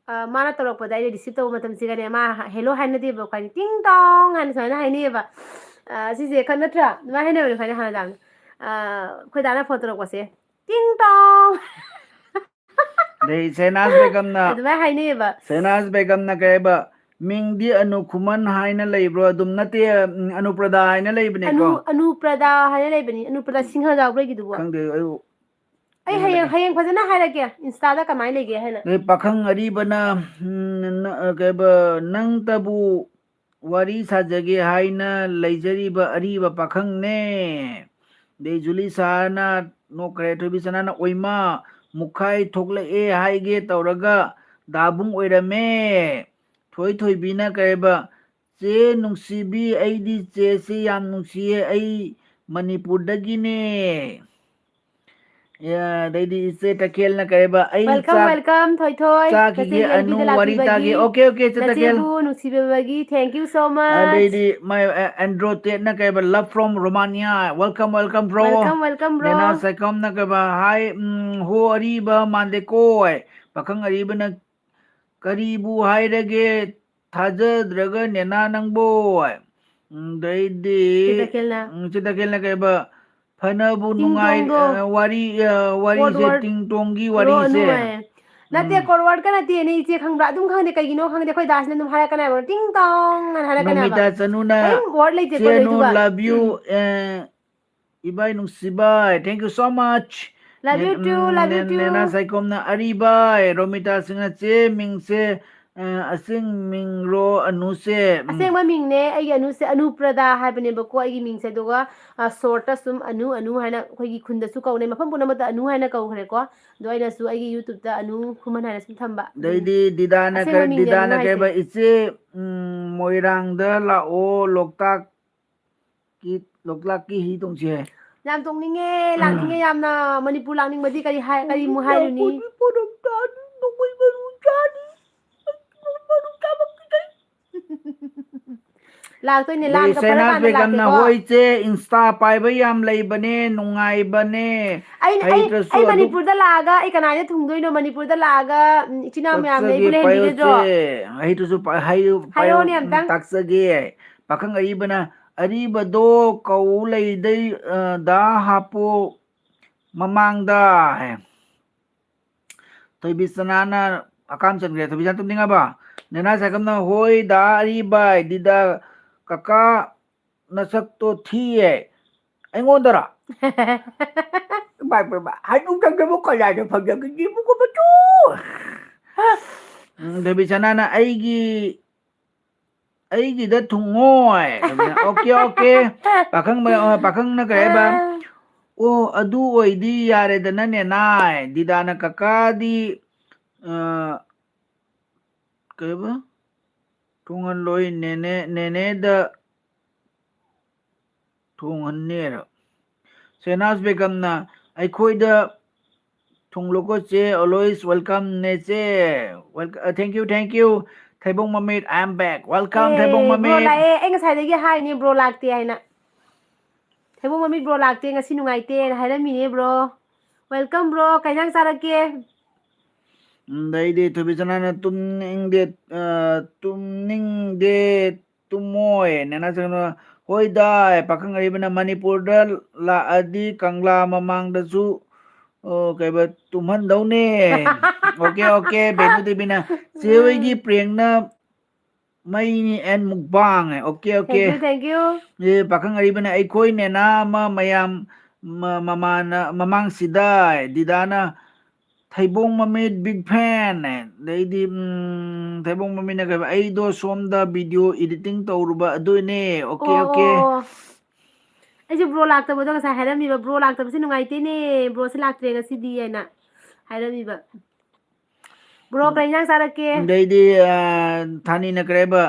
ꯑ, ꯃꯥꯅ ꯇꯧꯔꯛꯄꯗ ꯑꯩꯅ receive ꯇꯧꯕ ꯃꯇꯝꯁꯤꯒꯅꯦ, ꯃꯥ hello ꯍꯥꯏꯅꯗꯦꯕ, ꯑꯩꯈꯣꯏꯕꯥꯅꯤ ꯇꯤꯡ ꯇꯣꯡ ꯍꯥꯏꯅ ꯁꯨꯃꯥꯏꯅ ꯍꯥꯏꯅꯩꯌꯦꯕ꯫ ꯑ, ꯁꯤꯁꯦ ꯈ-, ꯅꯠꯇ꯭ꯔꯥ? ꯑꯗꯨꯃꯥꯏꯅ ꯍꯥꯏꯅꯕꯅꯦ ꯑꯩꯈꯣꯏꯕꯥꯅꯤ ꯍꯥꯟꯅ ꯌꯥꯝꯅ꯫ ꯑ, ꯑꯩꯈꯣꯏ ꯗꯥꯅ ꯐꯣꯟ ꯇꯧꯔꯛꯄꯁꯦ, ꯇꯤꯡ ꯇꯣꯡ꯫ ꯑꯗꯩ ꯁꯦꯅꯥꯖ ꯕꯦꯒꯝꯅ, ꯑꯗꯨꯃꯥꯏꯅ ꯍꯥꯏꯅꯩꯌꯦꯕ꯫ ꯁꯦꯅꯥꯖ ꯕꯦꯒꯝꯅ ꯀꯩ ꯍꯥꯏꯕ, "ꯃꯤꯡꯗꯤ ꯑꯅꯨ ꯈꯨꯃꯟ ꯍꯥꯏꯅ ꯂꯩꯕ꯭ꯔꯣ?" ꯑꯗꯨꯝ ꯅꯠꯇꯦ, ꯎꯝ, ꯑꯅꯨꯄ꯭ꯔꯗꯥ ꯍꯥꯏꯅ ꯂꯩꯕꯅꯦꯀꯣ꯫ ꯑꯅꯨ-, ꯑꯅꯨꯄ꯭ꯔꯗꯥ ꯍꯥꯏꯅ ꯂꯩꯕꯅꯤ꯫ ꯑꯅꯨꯄ꯭ꯔꯗꯥ ꯁꯤꯡꯍ ꯌꯥꯎꯕ꯭ꯔꯥ ꯑꯩꯒꯤꯗꯨꯕꯣ? ꯈꯪꯗꯦ, ꯑꯩ ꯑꯩ ꯍꯌꯦꯡ, ꯍꯌꯦꯡ ꯐꯖꯅ ꯍꯥꯏꯔꯛꯀꯦ, Insta-ꯗ ꯀꯃꯥꯏꯅ ꯂꯩꯒꯦ ꯍꯥꯏꯅ꯫ ꯑꯗꯩ ꯄꯥꯈꯪ ꯑꯔꯤꯕꯅ, ꯎꯝ, ꯅ-, ꯀꯩꯕ, ꯅꯪꯇꯕꯨ ꯋꯥꯔꯤ ꯁꯥꯖꯒꯦ ꯍꯥꯏꯅ ꯂꯩꯖꯔꯤꯕ ꯑꯔꯤꯕ ꯄꯥꯈꯪꯅꯦ꯫ ꯑꯗꯩ ꯖꯨꯂꯤ ꯁꯍꯥꯅ ꯅꯣꯛꯈ꯭ꯔꯦ, ꯊꯣꯏꯕꯤ ꯁꯅꯥꯅ ꯑꯣꯏꯃꯥ ꯃꯨꯛꯈꯥꯏ ꯊꯣꯛꯂꯛꯑꯦ ꯍꯥꯏꯒꯦ ꯇꯧꯔꯒ ꯗꯥꯕꯨꯡ ꯑꯣꯏꯔꯝꯃꯦ꯫ ꯊꯣꯏ ꯊꯣꯏꯕꯤꯅ ꯀꯩꯕ, "ꯆꯦ ꯅꯨꯡꯁꯤꯕꯤ, ꯑꯩꯗꯤ ꯆꯦꯁꯤ ꯌꯥꯝ ꯅꯨꯡꯁꯤꯌꯦ, ꯑꯩ ꯃꯅꯤꯄꯨꯔꯗꯒꯤꯅꯦ꯫" ꯑꯦ, ꯑꯗꯩꯗꯤ ꯏꯆꯦ ꯇꯈꯦꯜꯅ ꯀꯩꯕ, "ꯑꯩ Welcome, ꯆꯥꯛ welcome, ꯊꯣꯏꯊꯣꯏ꯫ ꯆꯥꯈꯤꯒꯦ, ꯅꯆꯦꯒꯤ ꯑꯅꯨ ꯑꯔꯤꯕꯤꯗ ꯋꯥꯔꯤ ꯂꯥꯛꯄꯤꯕꯒꯤ, ꯇꯥꯒꯦ꯫" Okay, okay, ꯏꯆꯦ ꯇꯈꯦꯜ꯫ ꯅꯆꯦꯕꯨ ꯅꯨꯡꯁꯤꯕꯤꯕꯒꯤ, thank you so much꯫ ꯑꯗꯩꯗꯤ ꯃꯥꯏ, ꯑ, ꯑꯦꯟꯗ꯭ꯔꯣ ꯇꯦꯠꯅ ꯀꯩꯕ, "Love from Romania꯫" Welcome, welcome, bro꯫ Welcome, welcome, bro꯫ ꯅꯦꯅꯥ ꯁꯥꯏꯈꯣꯝꯅ ꯀꯩꯕ, "Hi, ꯎꯝ, ꯍꯣ ꯑꯔꯤꯕ ꯃꯥꯟꯗꯦꯀꯣ꯫" ꯄꯥꯈꯪ ꯑꯔꯤꯕꯅ, "ꯀꯔꯤꯕꯨ ꯍꯥꯏꯔꯒꯦ, ꯊꯥꯖꯗ꯭ꯔꯒ ꯅꯦꯅꯥ ꯅꯪꯕꯣ?" ꯎꯝ, ꯑꯗꯩꯗꯤ, ꯆꯦ ꯇꯈꯦꯜꯅ꯫ ꯎꯝ, ꯆꯦ ꯇꯈꯦꯜꯅ ꯀꯩꯕ, "ꯐꯅꯕꯨ ꯇꯤꯡ ꯅꯨꯡꯉꯥꯏ-, ꯇꯣꯡꯗꯣ꯫ ꯑ, ꯋꯥꯔꯤ, ꯑ, ꯋꯥꯔꯤꯁꯦ, code word ꯇꯤꯡ ꯇꯣꯡꯒꯤ ꯔꯣ ꯋꯥꯔꯤꯁꯦ꯫" ꯑꯅꯨ ꯍꯥꯏ꯫ ꯅꯠꯇꯦ, ꯎꯝ꯫ Code word ꯀ ꯅꯠꯇꯦꯅꯦ, ꯏꯆꯦ ꯈꯪꯕ꯭ꯔꯥ? ꯑꯗꯨꯝ ꯈꯪꯗꯦ, ꯀꯩꯒꯤꯅꯣ ꯈꯪꯗꯦ, ꯑꯩꯈꯣꯏ ꯗꯥꯁꯤꯅ ꯑꯗꯨꯝ ꯍꯥꯏꯔꯛꯀꯅꯦꯕ, ꯇꯤꯡ ꯇꯣꯡ ꯍꯥꯏꯅ ꯍꯥꯏꯔꯛꯀꯅꯦꯕ꯫ ꯅꯣꯃꯤꯇꯥ ꯆꯅꯨꯅ, ꯀꯔꯤꯝ word ꯂꯩꯇꯦꯀꯣ, "ꯆꯦ ꯑꯅꯨ, ꯑꯗꯨꯗꯨꯒ꯫ Love you, ꯑ, ꯏꯕꯥꯏ ꯅꯨꯡꯁꯤꯕꯥꯏ, thank you so much꯫ Love you ꯅꯦ-, too, ꯎꯝ, love you ꯅꯦ-, too꯫ ꯅꯦꯅꯥ ꯁꯥꯏꯈꯣꯝꯅ ꯑꯔꯤꯕꯥꯏ, ꯔꯣꯃꯤꯇꯥ ꯁꯤꯡꯅ ꯆꯦ ꯃꯤꯡꯁꯦ, ꯑ, ꯑꯁꯦꯡ ꯃꯤꯡꯔꯣ ꯑꯅꯨꯁꯦ? ꯎꯝ꯫ ꯑꯁꯦꯡꯕ ꯃꯤꯡꯅꯦ, ꯑꯩꯒꯤ ꯑꯅꯨꯁꯦ ꯑꯅꯨꯄ꯭ꯔꯗꯥ ꯍꯥꯏꯕꯅꯦꯕꯀꯣ, ꯑꯩꯒꯤ ꯃꯤꯡꯁꯦ꯫ ꯑꯗꯨꯒ, ꯑ, short ꯇ ꯁꯨꯝ ꯑꯅꯨ, ꯑꯅꯨ ꯍꯥꯏꯅ ꯑꯩꯈꯣꯏꯒꯤ ꯈꯨꯟꯗꯁꯨ ꯀꯧꯅꯩ, ꯃꯐꯝ ꯄꯨꯝꯅꯃꯛꯇ ꯑꯅꯨ ꯍꯥꯏꯅ ꯀꯧꯈ꯭ꯔꯦꯀꯣ꯫ ꯑꯗꯣ ꯑꯩꯅꯁꯨ ꯑꯩꯒꯤ YouTube ꯇ ꯑꯅꯨ ꯈꯨꯃꯟ ꯍꯥꯏꯅ ꯁꯨꯝ ꯊꯝꯕ꯫ ꯑꯗꯩꯗꯤ ꯗꯤꯗꯥꯅ ꯑꯁꯦꯡꯕ ꯀꯔꯤ, ꯃꯤꯡꯅꯦ ꯗꯤꯗꯥꯅ ꯑꯅꯨ ꯍꯥꯏꯁꯦ꯫ ꯀꯩꯕ, "ꯏꯆꯦ, ꯎꯝ, ꯃꯣꯏꯔꯥꯡꯗ ꯂꯥꯛꯑꯣ, ꯂꯣꯛꯇꯥꯛ ꯀꯤ, ꯂꯣꯛꯇꯥꯛꯀꯤ ꯍꯤ ꯇꯣꯡꯁꯤ ꯍꯥꯏ꯫" ꯌꯥꯝ ꯇꯣꯡꯅꯤꯡꯉꯦ, ꯂꯥꯛꯅꯤꯡꯉꯦ ꯌꯥꯝꯅ꯫ ꯃꯅꯤꯄꯨꯔ ꯂꯥꯛꯅꯤꯡꯕꯗꯤ ꯀꯔꯤ ꯍꯥꯏ, ꯀꯔꯤꯃꯨꯛ ꯍꯥꯏꯔꯨꯅꯤ? ꯂꯥꯛꯄꯗꯤ ꯄꯣꯔꯝ ꯆꯥꯅꯤ, ꯅꯣꯡꯃꯩ ꯃꯔꯨ ꯆꯥꯅꯤ, ꯃꯔꯨ ꯆꯥꯕ ꯀꯩꯀꯩ꯫ ꯂꯥꯛꯇꯣꯏꯅꯦ, ꯑꯗꯩ ꯂꯥꯟꯒ ꯐꯔꯀꯥꯟꯗ ꯁꯦꯅꯥꯁ ꯕꯦꯒꯝꯅ, ꯂꯥꯛꯀꯦꯀꯣ꯫ "ꯍꯣꯏ ꯏꯆꯦ, Insta ꯄꯥꯏꯕ ꯌꯥꯝ ꯂꯩꯕꯅꯦ, ꯅꯨꯡꯉꯥꯏꯕꯅꯦ꯫ ꯑꯩꯅ, ꯑꯩ, ꯍꯩꯇ꯭ꯔꯁꯨ ꯑꯩ ꯑꯗꯨꯝ ꯃꯅꯤꯄꯨꯔꯗ ꯂꯥꯛꯑꯒ ꯑꯩ ꯀꯅꯥꯏꯗ ꯊꯨꯡꯗꯣꯏꯅꯣ? ꯃꯅꯤꯄꯨꯔꯗ ꯂꯥꯛꯑꯒ, ꯎꯝ, ꯏꯆꯤꯟ ꯏꯅꯥꯎ ꯃꯌꯥꯝ ꯂꯩꯕꯨ ꯇꯥꯛꯆꯒꯦ, ꯄꯥꯏꯌꯣ ꯂꯩꯍꯟꯕꯤꯒꯗ꯭ꯔꯣ?" ꯆꯦ꯫ ꯍꯩꯇ꯭ꯔꯁꯨ ꯄꯥ-, ꯍꯥꯏꯌꯨ, ꯄꯥꯏꯌꯣ, ꯍꯥꯏꯔꯛꯑꯣꯅꯦ ꯎꯝ, ꯑꯝꯇꯪ꯫ ꯇꯥꯛꯆꯒꯦ꯫ ꯄꯥꯈꯪ ꯑꯔꯤꯕꯅ, "ꯑꯔꯤꯕꯗꯣ ꯀꯧ ꯂꯩꯗꯩ, ꯑ, ꯗꯥ ꯍꯥꯞꯄꯣ ꯃꯃꯥꯡꯗ" ꯍꯥꯏ꯫ ꯊꯣꯏꯕꯤꯁꯅꯥꯅ ꯑꯀꯥꯝ ꯆꯟꯈ꯭ꯔꯦ꯫ ꯊꯣꯏꯕꯤꯁꯅꯥ ꯇꯨꯝꯅꯤꯡꯉꯕ? ꯅꯦꯅꯥ ꯁꯥꯏꯈꯣꯝꯅ, "ꯍꯣꯏ ꯗꯥ ꯑꯔꯤꯕꯥꯏ, ꯗꯤꯗꯥ ꯀꯀꯥ ꯅꯁꯛꯇꯣ ꯊꯤꯌꯦ꯫" ꯑꯩꯉꯣꯟꯗꯔꯣ? ꯄꯥꯏꯕ ꯍꯥꯏꯗꯣꯛꯇꯕ ꯀꯅꯥꯗ ꯐꯪꯖꯒꯅꯤ? ꯏꯕꯨꯡꯉꯣ ꯃꯇꯨ꯫ ꯎꯝ, ꯊꯣꯏꯕꯤꯁꯅꯥꯅ ꯑꯩꯒꯤ, ꯑꯩꯒꯤꯗ ꯊꯨꯡꯉꯣꯏ꯫ Okay, okay. ꯄꯥꯈꯪ ꯃ-, ꯑ, ꯄꯥꯈꯪꯅ ꯀꯩ ꯍꯥꯏꯕ? ꯑꯣ, ꯑꯗꯨ ꯑꯣꯏꯗꯤ ꯌꯥꯔꯦꯗꯅ ꯅꯦꯅꯥꯏ꯫ ꯗꯤꯗꯥꯅ ꯀꯀꯥꯗꯤ, ꯑ, ꯀꯩꯕ? ꯊꯨꯡꯍꯜꯂꯣꯏ ꯅꯦꯅꯦ, ꯅꯦꯅꯦꯗ ꯊꯣꯡꯍꯟꯅꯦꯔ꯫ ꯁꯦꯅꯥꯖ ꯕꯦꯒꯝꯅ ꯑꯩꯈꯣꯏꯗ ꯊꯨꯡꯂꯨꯀꯣ ꯆꯦ, always welcome ꯅꯦ ꯆꯦ꯫ Wel-, uh, thank you, thank you꯫ ꯊꯩꯕꯣꯡ ꯃꯃꯤꯠ, I am back꯫ Welcome, ꯑꯦ, ꯊꯩꯕꯣꯡ ꯕ꯭ꯔꯣ ꯃꯃꯤꯠ꯫ ꯂꯥꯛꯑꯦ꯫ ꯑꯩ ꯉꯁꯥꯏꯗꯒꯤ ꯍꯥꯏꯅꯦ ꯕ꯭ꯔꯣ ꯂꯥꯛꯇꯦ ꯍꯥꯏꯅ꯫ ꯊꯩꯕꯣꯡ ꯃꯃꯤꯠ ꯕ꯭ꯔꯣ ꯂꯥꯛꯇꯦ, ꯉꯁꯤ ꯅꯨꯡꯉꯥꯏꯇꯦꯅ ꯍꯥꯏꯔꯝꯃꯤꯅꯦ ꯕ꯭ꯔꯣ꯫ Welcome ꯕ꯭ꯔꯣ, ꯀꯩ ꯏꯟꯖꯥꯡ ꯆꯥꯔꯛꯀꯦ? ꯎꯝ, ꯑꯗꯩꯗꯤ ꯊꯣꯏꯕꯤꯁꯅꯥꯅ ꯇꯨꯝꯅꯤꯡꯗꯦ, ꯑ, ꯇꯨꯝꯅꯤꯡꯗꯦ, ꯇꯨꯝꯃꯣꯏ꯫ ꯅꯦꯅꯥ ꯆꯅꯨ, ꯍꯣꯏꯗꯥ, ꯄꯥꯈꯪ ꯑꯔꯤꯕꯅ ꯃꯅꯤꯄꯨꯔꯗ ꯂꯥꯛꯑꯗꯤ ꯀꯪꯂꯥ ꯃꯃꯥꯡꯗꯁꯨ, ꯑꯣ, ꯀꯩꯕ, ꯇꯨꯝꯍꯟꯗꯧꯅꯦ꯫ ꯑꯣꯀꯦ, ꯑꯣꯀꯦ, ꯕꯦꯅꯨ ꯗꯦꯕꯤꯅ, ꯆꯦ ꯍꯣꯏꯒꯤ ꯎꯝ꯫ ꯄ꯭ꯔꯦꯡꯅ ꯃꯩꯅꯤ and mukbang ꯍꯥꯏ꯫ Okay, okay. Thank you, thank you꯫ ꯑꯦ, ꯄꯥꯈꯪ ꯑꯔꯤꯕꯅ ꯑꯩꯈꯣꯏ ꯅꯦꯅꯥ ꯑꯃ ꯃꯌꯥꯝ ꯃ-, ꯃꯃꯥꯅ, ꯃꯃꯥꯡꯁꯤꯗ ꯗꯤꯗꯥꯅ ꯊꯩꯕꯣꯡ ꯃꯃꯤꯠ big fan ꯍꯥꯏ꯫ ꯑꯗꯩꯗꯤ, ꯎꯝ, ꯊꯩꯕꯣꯡ ꯃꯃꯤꯠꯅ ꯀꯩꯕ, "ꯑꯩꯗꯣ ꯁꯣꯝꯗ video editing ꯇꯧꯔꯨꯕ ꯑꯗꯨꯏꯅꯦ꯫" ꯑꯣꯀꯦ, ꯑꯣ, ꯑꯣꯀꯦ꯫ ꯑꯣ, ꯑꯣ꯫ ꯑꯩꯁꯨ ꯕ꯭ꯔꯣ ꯂꯥꯛꯇꯕꯗꯣ ꯉꯁꯥꯏ ꯍꯥꯏꯔꯝꯃꯤꯕ, "ꯕ꯭ꯔꯣ ꯂꯥꯛꯇꯕꯁꯦ ꯅꯨꯡꯉꯥꯏꯇꯦꯅꯦ, ꯕ꯭ꯔꯣꯁꯦ ꯂꯥꯛꯇ꯭ꯔꯦ ꯉꯁꯤꯗꯤ" ꯍꯥꯏꯅ ꯍꯥꯏꯔꯝꯃꯤꯕ꯫ ꯕ꯭ꯔꯣ, ꯀꯩ ꯏꯟꯖꯥꯡ ꯆꯥꯔꯛꯀꯦ? ꯑꯗꯩꯗꯤ, ꯑ, ꯊꯥꯅꯤꯅ ꯀꯔꯤ ꯍꯥꯏꯕ,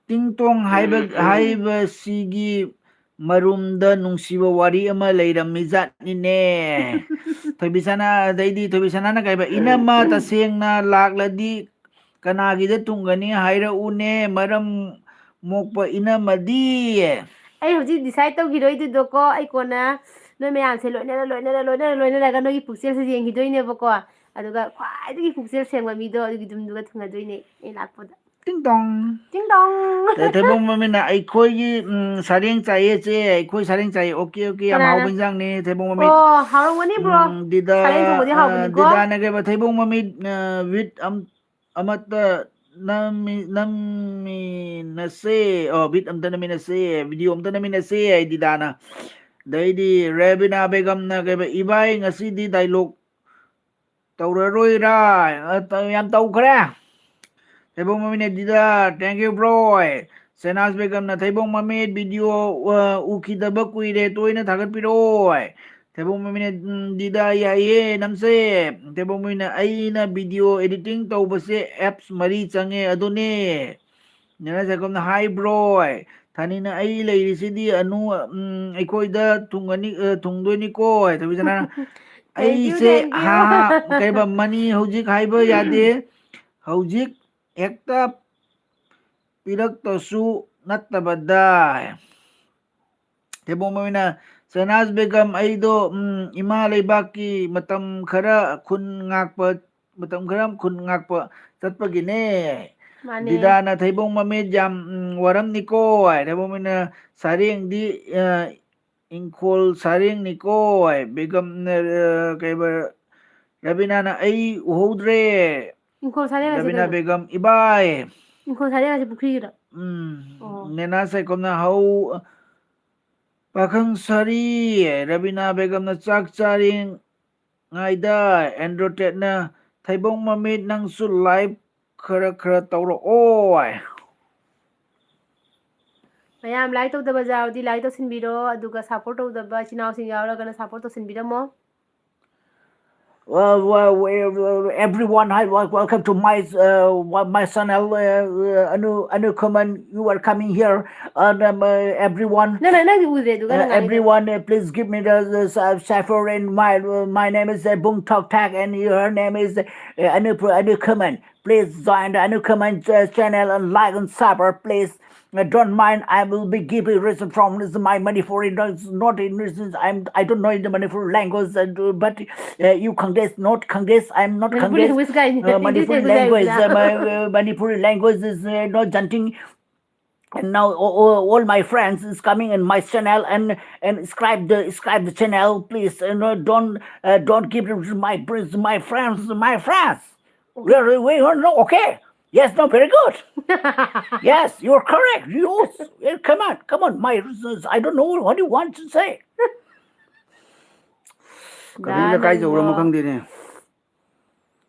ꯇꯤꯡ ꯇꯣꯡ ꯍꯥꯏꯕ, ꯍꯥꯏꯕꯁꯤꯒꯤ ꯃꯔꯨꯝꯗ ꯅꯨꯡꯁꯤꯕ ꯋꯥꯔꯤ ꯑꯃ ꯂꯩꯔꯝꯃꯤꯖꯥꯠꯅꯤꯅꯦ꯫ ꯊꯣꯏꯕꯤꯁꯅꯥ, ꯑꯗꯩꯗꯤ ꯊꯣꯏꯕꯤꯁꯅꯥꯅ ꯀꯩ ꯍꯥꯏꯕ, "ꯏꯅꯝꯃ ꯇꯁꯦꯡꯅ ꯂꯥꯛꯂꯗꯤ ꯀꯅꯥꯒꯤꯗ ꯊꯨꯡꯒꯅꯤ ꯍꯥꯏꯔꯛꯎꯅꯦ, ꯃꯔꯝ ꯃꯣꯛꯄ ꯏꯅꯝꯃꯗꯤ?" ꯑꯩ ꯍꯧꯖꯤꯛ decide ꯇꯧꯈꯤꯔꯣꯏꯗꯨꯗꯣꯀꯣ, ꯑꯩ ꯀꯣꯟꯅ ꯅꯣꯏ ꯃꯌꯥꯝꯁꯦ ꯂꯣꯏꯅꯔ, ꯂꯣꯏꯅꯔ, ꯂꯣꯏꯅꯔ, ꯂꯣꯏꯅꯔꯒ ꯅꯣꯏꯒꯤ ꯄꯨꯛꯆꯦꯜꯁꯦ ꯌꯦꯡꯈꯤꯗꯣꯏꯅꯦꯕꯀꯣ꯫ ꯑꯗꯨꯒ ꯈ꯭ꯋꯥꯏꯗꯒꯤ ꯄꯨꯛꯆꯦꯜ ꯁꯦꯡꯕ ꯃꯤꯗꯣ ꯑꯗꯨꯒꯤꯗꯨꯝꯗꯨꯒ ꯊꯨꯡꯅꯗꯣꯏꯅꯦ ꯑꯩ ꯂꯥꯛꯄꯗ꯫ ꯇꯤꯡ ꯇꯣꯡ꯫ ꯇꯤꯡ ꯇꯣꯡ꯫ ꯊꯩ-, ꯊꯩꯕꯣꯡ ꯃꯃꯤꯠꯅ ꯑꯩꯈꯣꯏꯒꯤ, ꯎꯝ, ꯁꯔꯦꯡ ꯆꯥꯏꯌꯦ ꯆꯦ, ꯑꯩꯈꯣꯏ ꯁꯔꯦꯡ ꯆꯥꯏꯌꯦ꯫ ꯑꯣꯀꯦ, ꯑꯣꯀꯦ, ꯌꯥꯝ ꯀꯅꯥꯅ? ꯍꯥꯎꯕ ꯏꯟꯖꯥꯡꯅꯦ ꯊꯩꯕꯣꯡ ꯃꯃꯤꯠ꯫ ꯑꯣ, ꯍꯥꯎꯔꯝꯒꯅꯤ, ꯕ꯭ꯔꯣ꯫ ꯎꯝ, ꯗꯤꯗꯥ, ꯁꯔꯦꯡ ꯊꯣꯡꯕꯗꯤ ꯑ, ꯍꯥꯎꯕꯅꯤꯀꯣ꯫ ꯗꯤꯗꯥꯅ ꯀꯩꯕ, ꯊꯩꯕꯣꯡ ꯃꯃꯤꯠ, ꯑ, with ꯑꯝ-, ꯑꯃꯠꯇ ꯅꯝꯃꯤ-, ꯅꯝꯃꯤꯟꯅꯁꯦ, ꯑꯣ, with ꯑꯝꯇ ꯅꯝꯃꯤꯟꯅꯁꯦ, video ꯑꯝꯇ ꯅꯝꯃꯤꯟꯅꯁꯦ, ꯑꯩ ꯗꯤꯗꯥꯅ꯫ ꯑꯗꯩꯗꯤ ꯔꯦꯕꯤꯅꯥ ꯕꯦꯒꯝꯅ ꯀꯩꯕ, "ꯏꯕꯥꯏ, ꯉꯁꯤꯗꯤ ꯗꯥꯏꯂꯣꯛ ꯇꯧꯔꯔꯣꯏꯔꯥ?" ꯑ, ꯇ-, ꯌꯥꯝ ꯇꯧꯈ꯭ꯔꯦ꯫ ꯊꯩꯕꯣꯡ ꯃꯃꯤꯠꯅ, "ꯗꯤꯗꯥ, thank you bro." ꯁꯦꯅꯥꯖ ꯕꯦꯒꯝꯅ, "ꯊꯩꯕꯣꯡ ꯃꯃꯤꯠ, ꯚꯤꯗꯤꯑꯣ, ꯑ, ꯎꯈꯤꯗꯕ ꯀꯨꯏꯔꯦ, ꯇꯣꯏꯅ ꯊꯥꯒꯠꯄꯤꯔꯛꯑꯣ." ꯊꯩꯕꯣꯡ ꯃꯃꯤꯠꯅ, "ꯎꯝ, ꯗꯤꯗꯥ, ꯌꯥꯏꯌꯦ, ꯅꯝꯁꯦ꯫" ꯊꯩꯕꯣꯡ ꯃꯃꯤꯠꯅ, "ꯑꯩꯅ ꯚꯤꯗꯤꯑꯣ ꯑꯦꯗꯤꯇꯤꯡ ꯇꯧꯕꯁꯦ ꯑꯦꯞꯁ ꯃꯔꯤ ꯆꯪꯉꯦ ꯑꯗꯨꯅꯦ꯫" ꯅꯦꯅꯥ ꯁꯥꯏꯀꯣꯝꯅ, "ꯍꯥꯏ ꯕ꯭ꯔꯣ, ꯊꯥꯅꯤꯅ ꯑꯩ ꯂꯩꯔꯤꯁꯤꯗꯤ ꯑꯅꯨ, ꯎꯝ, ꯑꯩꯈꯣꯏꯗ ꯊꯨꯡꯒꯅꯤ, ꯑ, ꯊꯨꯡꯗꯣꯏꯅꯤꯀꯣ꯫" ꯊꯣꯏꯕꯤꯁꯅꯥꯅ, "ꯑꯩꯁꯦ, ꯍꯥ, ꯍꯥ, ꯀꯩꯕ, ꯃꯅꯤ ꯍꯧꯖꯤꯛ ꯍꯥꯏꯕ ꯌꯥꯗꯦ, ꯍꯧꯖꯤꯛ ꯍꯦꯛꯇ ꯄꯤꯔꯛꯇꯁꯨ ꯅꯠꯇꯕꯗ꯫" ꯊꯩꯕꯣꯡ ꯃꯃꯤꯠꯅ, "ꯁꯦꯅꯥꯖ ꯕꯦꯒꯝ, ꯑꯩꯗꯣ, ꯎꯝ, ꯏꯃꯥ ꯂꯩꯕꯥꯛꯀꯤ ꯃꯇꯝ ꯈꯔ ꯈꯨꯟ ꯉꯥꯛꯄ, ꯃꯇꯝ ꯈꯔ ꯈꯨꯟ ꯉꯥꯛꯄ ꯆꯠꯄꯒꯤꯅꯦ꯫" ꯃꯥꯅꯦ꯫ ꯗꯤꯗꯥꯅ, "ꯊꯩꯕꯣꯡ ꯃꯃꯤꯠ ꯌꯥꯝ, ꯎꯝ, ꯋꯥꯔꯝꯅꯤꯀꯣ꯫" ꯊꯩꯕꯣꯡ ꯃꯃꯤꯠꯅ, "ꯁꯥꯔꯦꯡꯗꯤ, ꯑ, ꯏꯪꯈꯣꯜ ꯁꯥꯔꯦꯡꯅꯤꯀꯣ꯫" ꯕꯦꯒꯝꯅ, ꯑ, ꯀꯩꯕ, ꯔꯕꯤꯅꯥꯅ, "ꯑꯩ ꯎꯍꯧꯗ꯭ꯔꯦ꯫" ꯏꯪꯈꯣꯜ ꯁꯥꯔꯦꯡ ꯍꯥꯏꯁꯦ ꯔꯕꯤꯅꯥ ꯀꯩꯅꯣ? ꯕꯦꯒꯝ, "ꯏꯕꯥꯏ, ꯏꯪꯈꯣꯜ ꯁꯥꯔꯦꯡ ꯍꯥꯏꯁꯦ ꯄꯨꯈ꯭ꯔꯤꯒꯤꯔꯣ?" ꯎꯝ, ꯑꯣ꯫ ꯅꯦꯅꯥ ꯁꯥꯏꯀꯣꯝꯅ, "ꯍꯧ, ꯄꯥꯈꯪ ꯁꯥꯔꯤ꯫" ꯔꯕꯤꯅꯥ ꯕꯦꯒꯝꯅ, "ꯆꯥꯛ ꯆꯥꯔꯤꯉꯩꯗ ꯑꯦꯟꯗ꯭ꯔꯣꯇꯦꯠꯅ, ꯊꯩꯕꯣꯡ ꯃꯃꯤꯠ, ꯅꯪꯁꯨ ꯂꯥꯏꯚ ꯈꯔ ꯈꯔ ꯇꯧꯔꯛꯑꯣ꯫" ꯃꯌꯥꯝ ꯂꯥꯏꯛ ꯇꯧꯗꯕ ꯌꯥꯎꯔꯗꯤ ꯂꯥꯏꯛ ꯇꯧꯁꯤꯟꯕꯤꯔꯣ, ꯑꯗꯨꯒ ꯁꯞꯄꯣꯔꯠ ꯇꯧꯗꯕ ꯏꯆꯤꯟ ꯏꯅꯥꯎꯁꯤꯡ ꯌꯥꯎꯔꯒꯅ support ꯇꯧꯁꯤꯟꯕꯤꯔꯝꯃꯣ꯫ Well, well, well, well, everyone, hi, wel-, welcome to my, uh, wa-, my channel, uh, uh, Anu, Anu Kuman. You are coming here, and, um, uh, everyone, ꯅꯪ, ꯅꯪ, ꯅꯪꯗꯤ ꯎꯗ꯭ꯔꯦ, ꯑꯗꯨꯒ uh, ꯅꯪ ꯉꯥꯡꯉꯤꯗꯣ꯫ Everyone, uh, please give me the, the ci-, cipher, and my, uh, my name is, uh, Bung Tok Tak, and your name is, uh, Anu, Anu Kuman. Please join the Anu Kuman, uh, channel and like and subscribe, please. Uh, don't mind, I will be giving reason from this my Manipuri, no, it's not in reason. I'm, I don't know in the Manipuri language, and, uh, but, uh, you Congress, not Congress, I'm not Manipuri Congress. Language guy, uh, English Manipuri language language, guy. Uh, my, uh, Manipuri language is, uh, not chanting. And now all, all, all my friends is coming in my channel and, and subscribe the, subscribe the channel, please. Uh, no, don't, uh, don't give it to my friends, my friends, my friends. Okay. We are, we are, no, okay. Yes, no, very good. Yes, you're correct. You, eh, come on, come on. My, I don't know what you want to say. ꯀꯔꯤꯅ ꯀꯥꯏ ꯌꯧꯔꯝꯃꯣ ꯈꯪꯗꯦꯅꯦ꯫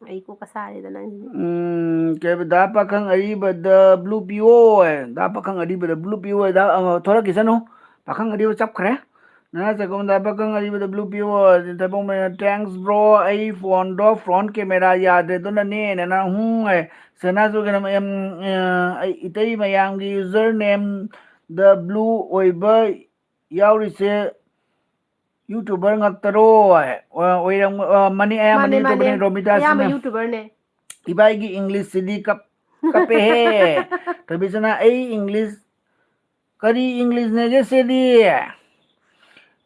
ꯑꯩ ꯀꯣꯛꯀ ꯁꯥꯔꯦꯗ ꯅꯪꯁꯤꯗꯤ꯫ ꯎꯝ, ꯀꯩ ꯍꯥꯏꯕ, ꯗꯥ ꯄꯥꯈꯪ ꯑꯔꯤꯕꯗ blue ꯄꯤꯌꯣ ꯍꯥꯏ꯫ ꯗꯥ ꯄꯥꯈꯪ ꯑꯔꯤꯕꯗ blue ꯄꯤꯌꯣ ꯍꯥꯏ꯫ ꯗꯥ, ꯑ, ꯊꯣꯔꯛꯈꯤꯁꯅꯨ꯫ ꯄꯥꯈꯪ ꯑꯔꯤꯕ ꯆꯞꯈ꯭ꯔꯦ꯫ ꯅꯅꯥ ꯆꯥꯛꯈꯨꯝꯗ ꯄꯥꯈꯪ ꯑꯔꯤꯕꯗ blue ꯄꯤꯌꯣ꯫ ꯊꯩꯕꯣꯡꯃꯩꯅ, "Thanks bro, ꯑꯩ phoneꯗꯣ front camera ꯌꯥꯗ꯭ꯔꯦ, ꯑꯗꯨꯅꯅꯦ", ꯅꯅꯥ ꯍꯨꯡ ꯍꯥꯏ꯫ ꯁꯅꯥꯁꯨ ꯀꯩꯅꯣ, ꯑꯦꯝ, ꯑ, ꯑꯩ ꯏꯇꯩ ꯃꯌꯥꯝꯒꯤ usernameꯗ blue ꯑꯣꯏꯕ ꯌꯥꯎꯔꯤꯁꯦ YouTuber ꯉꯥꯛꯇꯔꯣ? ꯑꯣꯏꯔꯝ-, ꯑ, ꯃꯅꯤ, ꯑꯌꯥꯝꯕꯅ ꯃꯥꯅꯦ, ꯃꯥꯅꯦ꯫ YouTuberꯅꯦ, ꯔꯣꯃꯤꯇꯥꯁꯤꯅ꯫ ꯑꯌꯥꯝꯕ YouTuberꯅꯦ꯫ ꯏꯕꯥꯏꯒꯤ Englishꯁꯤꯗꯤ ꯀꯞ-, ꯀꯞꯄꯦꯍꯦ꯫ ꯊꯣꯏꯕꯤꯁꯅꯥ, ꯑꯩ English ꯀꯔꯤ Englishꯅꯦꯒꯦ ꯁꯤꯗꯤ?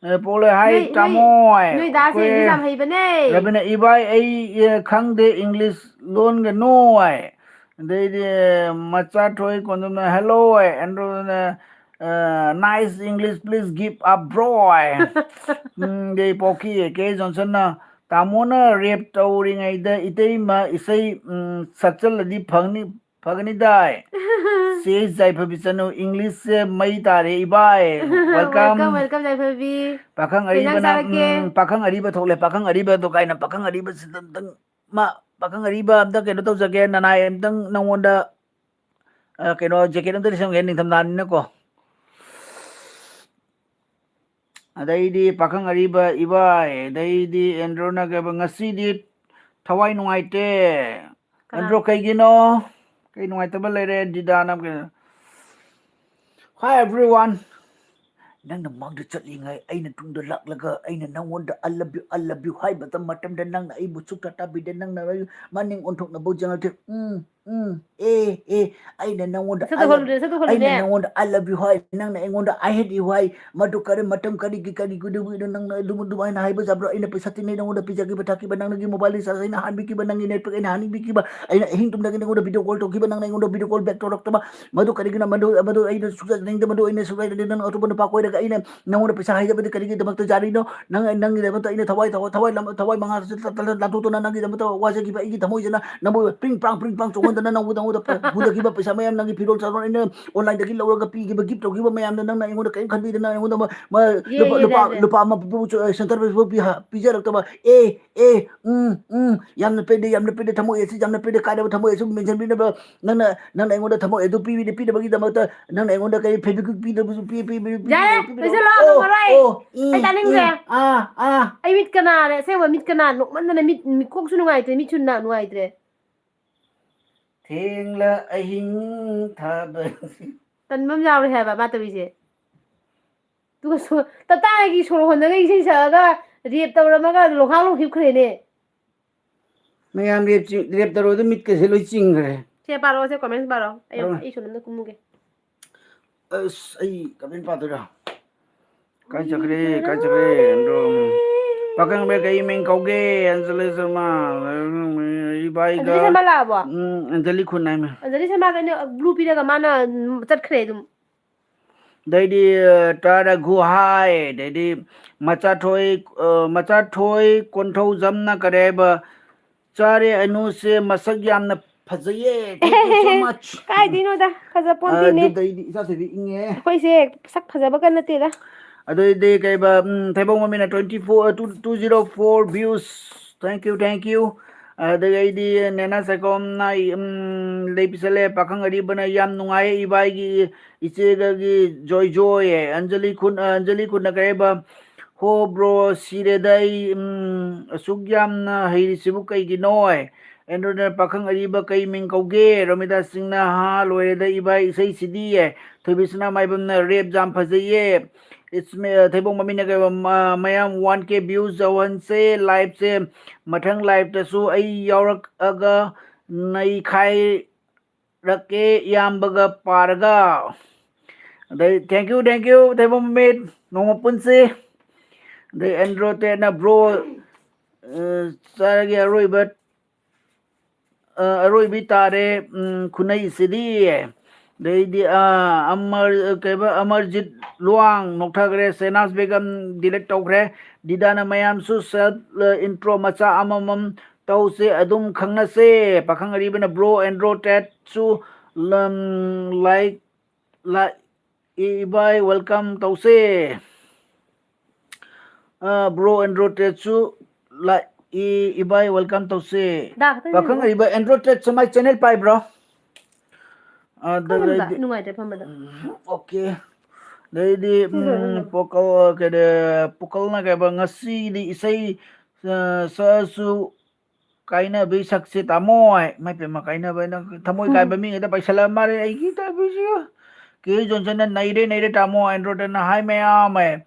ꯑꯦ, ꯄꯣꯛꯂꯣꯏ ꯍꯥꯏ, ꯅꯣꯏ, ꯅꯣꯏ, ꯇꯥꯃꯣ ꯍꯥꯏ꯫ ꯅꯣꯏ ꯗꯥꯁꯦ ꯑꯩꯈꯣꯏ English ꯌꯥꯝ ꯍꯩꯕꯅꯦ꯫ ꯔꯕꯤꯅ, ꯏꯕꯥꯏ, ꯑꯩ, ꯑꯦ, ꯈꯪꯗꯦ, English ꯂꯣꯟꯒꯅꯨ ꯍꯥꯏ꯫ ꯑꯗꯩꯗꯤ ꯃꯆꯥ ꯊꯣꯏ ꯀꯣꯟꯗꯝꯅ, "Hello" ꯍꯥꯏ꯫ ꯑꯦꯟꯗ꯭ꯔꯣꯅ, ꯑ, "Nice English, please give up, bro" ꯍꯥꯏ꯫ ꯎꯝ, ꯑꯗꯩ ꯄꯣꯛꯈꯤ, ꯀꯦ ꯖꯣꯟꯁꯟꯅ, "ꯇꯥꯃꯣꯅ rap ꯇꯧꯔꯤꯉꯩꯗ ꯏꯇꯩꯃ ꯏꯁꯩ, ꯎꯝ, ꯁꯛꯆꯜꯂꯗꯤ ꯐꯒꯅꯤ, ꯐꯒꯅꯤꯗꯥꯏ?" ꯆꯦ ꯌꯥꯏꯐꯕꯤ ꯆꯅꯨ, Englishꯁꯦ ꯃꯩ ꯇꯥꯔꯦ ꯏꯕꯥꯏ꯫ Welcome꯫ Welcome, welcome, ꯌꯥꯏꯐꯕꯤ꯫ ꯄꯥꯈꯪ ꯀꯩ ꯏꯟꯖꯥꯡ ꯑꯔꯤꯕꯅ, ꯆꯥꯔꯛꯀꯦ? ꯎꯝ, ꯄꯥꯈꯪ ꯑꯔꯤꯕ ꯊꯣꯛꯂꯦ, ꯄꯥꯈꯪ ꯑꯔꯤꯕꯗꯣ ꯀꯥꯏꯅ, ꯄꯥꯈꯪ ꯑꯔꯤꯕꯁꯤꯗ ꯑꯝꯇꯪ, ꯃꯥ, ꯄꯥꯈꯪ ꯑꯔꯤꯕ ꯑꯝꯇ ꯀꯩꯅꯣ ꯇꯧꯖꯒꯦ, ꯅꯅꯥꯏ ꯑꯝꯇꯪ ꯅꯪꯉꯣꯟꯗ, ꯑ, ꯀꯩꯅꯣ, jacket ꯑꯝꯇ ꯂꯤꯠꯁꯟꯒꯦ, ꯅꯤꯡꯊꯝꯊꯥꯅꯤꯅꯀꯣ꯫ ꯑꯗꯩꯗꯤ ꯄꯥꯈꯪ ꯑꯔꯤꯕ ꯏꯕꯥꯏ, ꯑꯗꯩꯗꯤ ꯑꯦꯟꯗ꯭ꯔꯣꯅ ꯀꯩꯕ, "ꯉꯁꯤꯗꯤ ꯊꯋꯥꯏ ꯅꯨꯡꯉꯥꯏꯇꯦ"꯫ ꯀꯅꯥ? ꯑꯦꯟꯗ꯭ꯔꯣ, ꯀꯩꯒꯤꯅꯣ? ꯀꯩ ꯅꯨꯡꯉꯥꯏꯇꯕ ꯂꯩꯔꯦ? ꯗꯤꯗꯥꯅ ꯀꯩꯅꯣ? Hi everyone. ꯅꯪꯅ ꯃꯥꯡꯗ ꯆꯠꯂꯤꯉꯩ ꯑꯩꯅ ꯇꯨꯡꯗ ꯂꯥꯛꯂꯒ ꯑꯩꯅ ꯅꯪꯉꯣꯟꯗ "I love you, I love you" ꯍꯥꯏꯕ ꯃꯇꯝꯗ ꯅꯪꯅ ꯑꯩꯕꯨ ꯁꯨꯛꯇꯥ ꯇꯥꯕꯤꯗꯦ, ꯅꯪꯅ ꯑꯩ ꯃꯅꯤꯡ ꯑꯣꯟꯊꯣꯛꯅꯕ ꯌꯦꯡꯉꯛꯇꯦ꯫ ꯎꯝ, ꯎꯝ, ꯑꯦ, ꯑꯦ, ꯑꯩꯅ ꯅꯪꯉꯣꯟꯗ ꯁꯠꯇꯣ "I love", ꯈꯣꯜꯂꯨꯅꯦ, ꯁꯠꯇꯣ ꯈꯣꯜꯂꯨꯅꯦ꯫ ꯑꯩꯅ ꯅꯪꯉꯣꯟꯗ "I love you" ꯍꯥꯏ, ꯅꯪꯅ ꯑꯩꯉꯣꯟꯗ "I hate you" ꯍꯥꯏ꯫ ꯃꯗꯨ ꯀꯔꯤ ꯃꯇꯝ ꯀꯔꯤꯒꯤ, ꯀꯔꯤꯒꯤꯗꯃꯛꯅꯣ ꯅꯪꯅ ꯑꯗꯨꯝ ꯑꯗꯨꯃꯥꯏꯅ ꯍꯥꯏꯕ ꯌꯥꯕ꯭ꯔꯣ? ꯑꯩꯅ ꯄꯩꯁꯥ ꯇꯤꯡꯅꯩ ꯅꯪꯉꯣꯟꯗ ꯄꯤꯖꯈꯤꯕ ꯊꯛꯈꯤꯕ, ꯅꯪꯅꯒꯤ mobile recharge ꯑꯩꯅ ꯍꯥꯟꯕꯤꯈꯤꯕ, ꯅꯪꯒꯤ network ꯑꯩꯅ ꯍꯥꯟꯕꯤꯈꯤꯕ, ꯑꯩꯅ ꯑꯍꯤꯡ ꯇꯨꯝꯗꯒꯤ ꯅꯪꯉꯣꯟꯗ video call ꯇꯧꯈꯤꯕ, ꯅꯪꯅ ꯑꯩꯉꯣꯟꯗ video call back ꯇꯧꯔꯛꯇꯕ, ꯃꯗꯨ ꯀꯔꯤꯒꯤꯅꯣ? ꯃꯗꯨ, ꯃꯗꯨ ꯑꯩꯅ ꯁꯨꯛꯌꯥ ꯌꯥꯅꯤꯡꯗꯦ, ꯃꯗꯨ ꯑꯩꯅ ꯁꯨꯛꯌꯥ ꯌꯥꯅꯤꯡꯗꯦ꯫ ꯅꯪ ꯑꯇꯣꯞꯄ ꯅꯨꯄꯥ ꯀꯣꯏꯔꯒ ꯑꯩꯅ ꯅꯪꯉꯣꯟꯗ ꯄꯩꯁꯥ ꯍꯥꯏꯖꯕꯗꯤ ꯀꯔꯤꯒꯤꯗꯃꯛꯇ ꯌꯥꯔꯤꯅꯣ? ꯅꯪ, ꯅꯪꯒꯤꯗꯃꯛꯇ ꯑꯩꯅ ꯊꯋꯥꯏ, ꯊꯋꯥꯏ, ꯊꯋꯥꯏ ꯂꯝ-, ꯊꯋꯥꯏ ꯃꯉꯥ ꯂꯥꯟꯊꯣꯛꯇꯨꯅ ꯅꯪꯒꯤꯗꯃꯛꯇ ꯋꯥꯖꯈꯤꯕ ꯑꯩꯒꯤ ꯊꯃꯣꯏꯁꯤꯅ ꯅꯪꯕꯨ ꯄ꯭ꯔꯤꯡ ꯄ꯭ꯔꯥꯡ, ꯄ꯭ꯔꯤꯡ ꯄ꯭ꯔꯥꯡ ꯆꯣꯡꯍꯟ ꯅꯪ ꯅꯪꯉꯣꯟꯗ ꯍꯨꯟꯗꯈꯤꯕ ꯄꯩꯁꯥ ꯃꯌꯥꯝ, ꯅꯪꯒꯤ ꯐꯤꯔꯣꯜ ꯆꯥꯔꯣꯟ, ꯑꯩꯅ online ꯗꯒꯤ ꯂꯧꯔꯒ ꯄꯤꯈꯤꯕ, gift ꯇꯧꯈꯤꯕ ꯃꯌꯥꯝꯗꯣ ꯅꯪꯅ ꯑꯩꯉꯣꯟꯗ ꯀꯔꯤꯝ ꯈꯟꯕꯤꯗꯅ, ꯑꯩꯉꯣꯟꯗ ꯃ-, ꯃ-, ꯌꯦ, ꯂꯨꯄꯥ, ꯌꯦ, ꯂꯨꯄꯥ, ꯌꯦ, ꯌꯦ꯫ ꯂꯨꯄꯥ ꯑꯃ ꯄꯤꯕ, center price ꯐꯥꯎ ꯄꯤ-, ꯄꯤꯖꯔꯛꯇꯕ꯫ ꯑꯦ, ꯑꯦ, ꯎꯝ, ꯎꯝ, ꯌꯥꯝꯅ ꯄꯦꯟꯗꯦ, ꯌꯥꯝꯅ ꯄꯦꯟꯗꯦ, ꯊꯃꯣꯏ ꯑꯁꯤ ꯌꯥꯝꯅ ꯄꯦꯟꯗꯦ, ꯀꯥꯏꯔꯕ ꯊꯃꯣꯏ ꯑꯁꯤ ꯃꯦꯟꯁꯤꯟꯕꯤꯅꯕ ꯅꯪꯅ, ꯅꯪꯅ ꯑꯩꯉꯣꯟꯗ ꯊꯃꯣꯏ ꯑꯗꯨ ꯄꯤꯕꯤꯗꯦ, ꯄꯤꯗꯕꯒꯤꯗꯃꯛꯇ ꯅꯪꯅ ꯑꯩꯉꯣꯟꯗ ꯀꯔꯤ Fevikwik ꯄꯤꯗꯕꯁꯨ ꯄꯤ-, ꯄꯤ-, ꯄꯤ-, ꯄꯤ-, ꯌꯥꯔꯦ, ꯄꯤꯕꯤꯔꯛꯑꯣ꯫ ꯂꯣꯏꯁꯤꯜꯂꯣ, ꯑꯣ, ꯅꯪ ꯋꯥꯔꯣꯏ꯫ ꯑꯣ, ꯎꯝ, ꯑꯩ ꯇꯥꯅꯤꯡꯗ꯭ꯔꯦ꯫ ꯎꯝ, ꯑꯥ, ꯑꯥ꯫ ꯑꯩ ꯃꯤꯠ ꯀ ꯅꯥꯔꯦ, ꯑꯁꯦꯡꯕ ꯃꯤꯠ ꯀ ꯅꯥ-, ꯅꯣꯛꯃꯟꯗꯅ ꯃꯤꯠ, ꯃꯤꯠꯈꯣꯡꯁꯨ ꯅꯨꯡꯉꯥꯏꯇ꯭ꯔꯦ, ꯃꯤꯠꯁꯨ ꯅꯥ-, ꯅꯨꯡꯉꯥꯏꯇ꯭ꯔꯦ꯫ ꯊꯦꯡꯂ ꯑꯍꯤꯡ ꯊꯥꯕ꯫ ꯇꯟꯕ ꯑꯃ ꯌꯥꯎꯔꯦ ꯍꯥꯏꯕ ꯃꯥ ꯇꯧꯔꯤꯁꯦ꯫ ꯑꯗꯨꯒ ꯁꯣ-, ꯇꯇꯥꯒꯤ ꯁꯣꯔ ꯍꯣꯟꯗꯒ ꯏꯁꯩ ꯁꯛꯑꯒ rape ꯇꯧꯔꯝꯃꯒ ꯂꯣꯡꯈꯥꯛ ꯂꯣꯡ ꯍꯤꯞꯈ꯭ꯔꯦꯅꯦ꯫ ꯃꯌꯥꯝ rape ꯆꯤꯡ-, rape ꯇꯧꯔꯣ, ꯑꯗꯨ ꯃꯤꯠꯀꯁꯦ ꯂꯣꯏ ꯆꯤꯡꯈ꯭ꯔꯦ꯫ ꯁꯦ ꯄꯥꯔꯛꯑꯣ, ꯁꯦ comments ꯄꯥꯔꯛꯑꯣ꯫ ꯑꯩ, ꯄꯥꯔꯛꯑꯣ꯫ ꯑꯩ ꯁꯣꯝꯗ ꯀꯨꯝꯃꯨꯒꯦ꯫ ꯑꯁ, ꯑꯩ comment ꯄꯥꯗꯣꯏꯔꯥ? ꯀꯥꯏ ꯆꯠꯈ꯭ꯔꯦ? ꯀꯥꯏ ꯆꯠꯈ꯭ꯔꯦ? ꯑꯗꯣ, ꯄꯥꯈꯪꯕ ꯀꯩ ꯃꯤꯡ ꯀꯧꯒꯦ? ꯑꯟꯖꯂꯤ ꯁꯔꯃ, ꯏꯕꯥꯏꯒ, ꯑꯟꯖꯂꯤ ꯁꯔꯃ ꯂꯥꯛꯑꯕꯣ? ꯎꯝ, ꯑꯟꯖꯂꯤ ꯈꯨꯟ ꯍꯥꯏꯃ꯫ ꯑꯟꯖꯂꯤ ꯁꯔꯃꯗ ꯑꯩꯅ blue ꯄꯤꯔꯒ ꯃꯥꯅ, ꯎꯝ, ꯆꯠꯈ꯭ꯔꯦ ꯑꯗꯨꯝ꯫ ꯑꯗꯩꯗꯤ, ꯑ, ꯇꯥꯔ ꯔꯘꯨ ꯍꯥꯏ, ꯑꯗꯩꯗꯤ ꯃꯆꯥꯊꯣꯏ, ꯑ, ꯃꯆꯥꯊꯣꯏ ꯀꯣꯟꯊꯧꯖꯝꯅ ꯀꯔꯤ ꯍꯥꯏꯕ? ꯆꯥꯔꯦ ꯑꯅꯨꯁꯦ ꯃꯁꯛ ꯌꯥꯝꯅ ꯐꯖꯩꯌꯦ꯫ Thank you so much꯫ ꯀꯥꯏꯗꯩꯅꯣꯗ, ꯐꯖ ꯄꯣꯟꯇꯦꯅꯦ꯫ ꯑꯗꯨꯗꯩꯗꯤ ꯏꯆꯥ ꯊꯣꯏꯕꯤ ꯏꯪꯉꯦ꯫ ꯑꯩꯈꯣꯏꯁꯦ ꯁꯛ ꯐꯖꯕꯒ ꯅꯠꯇꯦꯗ꯫ ꯑꯗꯨꯏꯗꯤ ꯀꯩꯕ, ꯎꯝ, ꯊꯩꯕꯣꯡ ꯃꯃꯤꯅ twenty four, uh, two, two zero four views꯫ Thank you, thank you꯫ ꯑꯗꯒꯤ ꯑꯩꯗꯤ ꯅꯦꯅꯥ ꯆꯥꯛꯀꯧꯝꯅ, ꯎꯝ, ꯂꯩ ꯄꯤꯁꯜꯂꯦ꯫ ꯄꯥꯈꯪ ꯑꯔꯤꯕꯅ ꯌꯥꯝ ꯅꯨꯡꯉꯥꯏ ꯏꯕꯥꯏꯒꯤ ꯏꯆꯦꯒꯒꯤ ꯖꯣꯏ ꯖꯣꯏ꯫ ꯑꯟꯖꯂꯤ ꯈꯨꯟ-, ꯑ, ꯑꯟꯖꯂꯤ ꯈꯨꯟꯅ ꯀꯩ ꯍꯥꯏꯕ? ꯍꯣ bro, ꯁꯤꯔꯦꯗ ꯑꯩ, ꯎꯝ, ꯑꯁꯨꯛ ꯌꯥꯝꯅ ꯍꯩꯔꯤꯁꯤꯕꯨ ꯀꯩꯒꯤꯅꯣ? ꯑꯦꯟꯗ꯭ꯔꯣꯅ ꯄꯥꯈꯪ ꯑꯔꯤꯕ ꯀꯩ ꯃꯤꯡ ꯀꯧꯒꯦ? ꯔꯣꯃꯤꯇꯥ ꯁꯤꯡꯅ ꯍꯥ ꯂꯣꯏꯔꯦꯗ ꯏꯕꯥꯏ ꯏꯁꯩꯁꯤꯗꯤ꯫ ꯊꯣꯏꯕꯤꯁꯅꯥ ꯃꯥꯏꯕꯝꯅ rape ꯌꯥꯝ ꯐꯖꯩꯌꯦ꯫ It's me, ꯊꯩꯕꯣꯡ ꯃꯃꯤꯡꯅ ꯀꯩ ꯍꯥꯏꯕ? ꯃ-, ꯃꯌꯥꯝ one K views ꯌꯧꯍꯟꯁꯦ liveꯁꯦ꯫ ꯃꯊꯪ liveꯇꯁꯨ ꯑꯩ ꯌꯥꯎꯔꯛꯑꯒ ꯅꯩꯈꯥꯏ ꯔꯛꯀꯦ ꯏꯌꯥꯝꯕꯒ ꯄꯥꯔꯒ꯫ ꯑꯗꯩ, thank you, thank you, ꯊꯩꯕꯣꯡ ꯃꯃꯤꯠ, ꯅꯣꯡꯃ ꯄꯨꯟꯁꯤ꯫ ꯑꯗꯩ, ꯑꯦꯟꯗ꯭ꯔꯣ ꯇꯦꯠꯅ, bro, ꯑ, ꯆꯥꯔꯒꯦ ꯑꯔꯣꯏꯕ, ꯑ, ꯑꯔꯣꯏꯕꯤ ꯇꯥꯔꯦ, ꯎꯝ, ꯈꯨꯅꯩꯁꯤꯗꯤ꯫ ꯑꯗꯩꯗꯤ, ꯑ, ꯑꯃꯔ-, ꯀꯩꯕ, ꯑꯃꯔꯖꯤꯠ ꯂꯨꯋꯥꯡ ꯅꯣꯛꯊꯈ꯭ꯔꯦ, ꯁꯦꯅꯥꯁ ꯕꯦꯒꯝ delete ꯇꯧꯈ꯭ꯔꯦ, ꯗꯤꯗꯥꯅ ꯃꯌꯥꯝꯁꯨ self, ꯑ, intro ꯃꯆꯥ ꯑꯃꯃꯝ ꯇꯧꯁꯦ, ꯑꯗꯨꯝ ꯈꯪꯅꯁꯦ꯫ ꯄꯥꯈꯪ ꯑꯔꯤꯕꯅ ꯕ꯭ꯔꯣ ꯑꯦꯟꯗ꯭ꯔꯣ ꯇꯦꯠꯁꯨ ꯂꯝ ꯂꯥꯏꯛ ꯂꯥꯏꯛ ꯏ- ꯏꯕꯥꯏ ꯋꯦꯜꯀꯝ ꯇꯧꯁꯦ꯫ ꯕ꯭ꯔꯣ ꯑꯦꯟꯗ꯭ꯔꯣ ꯇꯦꯠꯁꯨ ꯂꯥꯏꯛ ꯏ- ꯏꯕꯥꯏ ꯋꯦꯜꯀꯝ ꯇꯧꯁꯦ꯫ ꯄꯥꯈꯪ ꯑꯔꯤꯕ ꯑꯦꯟꯗ꯭ꯔꯣ ꯇꯦꯠꯁꯨ ꯃꯥꯏ ꯆꯦꯅꯦꯜ ꯄꯥꯏꯕ꯭ꯔꯣ? ꯑꯗꯨꯗꯩꯗꯤ ꯅꯨꯡꯉꯥꯏꯇꯦ ꯐꯝꯕꯗ꯫ ꯑꯣꯀꯦ꯫ ꯑꯗꯩꯗꯤ ꯄꯣꯀꯜ ꯀꯩꯅꯣ ꯄꯣꯀꯜꯅ ꯀꯩꯕ ꯉꯁꯤꯗꯤ ꯏꯁꯩ ꯁꯛꯑꯁꯨ ꯀꯥꯏꯅꯕꯤ ꯁꯛꯁꯦ ꯇꯥꯃꯣ꯫ ꯃꯥꯏ ꯄꯦꯝꯃ, ꯀꯥꯏꯅꯕ ꯍꯥꯏꯅ ꯊꯃꯣꯏ ꯀꯥꯏꯕ ꯃꯤ ꯉꯥꯛꯇ ꯄꯩꯁꯜꯂꯛꯑ ꯃꯥꯜꯂꯦ ꯑꯩꯒꯤ ꯇꯥꯕꯤꯁꯤꯒ꯫ ꯀꯦ ꯖꯣꯟꯁꯟꯅ ꯅꯩꯔꯦ ꯅꯩꯔꯦ ꯇꯥꯃꯣ꯫ ꯑꯦꯟꯗ꯭ꯔꯣꯗꯅ ꯍꯥꯏ ꯃꯌꯥꯝ꯫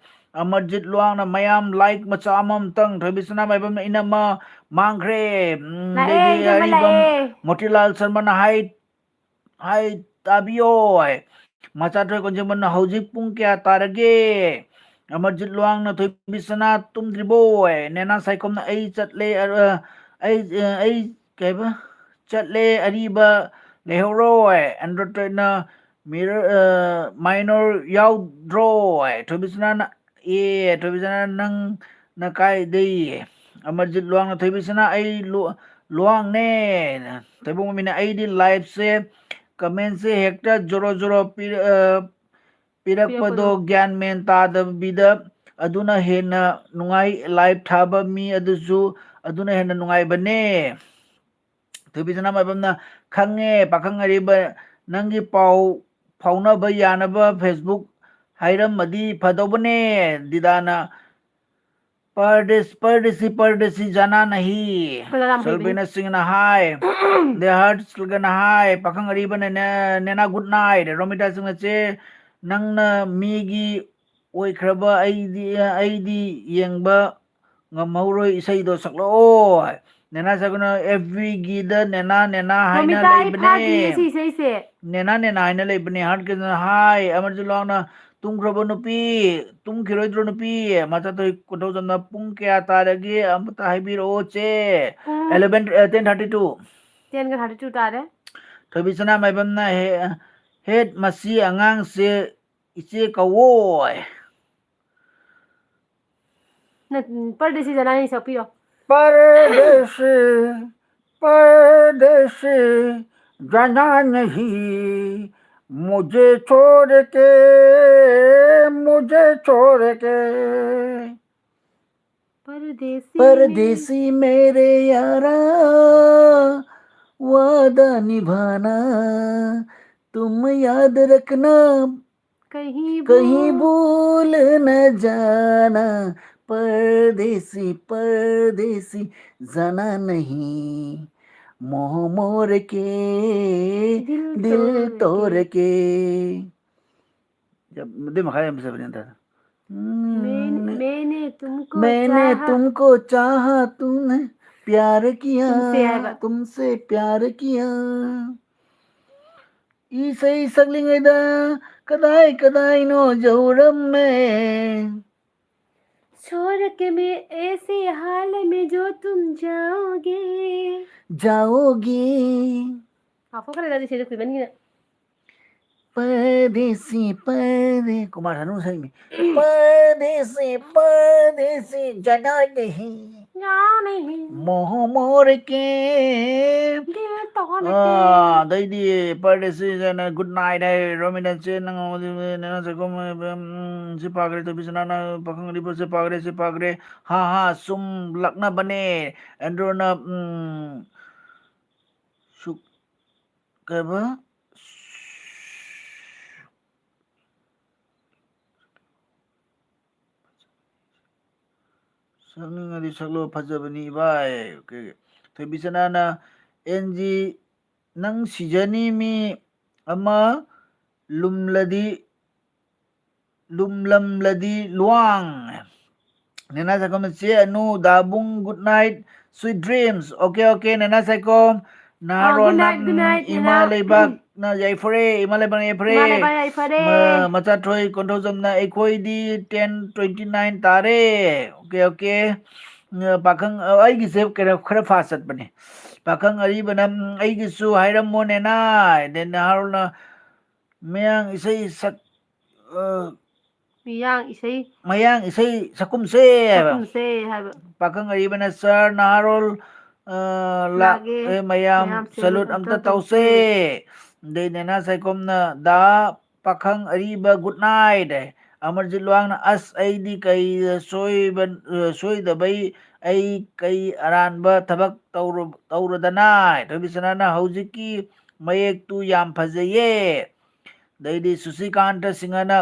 ꯑꯃꯔꯖꯤꯠ ꯂꯨꯋꯥꯡꯅ ꯃꯌꯥꯝ ꯂꯥꯏꯛ ꯃꯆꯥ ꯑꯃꯃꯝꯇꯪ꯫ ꯊꯣꯏꯕꯤꯁꯅꯥ ꯃꯥꯏꯕꯝꯅ ꯏꯅꯝꯃ ꯃꯥꯡꯈ꯭ꯔꯦ꯫ ꯎꯝ, ꯂꯥꯛꯑꯦ, ꯑꯗꯩꯗꯤ ꯏꯅꯝꯃ ꯑꯔꯤꯕꯝ ꯂꯥꯛꯑꯦ꯫ ꯃꯣꯇꯤꯂꯥꯜ ꯁꯔꯃꯅ ꯍꯥꯏ ꯍꯥꯏ ꯇꯥꯕꯤꯌꯣ꯫ ꯃꯆꯥꯊꯣꯏ ꯀꯣꯟꯖꯦꯡꯕꯝꯅ ꯍꯧꯖꯤꯛ ꯄꯨꯡ ꯀꯌꯥ ꯇꯥꯔꯒꯦ? ꯑꯃꯔꯖꯤꯠ ꯂꯨꯋꯥꯡꯅ ꯊꯣꯏꯕꯤꯁꯅꯥ ꯇꯨꯝꯗ꯭ꯔꯤꯕꯣ? ꯅꯦꯅꯥ ꯁꯥꯏꯈꯣꯝꯅ ꯑꯩ ꯆꯠꯂꯦ ꯑ- ꯑꯩ ꯑꯩ ꯀꯩꯕ ꯆꯠꯂꯦ ꯑꯔꯤꯕ ꯂꯩꯍꯧꯔꯣ꯫ ꯑꯦꯟꯗ꯭ꯔꯣꯇꯣꯏꯅ ꯃꯤꯔ ꯃꯥꯏꯅꯣꯔ ꯌꯥꯎꯗ꯭ꯔꯣ? ꯊꯣꯏꯕꯤꯁꯅꯥꯅ ꯑꯦ ꯊꯣꯏꯕꯤꯁꯅꯥ ꯅꯪ ꯅ ꯀꯥꯏꯗꯩ? ꯑꯃꯔꯖꯤꯠ ꯂꯨꯋꯥꯡꯅ ꯊꯣꯏꯕꯤꯁꯅꯥ ꯑꯩ ꯂꯨ- ꯂꯨꯋꯥꯡꯅꯦ꯫ ꯊꯣꯏꯕꯨꯡ ꯃꯃꯤꯅ ꯑꯩꯗꯤ ꯂꯥꯏꯐꯁꯦ ꯀꯃꯦꯟꯁꯦ ꯍꯦꯛꯇ ꯖꯣꯔꯣ ꯖꯣꯔꯣ ꯄꯤꯔ- ꯑ, ꯄꯤꯔꯛꯄꯗꯣ ꯒ꯭ꯌꯥꯟ ꯃꯦꯟ ꯇꯥꯗꯕꯤꯗ ꯑꯗꯨꯅ ꯍꯦꯟꯅ ꯅꯨꯡꯉꯥꯏ꯫ ꯂꯥꯏꯐ ꯊꯥꯕ ꯃꯤ ꯑꯗꯨꯁꯨ ꯑꯗꯨꯅ ꯍꯦꯟꯅ ꯅꯨꯡꯉꯥꯏꯕꯅꯦ꯫ ꯊꯣꯏꯕꯤꯁꯅꯥ ꯃꯥꯏꯕꯝꯅ ꯈꯪꯉꯦ ꯄꯥꯈꯪ ꯑꯔꯤꯕ ꯅꯪꯒꯤ ꯄꯥꯎ ꯐꯥꯎꯅꯕ ꯌꯥꯅꯕ ꯐꯦꯁꯕꯨꯛ ꯍꯥꯏꯔꯝꯃꯗꯤ ꯐꯗꯧꯕꯅꯦ꯫ ꯗꯤꯗꯥꯅ ꯄꯔꯗꯦꯁ ꯄꯔꯗꯦꯁꯤ ꯄꯔꯗꯦꯁꯤ ꯖꯥꯅꯥ ꯅꯍꯤ꯫ ꯁꯜꯕꯦꯅ ꯁꯤꯡꯅ ꯍꯥꯏ꯫ ꯗꯦꯍꯥꯔꯠꯁꯒꯅ ꯍꯥꯏ ꯄꯥꯈꯪ ꯑꯔꯤꯕꯅ ꯅꯦ- ꯅꯦꯅꯥ ꯒꯨꯗ ꯅꯥꯏꯠ꯫ ꯔꯣꯃꯤꯇꯥ ꯁꯤꯡꯅ ꯆꯦ ꯅꯪꯅ ꯃꯤꯒꯤ ꯑꯣꯏꯈ꯭ꯔꯕ ꯑꯩꯗꯤ ꯑꯩꯗꯤ ꯌꯦꯡꯕ ꯉꯝꯍꯧꯔꯣꯏ ꯏꯁꯩꯗꯣ ꯁꯛꯂꯛꯑꯣ꯫ ꯅꯦꯅꯥ ꯁꯛꯅ ꯑꯦꯐ ꯕꯤꯒꯤꯗ ꯅꯦꯅꯥ ꯅꯦꯅꯥ ꯍꯥꯏꯅ ꯂꯩꯕꯅꯦ꯫ ꯅꯦꯅꯥ ꯅꯦꯅꯥ ꯍꯥꯏꯅ ꯂꯩꯕꯅꯦ꯫ ꯍꯥꯔꯠ ꯀꯦꯟꯗꯅ ꯍꯥꯏ ꯑꯃꯔꯖꯤꯠ ꯂꯥꯎꯅ ꯇꯨꯝꯈ꯭ꯔꯕ ꯅꯨꯄꯤ ꯇꯨꯝꯈꯤꯔꯣꯏꯗ꯭ꯔꯣ ꯅꯨꯄꯤ? ꯃꯆꯥꯊꯣꯏ ꯀꯣꯟꯊꯧꯖꯝꯅ ꯄꯨꯡ ꯀꯌꯥ ꯇꯥꯔꯒꯦ ꯑꯝꯇ ꯍꯥꯏꯕꯤꯔꯛꯑꯣ ꯆꯦ꯫ ꯄꯨꯡ eleven, ten thirty two꯫ Ten ꯒ thirty two ꯇꯥꯔꯦ꯫ ꯊꯣꯏꯕꯤꯁꯅꯥ ꯃꯥꯏꯕꯝꯅ ꯍꯦ- ꯍꯦꯠ ꯃꯁꯤ ꯑꯉꯥꯡꯁꯦ ꯏꯆꯦ ꯀꯧꯋꯣ꯫ ꯅ- ꯎꯝ, ꯄꯔꯗꯦꯁꯤ ꯖꯅꯥꯅꯤ ꯁꯛꯄꯤꯌꯣ꯫ परदेसी, परदेसी, जाना नहीं मुझे छोड़ के, मुझे छोड़ के। परदेसी परदेसी मेरे यारा, वादा निभाना, तुम याद रखना, कहीं कहीं भूल न जाना। परदेसी, परदेसी, जाना नहीं मोह मोर के, दिल दिल तोड़ तोड़ के। जब मुद्दे मखाया हमसे बने था। मैंने, मैंने तुमको मैंने चाहा। तुमको चाहा, तुमने प्यार किया, तुमसे आया बात। तुमसे प्यार किया। ꯏꯁꯩ ꯁꯛꯂꯤꯉꯩꯗ ꯀꯗꯥꯏ ꯀꯗꯥꯏꯅꯣ ꯌꯧꯔꯝꯃꯦ꯫ छोड़ के मैं ऐसे हाल में जो तुम जाओगे। जाओगे। ꯉꯥꯎꯊꯣꯛꯈ꯭ꯔꯦꯗ ꯑꯗꯨ ꯏꯁꯩꯗꯣ ꯀꯨꯏꯃꯟꯒꯤꯅ꯫ परदेसी, परदे-, ꯀꯨꯃꯥꯔ ꯁꯥꯅꯨ ꯁꯛꯏꯅꯦ꯫ परदेसी, परदेसी, जाना नहीं मोह मोर के। दिल तोड़ ꯑꯥ, ꯑꯗꯩꯗꯤ ꯄꯔꯗꯦꯁꯤꯁꯤꯅ good night ꯍꯥꯏ, ꯔꯣꯃꯤꯅꯁꯦ ꯅꯪ ꯅꯪ ꯆꯠꯈꯣ, ꯎꯝ, ꯁꯤ ꯄꯥꯈ꯭ꯔꯦ, ꯊꯣꯏꯕꯤꯁꯅꯥꯅ ꯄꯥꯈꯪ ꯑꯔꯤꯕꯁꯦ ꯄꯥꯈ꯭ꯔꯦ, ꯁꯤ ꯄꯥꯈ꯭ꯔꯦ, ꯍꯥ ꯍꯥ, ꯁꯨꯝ ꯂꯛꯅꯕꯅꯦ꯫ ꯑꯦꯟꯗ꯭ꯔꯣꯅ, ꯎꯝ, ꯁꯨꯛ-, ꯀꯩꯕ? ꯁꯛꯅꯤꯡꯉꯗꯤ ꯁꯛꯂꯣ, ꯐꯖꯕꯅꯤ ꯏꯕꯥꯏ꯫ ꯑꯣꯀꯦ꯫ ꯊꯣꯏꯕꯤꯁꯅꯥꯅ, "ꯑꯦꯟ ꯖꯤ, ꯅꯪ ꯁꯤꯖꯅꯤ ꯃꯤ ꯑꯃ ꯂꯨꯝꯂꯗꯤ, ꯂꯨꯝꯂꯝꯂꯗꯤ ꯂꯨꯋꯥꯡ꯫" ꯅꯦꯅꯥ ꯆꯥꯛꯈꯨꯝ, ꯆꯦ ꯑꯅꯨ, Dabung, good night, sweet dreams꯫ Okay, okay, ꯅꯦꯅꯥ ꯆꯥꯛꯈꯨꯝ꯫ ꯅꯍꯥꯔꯣꯜ good night, ꯅꯪ good night, ꯏꯃꯥ ꯅꯦꯅꯥ꯫ ꯂꯩꯕꯥꯛꯅ ꯌꯥꯏꯐꯔꯦ, ꯏꯃꯥ ꯂꯩꯕꯥꯛꯅ ꯌꯥꯏꯐꯔꯦ꯫ ꯏꯃꯥ ꯂꯩꯕꯥꯛ ꯌꯥꯏꯐꯔꯦ꯫ ꯃ-, ꯃꯆꯥꯊꯣꯏ ꯀꯣꯟꯊꯧꯖꯝꯅ ꯑꯩꯈꯣꯏꯗꯤ ten twenty nine ꯇꯥꯔꯦ꯫ Okay, okay. ꯎꯝ, ꯄꯥꯈꯪ, ꯑ, ꯑꯩꯒꯤꯁꯦ ꯀꯩꯅꯣ ꯈꯔ fast ꯆꯠꯄꯅꯦ꯫ ꯄꯥꯈꯪ ꯑꯔꯤꯕꯅ, ꯎꯝ, ꯑꯩꯒꯤꯁꯨ ꯍꯥꯏꯔꯝꯃꯣ ꯅꯦꯅꯥ꯫ Then ꯅꯍꯥꯔꯣꯜꯅ ꯃꯌꯥꯡ ꯏꯁꯩ ꯁꯛ-, ꯑ, ꯃꯤꯌꯥꯡ ꯏꯁꯩ ꯃꯌꯥꯡ ꯏꯁꯩ ꯁꯛꯀꯨꯝꯁꯦ ꯍꯥꯏꯕ꯫ ꯁꯛꯀꯨꯝꯁꯦ ꯍꯥꯏꯕ꯫ ꯄꯥꯈꯪ ꯑꯔꯤꯕꯅ ꯁꯥꯔ ꯅꯍꯥꯔꯣꯜ, ꯑ, ꯂꯥꯛꯑꯦ, ꯂꯥꯛꯑꯦ, ꯃꯌꯥꯝ ꯃꯌꯥꯝ ꯁꯂꯨꯠ salute ꯑꯝꯇ ꯑꯝꯇ ꯇꯧꯁꯦ꯫ ꯇꯧꯁꯦ꯫ ꯑꯗꯩ ꯅꯦꯅꯥ ꯁꯥꯏꯈꯣꯝꯅ ꯗꯥ ꯄꯥꯈꯪ ꯑꯔꯤꯕ good night ꯍꯥꯏ꯫ ꯑꯃꯔꯖꯤꯠ ꯂꯨꯋꯥꯡꯅ ꯑꯁ ꯑꯩꯗꯤ ꯀꯩ ꯁꯣꯏꯕ, ꯑ, ꯁꯣꯏꯗꯕꯩ ꯑꯩ ꯀꯩ ꯑꯔꯥꯟꯕ ꯊꯕꯛ ꯇꯧꯔꯨ-, ꯇꯧꯔꯨꯗꯅ ꯍꯥꯏ꯫ ꯊꯣꯏꯕꯤꯁꯅꯥꯅ ꯍꯧꯖꯤꯛꯀꯤ ꯃꯌꯦꯛꯇꯨ ꯌꯥꯝ ꯐꯖꯩꯌꯦ꯫ ꯑꯗꯩꯗꯤ ꯁꯨꯁꯤꯀꯥꯟꯇ ꯁꯤꯡꯍꯅ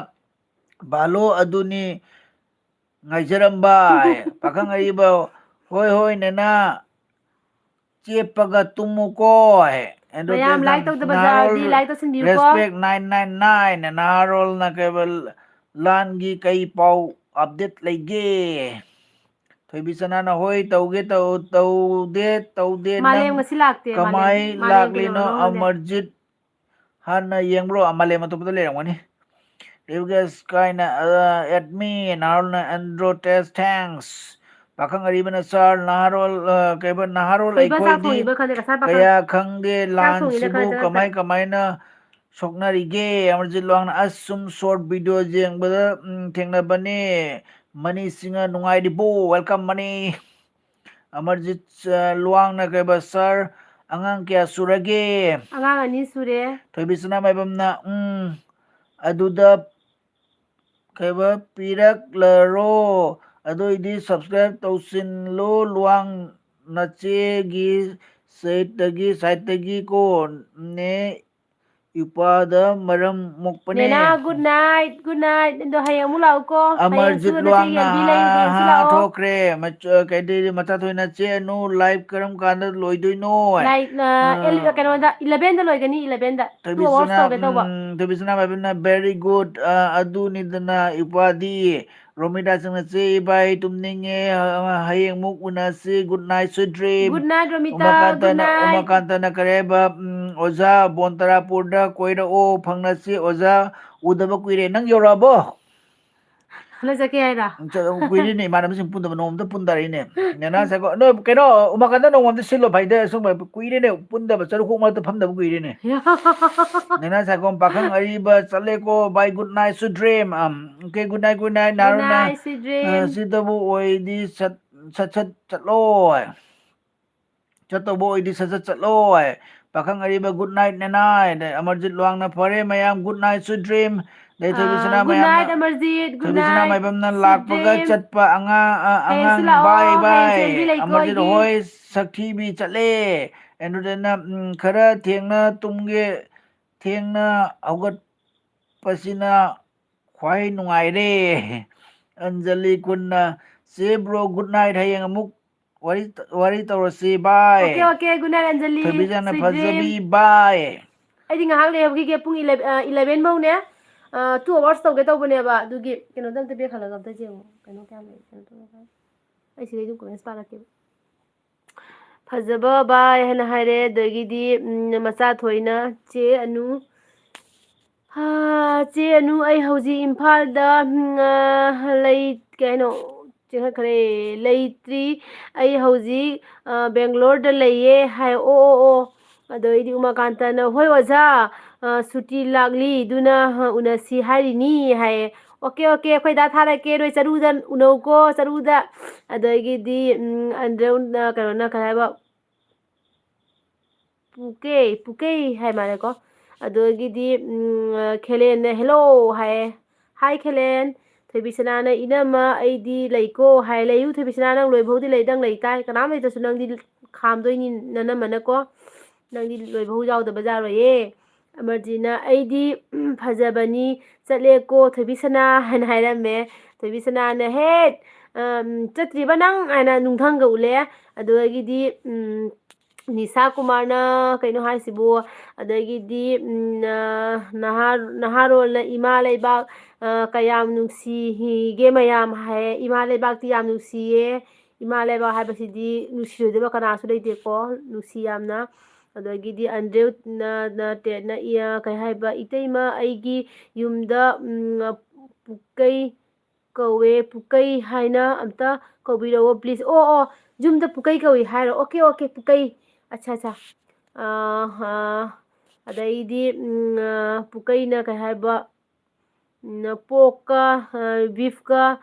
ꯚꯥꯂꯣ ꯑꯗꯨꯅꯤ ꯉꯥꯏꯖꯔꯝꯕ ꯍꯥꯏ꯫ ꯄꯥꯈꯪ ꯑꯔꯤꯕ ꯍꯣꯏ ꯍꯣꯏ ꯅꯦꯅꯥ ꯆꯦꯞꯄꯒ ꯇꯨꯝꯃꯨꯀꯣ ꯍꯥꯏ꯫ ꯃꯌꯥꯝ like ꯇꯧꯗꯕ ꯌꯥꯎꯔꯗꯤ like ꯇꯧꯁꯤꯟꯕꯤꯌꯨꯀꯣ꯫ Respect nine nine nine ꯅꯍꯥꯔꯣꯜꯅ ꯀꯩꯕ ꯂꯥꯟꯒꯤ ꯀꯩ ꯄꯥꯎ update ꯂꯩꯒꯦ? ꯊꯣꯏꯕꯤꯁꯅꯥꯅ ꯍꯣꯏ ꯇꯧꯒꯦ ꯇꯧ-, ꯇꯧꯗꯦ, ꯇꯧꯗꯦ ꯅꯪ ꯃꯥꯂꯦꯝ ꯉꯁꯤ ꯂꯥꯛꯇꯦ, ꯃꯥꯂꯦꯝ, ꯀꯃꯥꯏ ꯃꯥꯂꯦꯝ ꯂꯥꯛꯂꯤꯅꯣ? ꯀꯩꯗꯧꯔꯅꯣ ꯈꯪꯗꯦ꯫ ꯑꯃꯔꯖꯤꯠ ꯍꯥꯟꯅ ꯌꯦꯡꯕ꯭ꯔꯣ? ꯃꯥꯂꯦꯝ ꯑꯇꯣꯞꯄꯗ ꯂꯩꯔꯝꯒꯅꯤ꯫ ꯔꯤꯒꯁ ꯀꯥꯏꯅ, ꯑ, admin, ꯅꯍꯥꯔꯣꯜꯅ Andro Test, thanks꯫ ꯄꯥꯈꯪ ꯑꯔꯤꯕꯅ ꯁꯥꯔ ꯅꯍꯥꯔꯣꯜ, ꯑ, ꯀꯩꯕ ꯅꯍꯥꯔꯣꯜ ꯊꯣꯏꯕ ꯆꯥꯛ ꯑꯩꯈꯣꯏꯗꯤ ꯊꯣꯡꯉꯤꯕ ꯈꯪꯗꯦ, ꯉꯁꯥꯏ ꯄꯥꯈꯪ ꯀꯌꯥ ꯈꯪꯗꯦ, ꯆꯥꯛ ꯊꯣꯡꯉꯤꯅ ꯂꯥꯟꯁꯤꯕꯨ ꯈꯪꯗꯦ, ꯉꯁꯥꯏ ꯀꯃꯥꯏ ꯄꯥꯈꯪ ꯀꯃꯥꯏꯅ ꯁꯣꯛꯅꯔꯤꯒꯦ? ꯑꯃꯔꯖꯤꯠ ꯂꯨꯋꯥꯡꯅ ꯑꯁ ꯁꯨꯝ short video ꯌꯦꯡꯕꯗ, ꯎꯝ, ꯊꯦꯡꯅꯕꯅꯦ꯫ ꯃꯅꯤ ꯁꯤꯡꯍ ꯅꯨꯡꯉꯥꯏꯔꯤꯕꯣ? Welcome money. ꯑꯃꯔꯖꯤꯠ, ꯑ, ꯂꯨꯋꯥꯡꯅ ꯀꯩꯕ ꯁꯥꯔ ꯑꯉꯥꯡ ꯀꯌꯥ ꯁꯨꯔꯒꯦ? ꯑꯉꯥꯡ ꯑꯅꯤ ꯁꯨꯔꯦ꯫ ꯊꯣꯏꯕꯤꯁꯅꯥ ꯃꯥꯏꯕꯝꯅ, ꯎꯝ, ꯑꯗꯨꯗ ꯀꯩꯕ ꯄꯤꯔꯛꯂꯔꯣ? ꯑꯗꯨꯏꯗꯤ subscribe ꯇꯧꯁꯤꯜꯂꯣ ꯂꯨꯋꯥꯡ ꯅꯆꯦꯒꯤ siteꯇꯒꯤ, siteꯇꯒꯤ ꯀꯣ ꯅꯦ ꯏꯄꯥꯗ ꯃꯔꯝ ꯃꯣꯛꯄꯅꯦ꯫ ꯅꯦꯅꯥ, good night, good night꯫ ꯑꯗꯣ ꯍꯌꯦꯡ ꯑꯃꯨꯛ ꯂꯥꯛꯎꯀꯣ꯫ ꯍꯌꯦꯡꯁꯨ ꯑꯃꯔꯖꯤꯠ ꯅꯆꯦꯒꯤ ꯂꯨꯋꯥꯡꯅ ꯑꯦꯜꯕꯤ ꯂꯩ, ꯍꯌꯦꯡꯁꯨ ꯍꯥ ꯂꯥꯛꯑꯣ꯫ ꯊꯣꯛꯈ꯭ꯔꯦ꯫ ꯃꯆ-, ꯀꯩꯗꯩꯗꯤ ꯃꯆꯥꯊꯣꯏꯅ ꯆꯦ ꯑꯅꯨ live ꯀꯔꯝ ꯀꯥꯟꯗ ꯂꯣꯏꯗꯣꯏꯅꯣ? Like, ꯑ, ꯑ, ꯑꯦꯜ-, ꯀꯩꯅꯣꯗ, elevenꯗ ꯂꯣꯏꯒꯅꯤ, elevenꯗ꯫ Two hours ꯊꯣꯏꯕꯤꯁꯅꯥ, ꯇꯧꯒꯦ ꯇꯧꯕ꯫ ꯎꯝ, ꯊꯣꯏꯕꯤꯁꯅꯥ ꯃꯥꯏꯕꯝꯅ very good, ꯑ, ꯑꯗꯨꯅꯤꯗꯅ ꯏꯄꯥꯗꯤ꯫ ꯔꯣꯃꯤꯇꯥ ꯁꯤꯡꯅ ꯆꯦ ꯏꯕꯥꯏ ꯇꯨꯝꯅꯤꯡꯉꯦ, ꯑ, ꯍꯌꯦꯡ ꯑꯃꯨꯛ ꯎꯅꯁꯤ, good night, sweet dream꯫ Good night, Romita, ꯎꯃꯥꯀꯥꯟꯇꯅ, good night꯫ ꯎꯃꯥꯀꯥꯟꯇꯅ ꯀꯔꯤ ꯍꯥꯏꯕ, ꯎꯝ, ꯑꯣꯖꯥ ꯕꯣꯟ ꯇꯔꯥꯄꯨꯔꯗ ꯀꯣꯏꯔꯛꯑꯣ, ꯐꯪꯅꯁꯤ ꯑꯣꯖꯥ, ꯎꯗꯕ ꯀꯨꯏꯔꯦ꯫ ꯅꯪ ꯌꯧꯔꯛꯑꯕꯣ? ꯈꯜꯂ ꯆꯠꯀꯦ ꯍꯥꯏꯔ? ꯆꯠ-, ꯀꯨꯏꯔꯦꯅꯦ, ꯏꯃꯥꯟꯅꯕꯁꯤꯡ ꯄꯨꯟꯗꯕ ꯅꯣꯡꯃꯇ ꯄꯨꯟꯗꯔꯤꯅꯦ꯫ ꯅꯦꯅꯥ ꯁꯥꯏꯀꯣ, ꯅꯣꯏ ꯀꯩꯅꯣ, ꯎꯃꯥꯀꯥꯟꯇ ꯅꯣꯡꯃ ꯑꯝꯇ ꯁꯤꯜꯂꯣ ꯚꯥꯏꯗ, ꯁꯨꯝ ꯀꯨꯏꯔꯦꯅꯦ ꯄꯨꯟꯗꯕ, ꯆꯔꯨ ꯈꯣꯡ ꯃꯔꯛꯇ ꯐꯝꯗꯕ ꯀꯨꯏꯔꯦꯅꯦ꯫ ꯅꯦꯅꯥ ꯁꯥꯏꯀꯣꯝ, ꯄꯥꯈꯪ ꯑꯔꯤꯕ ꯆꯠꯂꯦꯀꯣ, bye, good night, sweet dream꯫ ꯑꯝ, okay, good night, good night, Good ꯅꯥꯔꯨꯅ꯫ night, sweet dream꯫ ꯑ, ꯁꯤꯗꯕꯨ ꯑꯣꯏꯗꯤ ꯁꯠ, ꯁꯠ, ꯁꯠ ꯆꯠꯂꯣ꯫ ꯆꯠꯇꯧꯕ ꯑꯣꯏꯗꯤ ꯁꯠ ꯁꯠ ꯆꯠꯂꯣ ꯍꯥꯏ꯫ ꯄꯥꯈꯪ ꯑꯔꯤꯕ, good night ꯅꯦꯅꯥꯏ꯫ ꯑꯗꯩ ꯑꯃꯔꯖꯤꯠ ꯂ꯭ꯋꯥꯡꯅ, ꯐꯔꯦ ꯃꯌꯥꯝ, good night, sweet dream꯫ ꯑꯗꯩ ꯊꯣꯏꯕꯤꯁꯅꯥ ꯑꯥ, good ꯃꯌꯥꯝꯅ, night, Amarjeet, good ꯊꯣꯏꯕꯤꯁꯅꯥ night, ꯃꯥꯏꯕꯝꯅ, sweet ꯂꯥꯛꯄꯒ dream꯫ ꯆꯠꯄ ꯑꯉꯥꯡ, ꯑ, ꯍꯌꯦꯡꯁꯨ ꯑꯉꯥꯡ, ꯂꯥꯛꯑꯣ, bye ꯍꯌꯦꯡ bye꯫ ꯁꯦꯟꯕꯤ ꯂꯩꯀꯣ ꯑꯃꯔꯖꯤꯠ, ꯑꯩꯒꯤ꯫ ꯍꯣꯏ, ꯁꯛꯊꯤꯕꯤ ꯆꯠꯂꯦ꯫ ꯑꯗꯨꯗꯅ, ꯎꯝ, ꯈꯔ ꯊꯦꯡꯅ ꯇꯨꯝꯒꯦ, ꯊꯦꯡꯅ ꯍꯧꯒꯠꯄꯁꯤꯅ ꯈ꯭ꯋꯥꯏ ꯅꯨꯡꯉꯥꯏꯔꯦ꯫ ꯑꯟꯖꯂꯤ ꯈꯨꯟꯅ, ꯆꯦ bro, good night, ꯍꯌꯦꯡ ꯑꯃꯨꯛ ꯋꯥꯔꯤ, ꯋꯥꯔꯤ ꯇꯧꯔꯁꯤ, bye꯫ Okay, okay, good night, Anjali, ꯊꯣꯏꯕꯤꯆꯥꯟꯅ, sweet dream꯫ ꯐꯖꯕꯤ, bye꯫ ꯑꯩꯗꯤ ꯉꯥꯏꯍꯥꯛ ꯂꯩꯔꯝꯈꯤꯒꯦ, ꯄꯨꯡ eleven, ꯑ, eleven ꯐꯧꯅꯦ꯫ ꯑ, two hours ꯇꯧꯒꯦ ꯇꯧꯕꯅꯦꯕ, ꯑꯗꯨꯒꯤ ꯀꯩꯅꯣꯗ ꯑꯝꯇ ꯄꯦꯈꯠꯂꯒ ꯑꯝꯇ ꯌꯦꯡꯉꯣ, ꯀꯩꯅꯣ ꯀꯌꯥꯝ ꯂꯩ, ꯀꯩꯅꯣ ꯇꯧꯔꯒ꯫ ꯑꯩ ꯁꯤꯗꯩ ꯑꯗꯨꯝ comments ꯄꯥꯔꯛꯀꯦꯕ꯫ ꯐꯖꯕ bye ꯍꯥꯏꯅ ꯍꯥꯏꯔꯦ, ꯑꯗꯒꯤꯗꯤ, ꯎꯝ, ꯃꯆꯥ ꯊꯣꯏꯅ, ꯆꯦ ꯑꯅꯨ, ꯍꯥ, ꯆꯦ ꯑꯅꯨ, ꯑꯩ ꯍꯧꯖꯤꯛ ꯏꯝꯐꯥꯜꯗ, ꯎꯝ, ꯑ, ꯂꯩ, ꯀꯩꯅꯣ, ꯆꯦꯟꯈꯠꯈ꯭ꯔꯦ, ꯂꯩꯇ꯭ꯔꯤ꯫ ꯑꯩ ꯍꯧꯖꯤꯛ, ꯑ, ꯕꯦꯡꯒ꯭ꯂꯣꯔꯗ ꯂꯩꯌꯦ ꯍꯥꯏ꯫ ꯑꯣ, ꯑꯣ, ꯑꯣ꯫ ꯑꯗꯩꯗꯤ ꯎꯃꯥꯀꯥꯟꯇꯅ, "ꯍꯣꯏ ꯑꯣꯖꯥ, ꯑ, ꯁꯨꯇꯤ ꯂꯥꯛꯂꯤ, ꯑꯗꯨꯅ, ꯑ, ꯎꯅꯁꯤ ꯍꯥꯏꯔꯤꯅꯤ" ꯍꯥꯏꯌꯦ꯫ "Okay, okay, ꯑꯩꯈꯣꯏ ꯗꯥ ꯊꯥꯔꯛꯀꯦ, ꯅꯣꯏ ꯆꯔꯨꯗ ꯎꯅꯧꯀꯣ, ꯆꯔꯨꯗ"꯫ ꯑꯗꯒꯤꯗꯤ, ꯎꯝ, ꯑꯟꯗ꯭ꯔꯦꯅ, ꯀꯩꯅꯣꯅ ꯀꯩ ꯍꯥꯏꯕ, ꯄꯨꯀꯦ, ꯄꯨꯀꯦ ꯍꯥꯏ ꯃꯥꯜꯂꯦꯀꯣ꯫ ꯑꯗꯒꯤꯗꯤ, ꯎꯝ, ꯈꯦꯂꯦꯟꯅ "Hello" ꯍꯥꯏꯌꯦ꯫ "Hi ꯈꯦꯂꯦꯟ"꯫ ꯊꯣꯏꯕꯤꯁꯅꯥꯅ, "ꯏꯅꯝꯃ, ꯑꯩꯗꯤ ꯂꯩꯀꯣ" ꯍꯥꯏ꯫ "ꯂꯩꯌꯨ ꯊꯣꯏꯕꯤꯁꯅꯥ, ꯅꯪ ꯂꯣꯏꯕꯧꯗꯤ ꯂꯩ, ꯅꯪ ꯂꯩꯇꯥꯏ꯫ ꯀꯅꯥꯝ ꯂꯩꯇ꯭ꯔꯁꯨ ꯅꯪꯗꯤ ꯈꯥꯝꯗꯣꯏꯅꯤ ꯅꯅꯝꯃꯅꯀꯣ꯫ ꯅꯪꯗꯤ ꯂꯣꯏꯕꯧ ꯌꯥꯎꯗꯕ ꯌꯥꯔꯣꯏꯌꯦ"꯫ ꯑꯃꯔꯖꯤꯠꯅ, "ꯑꯩꯗꯤ, ꯎꯝ, ꯐꯖꯕꯅꯤ, ꯆꯠꯂꯦꯀꯣ ꯊꯣꯏꯕꯤꯁꯅꯥ" ꯍꯥꯏꯅ ꯍꯥꯏꯔꯝꯃꯦ꯫ ꯊꯣꯏꯕꯤꯁꯅꯥꯅ, "ꯍꯦꯠ, ꯑꯝ, ꯆꯠꯇ꯭ꯔꯤꯕ ꯅꯪ?" ꯍꯥꯏꯅ ꯅꯨꯡꯊꯪꯒ ꯎꯠꯂꯦ꯫ ꯑꯗꯨꯗꯒꯤꯗꯤ, ꯎꯝ, ꯅꯤꯁꯥ ꯀꯨꯃꯥꯔꯅ, "ꯀꯩꯅꯣ ꯍꯥꯏꯁꯤꯕꯨ?" ꯑꯗꯒꯤꯗꯤ, ꯎꯝ, ꯑ, ꯅꯍꯥ-, ꯅꯍꯥꯔꯣꯜꯅ "ꯏꯃꯥ ꯂꯩꯕꯥꯛ, ꯑ, ꯀꯌꯥꯝ ꯅꯨꯡꯁꯤꯒꯦ ꯃꯌꯥꯝ" ꯍꯥꯏꯌꯦ꯫ "ꯏꯃꯥ ꯂꯩꯕꯥꯛꯇꯤ ꯌꯥꯝ ꯅꯨꯡꯁꯤꯌꯦ꯫ ꯏꯃꯥ ꯂꯩꯕꯥꯛ ꯍꯥꯏꯕꯁꯤꯗꯤ ꯅꯨꯡꯁꯤꯔꯣꯏꯗꯕ ꯀꯅꯥꯁꯨ ꯂꯩꯇꯦꯀꯣ꯫ ꯅꯨꯡꯁꯤ ꯌꯥꯝꯅ"꯫ ꯑꯗꯒꯤꯗꯤ ꯑꯟꯗ꯭ꯔꯦꯅ, ꯅ, ꯇꯦꯠꯅ, ꯏ-, ꯑ, ꯀꯩ ꯍꯥꯏꯕ, "ꯏꯇꯩꯃ, ꯑꯩꯒꯤ ꯌꯨꯝꯗ, ꯎꯝ, ꯄꯨꯀꯩ" ꯀꯧꯋꯦ, ꯄꯨꯀꯩ ꯍꯥꯏꯅ ꯑꯝꯇ ꯀꯧꯕꯤꯔꯛꯑꯣ, please꯫ ꯑꯣ, ꯑꯣ, ꯌꯨꯝꯗ ꯄꯨꯀꯩ ꯀꯧꯏ ꯍꯥꯏꯔꯣ? Okay, okay, ꯄꯨꯀꯩ꯫ ꯑꯠꯆꯥ, ꯑꯠꯆꯥ꯫ ꯑꯥ, ꯑꯥ, ꯑꯗꯩꯗꯤ, ꯎꯝ, ꯑꯥ, ꯄꯨꯀꯩꯅ ꯀꯩ ꯍꯥꯏꯕ, ꯎꯝ, pork ꯀ, ꯑꯥ, beef ꯀ,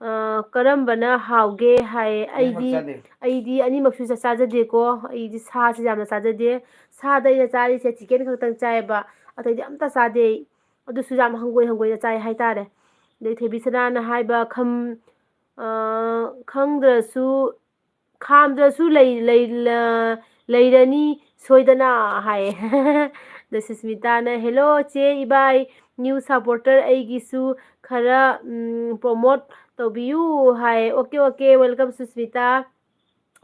ꯑꯥ, ꯀꯔꯝꯕꯅ ꯍꯥꯎꯒꯦ ꯍꯥꯏ꯫ ꯑꯅꯤꯃꯛ ꯑꯩꯗꯤ, ꯆꯥꯗꯦ꯫ ꯑꯩꯗꯤ ꯑꯅꯤꯃꯛꯁꯨ ꯆꯥ-, ꯆꯥꯖꯗꯦꯀꯣ꯫ ꯑꯩꯗꯤ ꯁꯥꯁꯤ ꯌꯥꯝꯅ ꯆꯥꯖꯗꯦ꯫ ꯁꯥꯗ ꯑꯩꯅ ꯆꯥꯔꯤꯁꯦ chicken ꯈꯛꯇꯪ ꯆꯥꯏꯌꯦꯕ꯫ ꯑꯇꯩꯗꯤ ꯑꯝꯇ ꯆꯥꯗꯦ ꯑꯩ꯫ ꯑꯗꯨꯁꯨ ꯌꯥꯝ ꯍꯪꯒꯣꯏ ꯍꯪꯒꯣꯏꯅ ꯆꯥꯏ ꯍꯥꯏꯇꯥꯔꯦ꯫ ꯑꯗꯩ ꯊꯣꯏꯕꯤ ꯁꯅꯥꯅ ꯍꯥꯏꯕ, ꯈꯝ-, ꯑꯥ, ꯈꯪꯗ꯭ꯔꯁꯨ, ꯈꯥꯝꯗ꯭ꯔꯁꯨ ꯂꯩ-, ꯂꯩ-, ꯂ-, ꯂꯩꯔꯅꯤ ꯁꯣꯏꯗꯅ ꯍꯥꯏꯌꯦ꯫ ꯑꯗ ꯁꯨꯁꯃꯤꯇꯥꯅ, "Hello ꯆꯦ ꯏꯕꯥꯏ, new supporter ꯑꯩꯒꯤꯁꯨ ꯈꯔ, ꯎꯝ, promote ꯇꯧꯕꯤꯌꯨ" ꯍꯥꯏ꯫ Okay, okay, welcome Susmita.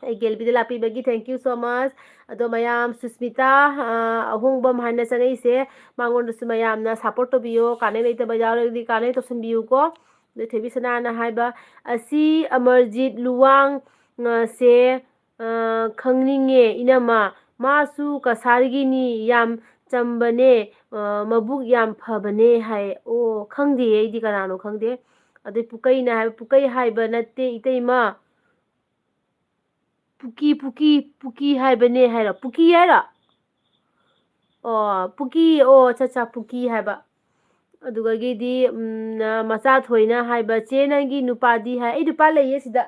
ꯑꯩ gallery the ꯂꯥꯛꯄꯤꯕꯒꯤ thank you so much꯫ ꯑꯗꯣ ꯃꯌꯥꯝ, ꯁꯨꯁꯃꯤꯇꯥ, ꯑ, ꯑꯍꯣꯡꯕꯝ ꯍꯥꯏꯅ ꯆꯪꯉꯛꯏꯁꯦ, ꯃꯉꯣꯟꯗꯁꯨ ꯃꯌꯥꯝꯅ support ꯇꯧꯕꯤꯌꯣ, ꯀꯥꯟꯅꯩ ꯂꯩꯇꯕ ꯌꯥꯎꯔꯒꯗꯤ ꯀꯥꯟꯅꯩ ꯇꯧꯁꯟꯕꯤꯌꯨꯀꯣ꯫ ꯑꯗꯩ ꯊꯣꯏꯕꯤ ꯁꯅꯥꯅ ꯍꯥꯏꯕ, "ꯑꯁꯤ ꯑꯃꯔꯖꯤꯠ ꯂꯨꯋꯥꯡ, ꯑ, ꯁꯦ, ꯑ, ꯈꯪꯅꯤꯡꯉꯦ ꯏꯅꯝꯃ, ꯃꯥꯁꯨ ꯀꯁꯥꯔꯒꯤꯅꯤ, ꯌꯥꯝ ꯆꯝꯕꯅꯦ, ꯑ, ꯃꯕꯨꯛ ꯌꯥꯝ ꯐꯕꯅꯦ" ꯍꯥꯏ꯫ ꯑꯣ, ꯈꯪꯗꯦ, ꯑꯩꯗꯤ ꯀꯅꯥꯅꯣ ꯈꯪꯗꯦ꯫ ꯑꯗꯩ ꯄꯨꯀꯩꯅ ꯍꯥꯏꯕ, "ꯄꯨꯀꯩ ꯍꯥꯏꯕ ꯅꯠꯇꯦ ꯏꯇꯩꯃ, ꯄꯨꯀꯤ, ꯄꯨꯀꯤ, ꯄꯨꯀꯤ ꯍꯥꯏꯕꯅꯦ" ꯍꯥꯏꯔꯣ? ꯄꯨꯀꯤ ꯍꯥꯏꯔꯣ? ꯑꯣ, ꯄꯨꯀꯤ, ꯑꯣ, ꯑꯠꯆꯥ, ꯑꯠꯆꯥ, ꯄꯨꯀꯤ ꯍꯥꯏꯕ꯫ ꯑꯗꯨꯗꯒꯤꯗꯤ, ꯎꯝ, ꯃꯆꯥ ꯊꯣꯏꯅ ꯍꯥꯏꯕ, "ꯆꯦ, ꯅꯪꯒꯤ ꯅꯨꯄꯥꯗꯤ?" ꯍꯥꯏ꯫ "ꯑꯩ ꯅꯨꯄꯥ ꯂꯩꯌꯦ ꯁꯤꯗ꯫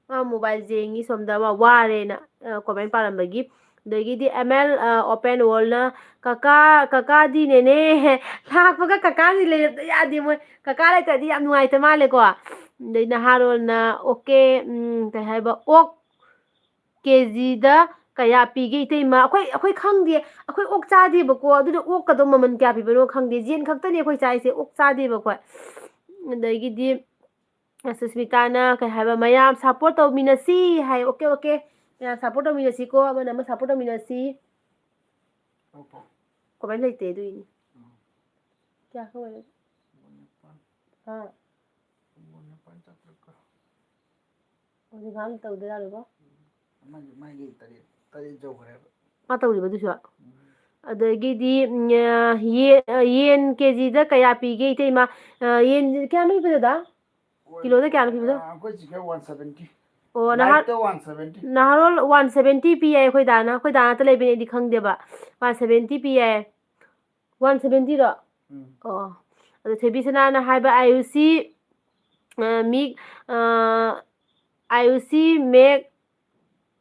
ꯃꯥ mobile ꯌꯦꯡꯉꯤ ꯁꯣꯝꯗ, ꯃꯥ ꯋꯥꯔꯦꯅ", ꯑ, comment ꯄꯥꯔꯝꯕꯒꯤ꯫ ꯑꯗꯒꯤꯗꯤ M L, ꯑ, open world ꯅ, "ꯀꯀꯥ, ꯀꯀꯥꯗꯤ ꯅꯦꯅꯦ, ꯂꯥꯛꯄꯒ ꯀꯀꯥꯗꯤ ꯂꯩꯔꯝꯗ ꯌꯥꯗꯦ ꯃꯣꯏ꯫ ꯀꯀꯥ ꯂꯩꯇ꯭ꯔꯗꯤ ꯌꯥꯝ ꯅꯨꯡꯉꯥꯏꯇ ꯃꯥꯜꯂꯦꯀꯣ"꯫ ꯑꯗꯩ ꯅꯍꯥꯔꯣꯜꯅ, "Okay, ꯎꯝ, ꯀꯩ ꯍꯥꯏꯕ, ꯑꯣꯛ ꯀꯦꯖꯤꯗ ꯀꯌꯥ ꯄꯤꯒꯦ ꯏꯇꯩꯃ?" ꯑꯩꯈꯣꯏ, ꯑꯩꯈꯣꯏ ꯈꯪꯗꯦ꯫ ꯑꯩꯈꯣꯏ ꯑꯣꯛ ꯆꯥꯗꯦꯕꯀꯣ꯫ ꯑꯗꯨꯅ ꯑꯣꯛꯀꯗꯣ ꯃꯃꯜ ꯀꯌꯥ ꯄꯤꯕꯅꯣ ꯈꯪꯗꯦ꯫ ꯌꯦꯟ ꯈꯛꯇꯅꯤ ꯑꯩꯈꯣꯏ ꯆꯥꯏꯁꯦ꯫ ꯑꯣꯛ ꯆꯥꯗꯦꯕ ꯑꯩꯈꯣꯏ꯫ ꯑꯗꯒꯤꯗꯤ ꯁꯨꯁꯃꯤꯇꯥꯅ ꯀꯩ ꯍꯥꯏꯕ, "ꯃꯌꯥꯝ support ꯇꯧꯃꯤꯟꯅꯁꯤ" ꯍꯥꯏ꯫ Okay, okay꯫ ꯃꯌꯥꯝ support ꯇꯧꯃꯤꯟꯅꯁꯤꯀꯣ꯫ ꯑꯃꯅ ꯑꯃ support ꯇꯧꯃꯤꯟꯅꯁꯤ꯫ ꯀꯃꯥꯏꯅ ꯂꯩꯇꯦ ꯑꯗꯨꯏꯅꯤ꯫ ꯀꯌꯥ ꯈꯛ ꯑꯣꯏꯔꯦ? ꯍꯥ? ꯍꯧꯖꯤꯛ ꯉꯥꯏꯍꯥꯛ ꯇꯧꯗ ꯌꯥꯔꯣꯏꯀꯣ? ꯃꯥꯒꯤ, ꯃꯥꯒꯤ ꯇꯔꯦꯠ, ꯇꯔꯦꯠ ꯌꯧꯈ꯭ꯔꯦꯕ꯫ ꯃꯥ ꯇꯧꯔꯤꯕ ꯑꯗꯨꯁꯨ? ꯎꯝ꯫ ꯑꯗꯒꯤꯗꯤ, ꯎꯝ, ꯑ, ꯌꯦ-, ꯑ, ꯌꯦꯟ ꯀꯦꯖꯤꯗ ꯀꯌꯥ ꯄꯤꯒꯦ ꯏꯇꯩꯃ? ꯑ, ꯌꯦꯟ ꯀꯌꯥꯅꯣ ꯄꯤꯕꯗ? ꯀꯤꯂꯣꯗ ꯀꯌꯥꯅꯣ ꯄꯤꯕꯗꯣ? ꯑꯩꯈꯣꯏ ꯆꯤꯛꯀꯟ ꯋꯥꯟ ꯁꯕꯦꯟꯇꯤ꯫ ꯑꯣ, ꯅꯍꯥꯟ ꯂꯥꯏꯠꯇ ꯋꯥꯟ ꯁꯕꯦꯟꯇꯤ꯫ ꯅꯍꯥꯔꯣꯜ ꯋꯥꯟ ꯁꯕꯦꯟꯇꯤ ꯄꯤ ꯍꯥꯏ ꯑꯩꯈꯣꯏ ꯗꯥꯅ꯫ ꯑꯩꯈꯣꯏ ꯗꯥ ꯉꯥꯛꯇ ꯂꯩꯕꯅꯦ, ꯑꯩꯗꯤ ꯈꯪꯗꯦꯕ꯫ ꯋꯥꯟ ꯁꯕꯦꯟꯇꯤ ꯄꯤ ꯍꯥꯏ꯫ ꯋꯥꯟ ꯁꯕꯦꯟꯇꯤꯔꯣ? ꯎꯝ꯫ ꯑꯣ, ꯑꯗꯣ ꯊꯣꯏꯕꯤꯁꯅꯥꯅ ꯍꯥꯏꯕ ꯑꯥꯌꯨꯁꯤ, ꯑ, ꯃꯤꯛ, ꯑ, ꯑꯥꯌꯨꯁꯤ ꯃꯦꯛ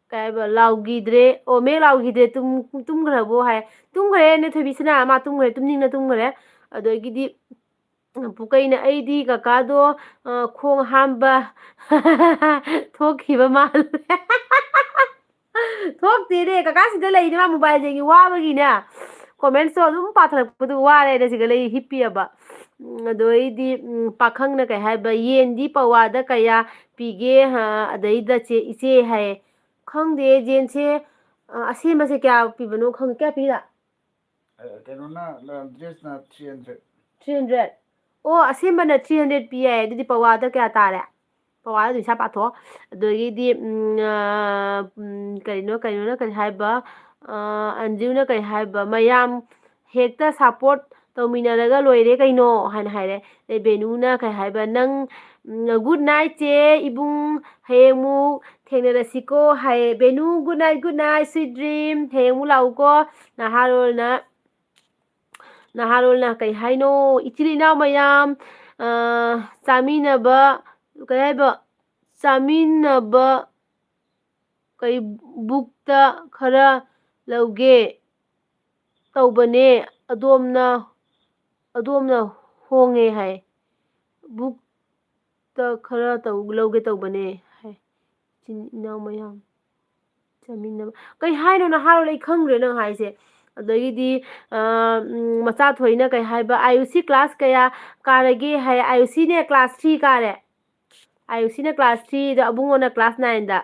ꯀꯩ ꯍꯥꯏꯕ, ꯂꯥꯎꯈꯤꯗ꯭ꯔꯦ, ꯑꯣ, ꯃꯦꯛ ꯂꯥꯎꯈꯤꯗ꯭ꯔꯦ, ꯇꯨꯝ-, ꯇꯨꯝꯈ꯭ꯔꯕꯣ ꯍꯥꯏ꯫ ꯇꯨꯝꯈ꯭ꯔꯦ ꯅꯦ ꯊꯣꯏꯕꯤꯁꯅꯥ, ꯃꯥ ꯇꯨꯝꯈ꯭ꯔꯦ, ꯇꯨꯝꯅꯤꯡꯅ ꯇꯨꯝꯈ꯭ꯔꯦ꯫ ꯑꯗꯒꯤꯗꯤ ꯄꯨꯀꯩꯅ ꯑꯩꯗꯤ ꯀꯀꯥꯗꯣ, ꯑ, ꯈꯣꯡ ꯍꯥꯝꯕ ꯊꯣꯛꯈꯤꯕ ꯃꯥꯜꯂꯦ꯫ ꯊꯣꯛꯇꯦꯅꯦ, ꯀꯀꯥ ꯁꯤꯗ ꯂꯩꯅꯦ, ꯃꯥ mobile ꯌꯦꯡꯉꯤ, ꯋꯥꯕꯒꯤꯅꯦ꯫ Commentsꯇꯣ ꯑꯗꯨꯝ ꯄꯥꯊꯔꯛꯄꯗꯨ ꯋꯥꯔꯦꯅ ꯁꯤꯗ ꯂꯩ ꯍꯤꯞꯄꯤꯑꯕ꯫ ꯎꯝ, ꯑꯗꯣ ꯑꯩꯗꯤ, ꯎꯝ, ꯄꯥꯈꯪꯅ ꯀꯩ ꯍꯥꯏꯕ, "ꯌꯦꯟꯗꯤ ꯄꯋꯥꯗ ꯀꯌꯥ ꯄꯤꯒꯦ?" ꯍꯥ, ꯑꯗꯩꯗ ꯆꯦ, ꯏꯆꯦ ꯍꯥꯏꯌꯦ꯫ ꯈꯪꯗꯦ, ꯌꯦꯟꯁꯦ, ꯑ, ꯑꯁꯦꯝꯕꯁꯦ ꯀꯌꯥ ꯄꯤꯕꯅꯣ ꯈꯪꯗꯦ꯫ ꯀꯌꯥ ꯄꯤꯔꯥ? ꯑ, ꯀꯩꯅꯣꯅ, ꯑ, dressꯅ three hundred꯫ Three hundred? ꯑꯣ, ꯑꯁꯦꯝꯕꯅ three hundred ꯄꯤ ꯍꯥꯏ꯫ ꯑꯗꯨꯗꯤ ꯄꯋꯥꯗ ꯀꯌꯥ ꯇꯥꯔꯦ? ꯄꯋꯥꯗ ꯑꯗꯨꯝ ꯏꯁꯥ ꯄꯥꯊꯣꯛꯑꯣ꯫ ꯑꯗꯒꯤꯗꯤ, ꯎꯝ, ꯑ, ꯎꯝ, ꯀꯔꯤꯅꯣ, ꯀꯩꯅꯣꯅ ꯀꯔꯤ ꯍꯥꯏꯕ? ꯑ, ꯑꯟꯖꯨꯅ ꯀꯔꯤ ꯍꯥꯏꯕ? ꯃꯌꯥꯝ ꯍꯦꯛꯇ support ꯇꯧꯃꯤꯟꯅꯔꯒ ꯂꯣꯏꯔꯦ ꯀꯩꯅꯣ ꯍꯥꯏꯅ ꯍꯥꯏꯔꯦ꯫ ꯑꯗꯩ ꯕꯦꯅꯨꯅ ꯀꯩ ꯍꯥꯏꯕ? "ꯅꯪ, ꯎꯝ, good night ꯆꯦ ꯏꯕꯨꯡ, ꯍꯌꯦꯡꯃꯨꯛ ꯊꯦꯡꯅꯔꯁꯤꯀꯣ" ꯍꯥꯏꯌꯦ꯫ "Venu, good night, good night, sweet dream, ꯍꯌꯦꯡꯃꯨꯛ ꯂꯥꯛꯎꯀꯣ" ꯅꯍꯥꯔꯣꯜꯅ꯫ ꯅꯍꯥꯔꯣꯜꯅ ꯀꯩ ꯍꯥꯏꯅꯣ? "ꯏꯆꯤꯜ ꯏꯅꯥꯎ ꯃꯌꯥꯝ, ꯑ, ꯆꯥꯃꯤꯟꯅꯕ, ꯀꯩ ꯍꯥꯏꯕ? ꯆꯥꯃꯤꯟꯅꯕ ꯀꯩ ꯕꯨꯛꯇ ꯈꯔ ꯂꯧꯒꯦ ꯇꯧꯕꯅꯦ, ꯑꯗꯣꯝꯅ, ꯑꯗꯣꯝꯅ ꯍꯣꯡꯉꯦ" ꯍꯥꯏ꯫ "ꯕꯨꯛꯇ ꯈꯔ ꯇꯧ-, ꯂꯧꯒꯦ ꯇꯧꯕꯅꯦ" ꯍꯥꯏ꯫ "ꯏꯆꯤꯟ ꯏꯅꯥꯎ ꯃꯌꯥꯝ ꯆꯥꯃꯤꯟꯅꯕ"꯫ ꯀꯩ ꯍꯥꯏꯅꯣ ꯅꯍꯥꯔꯣꯜ? ꯑꯩ ꯈꯪꯗ꯭ꯔꯦ ꯅꯪ ꯍꯥꯏꯁꯦ꯫ ꯑꯗꯒꯤꯗꯤ, ꯑ, ꯎꯝ, ꯃꯆꯥꯊꯣꯏꯅ ꯀꯩ ꯍꯥꯏꯕ, "ꯑꯥꯌꯨꯁꯤ class ꯀꯌꯥ ꯀꯥꯔꯒꯦ?" ꯍꯥꯏ꯫ ꯑꯥꯌꯨꯁꯤꯅꯦ class three ꯀꯥꯔꯦ꯫ ꯑꯥꯌꯨꯁꯤꯅ class threeꯗ, ꯑꯕꯨꯡꯉꯣꯅ class nineꯗ꯫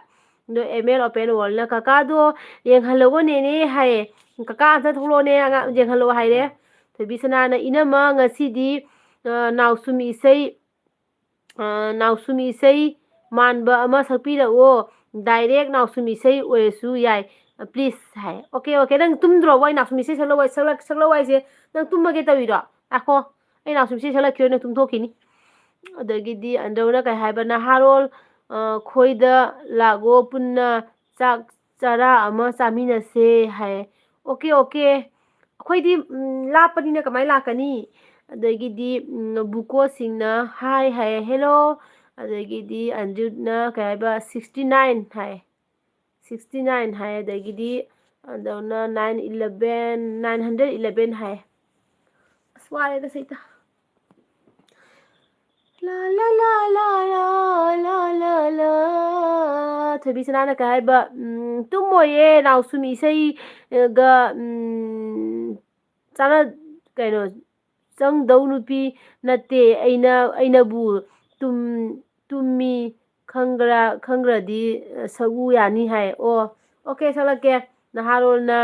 ꯑꯗꯣ M L Open Worldꯅ, "ꯀꯀꯥꯗꯣ ꯌꯦꯡꯍꯜꯂꯛꯑꯣ ꯅꯦꯅꯦ" ꯍꯥꯏꯌꯦ꯫ "ꯀꯀꯥ ꯑꯝꯇ ꯊꯣꯛꯂꯛꯑꯣꯅꯦ, ꯑꯉꯥꯡ ꯌꯦꯡꯍꯜꯂꯛꯑꯣ" ꯍꯥꯏꯔꯦ꯫ ꯊꯣꯏꯕꯤꯁꯅꯥꯅ, "ꯏꯅꯝꯃ, ꯉꯁꯤꯗꯤ, ꯑ, ꯅꯥꯎꯁꯨꯝ ꯏꯁꯩ, ꯑ, ꯅꯥꯎꯁꯨꯝ ꯏꯁꯩ ꯃꯥꯟꯕ ꯑꯃ ꯁꯛꯄꯤꯔꯛꯑꯣ꯫ Direct ꯅꯥꯎꯁꯨꯝ ꯏꯁꯩ ꯑꯣꯏꯔꯁꯨ ꯌꯥꯏ, please" ꯍꯥꯏ꯫ "Okay, okay, ꯅꯪ ꯇꯨꯝꯗ꯭ꯔꯣꯕꯣ? ꯑꯩ ꯅꯥꯎꯁꯨꯝ ꯏꯁꯩ ꯁꯛꯂꯛꯑꯣ, ꯁꯛꯂꯛ-, ꯁꯛꯂꯛꯑꯣ ꯍꯥꯏꯁꯦ ꯅꯪ ꯇꯨꯝꯃꯒꯦ ꯇꯧꯔꯤꯔꯣ? ꯉꯥꯏꯈꯣ, ꯑꯩ ꯅꯥꯎꯁꯨꯝ ꯏꯁꯩ ꯁꯛꯂꯛꯈꯤꯔꯣꯏ, ꯅꯪ ꯇꯨꯝꯊꯣꯛꯈꯤꯅꯤ"꯫ ꯑꯗꯒꯤꯗꯤ ꯑꯟꯗ꯭ꯔꯧꯅ ꯀꯩ ꯍꯥꯏꯕ, "ꯅꯍꯥꯔꯣꯜ, ꯑ, ꯈꯣꯏꯗ ꯂꯥꯛꯑꯣ, ꯄꯨꯟꯅ ꯆꯥꯛ ꯆꯔꯥ ꯑꯃ ꯆꯥꯃꯤꯟꯅꯁꯦ" ꯍꯥꯏ꯫ "ꯑꯣꯀꯦ, ꯑꯣꯀꯦ, ꯑꯩꯈꯣꯏꯗꯤ, ꯎꯝ, ꯂꯥꯞꯄꯅꯤꯅ ꯀꯃꯥꯏꯅ ꯂꯥꯛꯀꯅꯤ?" ꯑꯗꯒꯤꯗꯤ, ꯎꯝ, ꯕꯨꯀꯣ ꯁꯤꯡꯅ "ꯍꯥꯏ" ꯍꯥꯏ, "ꯍꯦꯜꯂꯣ"꯫ ꯑꯗꯒꯤꯗꯤ ꯑꯟꯗ꯭ꯔꯨꯠꯅ ꯀꯩ ꯍꯥꯏꯕ, "ꯁꯤꯛꯁꯇꯤ ꯅꯥꯏꯟ" ꯍꯥꯏ꯫ "ꯁꯤꯛꯁꯇꯤ ꯅꯥꯏꯟ" ꯍꯥꯏ꯫ ꯑꯗꯒꯤꯗꯤ ꯑꯗꯨꯅ "nine eleven", "nine hundred eleven" ꯍꯥꯏ꯫ ꯑꯁ, ꯋꯥꯔꯦꯗ ꯁꯩꯇ꯫ ꯂꯥ, ꯂꯥ, ꯂꯥ, ꯂꯥ, ꯂꯥ, ꯂꯥ, ꯂꯥ, ꯂꯥ꯫ ꯊꯣꯏꯕꯤ ꯁꯅꯥꯅ ꯀꯩ ꯍꯥꯏꯕ? ꯎꯝ, ꯇꯨꯝꯃꯣꯏꯌꯦ, ꯅꯥꯎꯁꯨꯝ ꯏꯁꯩꯒ, ꯎꯝ, ꯆꯥꯅ-, ꯀꯩꯅꯣ, ꯆꯪꯗꯧ ꯅꯨꯄꯤ ꯅꯠꯇꯦ꯫ ꯑꯩꯅ, ꯑꯩꯅꯕꯨ ꯇꯨꯝ-, ꯇꯨꯝꯃꯤ ꯈꯪꯒ꯭ꯔꯥ-, ꯈꯪꯒ꯭ꯔꯗꯤ, ꯑ, ꯁꯛꯎ ꯌꯥꯅꯤ ꯍꯥꯏ꯫ ꯑꯣ, ꯑꯣꯀꯦ, ꯁꯛꯂꯛꯀꯦ꯫ ꯅꯍꯥꯔꯣꯜꯅ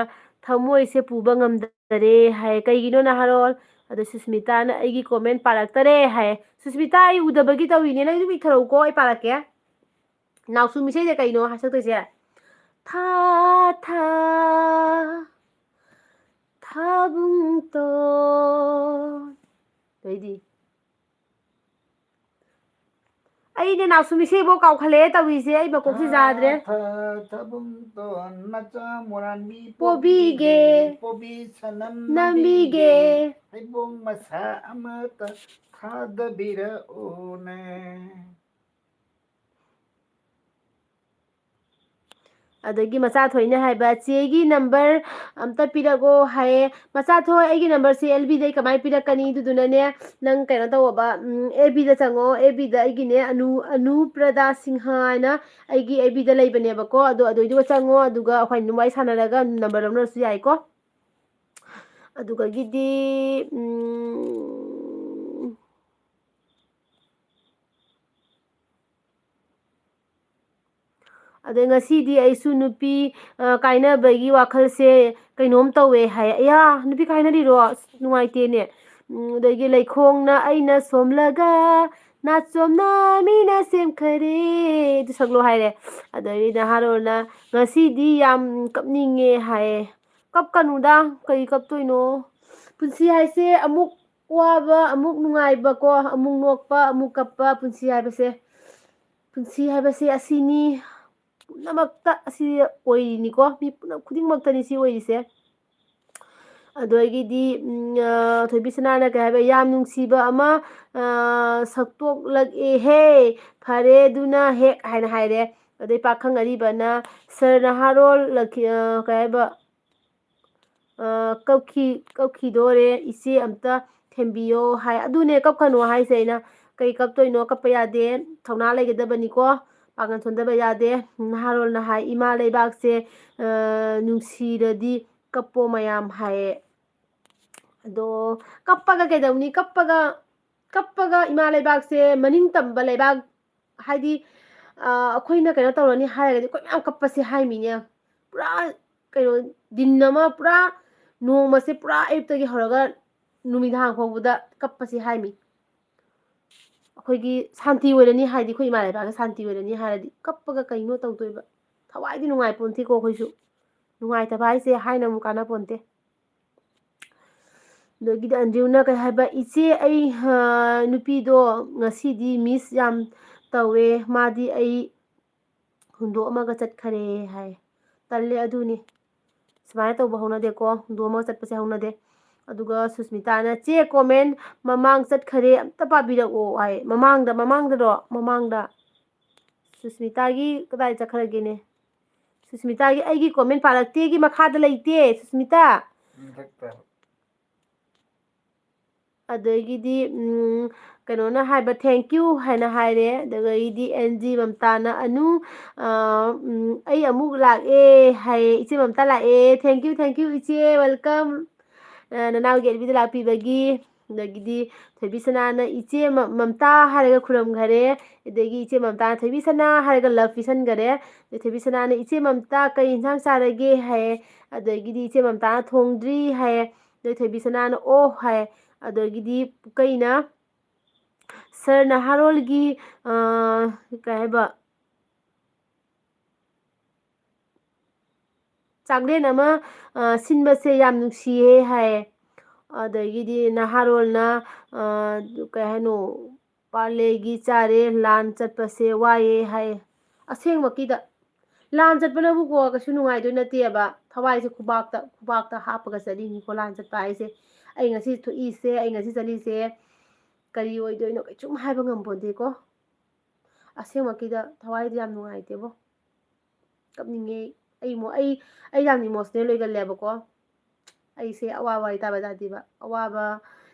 "ꯊꯃꯣꯏꯁꯦ ꯄꯨꯕ ꯉꯝꯗꯔꯦ" ꯍꯥꯏ꯫ ꯀꯩꯒꯤꯅꯣ ꯅꯍꯥꯔꯣꯜ? ꯑꯗꯣ ꯁꯨꯁꯃꯤꯇꯥꯅ "ꯑꯩꯒꯤ comment ꯄꯥꯔꯛꯇꯔꯦ" ꯍꯥꯏ꯫ ꯁꯨꯁꯃꯤꯇꯥ, ꯑꯩ ꯎꯗꯕꯒꯤ ꯇꯧꯔꯤꯅꯦ꯫ ꯅꯪ ꯑꯗꯨꯝ ꯏꯊꯔꯛꯎꯀꯣ, ꯑꯩ ꯄꯥꯔꯛꯀꯦ꯫ ꯅꯥꯎꯁꯨꯝ ꯏꯁꯩꯁꯦ ꯀꯩꯅꯣ ꯍꯥꯏ ꯁꯛꯇꯣꯏꯁꯦ? ꯊꯥ, ꯊꯥ, ꯊꯥꯕꯨꯡꯇꯣꯟ꯫ ꯑꯗꯩꯗꯤ ꯑꯩꯅꯦ ꯅꯥꯎꯁꯨꯝ ꯏꯁꯩꯐꯥꯎ ꯀꯥꯎꯈꯠꯂꯛꯑꯦ ꯇꯧꯔꯤꯁꯦ, ꯑꯩ ꯃꯀꯣꯛꯁꯦ ꯌꯥꯗ꯭ꯔꯦ꯫ ꯊꯥ, ꯊꯥ, ꯊꯥꯕꯨꯡꯇꯣꯟ ꯃꯆꯥ ꯃꯣꯔꯥꯟꯕꯤ ꯄꯣꯕꯤꯒꯦ꯫ ꯄꯣꯕꯤꯒꯦ, ꯄꯣꯕꯤ ꯁꯅꯝ ꯅꯝꯕꯤꯒꯦ꯫ ꯅꯝꯕꯤꯒꯦ꯫ ꯍꯩꯕꯣꯡ ꯃꯁꯥ ꯑꯃꯇ ꯊꯥꯗꯕꯤꯔꯛꯎꯅꯦ꯫ ꯑꯗꯒꯤ ꯃꯆꯥ ꯊꯣꯏꯅ ꯍꯥꯏꯕ, "ꯆꯦꯒꯤ number ꯑꯝꯇ ꯄꯤꯔꯛꯑꯣ" ꯍꯥꯏꯌꯦ꯫ ꯃꯆꯥ ꯊꯣꯏ, ꯑꯩꯒꯤ numberꯁꯦ L Bꯗ ꯑꯩ ꯀꯃꯥꯏꯅ ꯄꯤꯔꯛꯀꯅꯤ? ꯑꯗꯨꯗꯨꯅꯅꯦ, ꯅꯪ ꯀꯩꯅꯣ ꯇꯧꯑꯣꯕ, ꯎꯝ, F Bꯗ ꯆꯪꯉꯣ꯫ F Bꯗ ꯑꯩꯒꯤꯅꯦ, ꯑꯅꯨ, ꯑꯅꯨꯄ꯭ꯔꯗꯥ ꯁꯤꯡꯍ ꯍꯥꯏꯅ ꯑꯩꯒꯤ F Bꯗ ꯂꯩꯕꯅꯦꯕꯀꯣ꯫ ꯑꯗꯣ ꯑꯗꯨꯏꯗꯨꯒ ꯆꯪꯉꯣ, ꯑꯗꯨꯒ ꯑꯩꯈꯣꯏ ꯑꯗꯨꯝ ꯋꯥꯔꯤ ꯁꯥꯟꯅꯔꯒ number ꯂꯧꯅꯔꯁꯨ ꯌꯥꯏꯀꯣ꯫ ꯑꯗꯨꯗꯒꯤꯗꯤ, ꯎꯝ, ꯑꯗꯩ ꯉꯁꯤꯗꯤ ꯑꯩꯁꯨ ꯅꯨꯄꯤ, ꯑ, ꯀꯥꯏꯅꯕꯒꯤ ꯋꯥꯈꯜꯁꯦ ꯀꯩꯅꯣꯝ ꯇꯧꯋꯦ ꯍꯥꯏ꯫ ꯑꯌꯥ, ꯅꯨꯄꯤ ꯀꯥꯏꯅꯔꯤꯔꯣ? ꯑꯁ, ꯅꯨꯡꯉꯥꯏꯇꯦꯅꯦ꯫ ꯎꯝ, ꯑꯗꯒꯤ ꯂꯩꯈꯣꯡꯅ "ꯑꯩꯅ ꯁꯣꯝꯂꯒ ꯅꯥꯆꯣꯝꯅ ꯃꯤꯅ ꯁꯦꯝꯈꯔꯦ" ꯑꯗꯨ ꯁꯛꯂꯣ ꯍꯥꯏꯔꯦ꯫ ꯑꯗꯩ ꯅꯍꯥꯔꯣꯜꯅ "ꯉꯁꯤꯗꯤ ꯌꯥꯝ ꯀꯞꯅꯤꯡꯉꯦ" ꯍꯥꯏꯌꯦ꯫ ꯀꯞꯀꯅꯨꯗ, ꯀꯔꯤ ꯀꯞꯇꯣꯏꯅꯣ? ꯄꯨꯟꯁꯤ ꯍꯥꯏꯁꯦ ꯑꯃꯨꯛ ꯑꯋꯥꯕ ꯑꯃꯨꯛ ꯅꯨꯡꯉꯥꯏꯕꯀꯣ, ꯑꯃꯨꯛ ꯅꯣꯛꯄ, ꯑꯃꯨꯛ ꯀꯞꯄ, ꯄꯨꯟꯁꯤ ꯍꯥꯏꯕꯁꯦ, ꯄꯨꯟꯁꯤ ꯍꯥꯏꯕꯁꯦ ꯑꯁꯤꯅꯤ꯫ ꯄꯨꯝꯅꯃꯛꯇ ꯑꯁꯤ ꯑꯣꯏꯔꯤꯅꯤꯀꯣ, ꯃꯤ ꯄꯨꯝꯅꯃꯛ ꯈꯨꯗꯤꯡꯃꯛꯇꯅꯤ ꯁꯤ ꯑꯣꯏꯔꯤꯁꯦ꯫ ꯑꯗꯒꯤꯗꯤ, ꯎꯝ, ꯑ, ꯊꯣꯏꯕꯤ ꯁꯅꯥꯅ ꯀꯩ ꯍꯥꯏꯕ, "ꯌꯥꯝ ꯅꯨꯡꯁꯤꯕ ꯑꯃ, ꯑ, ꯁꯛꯇꯣꯛꯂꯛꯑꯦꯍꯦ꯫ ꯐꯔꯦ ꯑꯗꯨꯅ ꯍꯦꯛ" ꯍꯥꯏꯅ ꯍꯥꯏꯔꯦ꯫ ꯑꯗꯩ ꯄꯥꯈꯪ ꯑꯔꯤꯕꯅ, "ꯁꯔ ꯅꯍꯥꯔꯣꯜ ꯂꯛꯈꯤ-, ꯑ, ꯀꯩ ꯍꯥꯏꯕ, ꯑ, ꯀꯞꯈꯤ-, ꯀꯞꯈꯤꯗꯣꯔꯦ, ꯏꯆꯦ ꯑꯝꯇ ꯊꯦꯝꯕꯤꯌꯣ" ꯍꯥꯏ꯫ ꯑꯗꯨꯅꯦ, ꯀꯞꯀꯅꯣ ꯍꯥꯏꯁꯦ ꯑꯩꯅ꯫ ꯀꯩ ꯀꯞꯇꯣꯏꯅꯣ? ꯀꯞꯄ ꯌꯥꯗꯦ꯫ ꯊꯧꯅꯥ ꯂꯩꯒꯗꯕꯅꯤꯀꯣ꯫ ꯄꯥꯡꯒꯜ ꯁꯣꯟꯊꯕ ꯌꯥꯗꯦ꯫ ꯅꯍꯥꯔꯣꯜꯅ ꯍꯥꯏ, "ꯏꯃꯥ ꯂꯩꯕꯥꯛꯁꯦ, ꯑ, ꯅꯨꯡꯁꯤꯔꯗꯤ ꯀꯞꯄꯣ ꯃꯌꯥꯝ" ꯍꯥꯏꯌꯦ꯫ ꯑꯗꯣ ꯀꯞꯄꯒ ꯀꯩꯗꯧꯅꯤ? ꯀꯞꯄꯒ, ꯀꯞꯄꯒ ꯏꯃꯥ ꯂꯩꯕꯥꯛꯁꯦ ꯃꯅꯤꯡ ꯇꯝꯕ ꯂꯩꯕꯥꯛ, ꯍꯥꯏꯗꯤ, ꯑ, ꯑꯩꯈꯣꯏꯅ ꯀꯩꯅꯣ ꯇꯧꯔꯅꯤ ꯍꯥꯏꯔꯒꯗꯤ ꯑꯩꯈꯣꯏ ꯃꯌꯥꯝ ꯀꯞꯄꯁꯦ ꯍꯥꯏꯃꯤꯅꯦ꯫ ꯄꯨꯔꯥ ꯀꯩꯅꯣ, ꯗꯤꯟ ꯑꯃ ꯄꯨꯔꯥ, ꯅꯣꯡꯃꯁꯦ ꯄꯨꯔꯥ ꯑꯌꯨꯛꯇꯒꯤ ꯍꯧꯔꯒ ꯅꯨꯃꯤꯗꯥꯡ ꯐꯥꯎꯕꯗ ꯀꯞꯄꯁꯦ ꯍꯥꯏꯃꯤ꯫ ꯑꯩꯈꯣꯏꯒꯤ ꯁꯥꯟꯇꯤ ꯑꯣꯏꯔꯅꯤ ꯍꯥꯏꯗꯤ, ꯑꯩꯈꯣꯏ ꯏꯃꯥ ꯂꯩꯕꯥꯛꯀꯤ ꯁꯥꯟꯇꯤ ꯑꯣꯏꯔꯅꯤ ꯍꯥꯏꯔꯗꯤ ꯀꯞꯄꯒ ꯀꯩꯅꯣ ꯇꯧꯗꯣꯏꯕ? ꯊꯋꯥꯏꯗꯤ ꯅꯨꯡꯉꯥꯏꯄꯣꯟꯇꯦꯀꯣ ꯑꯩꯈꯣꯏꯁꯨ꯫ ꯅꯨꯡꯉꯥꯏꯇꯕ ꯍꯥꯏꯁꯦ ꯍꯥꯏꯅ ꯑꯃꯨꯛ ꯀꯥꯟꯅꯄꯣꯟꯇꯦ꯫ ꯑꯗꯒꯤꯗꯤ ꯑꯟꯗ꯭ꯔꯤꯌꯨꯅ ꯀꯩ ꯍꯥꯏꯕ, "ꯏꯆꯦ, ꯑꯩ, ꯑ, ꯅꯨꯄꯤꯗꯣ ꯉꯁꯤꯗꯤ ꯃꯤꯁ ꯌꯥꯝ ꯇꯧꯋꯦ, ꯃꯥꯗꯤ ꯑꯩ ꯍꯨꯟꯗꯣꯛꯑꯝꯃꯒ ꯆꯠꯈꯔꯦ" ꯍꯥꯏ꯫ ꯇꯜꯂꯦ ꯑꯗꯨꯅꯤ꯫ ꯁꯨꯃꯥꯏꯅ ꯇꯧꯕ ꯍꯧꯅꯗꯦꯀꯣ, ꯍꯨꯟꯗꯣꯛꯑꯝꯃꯒ ꯆꯠꯄꯁꯦ ꯍꯧꯅꯗꯦ꯫ ꯑꯗꯨꯒ ꯁꯨꯁꯃꯤꯇꯥꯅ, "ꯆꯦ, ꯀꯣꯃꯦꯟ ꯃꯃꯥꯡ ꯆꯠꯈꯔꯦ, ꯑꯝꯇ ꯄꯥꯕꯤꯔꯛꯑꯣ" ꯍꯥꯏ꯫ ꯃꯃꯥꯡꯗ, ꯃꯃꯥꯡꯗꯔꯣ? ꯃꯃꯥꯡꯗ꯫ ꯁꯨꯁꯃꯤꯇꯥꯒꯤ ꯀꯗꯥꯏ ꯆꯠꯈ꯭ꯔꯒꯦꯅꯦ? ꯁꯨꯁꯃꯤꯇꯥꯒꯤ "ꯑꯩꯒꯤ ꯀꯣꯃꯦꯟ ꯄꯥꯔꯛꯇꯦꯒꯤ" ꯃꯈꯥꯗ ꯂꯩꯇꯦ, ꯁꯨꯁꯃꯤꯇꯥ꯫ ꯃꯊꯛꯇ꯫ ꯑꯗꯒꯤꯗꯤ, ꯎꯝ, ꯀꯩꯅꯣꯅ ꯍꯥꯏꯕ "thank you" ꯍꯥꯏꯅ ꯍꯥꯏꯔꯦ꯫ ꯑꯗꯒꯤꯗꯤ ꯑꯦꯟ ꯖꯤ ꯃꯝꯇꯥꯅ, "ꯑꯅꯨ, ꯑ, ꯎꯝ, ꯑꯩ ꯑꯃꯨꯛ ꯂꯥꯛꯑꯦ" ꯍꯥꯏꯌꯦ꯫ "ꯏꯆꯦ ꯃꯝꯇꯥ ꯂꯥꯛꯑꯦ꯫ Thank you, thank you, ꯏꯆꯦ, welcome꯫ ꯑ, ꯅꯅꯥꯎꯒꯤ ꯑꯦꯜꯕꯤꯗ ꯂꯥꯛꯄꯤꯕꯒꯤ"꯫ ꯑꯗꯒꯤꯗꯤ ꯊꯣꯏꯕꯤ ꯁꯅꯥꯅ "ꯏꯆꯦ ꯃ-, ꯃꯝꯇꯥ" ꯍꯥꯏꯔꯒ ꯈꯨꯔꯨꯝꯈꯔꯦ꯫ ꯑꯗꯒꯤ ꯏꯆꯦ ꯃꯝꯇꯥꯅ "ꯊꯣꯏꯕꯤ ꯁꯅꯥ" ꯍꯥꯏꯔꯒ ꯂꯞ ꯄꯤꯁꯟꯈꯔꯦ꯫ ꯑꯗꯩ ꯊꯣꯏꯕꯤ ꯁꯅꯥꯅ "ꯏꯆꯦ ꯃꯝꯇꯥ, ꯀꯩ ꯏꯟꯁꯥꯡ ꯆꯥꯔꯒꯦ?" ꯍꯥꯏꯌꯦ꯫ ꯑꯗꯒꯤꯗꯤ ꯏꯆꯦ ꯃꯝꯇꯥꯅ "ꯊꯣꯡꯗ꯭ꯔꯤ" ꯍꯥꯏꯌꯦ꯫ ꯑꯗꯩ ꯊꯣꯏꯕꯤ ꯁꯅꯥꯅ "ꯑꯣ" ꯍꯥꯏ꯫ ꯑꯗꯒꯤꯗꯤ ꯄꯨꯀꯩꯅ, "ꯁꯥꯔ ꯅꯍꯥꯔꯣꯜꯒꯤ, ꯑ, ꯀꯩ ꯍꯥꯏꯕ, ꯆꯥꯛꯂꯦꯟ ꯑꯃ, ꯑ, ꯁꯤꯟꯕꯁꯦ ꯌꯥꯝ ꯅꯨꯡꯁꯤꯌꯦ" ꯍꯥꯏꯌꯦ꯫ ꯑꯗꯒꯤꯗꯤ ꯅꯍꯥꯔꯣꯜꯅ, ꯑ, ꯀꯩ ꯍꯥꯏꯅꯣ, ꯄꯥꯔꯂꯦꯒꯤ ꯆꯥꯔꯦ, ꯂꯥꯟ ꯆꯠꯄꯁꯦ ꯋꯥꯏꯌꯦ ꯍꯥꯏ꯫ ꯑꯁꯦꯡꯃꯛꯀꯤꯗ ꯂꯥꯟ ꯆꯠꯄꯅꯕꯨꯀꯣ ꯀꯩꯁꯨ ꯅꯨꯡꯉꯥꯏꯗꯣꯏ ꯅꯠꯇꯦꯕ꯫ ꯊꯋꯥꯏꯁꯦ ꯈꯨꯕꯥꯛꯇ, ꯈꯨꯕꯥꯛꯇ ꯍꯥꯞꯄꯒ ꯆꯠꯂꯤꯅꯤꯀꯣ ꯂꯥꯟ ꯆꯠꯄ ꯍꯥꯏꯁꯦ꯫ ꯑꯩ ꯉꯁꯤ ꯊꯣꯛꯏꯁꯦ, ꯑꯩ ꯉꯁꯤ ꯆꯠꯂꯤꯁꯦ ꯀꯔꯤ ꯑꯣꯏꯗꯣꯏꯅꯣ ꯀꯩꯁꯨꯝ ꯍꯥꯏꯕ ꯉꯝꯄꯣꯟꯇꯦꯀꯣ꯫ ꯑꯁꯦꯡꯃꯛꯀꯤꯗ ꯊꯋꯥꯏꯗꯤ ꯌꯥꯝ ꯅꯨꯡꯉꯥꯏꯇꯦꯕꯣ꯫ ꯀꯞꯅꯤꯡꯉꯦ꯫ ꯑꯩ ꯃꯣ-, ꯑꯩ, ꯑꯩ ꯌꯥꯝ ꯏꯃꯣꯁꯅꯦꯜ ꯑꯣꯏꯒꯜꯂꯦꯕꯀꯣ꯫ ꯑꯩꯁꯦ ꯑꯋꯥꯕ ꯋꯥꯔꯤ ꯇꯥꯕ ꯌꯥꯗꯦꯕ꯫ ꯑꯋꯥꯕ,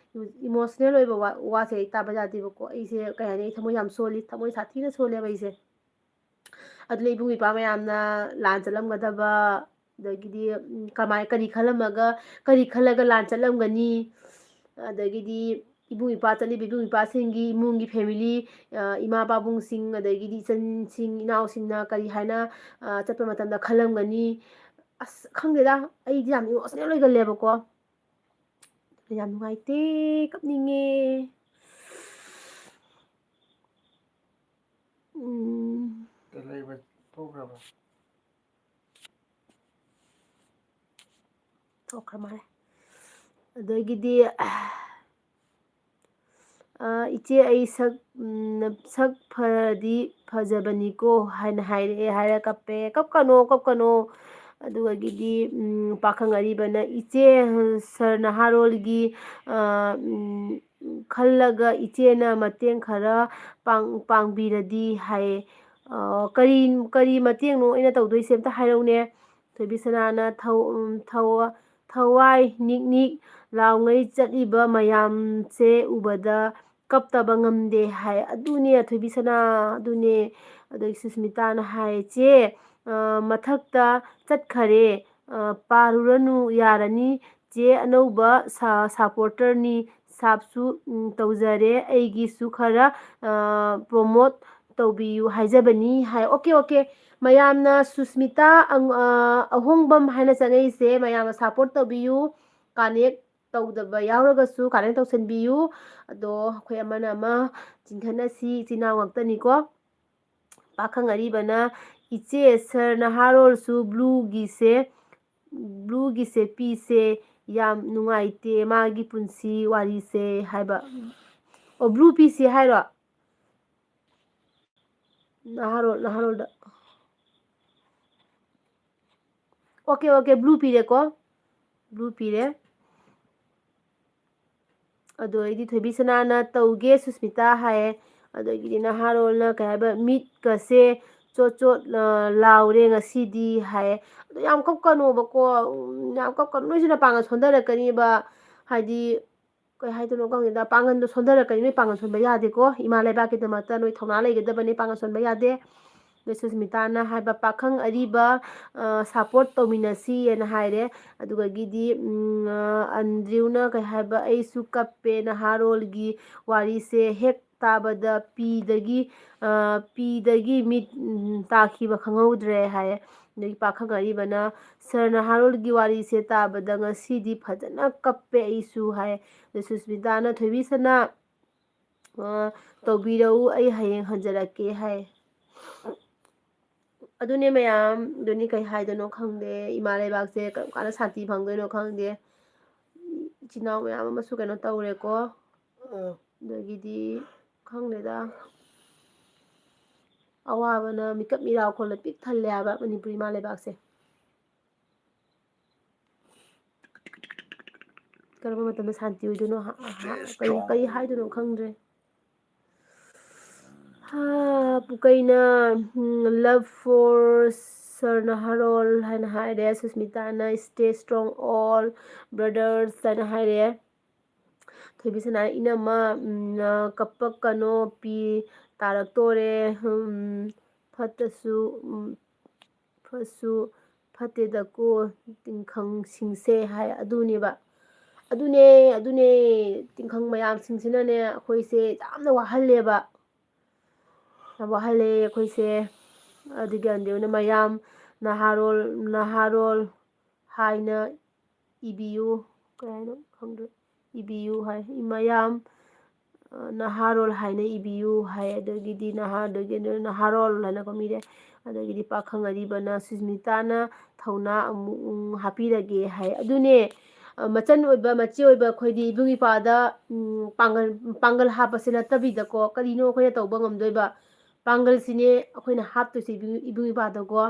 ꯏꯃꯣꯁꯅꯦꯜ ꯑꯣꯏꯕ ꯋꯥ-, ꯋꯥꯁꯦ ꯑꯩ ꯇꯥꯕ ꯌꯥꯗꯦꯕꯀꯣ꯫ ꯑꯩꯁꯦ ꯀꯩ ꯍꯥꯏꯅꯤ, ꯑꯩ ꯊꯃꯣꯏ ꯌꯥꯝ ꯁꯣꯜꯂꯤ, ꯊꯃꯣꯏ ꯁꯥꯊꯤꯅ ꯁꯣꯜꯂꯦꯕ ꯑꯩꯁꯦ꯫ ꯑꯗꯨꯅ ꯏꯕꯨꯡ ꯏꯄ꯭ꯋꯥ ꯃꯌꯥꯝꯅ ꯂꯥꯟ ꯆꯠꯂꯝꯒꯗꯕ, ꯑꯗꯒꯤꯗꯤ, ꯎꯝ, ꯀꯃꯥꯏ-, ꯀꯔꯤ ꯈꯜꯂꯝꯃꯒ, ꯀꯔꯤ ꯈꯜꯂꯒ ꯂꯥꯟ ꯆꯠꯂꯝꯒꯅꯤ, ꯑꯗꯒꯤꯗꯤ ꯏꯕꯨꯡ ꯏꯄ꯭ꯋꯥ ꯆꯠꯂꯤꯕ ꯏꯕꯨꯡ ꯏꯄ꯭ꯋꯥꯁꯤꯡꯒꯤ ꯏꯃꯨꯡꯒꯤ ꯐꯦꯃꯤꯂꯤ, ꯑ, ꯏꯃꯥ ꯄꯥꯕꯨꯡꯁꯤꯡ, ꯑꯗꯒꯤꯗꯤ ꯏꯆꯟꯁꯤꯡ, ꯏꯅꯥꯎꯁꯤꯡꯅ ꯀꯔꯤ ꯍꯥꯏꯅ, ꯑ, ꯆꯠꯄ ꯃꯇꯝꯗ ꯈꯜꯂꯝꯒꯅꯤ꯫ ꯑꯁ, ꯈꯪꯗꯦꯗ, ꯑꯩꯗꯤ ꯌꯥꯝ ꯏꯃꯣꯁꯅꯦꯜ ꯑꯣꯏꯒꯜꯂꯦꯕꯀꯣ꯫ ꯌꯥꯝ ꯅꯨꯡꯉꯥꯏꯇꯦ, ꯀꯞꯅꯤꯡꯉꯦ꯫ ꯎꯝ꯫ ꯂꯩꯕ ꯊꯣꯛꯈ꯭ꯔꯕ? ꯊꯣꯛꯈ꯭ꯔ ꯃꯥꯜꯂꯦ꯫ ꯑꯗꯒꯤꯗꯤ, ꯑ, "ꯏꯆꯦ, ꯑꯩ ꯁꯛ, ꯎꯝ, ꯁꯛ ꯐꯗꯤ ꯐꯖꯕꯅꯤꯀꯣ" ꯍꯥꯏꯅ ꯍꯥꯏꯔꯛꯑꯦ ꯍꯥꯏꯔ ꯀꯞꯄꯦ꯫ "ꯀꯞꯀꯅꯣ, ꯀꯞꯀꯅꯣ"꯫ ꯑꯗꯨꯗꯒꯤꯗꯤ, ꯎꯝ, ꯄꯥꯈꯪ ꯑꯔꯤꯕꯅ, "ꯏꯆꯦ, ꯁꯥꯔ ꯅꯍꯥꯔꯣꯜꯒꯤ, ꯑ, ꯎꯝ, ꯈꯜꯂꯒ ꯏꯆꯦꯅ ꯃꯇꯦꯡ ꯈꯔ ꯄꯥꯡ-, ꯄꯥꯡꯕꯤꯔꯗꯤ" ꯍꯥꯏꯌꯦ꯫ ꯑ, ꯀꯔꯤ, ꯀꯔꯤ ꯃꯇꯦꯡꯅꯣ ꯑꯩꯅ ꯇꯧꯗꯣꯏꯁꯦ? ꯑꯝꯇ ꯍꯥꯏꯔꯛꯎꯅꯦ꯫ ꯊꯣꯏꯕꯤꯁꯅꯥꯅ ꯊꯧ-, ꯎꯝ, ꯊꯧ-, ꯊꯋꯥꯏ ꯅꯤꯛ ꯅꯤꯛ ꯂꯥꯎꯉꯩ ꯆꯠꯂꯤꯕ ꯃꯌꯥꯝꯁꯦ ꯎꯕꯗ ꯀꯞꯇꯕ ꯉꯝꯗꯦ ꯍꯥꯏ꯫ ꯑꯗꯨꯅꯦ ꯊꯣꯏꯕꯤꯁꯅꯥ, ꯑꯗꯨꯅꯦ꯫ ꯑꯗꯒꯤ ꯁꯨꯁꯃꯤꯇꯥꯅ ꯍꯥꯏ, "ꯆꯦ, ꯑ, ꯃꯊꯛꯇ ꯆꯠꯈꯔꯦ, ꯑ, ꯄꯥꯔꯨꯔꯅꯨ, ꯌꯥꯔꯅꯤ꯫ ꯆꯦ ꯑꯅꯧꯕ ꯁꯥ-, ꯁꯄꯣꯔꯇꯔꯅꯤ, ꯁꯥꯞꯁꯨ, ꯎꯝ, ꯇꯧꯖꯔꯦ, ꯑꯩꯒꯤꯁꯨ ꯈꯔ, ꯑ, ꯄ꯭ꯔꯣꯃꯣꯠ ꯇꯧꯕꯤꯌꯨ ꯍꯥꯏꯖꯕꯅꯤ" ꯍꯥꯏ꯫ Okay, okay. ꯃꯌꯥꯝꯅ ꯁꯨꯁꯃꯤꯇꯥ ꯑꯪ-, ꯑ, ꯑꯍꯣꯡꯕꯝ ꯍꯥꯏꯅ ꯆꯪꯉꯛꯏꯁꯦ, ꯃꯌꯥꯝꯅ ꯁꯄꯣꯔꯠ ꯇꯧꯕꯤꯌꯨ꯫ ꯀꯥꯅꯦꯛ ꯇꯧꯗꯕ ꯌꯥꯎꯔꯒꯁꯨ ꯀꯥꯅꯦꯛ ꯇꯧꯁꯟꯕꯤꯌꯨ꯫ ꯑꯗꯣ ꯑꯩꯈꯣꯏ ꯑꯃꯅ ꯑꯃ ꯆꯤꯡꯈꯠꯅꯁꯤ, ꯏꯆꯤꯟ ꯏꯅꯥꯎ ꯉꯥꯛꯇꯅꯤꯀꯣ꯫ ꯄꯥꯈꯪ ꯑꯔꯤꯕꯅ, "ꯏꯆꯦ, ꯁꯥꯔ ꯅꯍꯥꯔꯣꯜꯁꯨ ꯕ꯭ꯂꯨꯒꯤꯁꯦ, ꯕ꯭ꯂꯨꯒꯤꯁꯦ ꯄꯤꯁꯦ, ꯌꯥꯝ ꯅꯨꯡꯉꯥꯏꯇꯦ ꯃꯥꯒꯤ ꯄꯨꯟꯁꯤ ꯋꯥꯔꯤꯁꯦ ꯍꯥꯏꯕ꯫ ꯑꯣ, ꯕ꯭ꯂꯨ ꯄꯤꯁꯤ ꯍꯥꯏꯔꯣ? ꯅꯍꯥꯔꯣꯜ, ꯅꯍꯥꯔꯣꯜꯗ꯫ ꯑꯣꯀꯦ, ꯑꯣꯀꯦ, ꯕ꯭ꯂꯨ ꯄꯤꯔꯦꯀꯣ꯫ ꯕ꯭ꯂꯨ ꯄꯤꯔꯦ꯫ ꯑꯗꯨ ꯑꯩꯗꯤ ꯊꯣꯏꯕꯤ ꯁꯅꯥꯅ ꯇꯧꯒꯦ ꯁꯨꯁꯃꯤꯇꯥ ꯍꯥꯏꯌꯦ꯫ ꯑꯗꯒꯤꯗꯤ ꯅꯍꯥꯔꯣꯜꯅ ꯀꯩ ꯍꯥꯏꯕ, ꯃꯤꯠꯀꯁꯦ ꯆꯣꯠ ꯆꯣꯠ, ꯑ, ꯂꯥꯎꯔꯦ ꯉꯁꯤꯗꯤ ꯍꯥꯏꯌꯦ꯫ ꯑꯗꯣ ꯌꯥꯝ ꯀꯞꯀꯅꯣꯕꯀꯣ, ꯎꯝ, ꯌꯥꯝ ꯀꯞꯀꯅꯨ꯫ ꯅꯣꯏꯁꯨ ꯅꯄꯥꯡꯒꯜ ꯁꯣꯟꯊꯔꯛꯀꯅꯤꯕ꯫ ꯍꯥꯏꯗꯤ, ꯀꯩ ꯍꯥꯏꯗꯣꯏꯅꯣ ꯈꯪꯗꯦꯗ, ꯄꯥꯡꯒꯜꯗꯣ ꯁꯣꯟꯊꯔꯛꯀꯅꯤ꯫ ꯅꯣꯏ ꯄꯥꯡꯒꯜ ꯁꯣꯟꯕ ꯌꯥꯗꯦꯀꯣ꯫ ꯏꯃꯥ ꯂꯩꯕꯥꯛꯀꯤꯗꯃꯛꯇ ꯅꯣꯏ ꯊꯧꯅꯥ ꯂꯩꯒꯗꯕꯅꯤ, ꯄꯥꯡꯒꯜ ꯁꯣꯟꯕ ꯌꯥꯗꯦ꯫ ꯑꯗꯩ ꯁꯨꯁꯃꯤꯇꯥꯅ ꯍꯥꯏꯕ, "ꯄꯥꯈꯪ ꯑꯔꯤꯕ, ꯑ, ꯁꯞꯄꯣꯔꯠ ꯇꯧꯃꯤꯟꯅꯁꯤꯅ" ꯍꯥꯏꯔꯦ꯫ ꯑꯗꯨꯗꯒꯤꯗꯤ, ꯎꯝ, ꯑ, ꯑꯟꯗ꯭ꯔꯤꯎꯅ ꯀꯩ ꯍꯥꯏꯕ, "ꯑꯩꯁꯨ ꯀꯞꯄꯦ ꯅꯍꯥꯔꯣꯜꯒꯤ ꯋꯥꯔꯤꯁꯦ ꯍꯦꯛ ꯇꯥꯕꯗ ꯄꯤꯗꯒꯤ, ꯑ, ꯄꯤꯗꯒꯤ ꯃꯤꯠ, ꯎꯝ, ꯇꯥꯈꯤꯕ ꯈꯪꯍꯧꯗ꯭ꯔꯦ" ꯍꯥꯏꯌꯦ꯫ ꯑꯗꯒꯤ ꯄꯥꯈꯪ ꯑꯔꯤꯕꯅ, "ꯁꯥꯔ ꯅꯍꯥꯔꯣꯜꯒꯤ ꯋꯥꯔꯤꯁꯦ ꯇꯥꯕꯗ ꯉꯁꯤꯗꯤ ꯐꯖꯅ ꯀꯞꯄꯦ ꯑꯩꯁꯨ" ꯍꯥꯏ꯫ ꯑꯗ ꯁꯨꯁꯃꯤꯇꯥꯅ, "ꯊꯣꯏꯕꯤ ꯁꯅꯥ, ꯑ, ꯇꯧꯕꯤꯔꯛꯎ, ꯑꯩ ꯍꯌꯦꯡ ꯍꯟꯖꯔꯛꯀꯦ" ꯍꯥꯏ꯫ ꯑꯗꯨꯅꯦ ꯃꯌꯥꯝ, ꯑꯗꯨꯅꯤ ꯀꯩ ꯍꯥꯏꯗꯣꯏꯅꯣ ꯈꯪꯗꯦ꯫ ꯏꯃꯥ ꯂꯩꯕꯥꯛꯁꯦ ꯀꯔꯝ ꯀꯥꯟꯗ ꯁꯥꯟꯇꯤ ꯐꯪꯗꯣꯏꯅꯣ ꯈꯪꯗꯦ꯫ ꯏꯆꯤꯟ ꯏꯅꯥꯎ ꯃꯌꯥꯝ ꯑꯃꯁꯨ ꯀꯩꯅꯣ ꯇꯧꯔꯦꯀꯣ꯫ ꯑꯥ꯫ ꯑꯗꯒꯤꯗꯤ ꯈꯪꯗꯦꯗ꯫ ꯑꯋꯥꯕꯅ ꯃꯤꯀꯞ ꯃꯤꯔꯥꯎꯈꯣꯜꯅ ꯄꯤꯛ ꯊꯜꯂꯦ ꯍꯥꯏꯕ ꯃꯅꯤꯄꯨꯔ ꯏꯃꯥ ꯂꯩꯕꯥꯛꯁꯦ꯫ ꯀꯔꯝꯕ ꯃꯇꯝꯗ ꯁꯥꯟꯇꯤ ꯑꯣꯏꯗꯣꯏꯅꯣ? ꯍ-, ꯍ-, ꯀꯔꯤ, ꯀꯔꯤ ꯍꯥꯏꯗꯣꯏꯅꯣ ꯈꯪꯗ꯭ꯔꯦ꯫ ꯍꯥ, ꯄꯨꯀꯩꯅ, ꯎꯝ, "Love for Sir ꯅꯍꯥꯔꯣꯜ" ꯍꯥꯏꯅ ꯍꯥꯏꯔꯦ꯫ ꯁꯨꯁꯃꯤꯇꯥꯅ, "Stay strong all brothers" ꯍꯥꯏꯅ ꯍꯥꯏꯔꯦ꯫ ꯊꯣꯏꯕꯤꯁꯅꯥ, "ꯏꯅꯝꯃ, ꯎꯝ, ꯑ, ꯀꯞꯄꯛꯀꯅꯣ, ꯄꯤ ꯇꯥꯔꯛꯇꯣꯔꯦ, ꯎꯝ, ꯐꯠꯇꯁꯨ, ꯎꯝ, ꯐꯠꯁꯨ ꯐꯠꯇꯦꯗꯀꯣ, ꯇꯤꯡꯈꯪꯁꯤꯡꯁꯦ" ꯍꯥꯏ꯫ ꯑꯗꯨꯅꯦꯕ꯫ ꯑꯗꯨꯅꯦ, ꯑꯗꯨꯅꯦ, ꯇꯤꯡꯈꯪ ꯃꯌꯥꯝꯁꯤꯡꯁꯤꯅꯅꯦ ꯑꯩꯈꯣꯏꯁꯦ ꯌꯥꯝꯅ ꯋꯥꯍꯜꯂꯦꯕ꯫ ꯌꯥꯝ ꯋꯥꯍꯜꯂꯦ ꯑꯩꯈꯣꯏꯁꯦ꯫ ꯑꯗꯨꯒꯤ ꯑꯟꯗ꯭ꯔꯤꯎꯅ, "ꯃꯌꯥꯝ ꯅꯍꯥꯔꯣꯜ, ꯅꯍꯥꯔꯣꯜ ꯍꯥꯏꯅ ꯏꯕꯤꯌꯨ", ꯀꯩ ꯍꯥꯏꯅꯣ ꯈꯪꯗ꯭ꯔꯦ, "ꯏꯕꯤꯌꯨ" ꯍꯥꯏ꯫ "ꯃꯌꯥꯝ, ꯑ, ꯅꯍꯥꯔꯣꯜ ꯍꯥꯏꯅ ꯏꯕꯤꯌꯨ" ꯍꯥꯏ꯫ ꯑꯗꯒꯤꯗꯤ ꯅꯍꯥ-, ꯑꯗꯒꯤ ꯑꯗꯨ ꯅꯍꯥꯔꯣꯜ ꯍꯥꯏꯅ ꯀꯣ ꯃꯤꯔꯦ꯫ ꯑꯗꯒꯤꯗꯤ ꯄꯥꯈꯪ ꯑꯔꯤꯕꯅ, "ꯁꯨꯁꯃꯤꯇꯥꯅ ꯊꯧꯅꯥ ꯑꯃꯨꯛ, ꯎꯝ, ꯍꯥꯞꯄꯤꯔꯒꯦ" ꯍꯥꯏ꯫ ꯑꯗꯨꯅꯦ, ꯑ, ꯃꯆꯟ ꯑꯣꯏꯕ, ꯃꯆꯦ ꯑꯣꯏꯕ ꯑꯩꯈꯣꯏꯗꯤ ꯏꯕꯨꯡ ꯏꯄ꯭ꯋꯥꯗ, ꯎꯝ, ꯄꯥꯡꯒꯜ, ꯄꯥꯡꯒꯜ ꯍꯥꯞꯄꯁꯦ ꯅꯠꯇꯕꯤꯗꯀꯣ, ꯀꯔꯤꯅꯣ ꯑꯩꯈꯣꯏꯅ ꯇꯧꯕ ꯉꯝꯗꯣꯏꯕ? ꯄꯥꯡꯒꯜꯁꯤꯅꯦ ꯑꯩꯈꯣꯏꯅ ꯍꯥꯞꯇꯣꯏꯁꯦ ꯏꯕꯨꯡ, ꯏꯕꯨꯡ ꯏꯄ꯭ꯋꯥꯗꯀꯣ꯫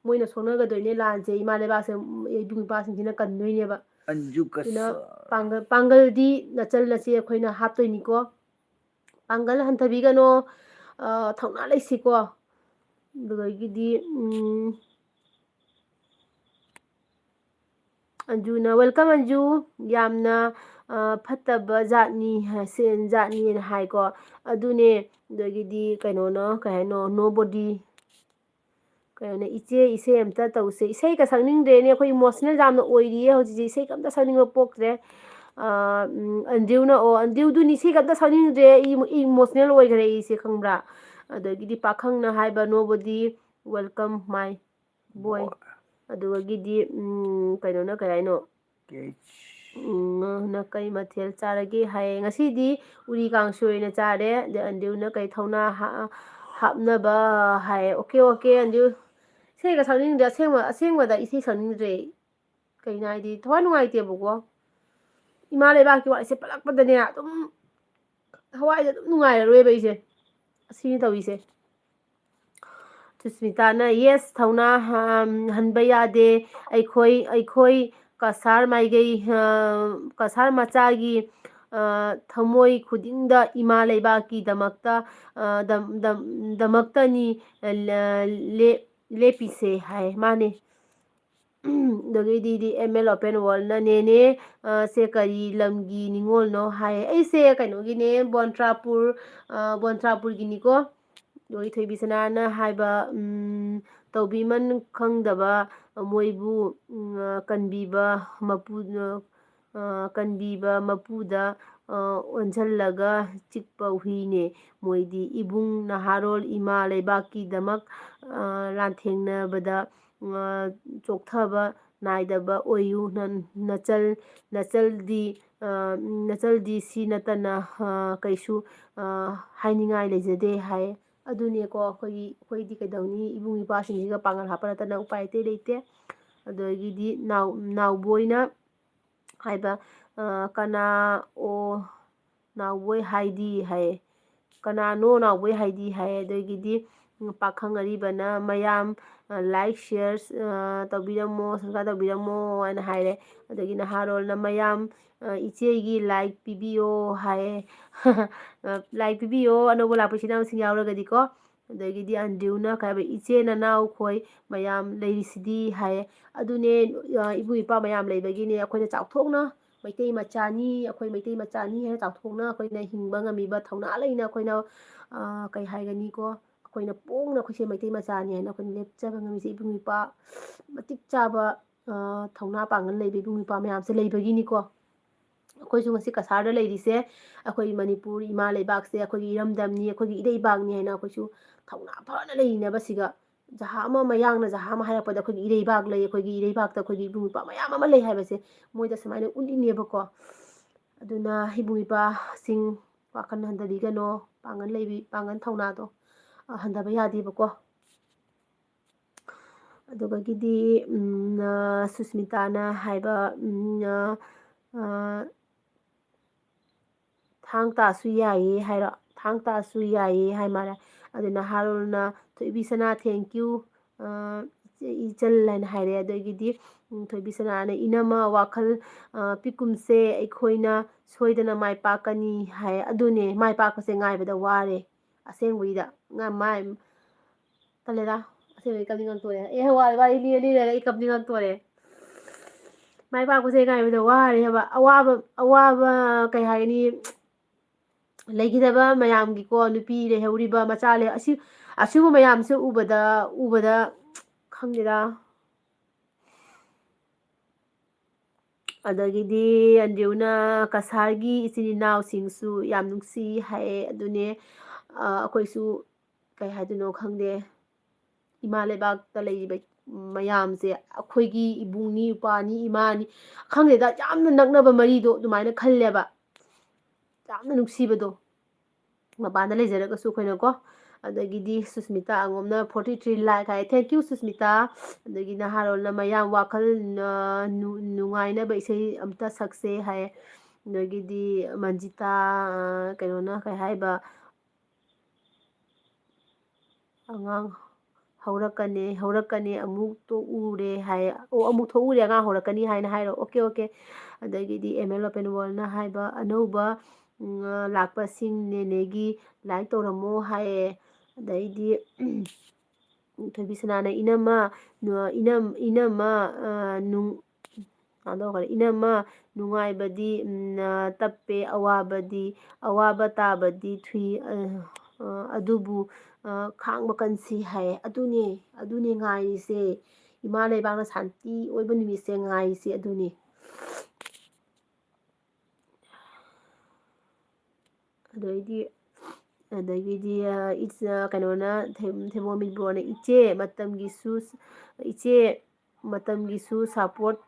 ꯃꯣꯏꯅ ꯁꯣꯛꯅꯒꯗꯣꯏꯅꯦ ꯂꯥꯟꯁꯦ, ꯏꯃꯥ ꯂꯩꯕꯥꯛꯁꯦ, ꯎꯝ, ꯏꯕꯨꯡ ꯏꯄ꯭ꯋꯥꯁꯤꯡꯁꯤꯅ ꯀꯟꯗꯣꯏꯅꯦꯕ꯫ ꯑꯗꯨꯅ ꯄꯥꯡꯒꯜ, ꯄꯥꯡꯒꯜꯗꯤ ꯅꯆꯜ ꯅꯆꯦ ꯑꯩꯈꯣꯏꯅ ꯍꯥꯞꯇꯣꯏꯅꯤꯀꯣ꯫ ꯄꯥꯡꯒꯜ ꯍꯟꯊꯕꯤꯒꯅꯣ, ꯑ, ꯊꯧꯅꯥ ꯂꯩꯁꯤꯀꯣ꯫ ꯑꯗꯨꯗꯒꯤꯗꯤ, ꯎꯝ, ꯑꯟꯖꯨꯅ, "Welcome ꯑꯟꯖꯨ, ꯌꯥꯝꯅ, ꯑ, ꯐꯠꯇꯕ ꯖꯥꯠꯅꯤ, ꯍꯥꯏ-, ꯁꯦ-, ꯖꯥꯠꯅꯤꯅ ꯍꯥꯏꯀꯣ꯫ ꯑꯗꯨꯅꯦ, ꯑꯗꯒꯤꯗꯤ ꯀꯩꯅꯣꯅ, ꯀꯩ ꯍꯥꯏꯅꯣ, nobody, ꯀꯩꯅꯣꯅ, ꯏꯆꯦ, ꯏꯁꯩ ꯑꯝꯇ ꯇꯧꯁꯦ꯫ ꯏꯁꯩꯒ ꯁꯛꯅꯤꯡꯗ꯭ꯔꯦꯅꯦ, ꯑꯩꯈꯣꯏ emotional ꯌꯥꯝꯅ ꯑꯣꯏꯔꯤꯌꯦ ꯍꯧꯖꯤꯛꯁꯦ, ꯏꯁꯩꯒ ꯑꯝꯇ ꯁꯛꯅꯤꯡꯕ ꯄꯣꯛꯇ꯭ꯔꯦ"꯫ ꯑ, ꯎꯝ, ꯑꯟꯖꯨꯅ, "ꯑꯣ, ꯑꯟꯖꯨꯗꯨꯅꯤ, ꯏꯁꯩꯒ ꯑꯝꯇ ꯁꯛꯅꯤꯡꯗ꯭ꯔꯦ, ꯑꯩ emotional ꯑꯣꯏꯈ꯭ꯔꯦ ꯑꯩꯁꯦ, ꯈꯪꯕ꯭ꯔꯥ?" ꯑꯗꯒꯤꯗꯤ ꯄꯥꯈꯪꯅ ꯍꯥꯏꯕ, "Nobody, welcome my boy"꯫ ꯕꯣꯏ꯫ ꯑꯗꯨꯗꯒꯤꯗꯤ, ꯎꯝ, ꯀꯩꯅꯣꯅ ꯀꯩ ꯍꯥꯏꯅꯣ? ꯀꯦꯆ꯫ ꯎꯝ, ꯅ ꯀꯩ ꯃꯊꯦꯜ ꯆꯥꯔꯒꯦ ꯍꯥꯏꯌꯦ꯫ "ꯉꯁꯤꯗꯤ ꯎꯔꯤ ꯀꯥꯡꯁꯣꯏ ꯑꯣꯏꯅ ꯆꯥꯔꯦ"꯫ ꯑꯗ ꯑꯟꯗꯤꯎꯅ, "ꯀꯩ ꯊꯧꯅꯥ ꯍꯥ-, ꯍꯥꯞꯅꯕ?" ꯍꯥꯏꯌꯦ꯫ ꯑꯣꯀꯦ, ꯑꯣꯀꯦ, ꯑꯟꯗꯤꯎ꯫ ꯏꯁꯩꯒ ꯁꯛꯅꯤꯡꯗ꯭ꯔꯦ꯫ ꯑꯁꯦꯡꯕ, ꯑꯁꯦꯡꯕꯗ ꯏꯁꯩ ꯁꯛꯅꯤꯡꯗ꯭ꯔꯦ ꯑꯩ꯫ ꯀꯩꯅꯣ ꯍꯥꯏꯗꯤ, ꯊꯋꯥꯏ ꯅꯨꯡꯉꯥꯏꯇꯦꯕꯀꯣ꯫ ꯏꯃꯥ ꯂꯩꯕꯥꯛꯀꯤ ꯋꯥꯔꯤꯁꯦ ꯄꯜꯂꯛꯄꯗꯅꯦ, ꯑꯗꯨꯝ ꯊꯋꯥꯏꯁꯦ ꯑꯗꯨꯝ ꯅꯨꯡꯉꯥꯏꯔꯔꯣꯏꯕ ꯑꯩꯁꯦ꯫ ꯑꯁꯤꯅꯤ ꯇꯧꯔꯤꯁꯦ꯫ ꯁꯨꯁꯃꯤꯇꯥꯅ, "Yes, ꯊꯧꯅꯥ, ꯑꯝ, ꯍꯟꯕ ꯌꯥꯗꯦ꯫ ꯑꯩꯈꯣꯏ, ꯑꯩꯈꯣꯏ ꯀꯁꯥꯔ ꯃꯥꯏꯒꯩ, ꯑ, ꯀꯁꯥꯔ ꯃꯆꯥꯒꯤ, ꯑ, ꯊꯃꯣꯏ ꯈꯨꯗꯤꯡꯗ ꯏꯃꯥ ꯂꯩꯕꯥꯛꯀꯤꯗꯃꯛꯇ, ꯑ, ꯗꯝ-, ꯗꯝ-, ꯗꯃꯛꯇꯅꯤ, ꯑ, ꯂ-, ꯂꯦ-, ꯂꯦꯞꯄꯤꯁꯦ" ꯍꯥꯏ꯫ ꯃꯥꯅꯦ꯫ ꯑꯗꯒꯤꯗꯤ ꯑꯦꯝ ꯑꯦꯜ ꯑꯣꯄꯦꯟ ꯋꯥꯔꯜꯅ, "ꯅꯦꯅꯦ, ꯑ, ꯁꯦ ꯀꯔꯤ ꯂꯝꯒꯤ ꯅꯤꯉꯣꯜꯅꯣ?" ꯍꯥꯏ꯫ ꯑꯩꯁꯦ ꯀꯩꯅꯣꯒꯤꯅꯦ, ꯕꯣꯟꯇ꯭ꯔꯥꯄꯨꯔ, ꯑ, ꯕꯣꯟꯇ꯭ꯔꯥꯄꯨꯔꯒꯤꯅꯤꯀꯣ꯫ ꯑꯗꯒꯤ ꯊꯣꯏꯕꯤꯁꯅꯥꯅ ꯍꯥꯏꯕ, ꯎꯝ, "ꯇꯧꯕꯤꯃꯟ ꯈꯪꯗꯕ ꯃꯣꯏꯕꯨ, ꯎꯝ, ꯑ, ꯀꯟꯕꯤꯕ ꯃꯄꯨ-, ꯑ, ꯑ, ꯀꯟꯕꯤꯕ ꯃꯄꯨꯗ, ꯑ, ꯑꯣꯟꯁꯤꯜꯂꯒ ꯆꯤꯛꯄ ꯍꯨꯏꯅꯦ ꯃꯣꯏꯗꯤ꯫ ꯏꯕꯨꯡ ꯅꯍꯥꯔꯣꯜ ꯏꯃꯥ ꯂꯩꯕꯥꯛꯀꯤꯗꯃꯛ, ꯑ, ꯂꯥꯟꯊꯦꯡꯅꯕꯗ, ꯑ, ꯆꯣꯛꯊꯕ ꯅꯥꯏꯗꯕ ꯑꯣꯏꯌꯨ꯫ ꯅ-, ꯅꯆꯜ, ꯅꯆꯜꯗꯤ, ꯑ, ꯅꯆꯜꯗꯤ ꯁꯤ ꯅꯠꯇꯅ, ꯑ, ꯀꯩꯁꯨ, ꯑ, ꯍꯥꯏꯅꯤꯡꯉꯥꯏ ꯂꯩꯖꯗꯦ" ꯍꯥꯏ꯫ ꯑꯗꯨꯅꯦꯀꯣ, ꯑꯩꯈꯣꯏꯒꯤ, ꯑꯩꯈꯣꯏꯗꯤ ꯀꯩꯗꯧꯅꯤ, ꯏꯕꯨꯡ ꯏꯄ꯭ꯋꯥꯁꯤꯡꯁꯤꯒ ꯄꯥꯡꯒꯜ ꯍꯥꯞꯄ ꯅꯠꯇꯅ ꯎꯄꯥꯏ ꯑꯇꯩ ꯂꯩꯇꯦ꯫ ꯑꯗꯒꯤꯗꯤ ꯅꯥꯎ-, ꯅꯥꯎꯕꯣꯏꯅ, ꯍꯥꯏꯕ, ꯑ, "ꯀꯅꯥ ꯑꯣ ꯅꯥꯎꯕꯣꯏ ꯍꯥꯏꯗꯤ?" ꯍꯥꯏꯌꯦ꯫ "ꯀꯅꯥꯅꯣ ꯅꯥꯎꯕꯣꯏ ꯍꯥꯏꯗꯤ?" ꯍꯥꯏꯌꯦ꯫ ꯑꯗꯒꯤꯗꯤ, ꯎꯝ, ꯄꯥꯈꯪ ꯑꯔꯤꯕꯅ, "ꯃꯌꯥꯝ, ꯑ, like, share, ꯑ, ꯇꯧꯕꯤꯔꯝꯃꯣ, subscribe ꯇꯧꯕꯤꯔꯝꯃꯣ" ꯍꯥꯏꯅ ꯍꯥꯏꯔꯦ꯫ ꯑꯗꯒꯤ ꯅꯍꯥꯔꯣꯜꯅ, "ꯃꯌꯥꯝ, ꯑ, ꯏꯆꯦꯒꯤ like ꯄꯤꯕꯤꯌꯣ" ꯍꯥꯏꯌꯦ꯫ ꯑ, "Like ꯄꯤꯕꯤꯌꯣ, ꯑꯅꯧꯕ ꯂꯥꯛꯄ ꯏꯆꯤꯟ ꯏꯅꯥꯎꯁꯤꯡ ꯌꯥꯎꯔꯒꯗꯤꯀꯣ"꯫ ꯑꯗꯒꯤꯗꯤ ꯑꯟꯗ꯭ꯔꯤꯌꯨꯅ ꯀꯩ ꯍꯥꯏꯕ, "ꯏꯆꯦ ꯅꯅꯥꯎꯈꯣꯏ ꯃꯌꯥꯝ ꯂꯩꯔꯤꯁꯤꯗꯤ" ꯍꯥꯏꯌꯦ꯫ "ꯑꯗꯨꯅꯦ, ꯑ, ꯏꯕꯨꯡ ꯏꯄ꯭ꯋꯥ ꯃꯌꯥꯝ ꯂꯩꯕꯒꯤꯅꯦ ꯑꯩꯈꯣꯏꯅ ꯆꯥꯎꯊꯣꯛꯅ ꯃꯩꯇꯩ ꯃꯆꯥꯅꯤ, ꯑꯩꯈꯣꯏ ꯃꯩꯇꯩ ꯃꯆꯥꯅꯤ ꯍꯥꯏꯅ ꯆꯥꯎꯊꯣꯛꯅ ꯑꯩꯈꯣꯏꯅ ꯍꯤꯡꯕ ꯉꯝꯃꯤꯕ, ꯊꯧꯅꯥ ꯂꯩꯅ ꯑꯩꯈꯣꯏꯅ, ꯑ, ꯀꯩ ꯍꯥꯏꯒꯅꯤꯀꯣ, ꯑꯩꯈꯣꯏꯅ ꯄꯣꯡꯅ ꯑꯩꯈꯣꯏꯁꯦ ꯃꯩꯇꯩ ꯃꯆꯥꯅꯤ ꯍꯥꯏꯅ ꯑꯩꯈꯣꯏꯅ ꯂꯦꯞꯆꯕ ꯉꯝꯃꯤꯁꯦ ꯏꯕꯨꯡ ꯏꯄ꯭ꯋꯥ ꯃꯇꯤꯛ ꯆꯥꯕ, ꯑ, ꯊꯧꯅꯥ ꯄꯥꯡꯒꯜ ꯂꯩꯕ ꯏꯕꯨꯡ ꯏꯄ꯭ꯋꯥ ꯃꯌꯥꯝꯁꯦ ꯂꯩꯕꯒꯤꯅꯤꯀꯣ꯫ ꯑꯩꯈꯣꯏꯁꯨ ꯉꯁꯤ ꯀꯁꯥꯔꯗ ꯂꯩꯔꯤꯁꯦ, ꯑꯩꯈꯣꯏ ꯃꯅꯤꯄꯨꯔ ꯏꯃꯥ ꯂꯩꯕꯥꯛꯁꯦ ꯑꯩꯈꯣꯏꯒꯤ ꯏꯔꯝꯗꯝꯅꯤ, ꯑꯩꯈꯣꯏꯒꯤ ꯏꯔꯩꯕꯥꯛꯅꯤ ꯍꯥꯏꯅ ꯑꯩꯈꯣꯏꯁꯨ ꯊꯧꯅꯥ ꯐꯅ ꯂꯩꯔꯤꯅꯦꯕ꯫ ꯁꯤꯒ ꯖꯍꯥ ꯑꯃ, ꯃꯌꯥꯡꯅ ꯖꯍꯥ ꯑꯃ ꯍꯥꯏꯔꯛꯄꯗ ꯑꯩꯈꯣꯏꯒꯤ ꯏꯔꯩꯕꯥꯛ ꯂꯩ, ꯑꯩꯈꯣꯏꯒꯤ ꯏꯔꯩꯕꯥꯛꯇ ꯑꯩꯈꯣꯏꯒꯤ ꯏꯕꯨꯡ ꯏꯄ꯭ꯋꯥ ꯃꯌꯥꯝ ꯑꯃ ꯂꯩ ꯍꯥꯏꯕꯁꯦ ꯃꯣꯏꯗ ꯁꯨꯃꯥꯏꯅ ꯎꯠꯂꯤꯅꯦꯕꯀꯣ꯫ ꯑꯗꯨꯅ ꯏꯕꯨꯡ ꯏꯄ꯭ꯋꯥꯁꯤꯡ, ꯋꯥꯈꯜ ꯍꯟꯊꯕꯤꯒꯅꯣ, ꯄꯥꯡꯒꯜ ꯂꯩꯕꯤ, ꯄꯥꯡꯒꯜ ꯊꯧꯅꯥꯗꯣ, ꯑ, ꯍꯟꯊꯕ ꯌꯥꯗꯦꯕꯀꯣ꯫ ꯑꯗꯨꯗꯒꯤꯗꯤ, ꯎꯝ, ꯑ, ꯁꯨꯁꯃꯤꯇꯥꯅ ꯍꯥꯏꯕ, ꯎꯝ, ꯑ, ꯑ, "ꯊꯥꯡ ꯇꯥꯁꯨ ꯌꯥꯏꯌꯦ" ꯍꯥꯏꯔꯣ? "ꯊꯥꯡ ꯇꯥꯁꯨ ꯌꯥꯏꯌꯦ" ꯍꯥꯏ ꯃꯥꯜꯂꯦ꯫ ꯑꯗꯨꯅ ꯍꯥꯔꯣꯜꯅ, "ꯊꯣꯏꯕꯤꯁꯅꯥ, thank you, ꯑ, ꯏꯆꯜ" ꯍꯥꯏꯅ ꯍꯥꯏꯔꯦ꯫ ꯑꯗꯒꯤꯗꯤ, ꯎꯝ, ꯊꯣꯏꯕꯤꯁꯅꯥꯅ, "ꯏꯅꯝꯃ, ꯋꯥꯈꯜ, ꯑ, ꯄꯤꯛꯀꯨꯝꯁꯦ, ꯑꯩꯈꯣꯏꯅ ꯁꯣꯏꯗꯅ ꯃꯥꯏ ꯄꯥꯛꯀꯅꯤ" ꯍꯥꯏ꯫ ꯑꯗꯨꯅꯦ, ꯃꯥꯏ ꯄꯥꯛꯄꯁꯦ ꯉꯥꯏꯕꯗ ꯋꯥꯔꯦ꯫ ꯑꯁꯦꯡꯕꯒꯤꯗ ꯉ-, ꯃꯥꯏ, ꯇꯜꯂꯦꯗ꯫ ꯑꯁꯦꯡꯕꯒꯤ ꯀꯞꯅꯤꯡꯉꯛꯇꯣꯔꯦ꯫ ꯑꯦ, ꯋꯥꯔꯦ, ꯋꯥꯔꯤ ꯂꯤꯔ ꯂꯤꯔꯒ ꯑꯩ ꯀꯞꯅꯤꯡꯉꯛꯇꯣꯔꯦ꯫ ꯃꯥꯏ ꯄꯥꯛꯄꯁꯦ ꯉꯥꯏꯕꯗ ꯋꯥꯔꯦ ꯍꯥꯏꯕ꯫ ꯑꯋꯥꯕ, ꯑꯋꯥꯕ, ꯀꯩ ꯍꯥꯏꯒꯅꯤ, ꯂꯩꯈꯤꯗꯕ ꯃꯌꯥꯝꯒꯤꯀꯣ, ꯅꯨꯄꯤ ꯂꯩꯍꯧꯔꯤꯕ, ꯃꯆꯥ ꯂꯩ-, ꯑꯁꯤ-, ꯑꯁꯤꯒꯨꯝꯕ ꯃꯌꯥꯝꯁꯦ ꯎꯕꯗ, ꯎꯕꯗ, ꯈꯪꯗꯦꯗ꯫ ꯑꯗꯒꯤꯗꯤ ꯑꯟꯗ꯭ꯔꯤꯌꯨꯅ, "ꯀꯁꯥꯔꯒꯤ ꯏꯆꯤꯟ ꯏꯅꯥꯎꯁꯤꯡꯁꯨ ꯌꯥꯝ ꯅꯨꯡꯁꯤ" ꯍꯥꯏꯌꯦ꯫ ꯑꯗꯨꯅꯦ, ꯑ, ꯑꯩꯈꯣꯏꯁꯨ, ꯀꯩ ꯍꯥꯏꯗꯣꯏꯅꯣ ꯈꯪꯗꯦ꯫ ꯏꯃꯥ ꯂꯩꯕꯥꯛꯇ ꯂꯩꯔꯤꯕ ꯃꯌꯥꯝꯁꯦ ꯑꯩꯈꯣꯏꯒꯤ ꯏꯕꯨꯡꯅꯤ, ꯏꯄ꯭ꯋꯥꯅꯤ, ꯏꯃꯥꯅꯤ, ꯈꯪꯗꯦꯗ, ꯌꯥꯝꯅ ꯅꯛꯅꯕ ꯃꯔꯤꯗꯣ ꯑꯗꯨꯃꯥꯏꯅ ꯈꯜꯂꯦꯕ꯫ ꯌꯥꯝꯅ ꯅꯨꯡꯁꯤꯕꯗꯣ꯫ ꯃꯄꯥꯟꯗ ꯂꯩꯖꯔꯒꯁꯨ ꯑꯩꯈꯣꯏꯅꯀꯣ, ꯑꯗꯒꯤꯗꯤ Susmita ꯑꯉꯣꯝꯅ forty three like high. Thank you, Susmita. ꯑꯗꯒꯤ ꯅꯍꯥꯔꯣꯜꯅ ꯃꯌꯥꯝ ꯋꯥꯈꯜ, ꯑ, ꯅꯨ-, ꯅꯨꯡꯉꯥꯏꯅꯕ ꯏꯁꯩ ꯑꯝꯇ ꯁꯛꯁꯦ ꯍꯥꯏ꯫ ꯑꯗꯒꯤꯗꯤ ꯃꯟꯖꯤꯇꯥ, ꯑ, ꯀꯩꯅꯣꯅ ꯀꯩ ꯍꯥꯏꯕ, ꯑꯉꯥꯡ ꯍꯧꯔꯛꯀꯅꯤ, ꯍꯧꯔꯛꯀꯅꯤ, ꯑꯃꯨꯛ ꯊꯣꯛꯎꯔꯦ ꯍꯥꯏ꯫ ꯑꯣ, ꯑꯃꯨꯛ ꯊꯣꯛꯎꯔꯦ, ꯑꯉꯥꯡ ꯍꯧꯔꯛꯀꯅꯤ ꯍꯥꯏꯅ ꯍꯥꯏꯔꯣ꯫ OK, OK꯫ ꯑꯗꯒꯤꯗꯤ M L Open Worldꯅ ꯍꯥꯏꯕ, ꯑꯅꯧꯕ, ꯎꯝ, ꯂꯥꯛꯄꯁꯤꯡ ꯅꯦꯅꯦꯒꯤ like ꯇꯧꯔꯝꯃꯣ ꯍꯥꯏꯌꯦ꯫ ꯑꯗꯩꯗꯤ, ꯊꯣꯏꯕꯤꯁꯅꯥꯅ, "ꯏꯅꯝꯃ, ꯅ-, ꯏꯅꯝ-, ꯏꯅꯝꯃ, ꯑ, ꯅꯨꯡ-," ꯊꯥꯗꯣꯛꯈ꯭ꯔꯦ꯫ "ꯏꯅꯝꯃ, ꯅꯨꯡꯉꯥꯏꯕꯗꯤ, ꯎꯝ, ꯑ, ꯇꯞꯄꯦ, ꯑꯋꯥꯕꯗꯤ, ꯑꯋꯥꯕ ꯇꯥꯕꯗꯤ ꯊꯨꯏ, ꯑ, ꯑ, ꯑꯗꯨꯕꯨ, ꯑ, ꯈꯥꯡꯕ ꯀꯟꯁꯤ" ꯍꯥꯏꯌꯦ꯫ ꯑꯗꯨꯅꯦ, ꯑꯗꯨꯅꯦ ꯉꯥꯏꯔꯤꯁꯦ꯫ ꯏꯃꯥ ꯂꯩꯕꯥꯛꯅ ꯁꯥꯟꯇꯤ ꯑꯣꯏꯕ ꯅꯨꯃꯤꯠꯁꯦ ꯉꯥꯏꯔꯤꯁꯦ ꯑꯗꯨꯅꯤ꯫ ꯑꯗꯩꯗꯤ, ꯑꯗꯒꯤꯗꯤ, ꯑ, ꯏꯆ-, ꯀꯩꯅꯣꯅ, ꯊꯦ-, ꯊꯦꯕꯣꯃꯤꯠ ꯕ꯭ꯔꯣꯅ, "ꯏꯆꯦ, ꯃꯇꯝꯒꯤꯁꯨ, ꯏꯆꯦ, ꯃꯇꯝꯒꯤꯁꯨ support,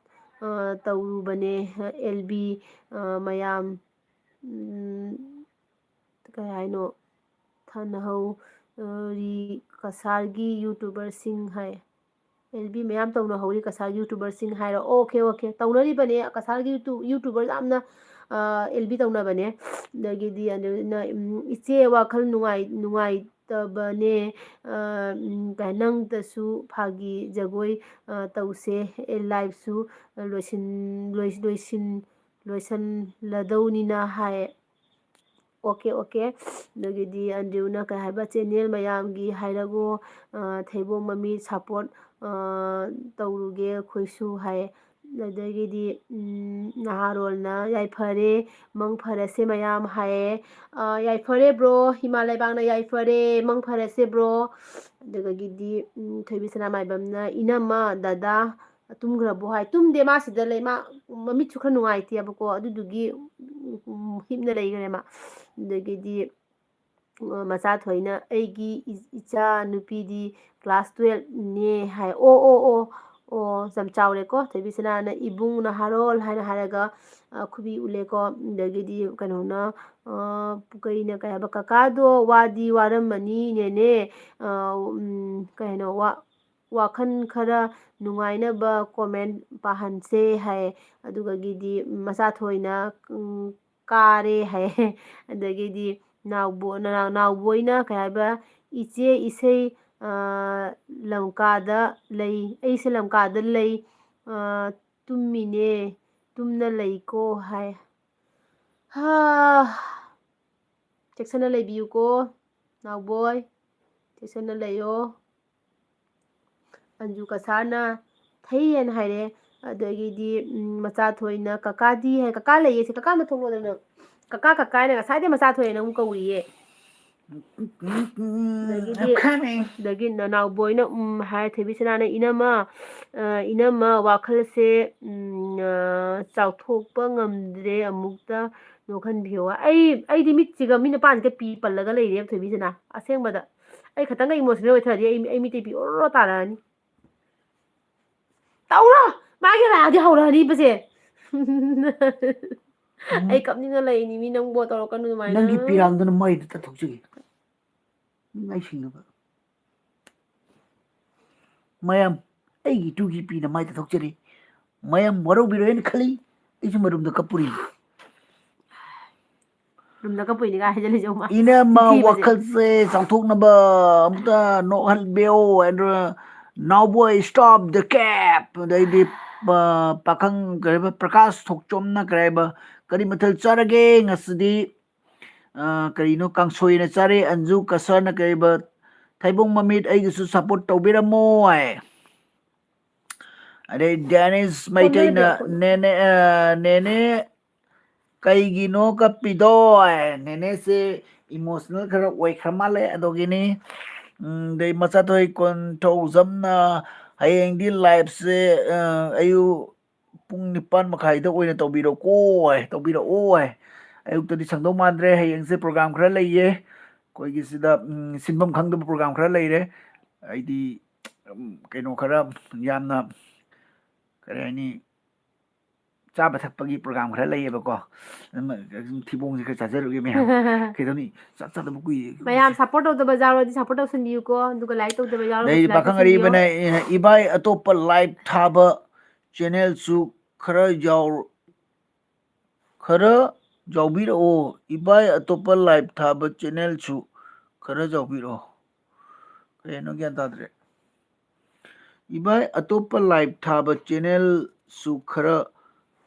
ꯑ, ꯇꯧꯔꯨꯕꯅꯦ, L B, ꯑ, ꯃꯌꯥꯝ, ꯎꯝ, ꯀꯩ ꯍꯥꯏꯅꯣ, ꯊꯥꯅꯍꯧ-, ꯑ, ꯔꯤ ꯀꯁꯥꯔꯒꯤ YouTuberꯁꯤꯡ" ꯍꯥꯏ꯫ "L B ꯃꯌꯥꯝ ꯇꯧꯅꯍꯧꯔꯤ ꯀꯁꯥꯔꯒꯤ YouTuberꯁꯤꯡ" ꯍꯥꯏꯔꯣ꯫ OK, OK꯫ ꯇꯧꯅꯔꯤꯕꯅꯦ ꯀꯁꯥꯔꯒꯤ ꯌꯨꯇꯨ-, YouTuber ꯌꯥꯝꯅ, ꯑ, L B ꯇꯧꯅꯕꯅꯦ꯫ ꯑꯗꯒꯤꯗꯤ ꯑꯗꯨꯅ, ꯎꯝ, "ꯏꯆꯦ ꯋꯥꯈꯜ ꯅꯨꯡꯉꯥꯏ-, ꯅꯨꯡꯉꯥꯏꯇꯕꯅꯦ꯫ ꯑ, ꯎꯝ, ꯀꯩ-, ꯅꯪꯇꯁꯨ ꯐꯥꯒꯤ ꯖꯒꯣꯏ, ꯑ, ꯇꯧꯁꯦ꯫ ꯑꯦ, liveꯁꯨ ꯂꯣꯏꯁꯤꯟ-, ꯂꯣꯏ-, ꯂꯣꯏꯁꯤꯟ-, ꯂꯣꯏꯁꯜꯂꯗꯧꯅꯤꯅ" ꯍꯥꯏ꯫ OK, OK꯫ ꯑꯗꯒꯤꯗꯤ ꯑꯟꯗ꯭ꯔꯤꯌꯨꯅ ꯀꯩ ꯍꯥꯏꯕ, "Channel ꯃꯌꯥꯝꯒꯤ ꯍꯥꯏꯔꯒꯣ, ꯑ, ꯊꯩꯕꯣꯡ ꯃꯃꯤꯠ support, ꯑ, ꯇꯧꯔꯨꯒꯦ ꯑꯩꯈꯣꯏꯁꯨ" ꯍꯥꯏ꯫ ꯑꯗꯒꯤꯗꯤ, ꯎꯝ, ꯅꯍꯥꯔꯣꯜꯅ, "ꯌꯥꯏꯐꯔꯦ, ꯃꯪ ꯐꯔꯁꯦ ꯃꯌꯥꯝ" ꯍꯥꯏꯌꯦ꯫ ꯑ, ꯌꯥꯏꯐꯔꯦ bro, ꯏꯃꯥ ꯂꯩꯕꯥꯛꯅ ꯌꯥꯏꯐꯔꯦ, ꯃꯪ ꯐꯔꯁꯦ bro꯫ ꯑꯗꯨꯗꯒꯤꯗꯤ, ꯎꯝ, ꯊꯣꯏꯕꯤ ꯁꯅꯥꯃꯥꯏꯕꯝꯅ, "ꯏꯅꯝꯃ, ꯗꯗꯥ ꯇꯨꯝꯈ꯭ꯔꯕꯣ?" ꯍꯥꯏ꯫ ꯇꯨꯝꯗꯦ, ꯃꯥ ꯁꯤꯗ ꯂꯩ꯫ ꯃꯥ ꯃꯃꯤꯠꯁꯨ ꯈꯔ ꯅꯨꯡꯉꯥꯏꯇꯦꯕꯀꯣ, ꯑꯗꯨꯗꯨꯒꯤ, ꯎꯝ, ꯍꯤꯞꯅ ꯂꯩꯈ꯭ꯔꯦ ꯃꯥ꯫ ꯑꯗꯒꯤꯗꯤ, ꯑ, ꯃꯆꯥ ꯊꯣꯏꯅ, "ꯑꯩꯒꯤ ꯏ-, ꯏꯆꯥ ꯅꯨꯄꯤꯗꯤ class twelveꯅꯦ" ꯍꯥꯏ꯫ ꯑꯣ, ꯑꯣ, ꯑꯣ, ꯑꯣ, ꯌꯥꯝ ꯆꯥꯎꯔꯦꯀꯣ꯫ ꯊꯣꯏꯕꯤꯁꯅꯥꯅ "ꯏꯕꯨꯡ ꯅꯍꯥꯔꯣꯜ" ꯍꯥꯏꯅ ꯍꯥꯏꯔꯒ, ꯑ, ꯈꯨꯕꯤ ꯎꯠꯂꯦꯀꯣ꯫ ꯑꯗꯒꯤꯗꯤ ꯀꯩꯅꯣꯅ, ꯑ, ꯀꯩꯅ ꯀꯩ ꯍꯥꯏꯕ, "ꯀꯀꯥꯗꯣ ꯋꯥꯗꯤ ꯋꯥꯔꯝꯃꯅꯤ ꯅꯦꯅꯦ, ꯑ, ꯎꯝ, ꯀꯩꯅꯣ, ꯋꯥ-, ꯋꯥꯈꯜ ꯈꯔ ꯅꯨꯡꯉꯥꯏꯅꯕ comment ꯄꯥꯍꯟꯁꯦ" ꯍꯥꯏ꯫ ꯑꯗꯨꯒꯒꯤꯗꯤ ꯃꯆꯥꯊꯣꯏꯅ, ꯎꯝ, "ꯀꯥꯔꯦ" ꯍꯥꯏ꯫ ꯑꯗꯒꯤꯗꯤ ꯅꯥꯎꯕꯣ-, ꯅꯅꯥꯎ-, ꯅꯥꯎꯕꯣꯏꯅ ꯀꯩ ꯍꯥꯏꯕ, "ꯏꯆꯦ, ꯏꯁꯩ, ꯑ, ꯂꯝꯀꯥꯗ ꯂꯩ, ꯑꯩꯁꯦ ꯂꯝꯀꯥꯗ ꯂꯩ, ꯑ, ꯇꯨꯝꯃꯤꯅꯦ, ꯇꯨꯝꯅ ꯂꯩꯀꯣ" ꯍꯥꯏ꯫ ꯍꯥ꯫ ꯆꯦꯛꯁꯤꯟꯅ ꯂꯩꯕꯤꯌꯨꯀꯣ, ꯅꯥꯎꯕꯣꯏ꯫ ꯆꯦꯛꯁꯤꯟꯅ ꯂꯩꯌꯣ꯫ ꯑꯟꯖꯨ ꯀꯁꯥꯔꯅ "ꯊꯩ" ꯍꯥꯏꯅ ꯍꯥꯏꯔꯦ꯫ ꯑꯗꯒꯤꯗꯤ, ꯎꯝ, ꯃꯆꯥꯊꯣꯏꯅ "ꯀꯀꯥꯗꯤ" ꯍꯥꯏ꯫ ꯀꯀꯥ ꯂꯩꯌꯦ ꯁꯤ꯫ ꯀꯀꯥ ꯑꯃ ꯊꯣꯛꯂꯛꯑꯣꯗꯅ ꯅꯪ꯫ "ꯀꯀꯥ, ꯀꯀꯥ" ꯍꯥꯏꯅ ꯉꯁꯥꯏꯗꯩ ꯃꯆꯥꯊꯣꯏ ꯍꯥꯏꯅ ꯑꯃꯨꯛ ꯀꯧꯔꯤꯌꯦ꯫ ꯑꯗꯒꯤꯗꯤ, ꯑꯗꯒꯤ ꯅꯅꯥꯎꯕꯣꯏꯅ, ꯎꯝ, ꯍꯥꯏ꯫ ꯊꯣꯏꯕꯤꯁꯅꯥꯅ, "ꯏꯅꯝꯃ, ꯑ, ꯏꯅꯝꯃ, ꯋꯥꯈꯜꯁꯦ, ꯎꯝ, ꯑ, ꯆꯥꯎꯊꯣꯛꯄ ꯉꯝꯗ꯭ꯔꯦ, ꯑꯃꯨꯛꯇ ꯅꯣꯛꯍꯟꯕꯤꯌꯣ"꯫ ꯑꯩ, ꯑꯩꯗꯤ ꯃꯤꯠꯁꯤꯒ, ꯃꯤꯠ ꯃꯄꯥꯟꯁꯤꯒ ꯄꯤ ꯄꯜꯂꯒ ꯂꯩꯔꯦ, ꯊꯣꯏꯕꯤꯁꯅꯥ꯫ ꯑꯁꯦꯡꯕꯗ꯫ ꯑꯩ ꯈꯇꯪꯒ emotional ꯑꯣꯏꯊꯔꯗꯤ ꯑꯩ, ꯑꯩ ꯃꯤꯠꯇꯩ ꯄꯤ ꯑꯣꯔꯣ ꯇꯥꯔꯛꯑꯅꯤ꯫ ꯇꯧꯔꯣ! ꯃꯥꯒꯤ ꯂꯥꯛꯑꯗꯤ ꯍꯧꯔꯛꯑꯅꯤꯕꯁꯦ꯫ ꯎꯝ꯫ ꯑꯩ ꯀꯞꯅꯤꯡꯉ ꯂꯩꯅꯤ, ꯃꯤ ꯅꯪꯕꯣ ꯇꯧꯔꯛꯀꯅꯨ ꯑꯗꯨꯃꯥꯏꯅ꯫ ꯅꯪꯒꯤ ꯄꯤꯔꯥꯡꯗꯨꯅ ꯃꯩꯗ ꯇꯠꯊꯣꯛꯆꯒꯦ꯫ ꯃꯩ ꯁꯤꯡꯅꯕ꯫ ꯃꯌꯥꯝ, ꯑꯩꯒꯤ ꯏꯇꯨꯒꯤ ꯄꯤꯅ ꯃꯩ ꯇꯠꯊꯣꯛꯆꯔꯤ꯫ ꯃꯌꯥꯝ ꯋꯥꯔꯧꯕꯤꯔꯣꯏ ꯍꯥꯏꯅ ꯈꯜꯂꯤ꯫ ꯑꯩꯁꯨ ꯃꯔꯨꯝꯗ ꯀꯞꯄꯨꯔꯤ꯫ ꯔꯨꯝꯗ ꯀꯞꯄꯨꯏꯅꯤꯒ ꯍꯥꯏꯖꯜꯂꯤꯁꯦ, ꯌꯦꯡꯉꯨ ꯃꯥ꯫ ꯏꯅꯝꯃ, ꯊꯤꯕꯁꯦ꯫ ꯋꯥꯈꯜꯁꯦ ꯆꯥꯎꯊꯣꯛꯅꯕ ꯑꯝꯇ ꯅꯣꯛꯍꯟꯕꯤꯌꯣ꯫ ꯑꯗꯨ ꯅꯥꯎꯕꯣꯏ, stop the cap꯫ ꯑꯗꯩꯗꯤ, ꯑ, ꯄꯥꯈꯪ, ꯀꯔꯤꯕ, ꯄ꯭ꯔꯀꯥꯁ ꯊꯣꯛꯆꯣꯝꯅ, ꯀꯔꯤꯕ, "ꯀꯔꯤ ꯃꯊꯦꯜ ꯆꯥꯔꯒꯦ ꯉꯁꯤꯗꯤ?" ꯑ, ꯀꯔꯤꯅꯣ, "ꯀꯥꯡꯁꯣꯏꯅ ꯆꯥꯔꯦ"꯫ ꯑꯟꯖꯨ ꯀꯁꯔꯅ, ꯀꯔꯤꯕ, "ꯊꯩꯕꯣꯡ ꯃꯃꯤꯠ, ꯑꯩꯒꯤꯁꯨ support ꯇꯧꯕꯤꯔꯝꯃꯣ" ꯍꯥꯏ꯫ ꯑꯗꯩ ꯗꯦꯅꯤꯁ ꯃꯩꯇꯩꯅ, ꯀꯣꯟꯅꯔꯒꯦ, ꯀꯣꯟꯅ꯫ "ꯅꯦꯅꯦ, ꯑ, ꯅꯦꯅꯦ, ꯀꯩꯒꯤꯅꯣ ꯀꯞꯄꯤꯗꯣ?" ꯍꯥꯏ꯫ ꯅꯦꯅꯦꯁꯦ emotional ꯈꯔ ꯑꯣꯏꯈ꯭ꯔ ꯃꯥꯜꯂꯦ, ꯑꯗꯨꯒꯤꯅꯤ꯫ ꯎꯝ, ꯑꯗꯩ ꯃꯆꯥꯊꯣꯏ ꯀꯣꯟꯊꯧꯖꯝꯅ, "ꯍꯌꯦꯡꯗꯤ liveꯁꯦ, ꯑ, ꯑꯌꯨꯛ ꯄꯨꯡ ꯅꯤꯄꯥꯟ ꯃꯈꯥꯏꯗ ꯑꯣꯏꯅ ꯇꯧꯕꯤꯔꯛꯑꯣ" ꯍꯥꯏ, "ꯇꯧꯕꯤꯔꯛꯑꯣ" ꯍꯥꯏ꯫ ꯑꯌꯨꯛꯇꯗꯤ ꯁꯪꯗꯧ ꯃꯥꯟꯗ꯭ꯔꯦ, ꯍꯌꯦꯡꯁꯦ program ꯈꯔ ꯂꯩꯌꯦ꯫ ꯑꯩꯈꯣꯏꯒꯤ ꯁꯤꯗ, ꯎꯝ, ꯁꯤꯟꯐꯝ ꯈꯪꯗꯕ program ꯈꯔ ꯂꯩꯔꯦ꯫ ꯑꯩꯗꯤ ꯎꯝ, ꯀꯩꯅꯣ ꯈꯔ ꯌꯥꯝꯅ, ꯀꯔꯤ ꯍꯥꯏꯅꯤ, ꯆꯥꯕ ꯊꯛꯄꯒꯤ program ꯈꯔ ꯂꯩꯌꯦꯕꯀꯣ꯫ ꯑꯗꯨꯝ, ꯑꯗꯨꯝ ꯊꯤꯕꯣꯡꯁꯦ ꯈꯔ ꯆꯥꯖꯔꯨꯒꯦ ꯃꯌꯥꯝ꯫ ꯀꯩꯗꯧꯅꯤ? ꯆꯥꯛ ꯆꯥꯗꯕ ꯀꯨꯏꯔꯦ꯫ ꯃꯌꯥꯝ support ꯇꯧꯗꯕ ꯌꯥꯎꯔꯗꯤ support ꯇꯧꯁꯟꯕꯤꯌꯨꯀꯣ, ꯑꯗꯨꯒ like ꯇꯧꯗꯕ ꯌꯥꯎꯔꯒꯁꯨ ꯑꯗꯩꯗꯤ like ꯄꯥꯈꯪ ꯇꯧꯁꯟꯕꯤꯌꯣ꯫ ꯑꯔꯤꯕꯅ, "ꯏꯕꯥꯏ, ꯑꯇꯣꯞꯄ live ꯊꯥꯕ channelꯁꯨ ꯈꯔ ꯌꯥꯎ-, ꯈꯔ ꯌꯥꯎꯕꯤꯔꯛꯑꯣ꯫ ꯏꯕꯥꯏ, ꯑꯇꯣꯞꯄ live ꯊꯥꯕ channelꯁꯨ ꯈꯔ ꯌꯥꯎꯕꯤꯔꯛꯑꯣ"꯫ ꯀꯩꯅꯣ ꯒ꯭ꯌꯥꯟ ꯇꯥꯗ꯭ꯔꯦ꯫ "ꯏꯕꯥꯏ, ꯑꯇꯣꯞꯄ live ꯊꯥꯕ channelꯁꯨ ꯈꯔ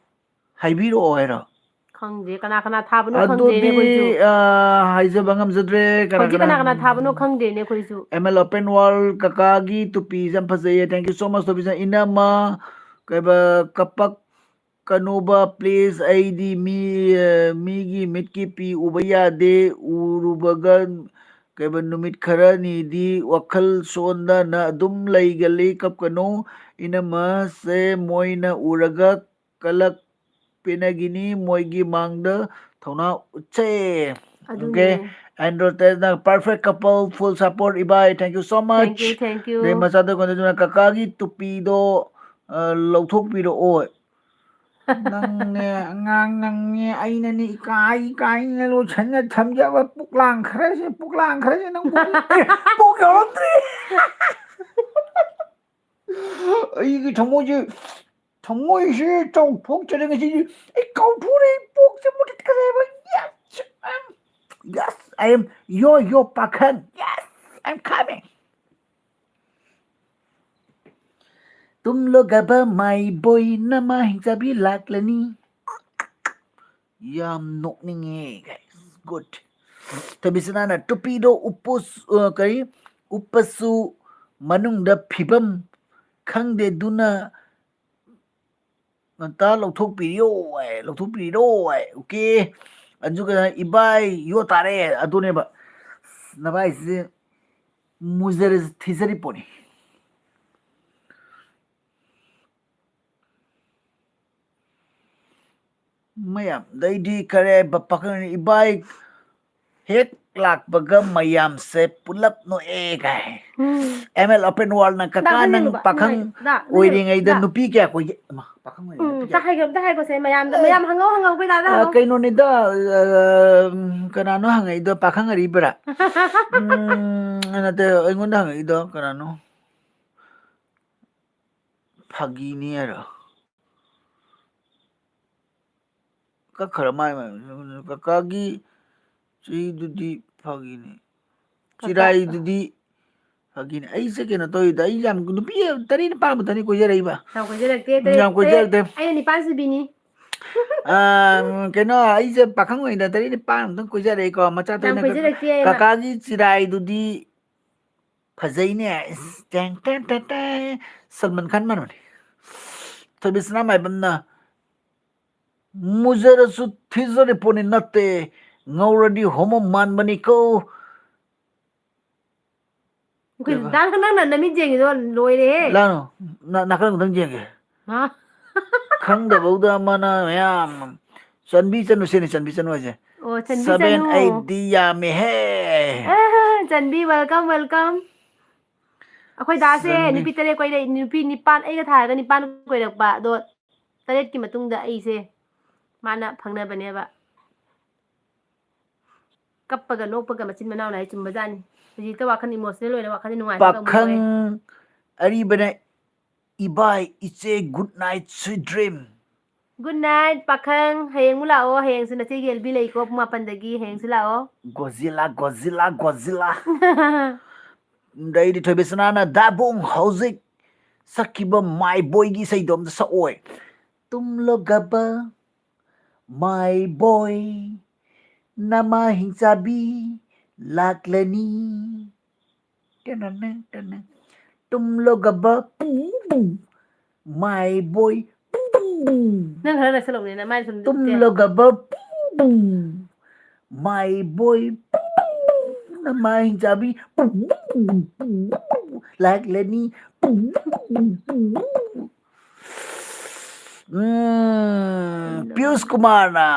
ꯍꯥꯏꯕꯤꯔꯛꯑꯣ" ꯍꯥꯏꯔꯣ? ꯈꯪꯗꯦ, ꯀꯅꯥ ꯀꯅꯥ ꯊꯥꯕꯅꯣ ꯈꯪꯗꯦꯅꯦ ꯑꯗꯨꯗꯤ, ꯑꯩꯈꯣꯏꯁꯨ꯫ ꯑ, ꯍꯥꯏꯖꯕ ꯉꯝꯖꯗ꯭ꯔꯦ꯫ ꯀꯅꯥ ꯍꯧꯖꯤꯛ ꯀꯅꯥ ꯀꯅꯥ ꯀꯅꯥ ꯊꯥꯕꯅꯣ ꯈꯪꯗꯦꯅꯦ ꯑꯩꯈꯣꯏꯁꯨ꯫ M L Open World ꯀꯀꯥꯒꯤ ꯇꯨꯄꯤꯁꯦ ꯌꯥꯝ ꯐꯖꯩꯌꯦ꯫ Thank you so much, ꯇꯨꯄꯤꯁꯦ꯫ ꯏꯅꯝꯃ, ꯀꯩꯕ, ꯀꯄꯛ ꯀꯅꯣꯕ, please꯫ ꯑꯩꯗꯤ ꯃꯤ, ꯑ, ꯃꯤꯒꯤ ꯃꯤꯠꯀꯤ ꯄꯤ ꯎꯕ ꯌꯥꯗꯦ꯫ ꯎꯔꯨꯕꯒ, ꯀꯩꯕ, ꯅꯨꯃꯤꯠ ꯈꯔꯅꯤꯗꯤ ꯋꯥꯈꯜ ꯁꯣꯟꯗꯅ ꯑꯗꯨꯝ ꯂꯩꯒꯜꯂꯤ꯫ ꯀꯞꯀꯅꯨ, ꯏꯅꯝꯃꯁꯦ ꯃꯣꯏꯅ ꯎꯔꯒ ꯀꯂꯛ ꯄꯦꯟꯅꯒꯤꯅꯤ꯫ ꯃꯣꯏꯒꯤ ꯃꯥꯡꯗ ꯊꯧꯅꯥ ꯎꯠꯁꯦ꯫ ꯑꯗꯨꯅꯦ꯫ Okay? And ꯔꯣꯇꯦꯁꯅ perfect couple, full support, ꯏꯕꯥꯏ, thank you so much꯫ Thank you, thank you꯫ ꯑꯗꯩ ꯃꯆꯥꯗꯣ ꯀꯩꯅꯣꯗꯨꯅ ꯀꯀꯥꯒꯤ ꯇꯨꯄꯤꯗꯣ, ꯑ, ꯂꯧꯊꯣꯛꯄꯤꯔꯛꯑꯣ꯫ ꯅꯪꯅꯦ, ꯑꯉꯥꯡ ꯅꯪꯅꯦ, ꯑꯩꯅꯅꯦ, ꯏꯀꯥꯏ ꯏꯀꯥꯏꯅ ꯂꯣꯏꯁꯟꯅ ꯊꯝꯖꯕ ꯄꯨꯛꯂꯥꯡ ꯈꯔꯁꯦ, ꯄꯨꯛꯂꯥꯡ ꯈꯔꯁꯦ ꯅꯪ ꯄꯨꯛ-, ꯑꯦ, ꯄꯨꯛ ꯌꯧꯔꯛꯇ꯭ꯔꯤ꯫ ꯑꯩꯒꯤ ꯊꯃꯣꯏꯁꯦ, ꯊꯃꯣꯏꯁꯦ ꯆꯥꯎꯊꯣꯛꯆꯔꯦ ꯉꯁꯤꯗꯤ꯫ ꯑꯩ ꯀꯥꯎꯊꯣꯛꯎꯔꯦ, ꯑꯩ ꯄꯨꯛꯁꯦ ꯃꯨꯊꯠꯈ꯭ꯔꯦꯕ꯫ Yes, I'm, yes, I am your, your ꯄꯥꯈꯪ꯫ Yes, I'm coming꯫ ꯇꯨꯝꯂꯣꯒꯕ ꯃꯥꯏꯕꯣꯏ ꯅꯃꯥ ꯍꯤꯡꯆꯥꯕꯤ ꯂꯥꯛꯂꯅꯤ꯫ ꯌꯥꯝ ꯅꯣꯛꯅꯤꯡꯉꯦ, guys꯫ Good꯫ ꯊꯣꯏꯕꯤꯁꯅꯥꯅ ꯇꯨꯄꯤꯗꯣ ꯎꯞꯄꯁꯨ, ꯑ, ꯀꯔꯤ? ꯎꯞꯄꯁꯨ ꯃꯅꯨꯡꯗ ꯐꯤꯕꯝ ꯈꯪꯗꯦ, ꯑꯗꯨꯅ ꯉꯟꯇꯥ ꯂꯧꯊꯣꯛꯄꯤꯌꯣ ꯍꯥꯏ, ꯂꯧꯊꯣꯛꯄꯤꯔꯣ ꯍꯥꯏ꯫ Okay꯫ ꯑꯗꯨꯒ ꯏꯕꯥꯏ ꯌꯣ ꯇꯥꯔꯦ꯫ ꯑꯗꯨꯅꯦꯕ꯫ ꯅꯚꯥꯏꯁꯦ ꯃꯨꯖꯔ-, ꯊꯤꯖꯔꯤ ꯄꯣꯠꯅꯤ꯫ ꯃꯌꯥꯝꯗꯩꯗꯤ ꯈꯔ ꯄꯥꯈꯪ ꯏꯕꯥꯏ ꯍꯦꯛ ꯂꯥꯛꯄꯒ ꯃꯌꯥꯝꯁꯦ ꯄꯨꯂꯞ ꯅꯣꯛꯑꯦ ꯀꯥꯏ꯫ ꯎꯝ꯫ ꯑꯦꯝ ꯑꯦꯜ ꯑꯣꯄꯦꯟ ꯋꯥꯔꯜꯅ, "ꯀꯀꯥ, ꯅꯪ ꯄꯥꯈꯪ ꯑꯣꯏꯔꯤꯉꯩꯗ ꯅꯨꯄꯤ ꯀꯌꯥ ꯀꯣꯏꯒꯦ?" ꯏꯃꯥ, ꯄꯥꯈꯪ ꯑꯣꯏꯔꯤꯉꯩꯗ ꯎꯝ, ꯅꯨꯄꯤ ꯀꯌꯥ? ꯑꯝꯇ ꯍꯥꯏꯈꯣ, ꯑꯝꯇ ꯍꯥꯏꯈꯣꯁꯦ, ꯃꯌꯥꯝꯗ, ꯑꯦ, ꯃꯌꯥꯝ ꯍꯪꯉꯧ, ꯍꯪꯉꯧ, ꯑꯩꯈꯣꯏ ꯗꯥꯗ ꯑ, ꯍꯪꯉꯧ꯫ ꯀꯩꯅꯣꯅꯤꯗ, ꯑ, ꯀꯅꯥꯅꯣ ꯍꯪꯉꯛꯏꯗꯣ? ꯄꯥꯈꯪ ꯑꯔꯤꯕꯔꯥ? ꯎꯝ, ꯅꯠꯇꯦ, ꯑꯩꯉꯣꯟꯗ ꯍꯪꯉꯛꯏꯗꯣ ꯀꯅꯥꯅꯣ? ꯐꯥꯒꯤꯅꯤ ꯍꯥꯏꯔꯣ? ꯀꯛꯈ꯭ꯔ ꯃꯥꯜꯂꯦ꯫ ꯀꯀꯥꯒꯤ ꯆꯍꯤꯗꯨꯗꯤ ꯐꯥꯒꯤꯅꯤ꯫ ꯀꯀꯥ꯫ ꯆꯤꯔꯥꯏꯗꯨꯗꯤ ꯐꯥꯒꯤꯅꯤ꯫ ꯑꯩꯁꯦ ꯀꯩꯅꯣ ꯇꯧꯔꯤꯗ, ꯑꯩ ꯌꯥꯝ, ꯅꯨꯄꯤ ꯇꯔꯦꯠ ꯅꯤꯄꯥꯜ ꯃꯨꯛꯇꯅꯤ ꯀꯣꯏꯖꯔꯛꯏꯕ꯫ ꯌꯥꯝ ꯀꯣꯏꯖꯔꯛꯇꯦ, ꯎꯝ, ꯇꯔꯦꯠ, ꯌꯥꯝ ꯀꯣꯏꯖꯔꯛꯇꯦ꯫ ꯇꯔꯦꯠ, ꯑꯩꯅ ꯅꯤꯄꯥꯜ ꯁꯨꯕꯤꯅꯤ꯫ ꯑꯥ, ꯀꯩꯅꯣ, ꯑꯩꯁꯦ ꯄꯥꯈꯪ ꯑꯣꯏꯅ ꯇꯔꯦꯠ ꯅꯤꯄꯥꯜ ꯑꯃꯨꯛꯇꯪ ꯀꯣꯏꯖꯔꯛꯏꯀꯣ, ꯃꯆꯥ ꯌꯥꯝ ꯇꯔꯦꯠꯅ ꯀ-, ꯀꯣꯏꯖꯔꯛꯇꯦ ꯑꯩꯅ꯫ ꯀꯀꯥꯒꯤ ꯆꯤꯔꯥꯏꯗꯨꯗꯤ ꯐꯖꯩꯅꯦ꯫ ꯏꯁ, ꯇꯦꯡ, ꯇꯦꯡ, ꯇꯦꯡ, ꯇꯦꯡ꯫ ꯁꯜꯃꯥꯟ ꯈꯥꯟ ꯃꯥꯟꯕꯅꯤ꯫ ꯊꯣꯏꯕꯤꯁꯅꯥ ꯃꯥꯏꯕꯝꯅ, "ꯃꯨꯖꯔꯁꯨ ꯊꯤꯖꯔꯤ ꯄꯣꯠꯅꯤ ꯅꯠꯇꯦ, ꯉꯧꯔꯗꯤ ꯍꯣꯃꯣ ꯃꯥꯟꯕꯅꯤꯀꯣ"꯫ ꯑꯩꯈꯣꯏ ꯀꯩꯕ? ꯗꯥ, ꯅꯪꯅ ꯅꯃꯤꯠ ꯌꯦꯡꯉꯤꯗꯣ ꯂꯣꯏꯔꯦꯍꯦ꯫ ꯂꯥꯛꯅꯨ, ꯅꯥ-, ꯅꯥꯀꯟ ꯑꯃꯨꯛꯇꯪ ꯌꯦꯡꯒꯦ꯫ ꯍꯥ? ꯈꯪꯗꯕꯧꯗ ꯑꯃꯅ ꯃꯌꯥꯝ꯫ ꯆꯟꯕꯤ ꯆꯅꯨ, ꯁꯤꯅꯤ ꯆꯟꯕꯤ ꯆꯅꯨ ꯍꯥꯏꯁꯦ꯫ ꯑꯣ, ꯆꯟꯕꯤ ꯆꯅꯨ꯫ Seven, eight ꯗꯤ ꯌꯥꯝꯃꯦꯍꯦ꯫ ꯑ, ꯆꯟꯕꯤ, welcome, welcome꯫ ꯑꯩꯈꯣꯏ ꯗꯥꯁꯦ ꯆꯟꯕꯤ꯫ ꯅꯨꯄꯤ ꯇꯔꯦꯠ ꯀꯣꯏꯔꯛꯏ, ꯅꯨꯄꯤ ꯅꯤꯄꯥꯟ, ꯑꯩꯒ ꯊꯥꯔꯒ ꯅꯤꯄꯥꯟ ꯀꯣꯏꯔꯛꯄ, ꯑꯗꯣ ꯇꯔꯦꯠꯀꯤ ꯃꯇꯨꯡꯗ ꯑꯩꯁꯦ ꯃꯥꯅ ꯐꯪꯅꯕꯅꯦꯕ꯫ ꯀꯞꯄꯒ ꯅꯣꯛꯄꯒ ꯃꯆꯤꯟ ꯃꯅꯥꯎ ꯅꯥꯏ, ꯆꯨꯝꯕꯖꯥꯠꯅꯤ꯫ ꯍꯧꯖꯤꯛꯇ ꯋꯥꯈꯜ emotional ꯑꯣꯏꯅ ꯋꯥꯈꯜꯁꯦ ꯅꯨꯡꯉꯥꯏꯕ ꯄꯥꯈꯪ ꯑꯃ ꯑꯣꯏ꯫ ꯑꯔꯤꯕꯅ, "ꯏꯕꯥꯏ, ꯏꯆꯦ, good night, sweet dream." Good night, ꯄꯥꯈꯪ꯫ ꯍꯌꯦꯡ ꯑꯃꯨꯛ ꯂꯥꯛꯑꯣ꯫ ꯍꯌꯦꯡꯁꯨ ꯅꯆꯦꯒꯤ ꯑꯦꯜ ꯕꯤ ꯂꯩꯀꯣ, ꯄꯨꯡ ꯃꯥꯄꯟꯗꯒꯤ꯫ ꯍꯌꯦꯡꯁꯨ ꯂꯥꯛꯑꯣ꯫ Godzilla, Godzilla, Godzilla꯫ ꯑꯗꯩꯗꯤ ꯊꯣꯏꯕꯤꯁꯅꯥꯅ ꯗꯥꯕꯨꯡ ꯍꯧꯖꯤꯛ ꯁꯛꯈꯤꯕ My Boyꯒꯤ ꯏꯁꯩꯗꯣ ꯑꯝꯇ ꯁꯛꯑꯣꯏ꯫ "ꯇꯨꯝꯂꯣ ꯒꯕ, My Boy, ꯅꯃꯥ ꯍꯤꯡꯆꯥꯕꯤ ꯂꯥꯛꯂꯅꯤ꯫ ꯇꯅꯅ, ꯇꯅ꯫ ꯇꯨꯝꯂꯣ ꯒꯕ, ꯄꯨ, ꯄꯨ꯫ My Boy, ꯄꯨ, ꯄꯨ, ꯄꯨ꯫ ꯅꯪ ꯈꯔ ꯅꯛꯁꯜꯂꯛꯎꯅꯦ, ꯅꯃꯥꯏ ꯁꯨꯝ ꯇꯨꯝꯂꯣ ꯒꯕ, ꯄꯨ, ꯄꯨ꯫ My Boy, ꯄꯨ, ꯄꯨ, ꯄꯨ꯫ ꯅꯃꯥ ꯍꯤꯡꯆꯥꯕꯤ, ꯄꯨ, ꯄꯨ, ꯄꯨ, ꯄꯨ, ꯄꯨ, ꯄꯨ꯫ ꯂꯥꯛꯂꯅꯤ, ꯄꯨ, ꯄꯨ, ꯄꯨ, ꯄꯨ, ꯄꯨ꯫ ꯎꯝ, ꯄꯤꯌꯨꯁ ꯀꯨꯃꯥꯔꯅ,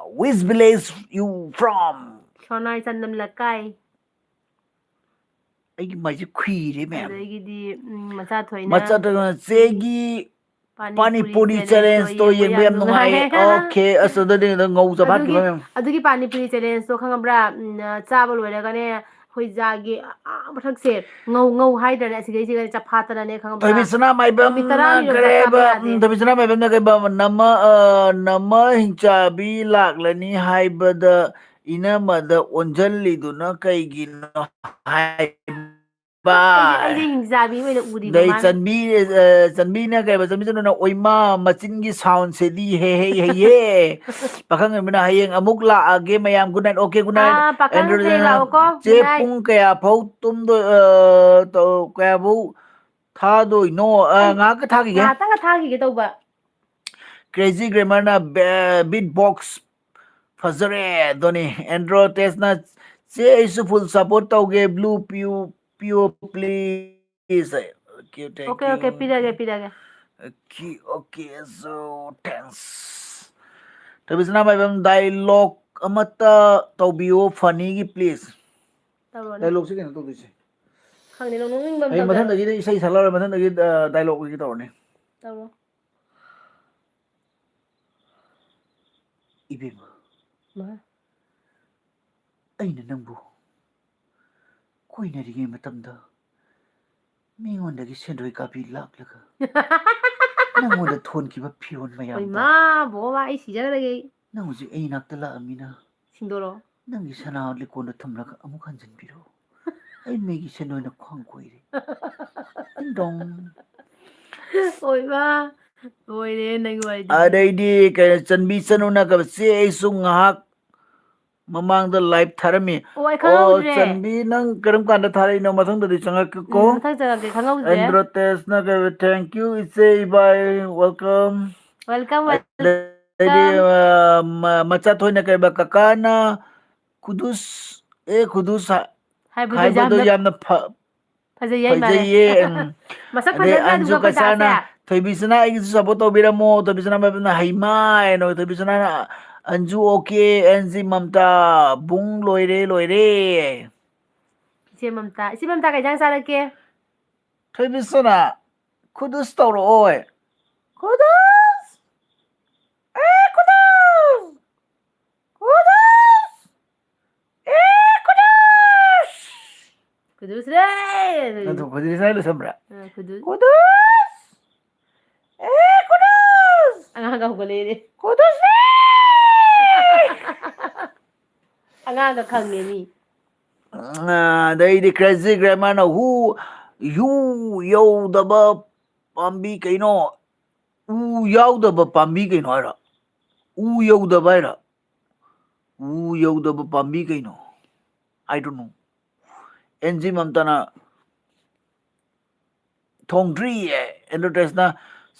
"Which village you from?" ꯁꯣꯅꯥꯏ ꯆꯟꯗꯝ ꯂꯩꯀꯥꯏ꯫ ꯑꯩꯒꯤ ꯃꯥꯏꯁꯦ ꯈꯨꯏꯔꯦ ꯃꯌꯥꯝ꯫ ꯑꯗꯒꯤꯗꯤ ꯎꯝ, ꯃꯆꯥ ꯊꯣꯏꯅ ꯃꯆꯥ ꯊꯣꯏꯅ ꯆꯦꯒꯤ ꯄꯥꯅꯤ ꯄꯥꯅꯤ ꯄꯨꯔꯤ ꯄꯨꯔꯤ challenge ꯆꯦꯂꯦꯟꯖꯇꯣ ꯇꯣ ꯌꯦꯡꯕ ꯌꯥꯝ ꯅꯨꯡꯉꯥꯏ꯫ ꯑꯣꯀꯦ, ꯑꯁ ꯑꯗꯨꯗꯤ ꯅꯪ ꯉꯧ ꯆꯕꯥꯠꯈꯤꯕ ꯑꯗꯨꯒꯤ ꯃꯌꯥꯝ꯫ ꯑꯗꯨꯒꯤ ꯄꯥꯅꯤ ꯄꯨꯔꯤ ꯆꯦꯂꯦꯟꯖꯇꯣ ꯈꯪꯉꯕ꯭ꯔꯥ? ꯎꯝ, ꯆꯥꯕ ꯂꯣꯏꯔꯒꯅꯦ ꯑꯩꯈꯣꯏ ꯖꯥꯒꯤ ꯑꯥ ꯃꯊꯛꯁꯦ ꯉꯧ ꯉꯧ ꯍꯥꯏꯗ꯭ꯔꯅꯦ ꯑꯁꯤꯗꯩꯁꯤꯒꯅꯦ ꯆꯐꯥꯠꯇꯅꯅꯦ ꯈꯪꯉꯕ꯭ꯔꯥ? ꯊꯣꯏꯕꯤ ꯁꯅꯥꯃꯥꯏꯕꯝ ꯅꯨꯃꯤꯠ ꯇꯔꯥꯅꯤꯔꯣꯝ ꯆꯥꯛ ꯆꯥꯕ ꯀꯔꯦꯕ ꯌꯥꯗꯦ꯫ ꯎꯝ, ꯊꯣꯏꯕꯤ ꯁꯅꯥꯃꯥꯏꯕꯝꯅ ꯀꯩꯕ ꯅꯃ ꯑ, ꯅꯃ ꯍꯤꯡꯆꯥꯕꯤ ꯂꯥꯛꯂꯅꯤ ꯍꯥꯏꯕꯗ ꯏꯅꯃꯗ ꯑꯣꯟꯁꯤꯜꯂꯤꯗꯨꯅ ꯀꯩꯒꯤꯅꯣ ꯍꯥꯏꯕ꯫ ꯑꯩꯁꯦ ꯑꯩꯁꯦ ꯍꯤꯡꯆꯥꯕꯤ ꯑꯣꯏꯅ ꯎꯔꯤꯕ ꯑꯗꯩ ꯃꯥꯅ꯫ ꯆꯟꯕꯤ ꯑ, ꯆꯟꯕꯤꯅ ꯀꯩꯕ ꯆꯟꯕꯤ ꯆꯟꯕꯤꯅ ꯑꯣꯏꯃꯥ ꯃꯆꯤꯟꯒꯤ ꯁꯥꯎꯟꯁꯦꯗꯤ ꯍꯦ ꯍꯦ ꯍꯦ ꯍꯦ꯫ ꯄꯥꯈꯪ ꯑꯣꯏꯕꯅ ꯍꯌꯦꯡ ꯑꯃꯨꯛ ꯂꯥꯛꯑꯒꯦ ꯃꯌꯥꯝ꯫ Good night. Okay good night. ꯑꯥ, ꯄꯥꯈꯪ ꯑꯦꯟꯗ꯭ꯔꯣ ꯍꯌꯦꯡ ꯂꯥꯛꯑꯣꯀꯣ꯫ ꯆꯦ Good night꯫ ꯄꯨꯡ ꯀꯌꯥ ꯐꯥꯎ ꯇꯨꯝꯗꯣꯏ ꯑ, ꯇꯧ- ꯀꯌꯥ ꯐꯥꯎ ꯊꯥꯗꯣꯏꯅꯣ? ꯑ, ꯑꯩ ꯉꯥꯏꯍꯥꯛꯀ ꯊꯥꯈꯤꯒꯦ꯫ ꯉꯥꯏꯍꯥꯛꯇꯪꯒ ꯊꯥꯈꯤꯒꯦ ꯇꯧꯕ꯫ ꯀ꯭ꯔꯦꯖꯤ ꯒ꯭ꯔꯦꯃꯔꯅ ꯕꯤꯠ ꯕꯣꯛꯁ ꯐꯖꯔꯦ ꯑꯗꯨꯅꯤ꯫ ꯑꯦꯟꯗ꯭ꯔꯣ ꯇꯦꯁꯅ ꯆꯦ ꯑꯩꯁꯨ ꯐꯨꯜ ꯁꯞꯄꯣꯔꯠ ꯇꯧꯒꯦ꯫ ꯕ꯭ꯂꯨ ꯄꯤꯌꯨ ꯄꯤꯌꯣ ꯄ꯭ꯂꯤꯖ꯫ ꯑꯣꯀꯦ ꯑꯣꯀꯦ, ꯄꯤꯔꯒꯦ ꯄꯤꯔꯒꯦ꯫ Okay, okay, so thanks. ꯊꯣꯏꯕꯤ ꯁꯅꯥꯃꯥꯏꯕꯝ ꯗꯥꯏꯂꯣꯛ ꯑꯃꯠꯇ ꯇꯧꯕꯤꯌꯣ ꯐꯅꯤꯒꯤ ꯄ꯭ꯂꯤꯖ꯫ ꯇꯧꯔꯣꯅꯦ꯫ ꯗꯥꯏꯂꯣꯛꯁꯦ ꯀꯩꯅꯣ ꯇꯧꯗꯣꯏꯁꯦ? ꯈꯪꯗꯦ, ꯅꯪ ꯅꯣꯛꯅꯤꯡꯕ ꯑꯃ ꯍꯌꯦꯡ ꯇꯧꯖꯔꯣ꯫ ꯃꯊꯪꯗꯒꯤꯗꯤ ꯏꯁꯩ ꯁꯛꯂꯔꯣꯏ, ꯃꯊꯪꯗꯒꯤ ꯗꯥꯏꯂꯣꯛ ꯑꯣꯏꯒꯦ ꯇꯧꯔꯅꯤ꯫ ꯇꯧꯔꯣ꯫ ꯏꯕꯦꯝꯃ꯫ ꯃꯥ꯫ ꯑꯩꯅ ꯅꯪꯕꯨ ꯀꯣꯏꯅꯔꯤꯉꯩ ꯃꯇꯝꯗ ꯃꯤꯉꯣꯟꯗꯒꯤ ꯁꯦꯟꯗꯣꯏ ꯀꯥꯕꯤ ꯂꯥꯛꯂꯒ ꯅꯪꯉꯣꯟꯗ ꯊꯣꯟꯈꯤꯕ ꯐꯤꯔꯣꯜ ꯃꯌꯥꯝꯗꯣ꯫ ꯍꯣꯏꯃꯥ, ꯕꯣꯕꯥ, ꯑꯩ ꯁꯤꯖꯈ꯭ꯔꯒꯦ ꯑꯩ꯫ ꯅꯪ ꯍꯧꯖꯤꯛ ꯑꯩ ꯏꯅꯥꯛꯇ ꯂꯥꯛꯑꯃꯤꯅ ꯁꯤꯡꯗꯣꯔꯛꯑꯣ꯫ ꯅꯪꯒꯤ ꯁꯅꯥ ꯂꯤꯛꯀꯣꯟꯗ ꯊꯝꯂꯒ ꯑꯃꯨꯛ ꯍꯟꯖꯤꯟꯕꯤꯔꯣ꯫ ꯑꯩ ꯃꯤꯒꯤ ꯁꯦꯟꯗꯣꯏꯅ ꯈ꯭ꯋꯥꯡ ꯀꯣꯏꯔꯦ꯫ ꯗꯤꯡ ꯗꯣꯡ꯫ ꯑꯣꯏꯃꯥ, ꯂꯣꯏꯔꯦ ꯅꯪꯒꯤ ꯋꯥꯔꯤꯗꯨꯗꯤ꯫ ꯑꯗꯩꯗꯤ ꯀꯩꯅꯣ, ꯆꯟꯕꯤ ꯆꯅꯨꯅ ꯀꯕ-, ꯆꯦ ꯑꯩꯁꯨ ꯉꯥꯏꯍꯥꯛ ꯃꯃꯥꯡꯗ ꯂꯥꯏꯚ ꯊꯥꯔꯝꯃꯤ꯫ ꯑꯣ, ꯑꯩ ꯑꯣ, ꯈꯪꯍꯧꯗ꯭ꯔꯦ꯫ ꯆꯟꯕꯤ ꯅꯪ ꯀꯔꯝ ꯀꯥꯟꯗ ꯊꯥꯔꯛꯏꯅꯣ? ꯃꯊꯪꯗꯗꯤ ꯆꯪꯉꯛꯀꯦꯀꯣ꯫ ꯎꯝ, ꯃꯊꯪ ꯆꯪꯉꯛꯀꯦ, ꯈꯪꯍꯧꯗ꯭ꯔꯦ꯫ ꯑꯦꯟꯗ꯭ꯔꯣꯇꯦꯁꯅ ꯀꯩ, thank you ꯏꯆꯦ ꯏꯕꯥꯏ, welcome꯫ Welcome, welcome꯫ ꯑꯗꯩꯗꯤ, ꯑ, ꯃ-, ꯃꯆꯥ ꯊꯣꯏꯅ ꯀꯩꯕ, ꯀꯀꯥꯅ ꯈꯨꯗꯨꯁ, ꯑꯦ ꯈꯨꯗꯨꯁ ꯍꯥꯏꯕꯗꯣ ꯍꯥꯏꯕꯗꯣ ꯌꯥꯝꯅ ꯌꯥꯝꯅ ꯐ-, ꯐꯖꯩ ꯍꯥꯏ ꯃꯥꯜꯂꯦ꯫ ꯐꯖꯩꯌꯦ꯫ ꯎꯝ꯫ ꯃꯁꯛ ꯑꯗꯩ ꯐꯖꯕꯅꯦ ꯑꯟꯖꯨ ꯑꯗꯨꯒ ꯄꯩꯁꯥꯁꯦ꯫ ꯀꯁꯥꯅ, "ꯊꯣꯏꯕꯤꯁꯅꯥ ꯑꯩꯒꯤꯁꯨ ꯁꯞꯄꯣꯔꯠ ꯇꯧꯕꯤꯔꯝꯃꯣ, ꯊꯣꯏꯕꯤꯁꯅꯥ ꯃꯌꯥꯝꯅ ꯍꯩꯃꯥ" ꯍꯥꯏꯅ, ꯊꯣꯏꯕꯤꯁꯅꯥꯅ, Anju okay, and G Mamta, ꯕꯨꯡ ꯂꯣꯏꯔꯦ, ꯂꯣꯏꯔꯦ꯫ ꯏꯆꯦ ꯃꯝꯇꯥ, ꯏꯆꯦ ꯃꯝꯇꯥ ꯀꯩ ꯏꯟꯖꯥꯡ ꯆꯥꯔꯛꯀꯦ? ꯊꯣꯏꯕꯤꯁꯅꯥ, ꯈꯨꯗꯨꯁ ꯇꯧꯔꯛꯑꯣꯏ꯫ ꯈꯨꯗꯨꯁ! ꯑꯦ, ꯈꯨꯗꯨꯁ! ꯈꯨꯗꯨꯁ! ꯑꯦ, ꯈꯨꯗꯨꯁ! ꯈꯨꯗꯨꯁ ꯔꯦ! ꯑꯗꯨ ꯈꯨꯗꯨꯁ ꯍꯥꯏ ꯂꯣꯏꯁꯟꯕ꯭ꯔꯥ? ꯑ, ꯈꯨꯗꯨꯁ꯫ ꯈꯨꯗꯨꯁ! ꯑꯦ, ꯈꯨꯗꯨꯁ! ꯑꯉꯥꯡꯒ ꯍꯧꯒꯠꯂꯛꯑꯦꯅꯦ꯫ ꯈꯨꯗꯨꯁ! ꯑꯉꯥꯡꯒ ꯈꯪꯉꯦ ꯃꯤ꯫ ꯑ, ꯑꯗꯩꯗꯤ crazy grandmaꯅ ꯍꯨ, ꯌꯨ ꯌꯧꯗꯕ ꯄꯥꯝꯕꯤ ꯀꯩꯅꯣ? ꯎ ꯌꯥꯎꯗꯕ ꯄꯥꯝꯕꯤ ꯀꯩꯅꯣ ꯍꯥꯏꯔꯣ? ꯎ ꯌꯧꯗꯕ ꯍꯥꯏꯔꯣ? ꯎ ꯌꯧꯗꯕ ꯄꯥꯝꯕꯤ ꯀꯩꯅꯣ? I don't know. N G ꯃꯝꯇꯥꯅ ꯊꯣꯡꯗ꯭ꯔꯤ ꯑꯦ, ꯑꯦꯗꯚꯔꯇꯥꯏꯁꯅ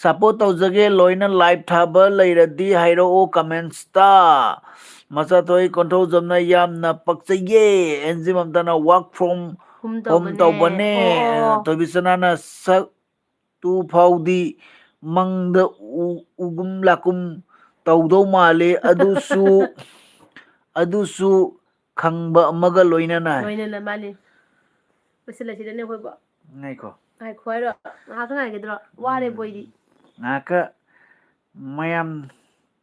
support ꯇꯧꯖꯒꯦ, ꯂꯣꯏꯅ live ꯊꯥꯕ ꯂꯩꯔꯗꯤ ꯍꯥꯏꯔꯛꯑꯣ commentsꯇ꯫ ꯃꯆꯥꯊꯣꯏ ꯀꯣꯟꯊꯧꯖꯝꯅ ꯌꯥꯝꯅ ꯄꯛꯆꯩꯌꯦ꯫ ꯑꯦꯟ ꯖꯤ ꯃꯝꯇꯥꯅ work from ꯍꯣꯝ home ꯇꯧꯕꯅꯦ꯫ ꯇꯧꯕꯅꯦ꯫ ꯑꯣ, ꯑꯣ, ꯑꯣ꯫ ꯊꯣꯏꯕꯤꯁꯅꯥꯅ ꯁꯛ ꯇꯨ ꯐꯥꯎꯗꯤ ꯃꯪꯗ ꯎ-, ꯎꯒꯨꯝ ꯂꯥꯛꯀꯨꯝ ꯇꯧꯗꯧ ꯃꯥꯜꯂꯤ꯫ ꯑꯗꯨꯁꯨ, ꯑꯗꯨꯁꯨ ꯈꯪꯕ ꯑꯃꯒ ꯂꯣꯏꯅꯅ꯫ ꯂꯣꯏꯅꯅ, ꯃꯥꯅꯤ꯫ ꯂꯣꯏꯁꯤꯜꯂꯁꯤꯗꯅꯦ ꯑꯩꯈꯣꯏꯕꯣ꯫ ꯉꯥꯏꯈꯣ꯫ ꯉꯥꯏꯈꯣ ꯍꯥꯏꯔꯣ? ꯉꯥꯏꯍꯥꯛꯇ ꯉꯥꯏꯒꯗ꯭ꯔꯣ? ꯋꯥꯔꯦꯕꯣ ꯑꯩꯗꯤ꯫ ꯎꯝ, ꯉꯥꯏꯍꯥꯛꯀ ꯃꯌꯥꯝ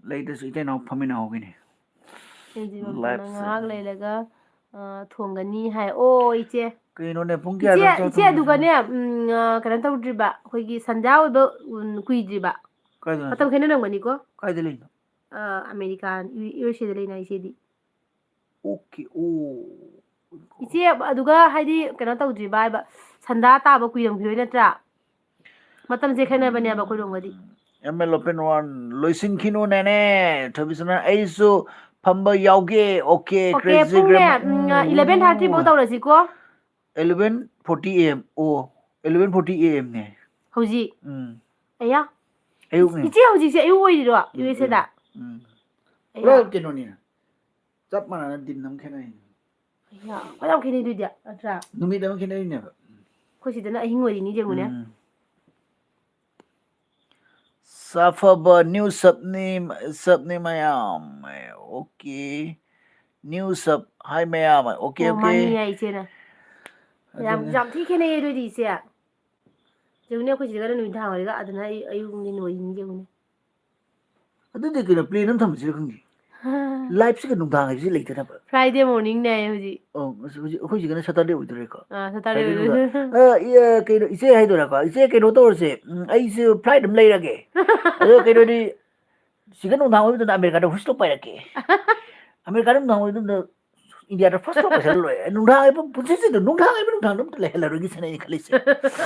ꯂꯩꯇ꯭ꯔꯁꯨ ꯏꯇꯩ ꯏꯅꯥꯎ ꯐꯝꯃꯤꯟꯅꯍꯧꯒꯤꯅꯤ꯫ ꯑꯩꯗꯤ ꯃꯝꯇꯅ live ꯉꯥꯏꯍꯥꯛ ꯁꯦ꯫ ꯂꯩꯔꯒ, ꯑ, ꯊꯣꯡꯒꯅꯤ ꯍꯥꯏ꯫ ꯑꯣ, ꯏꯆꯦ꯫ ꯀꯩꯅꯣꯅꯦ, ꯄꯨꯡ ꯏꯆꯦ, ꯀꯌꯥꯗ ꯆꯥꯛ ꯏꯆꯦ, ꯊꯣꯡꯗꯣꯏꯁꯦ? ꯑꯗꯨꯒꯅꯦ, ꯎꯝ, ꯑ, ꯀꯩꯅꯣ ꯇꯧꯗ꯭ꯔꯤꯕ, ꯑꯩꯈꯣꯏꯒꯤ ꯁꯟꯗ꯭ꯌꯥ ꯑꯣꯏꯕ, ꯎꯝ, ꯀꯨꯏꯗ꯭ꯔꯤꯕ꯫ ꯀꯥꯏꯗꯅꯣ ꯃꯇꯝ ꯍꯥꯏꯁꯦ? ꯈꯦꯠꯅꯔꯝꯒꯅꯤꯀꯣ? ꯀꯥꯏꯗ ꯂꯩꯅꯣ? ꯑ, ꯑꯃꯦꯔꯤꯀꯥ, ꯌꯨ-, ꯌꯨ ꯑꯦꯁ ꯑꯦꯗ ꯂꯩꯅ ꯏꯆꯦꯗꯤ꯫ ꯑꯣꯀꯦ, ꯑꯣ꯫ ꯏꯆꯦ, ꯑꯗꯨꯒ ꯍꯥꯏꯗꯤ ꯀꯩꯅꯣ ꯇꯧꯗ꯭ꯔꯤꯕ ꯍꯥꯏꯕ, ꯁꯟꯗꯥ ꯇꯥꯕ ꯀꯨꯏꯔꯝꯈꯤꯔꯣꯏ ꯅꯠꯇ꯭ꯔꯥ? ꯃꯇꯝꯁꯦ ꯈꯦꯠꯅꯕꯅꯦꯕ ꯑꯩꯈꯣꯏꯔꯣꯝꯒꯗꯤ꯫ M L open one, ꯂꯣꯏꯁꯤꯟꯈꯤꯅꯨꯅꯦꯅꯦ, ꯊꯣꯏꯕꯤꯁꯅꯥ, ꯑꯩꯁꯨ ꯐꯝꯕ ꯌꯥꯎꯒꯦ꯫ ꯑꯣꯀꯦ, ꯑꯣꯀꯦ, crazy ꯄꯨꯡꯅꯦ, ꯒ꯭ꯔꯦꯞ-, ꯎꯝ, ꯎꯝ, eleven thirty ꯐꯥꯎ ꯎꯝ꯫ ꯇꯧꯔꯁꯤꯀꯣ꯫ Eleven forty A M, ꯑꯣ, eleven forty A M ꯅꯦ꯫ ꯍꯧꯖꯤꯛ? ꯎꯝ꯫ ꯑꯌꯥ꯫ ꯑꯌꯨꯛꯅꯦ꯫ ꯏꯆꯦ ꯍꯧꯖꯤꯛꯁꯦ ꯑꯌꯨꯛ ꯑꯣꯏꯔꯤꯔꯣ, ꯎꯝ, ꯌꯨ ꯑꯦꯁ ꯑꯦꯗ? ꯎꯝ, ꯎꯝ꯫ ꯑꯌꯥ꯫ ꯄꯨꯔꯥ ꯀꯩꯅꯣꯅꯤꯅ꯫ ꯆꯞ ꯃꯥꯟꯅꯅ ꯗꯤꯟ ꯑꯃ ꯈꯦꯠꯅꯩ꯫ ꯑꯌꯥ, ꯐꯅꯌꯥꯝ ꯈꯦꯠꯅꯩ ꯑꯗꯨꯗꯤ, ꯅꯠꯇ꯭ꯔꯥ? ꯅꯨꯃꯤꯠ ꯑꯃ ꯈꯦꯠꯅꯔꯤꯅꯦꯕ꯫ ꯑꯩꯈꯣꯏ ꯁꯤꯗꯅ ꯑꯍꯤꯡ ꯑꯣꯏꯔꯤꯅꯤ ꯌꯦꯡꯉꯨꯅꯦ꯫ ꯎꯝ꯫ ꯁꯥꯐꯕ new subꯅꯤ, subꯅꯤ ꯃꯌꯥꯝ꯫ Okay, new sub꯫ Hi ꯃꯌꯥꯝ꯫ Okay, ꯑꯣ, okay꯫ ꯃꯥꯅꯤ ꯍꯥꯏ ꯏꯆꯦꯅ꯫ ꯌꯥꯝ, ꯑꯗꯨꯅꯦ꯫ ꯌꯥꯝ ꯊꯤ ꯈꯦꯠꯅꯩꯌꯦ ꯑꯗꯨꯗꯤ ꯏꯆꯦ꯫ ꯌꯦꯡꯉꯨꯅꯦ, ꯑꯩꯈꯣꯏ ꯁꯤꯗꯒꯅ ꯅꯨꯃꯤꯗꯥꯡ ꯑꯣꯏꯔꯒ ꯑꯗꯨꯅ ꯑꯩ ꯑꯌꯨꯛꯅꯤ ꯅꯣꯏꯅꯤ ꯌꯦꯡꯉꯨꯅꯦ꯫ ꯑꯗꯨꯗꯤ ꯀꯩꯅꯣ, play ꯑꯗꯨꯝ ꯊꯝꯕꯁꯤꯔ ꯈꯪꯗꯦ꯫ Liveꯁꯤꯒ ꯅꯨꯡꯗꯥꯡ ꯍꯥꯏꯕꯁꯤ ꯂꯩꯇꯅꯕ꯫ Friday morningꯅꯦ ꯍꯧꯖꯤꯛ꯫ ꯑꯣ, ꯑꯁ, ꯍꯧꯖꯤꯛ ꯑꯩꯈꯣꯏꯁꯤꯒꯅ Saturday ꯑꯣꯏꯗꯣꯏꯔꯦꯀꯣ? ꯑꯥ, Saturday Friday ꯑꯣꯏꯗꯣꯏꯔꯦ꯫ ꯅꯨꯡꯗꯥꯡ꯫ ꯑ, ꯏ-, ꯑ, ꯀꯩꯅꯣ, ꯏꯆꯦ ꯍꯥꯏꯗꯣꯏꯔꯥꯀꯣ? ꯏꯆꯦ, ꯀꯩꯅꯣ ꯇꯧꯔꯁꯦ, ꯎꯝ, ꯑꯩꯁꯨ flight ꯑꯃ ꯂꯩꯔꯒꯦ꯫ ꯑꯗꯣ ꯀꯩꯅꯣꯗꯤ, ꯁꯤꯒ ꯅꯨꯡꯗꯥꯡ ꯑꯣꯏꯕꯗꯨꯅ ꯑꯃꯦꯔꯤꯀꯥꯗ first class ꯄꯥꯏꯔꯛꯀꯦ꯫ ꯑꯃꯦꯔꯤꯀꯥꯗ ꯅꯨꯡꯗꯥꯡ ꯑꯣꯏꯕꯗꯨꯅ ꯏꯟꯗꯤꯌꯥꯗ first class ꯄꯥꯏꯁꯜꯂ ꯂꯣꯏꯔꯦ꯫ ꯅꯨꯡꯗꯥꯡ ꯍꯥꯏꯕ ꯄꯨꯟꯁꯤꯁꯤꯗ ꯅꯨꯡꯗꯥꯡ ꯍꯥꯏꯕ ꯅꯨꯡꯗꯥꯡꯗ ꯑꯝꯇ ꯂꯩꯍꯜꯂꯔꯣꯏꯒꯦ ꯁꯤꯅ ꯑꯩꯅ ꯈꯜꯂꯤꯁꯦ꯫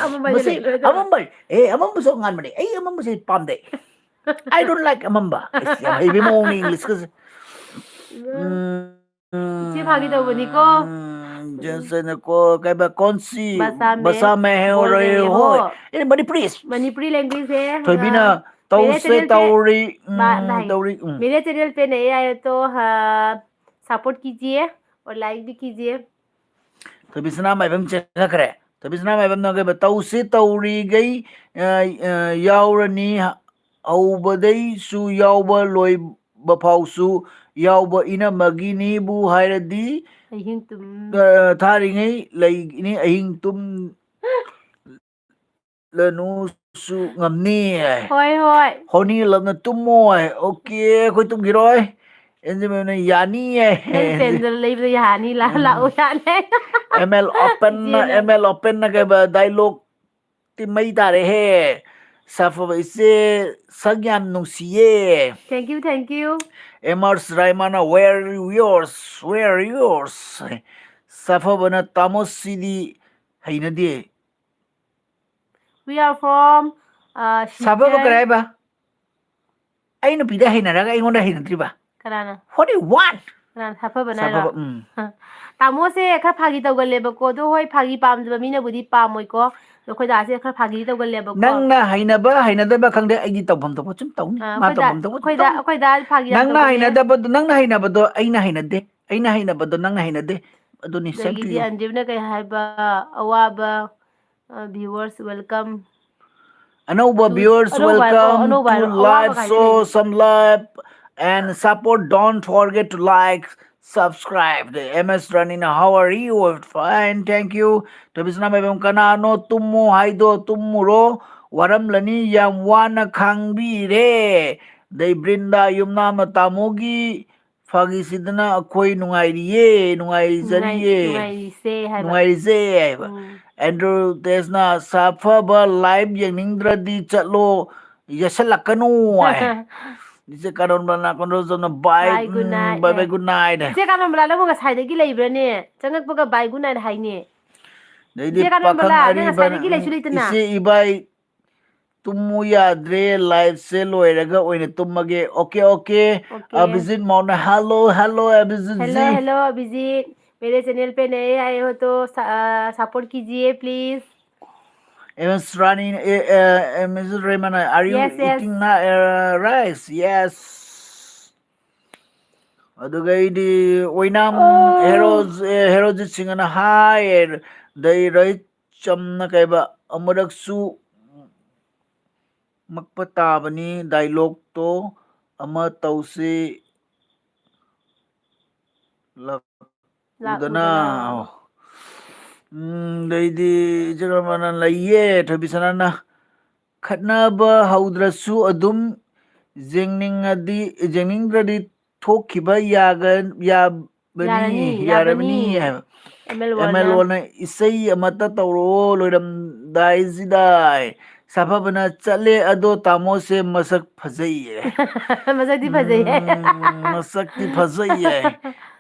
ꯑꯃꯝꯕ ꯍꯥꯏꯁꯦ ꯃꯁꯤ ꯂꯩꯔꯣꯏꯗꯕ꯫ ꯑꯃꯝꯕ, ꯑꯦ, ꯑꯃꯝꯕꯁꯨ ꯉꯥꯟꯕꯅꯦ꯫ ꯑꯩ ꯑꯃꯝꯕꯁꯦ ꯄꯥꯝꯗꯦ꯫ I don't like ꯑꯃꯝꯕ꯫ ꯑꯁ, ꯌꯥꯝ ꯍꯩꯕ ꯃꯑꯣꯡꯅꯤ Englishꯀꯁꯦ꯫ ꯎꯝ꯫ ꯏꯆꯦ ꯐꯥꯒꯤ ꯇꯧꯕꯅꯤꯀꯣ꯫ ꯎꯝ, ꯖꯦꯟꯁꯟꯅꯀꯣ, ꯀꯩꯕ, ꯀꯣꯟꯁꯤ, ꯕꯁꯥ ꯃꯦ, ꯕꯁꯥ ꯃꯦ ꯍꯦ ꯕꯣꯜ ꯔꯍꯦ ꯔꯍꯦ ꯍꯣ꯫ ꯍꯣ꯫ ꯑꯦ, ꯃꯅꯤꯄꯨꯔꯤ꯫ ꯃꯅꯤꯄꯨꯔꯤ language—ꯁꯦ, ꯊꯣꯏꯕꯤꯅ, ꯑ, ꯇꯧꯁꯦ, ꯃꯦꯔꯦ channel ꯄꯦ-, ꯇꯧꯔꯤ, ꯎꯝ, ꯕꯥ-, ꯚꯥꯏ, ꯇꯧꯔꯤ, ꯎꯝ꯫ मेरे channel पे नए आए तो, हाँ, support कीजिए और like भी कीजिए꯫ ꯊꯣꯏꯕꯤ ꯁꯅꯥꯃꯥꯏꯕꯝ ꯆꯦꯟꯈ꯭ꯔꯦ꯫ ꯊꯣꯏꯕꯤ ꯁꯅꯥꯃꯥꯏꯕꯝꯅ ꯀꯩꯕ, ꯇꯧꯁꯦ ꯇꯧꯔꯤꯈꯩ, ꯑ, ꯑ, ꯌꯥꯎꯔꯅꯤ, ꯍꯧꯕꯗꯩꯁꯨ ꯌꯥꯎꯕ, ꯂꯣꯏꯕ ꯐꯥꯎꯁꯨ ꯌꯥꯎꯕ, ꯏꯅꯝꯃꯒꯤꯅꯤꯕꯨ ꯍꯥꯏꯔꯗꯤ, ꯑꯍꯤꯡ ꯇꯨꯝ- ꯑ, ꯊꯥꯔꯤꯉꯩ ꯂꯩꯅꯤ, ꯑꯍꯤꯡ ꯇꯨꯝ- ꯂꯅꯨꯁꯨ ꯉꯝꯅꯤ꯫ ꯍꯣꯏ, ꯍꯣꯏ꯫ ꯍꯣꯅꯤ ꯂꯞꯅ ꯇꯨꯝꯃꯣ ꯍꯥꯏ꯫ Okay, ꯑꯩꯈꯣꯏ ꯇꯨꯝꯈꯤꯔꯣꯏ꯫ ꯑꯦꯟꯖꯤ ꯃꯦꯝꯅ ꯌꯥꯅꯤꯌꯦ꯫ ꯅꯪ ꯆꯦꯟꯗꯜ ꯂꯩꯕꯗ ꯌꯥꯅꯤ, ꯂꯥ-, ꯎꯝ꯫ ꯂꯥꯛꯑꯣ ꯌꯥꯅꯤ꯫ ML Open, ꯏꯆꯦꯅ꯫ ML Openꯅ ꯀꯩꯕ, dialogueꯇꯤ ꯃꯩ ꯇꯥꯔꯦꯍꯦ꯫ ꯁꯥꯐꯕ ꯏꯆꯦ, ꯁꯛ ꯌꯥꯝ ꯅꯨꯡꯁꯤꯌꯦ꯫ Thank you, thank you꯫ M R ꯁꯨꯔꯥꯏꯃꯥꯅ, "Where yours? Where yours?" ꯁꯥꯐꯕꯅ, "ꯇꯥꯃꯣ ꯁꯤꯗꯤ ꯍꯩꯅꯗꯦ"꯫ We are from, uh, ꯁꯥꯐꯕ ꯁꯤꯜꯆꯔ꯫ ꯀꯔꯤ ꯍꯥꯏꯕ? ꯑꯩ ꯅꯨꯄꯤꯗ ꯍꯩꯅꯔꯒ ꯑꯩꯉꯣꯟꯗ ꯍꯩꯅꯗ꯭ꯔꯤꯕ? ꯀꯅꯥꯅ? What do you want? ꯀꯅꯥꯅ? ꯁꯥꯐꯕꯅ ꯍꯥꯏꯔꯣ? ꯁꯥꯐꯕ, ꯎꯝ꯫ ꯇꯥꯃꯣꯁꯦ ꯈꯔ ꯐꯥꯒꯤ ꯇꯧꯒꯜꯂꯦꯕꯀꯣ, ꯑꯗꯣ ꯍꯣꯏ, ꯐꯥꯒꯤ ꯄꯥꯝꯗꯕ ꯃꯤꯅꯕꯨꯗꯤ ꯄꯥꯝꯃꯣꯏꯀꯣ, ꯑꯗꯣ ꯑꯩꯈꯣꯏ ꯗꯥꯁꯦ ꯈꯔ ꯐꯥꯒꯤꯗꯤ ꯇꯧꯒꯜꯂꯦꯕꯀꯣ꯫ ꯅꯪꯅ ꯍꯩꯅꯕ ꯍꯩꯅꯗꯕ ꯈꯪꯗꯦ, ꯑꯩꯗꯤ ꯇꯧꯐꯝ ꯊꯣꯛꯄ ꯁꯨꯝ ꯇꯧꯅꯤ꯫ ꯑꯥ, ꯃꯥ ꯑꯩꯈꯣꯏ ꯗꯥ, ꯇꯧꯐꯝ ꯊꯣꯛꯄ ꯁꯨꯝ ꯑꯩꯈꯣꯏ ꯗꯥ, ꯇꯧꯅꯤ꯫ ꯑꯩꯈꯣꯏ ꯗꯥ ꯐꯥꯒꯤ ꯌꯥꯝ ꯅꯪꯅ ꯇꯧꯒꯜꯂꯦ꯫ ꯍꯩꯅꯗꯕꯗꯣ, ꯅꯪꯅ ꯍꯩꯅꯕꯗꯣ ꯑꯩꯅ ꯍꯩꯅꯗꯦ, ꯑꯩꯅ ꯍꯩꯅꯕꯗꯣ ꯅꯪꯅ ꯍꯩꯅꯗꯦ꯫ ꯑꯗꯨꯅꯤ, same to ꯑꯗꯒꯤꯗꯤ you꯫ ꯑꯟꯗꯤꯞꯅ ꯀꯩ ꯍꯥꯏꯕ, ꯑꯋꯥꯕ, ꯑ, viewers welcome꯫ ꯑꯅꯧꯕ viewers, welcome to live, show some love and support. Don't forget to like, subscribe. The M S Ranina, how are you? Fine, thank you. ꯊꯣꯏꯕꯤꯁꯅꯥ ꯃꯥꯏꯕꯝ, ꯀꯅꯥꯅꯣ ꯇꯨꯝꯃꯣ ꯍꯥꯏꯗꯣ? ꯇꯨꯝꯃꯨꯔꯣ, ꯋꯥꯔꯝꯂꯅꯤ, ꯌꯥꯝ ꯋꯥꯅ ꯈꯥꯡꯕꯤꯔꯦ꯫ ꯗꯩ ꯕ꯭ꯔꯤꯟꯗꯥ ꯌꯨꯝꯅꯥꯝꯅ, ꯇꯥꯃꯣꯒꯤ ꯐꯥꯒꯤꯁꯤꯗꯅ ꯑꯩꯈꯣꯏ ꯅꯨꯡꯉꯥꯏꯔꯤꯌꯦ, ꯅꯨꯡꯉꯥꯏꯖꯔꯤꯌꯦ, ꯅꯨꯡꯉꯥꯏꯔꯤꯁꯦ ꯍꯥꯏꯕ꯫ ꯅꯨꯡꯉꯥꯏꯔꯤꯁꯦ ꯍꯥꯏꯕ꯫ ꯎꯝ꯫ ꯑꯦꯟꯗ꯭ꯔꯨ ꯇꯦꯁꯅ, ꯁꯥꯐꯕ live ꯌꯦꯡꯅꯤꯡꯗ꯭ꯔꯗꯤ ꯆꯠꯂꯣ, ꯌꯦꯠꯁꯜꯂꯛꯀꯅꯨ ꯍꯥꯏ꯫ ꯏꯆꯦ ꯀꯥꯔꯣꯟꯕ ꯅꯥꯀꯣꯟꯗ ꯆꯠꯅ bye, bye, good night, bye bye, good night꯫ ꯏꯆꯦ ꯀꯥꯔꯣꯟꯕ, ꯅꯪꯕꯨ ꯉꯁꯥꯏꯗꯒꯤ ꯂꯩꯕ꯭ꯔꯅꯦ? ꯆꯪꯉꯛꯄꯒ bye, good night ꯍꯥꯏꯅꯦ꯫ ꯑꯗꯩꯗꯤ ꯏꯆꯦ ꯀꯥꯔꯣꯟꯕ, ꯄꯥꯈꯪ ꯅꯪ ꯑꯔꯤꯕꯅ, ꯉꯁꯥꯏꯗꯒꯤ ꯂꯩꯁꯨ ꯂꯩꯇꯅ꯫ ꯏꯆꯦ ꯏꯕꯥꯏ, ꯇꯨꯝꯃꯨ ꯌꯥꯗ꯭ꯔꯦ, live ꯁꯦ ꯂꯣꯏꯔꯒ ꯑꯣꯏꯅ ꯇꯨꯝꯃꯒꯦ꯫ Okay, okay꯫ Okay꯫ ꯑꯚꯤꯖꯤꯠ ꯃꯧꯅ, hello, hello, ꯑꯚꯤꯖꯤꯠ hello, जी। Hello, अभिजीत। मेरे channel पे नए आए हो तो सा-, आ, support कीजिए, please। M S Rani, A, A, M S Raymana, are you, yes, yes, eating na-, uh, rice? Yes꯫ ꯑꯗꯨꯒ ꯑꯩꯗꯤ ꯑꯣꯏꯅꯥꯝ, ꯑꯣ꯫ ꯍꯦꯔꯣ, ꯑꯦ, ꯍꯦꯔꯣꯖꯤꯠ ꯁꯤꯡꯍꯅ, hi꯫ ꯑꯗꯩ ꯔꯣꯍꯤꯠ ꯆꯝꯅ ꯀꯩꯕ, ꯑꯃꯨꯔꯛꯁꯨ ꯃꯛꯄ ꯇꯥꯕꯅꯤ, dialogue ꯇꯣ ꯑꯃ ꯇꯧꯁꯤ꯫ ꯂꯥꯛ-, ꯂꯥꯛꯎꯗꯅ꯫ ꯎꯗꯅ꯫ ꯎꯝ, ꯑꯗꯩꯗꯤ ꯏꯆꯦ ꯔꯃꯥꯅ ꯂꯩꯌꯦ, ꯊꯣꯏꯕꯤꯁꯅꯥꯅ ꯈꯠꯅꯕ ꯍꯧꯗ꯭ꯔꯁꯨ ꯑꯗꯨꯝ ꯌꯦꯡꯅꯤꯡꯉꯗꯤ, ꯌꯦꯡꯅꯤꯡꯗ꯭ꯔꯗꯤ ꯊꯣꯛꯈꯤꯕ ꯌꯥꯒ-, ꯌꯥꯕꯅꯤ, ꯌꯥꯔꯅꯤ, ꯌꯥꯔꯕꯅꯤ ꯌꯥꯕꯅꯤ꯫ ꯍꯥꯏꯕ꯫ ꯑꯦꯝ ꯑꯦꯜ ꯋꯥꯔꯅ꯫ ꯑꯦꯝ ꯑꯦꯜ ꯋꯥꯔꯅ ꯏꯁꯩ ꯑꯃꯠꯇ ꯇꯧꯔꯛꯑꯣ ꯂꯣꯏꯔꯝꯗꯥꯏꯁꯤꯗ꯫ ꯁꯥꯐꯕꯅ ꯆꯠꯂꯦ ꯑꯗꯣ ꯇꯥꯃꯣꯁꯦ ꯃꯁꯛ ꯐꯖꯩꯌꯦ꯫ ꯃꯁꯛꯇꯤ ꯐꯖꯩꯌꯦ꯫ ꯎꯝ, ꯃꯁꯛꯇꯤ ꯐꯖꯩꯌꯦ꯫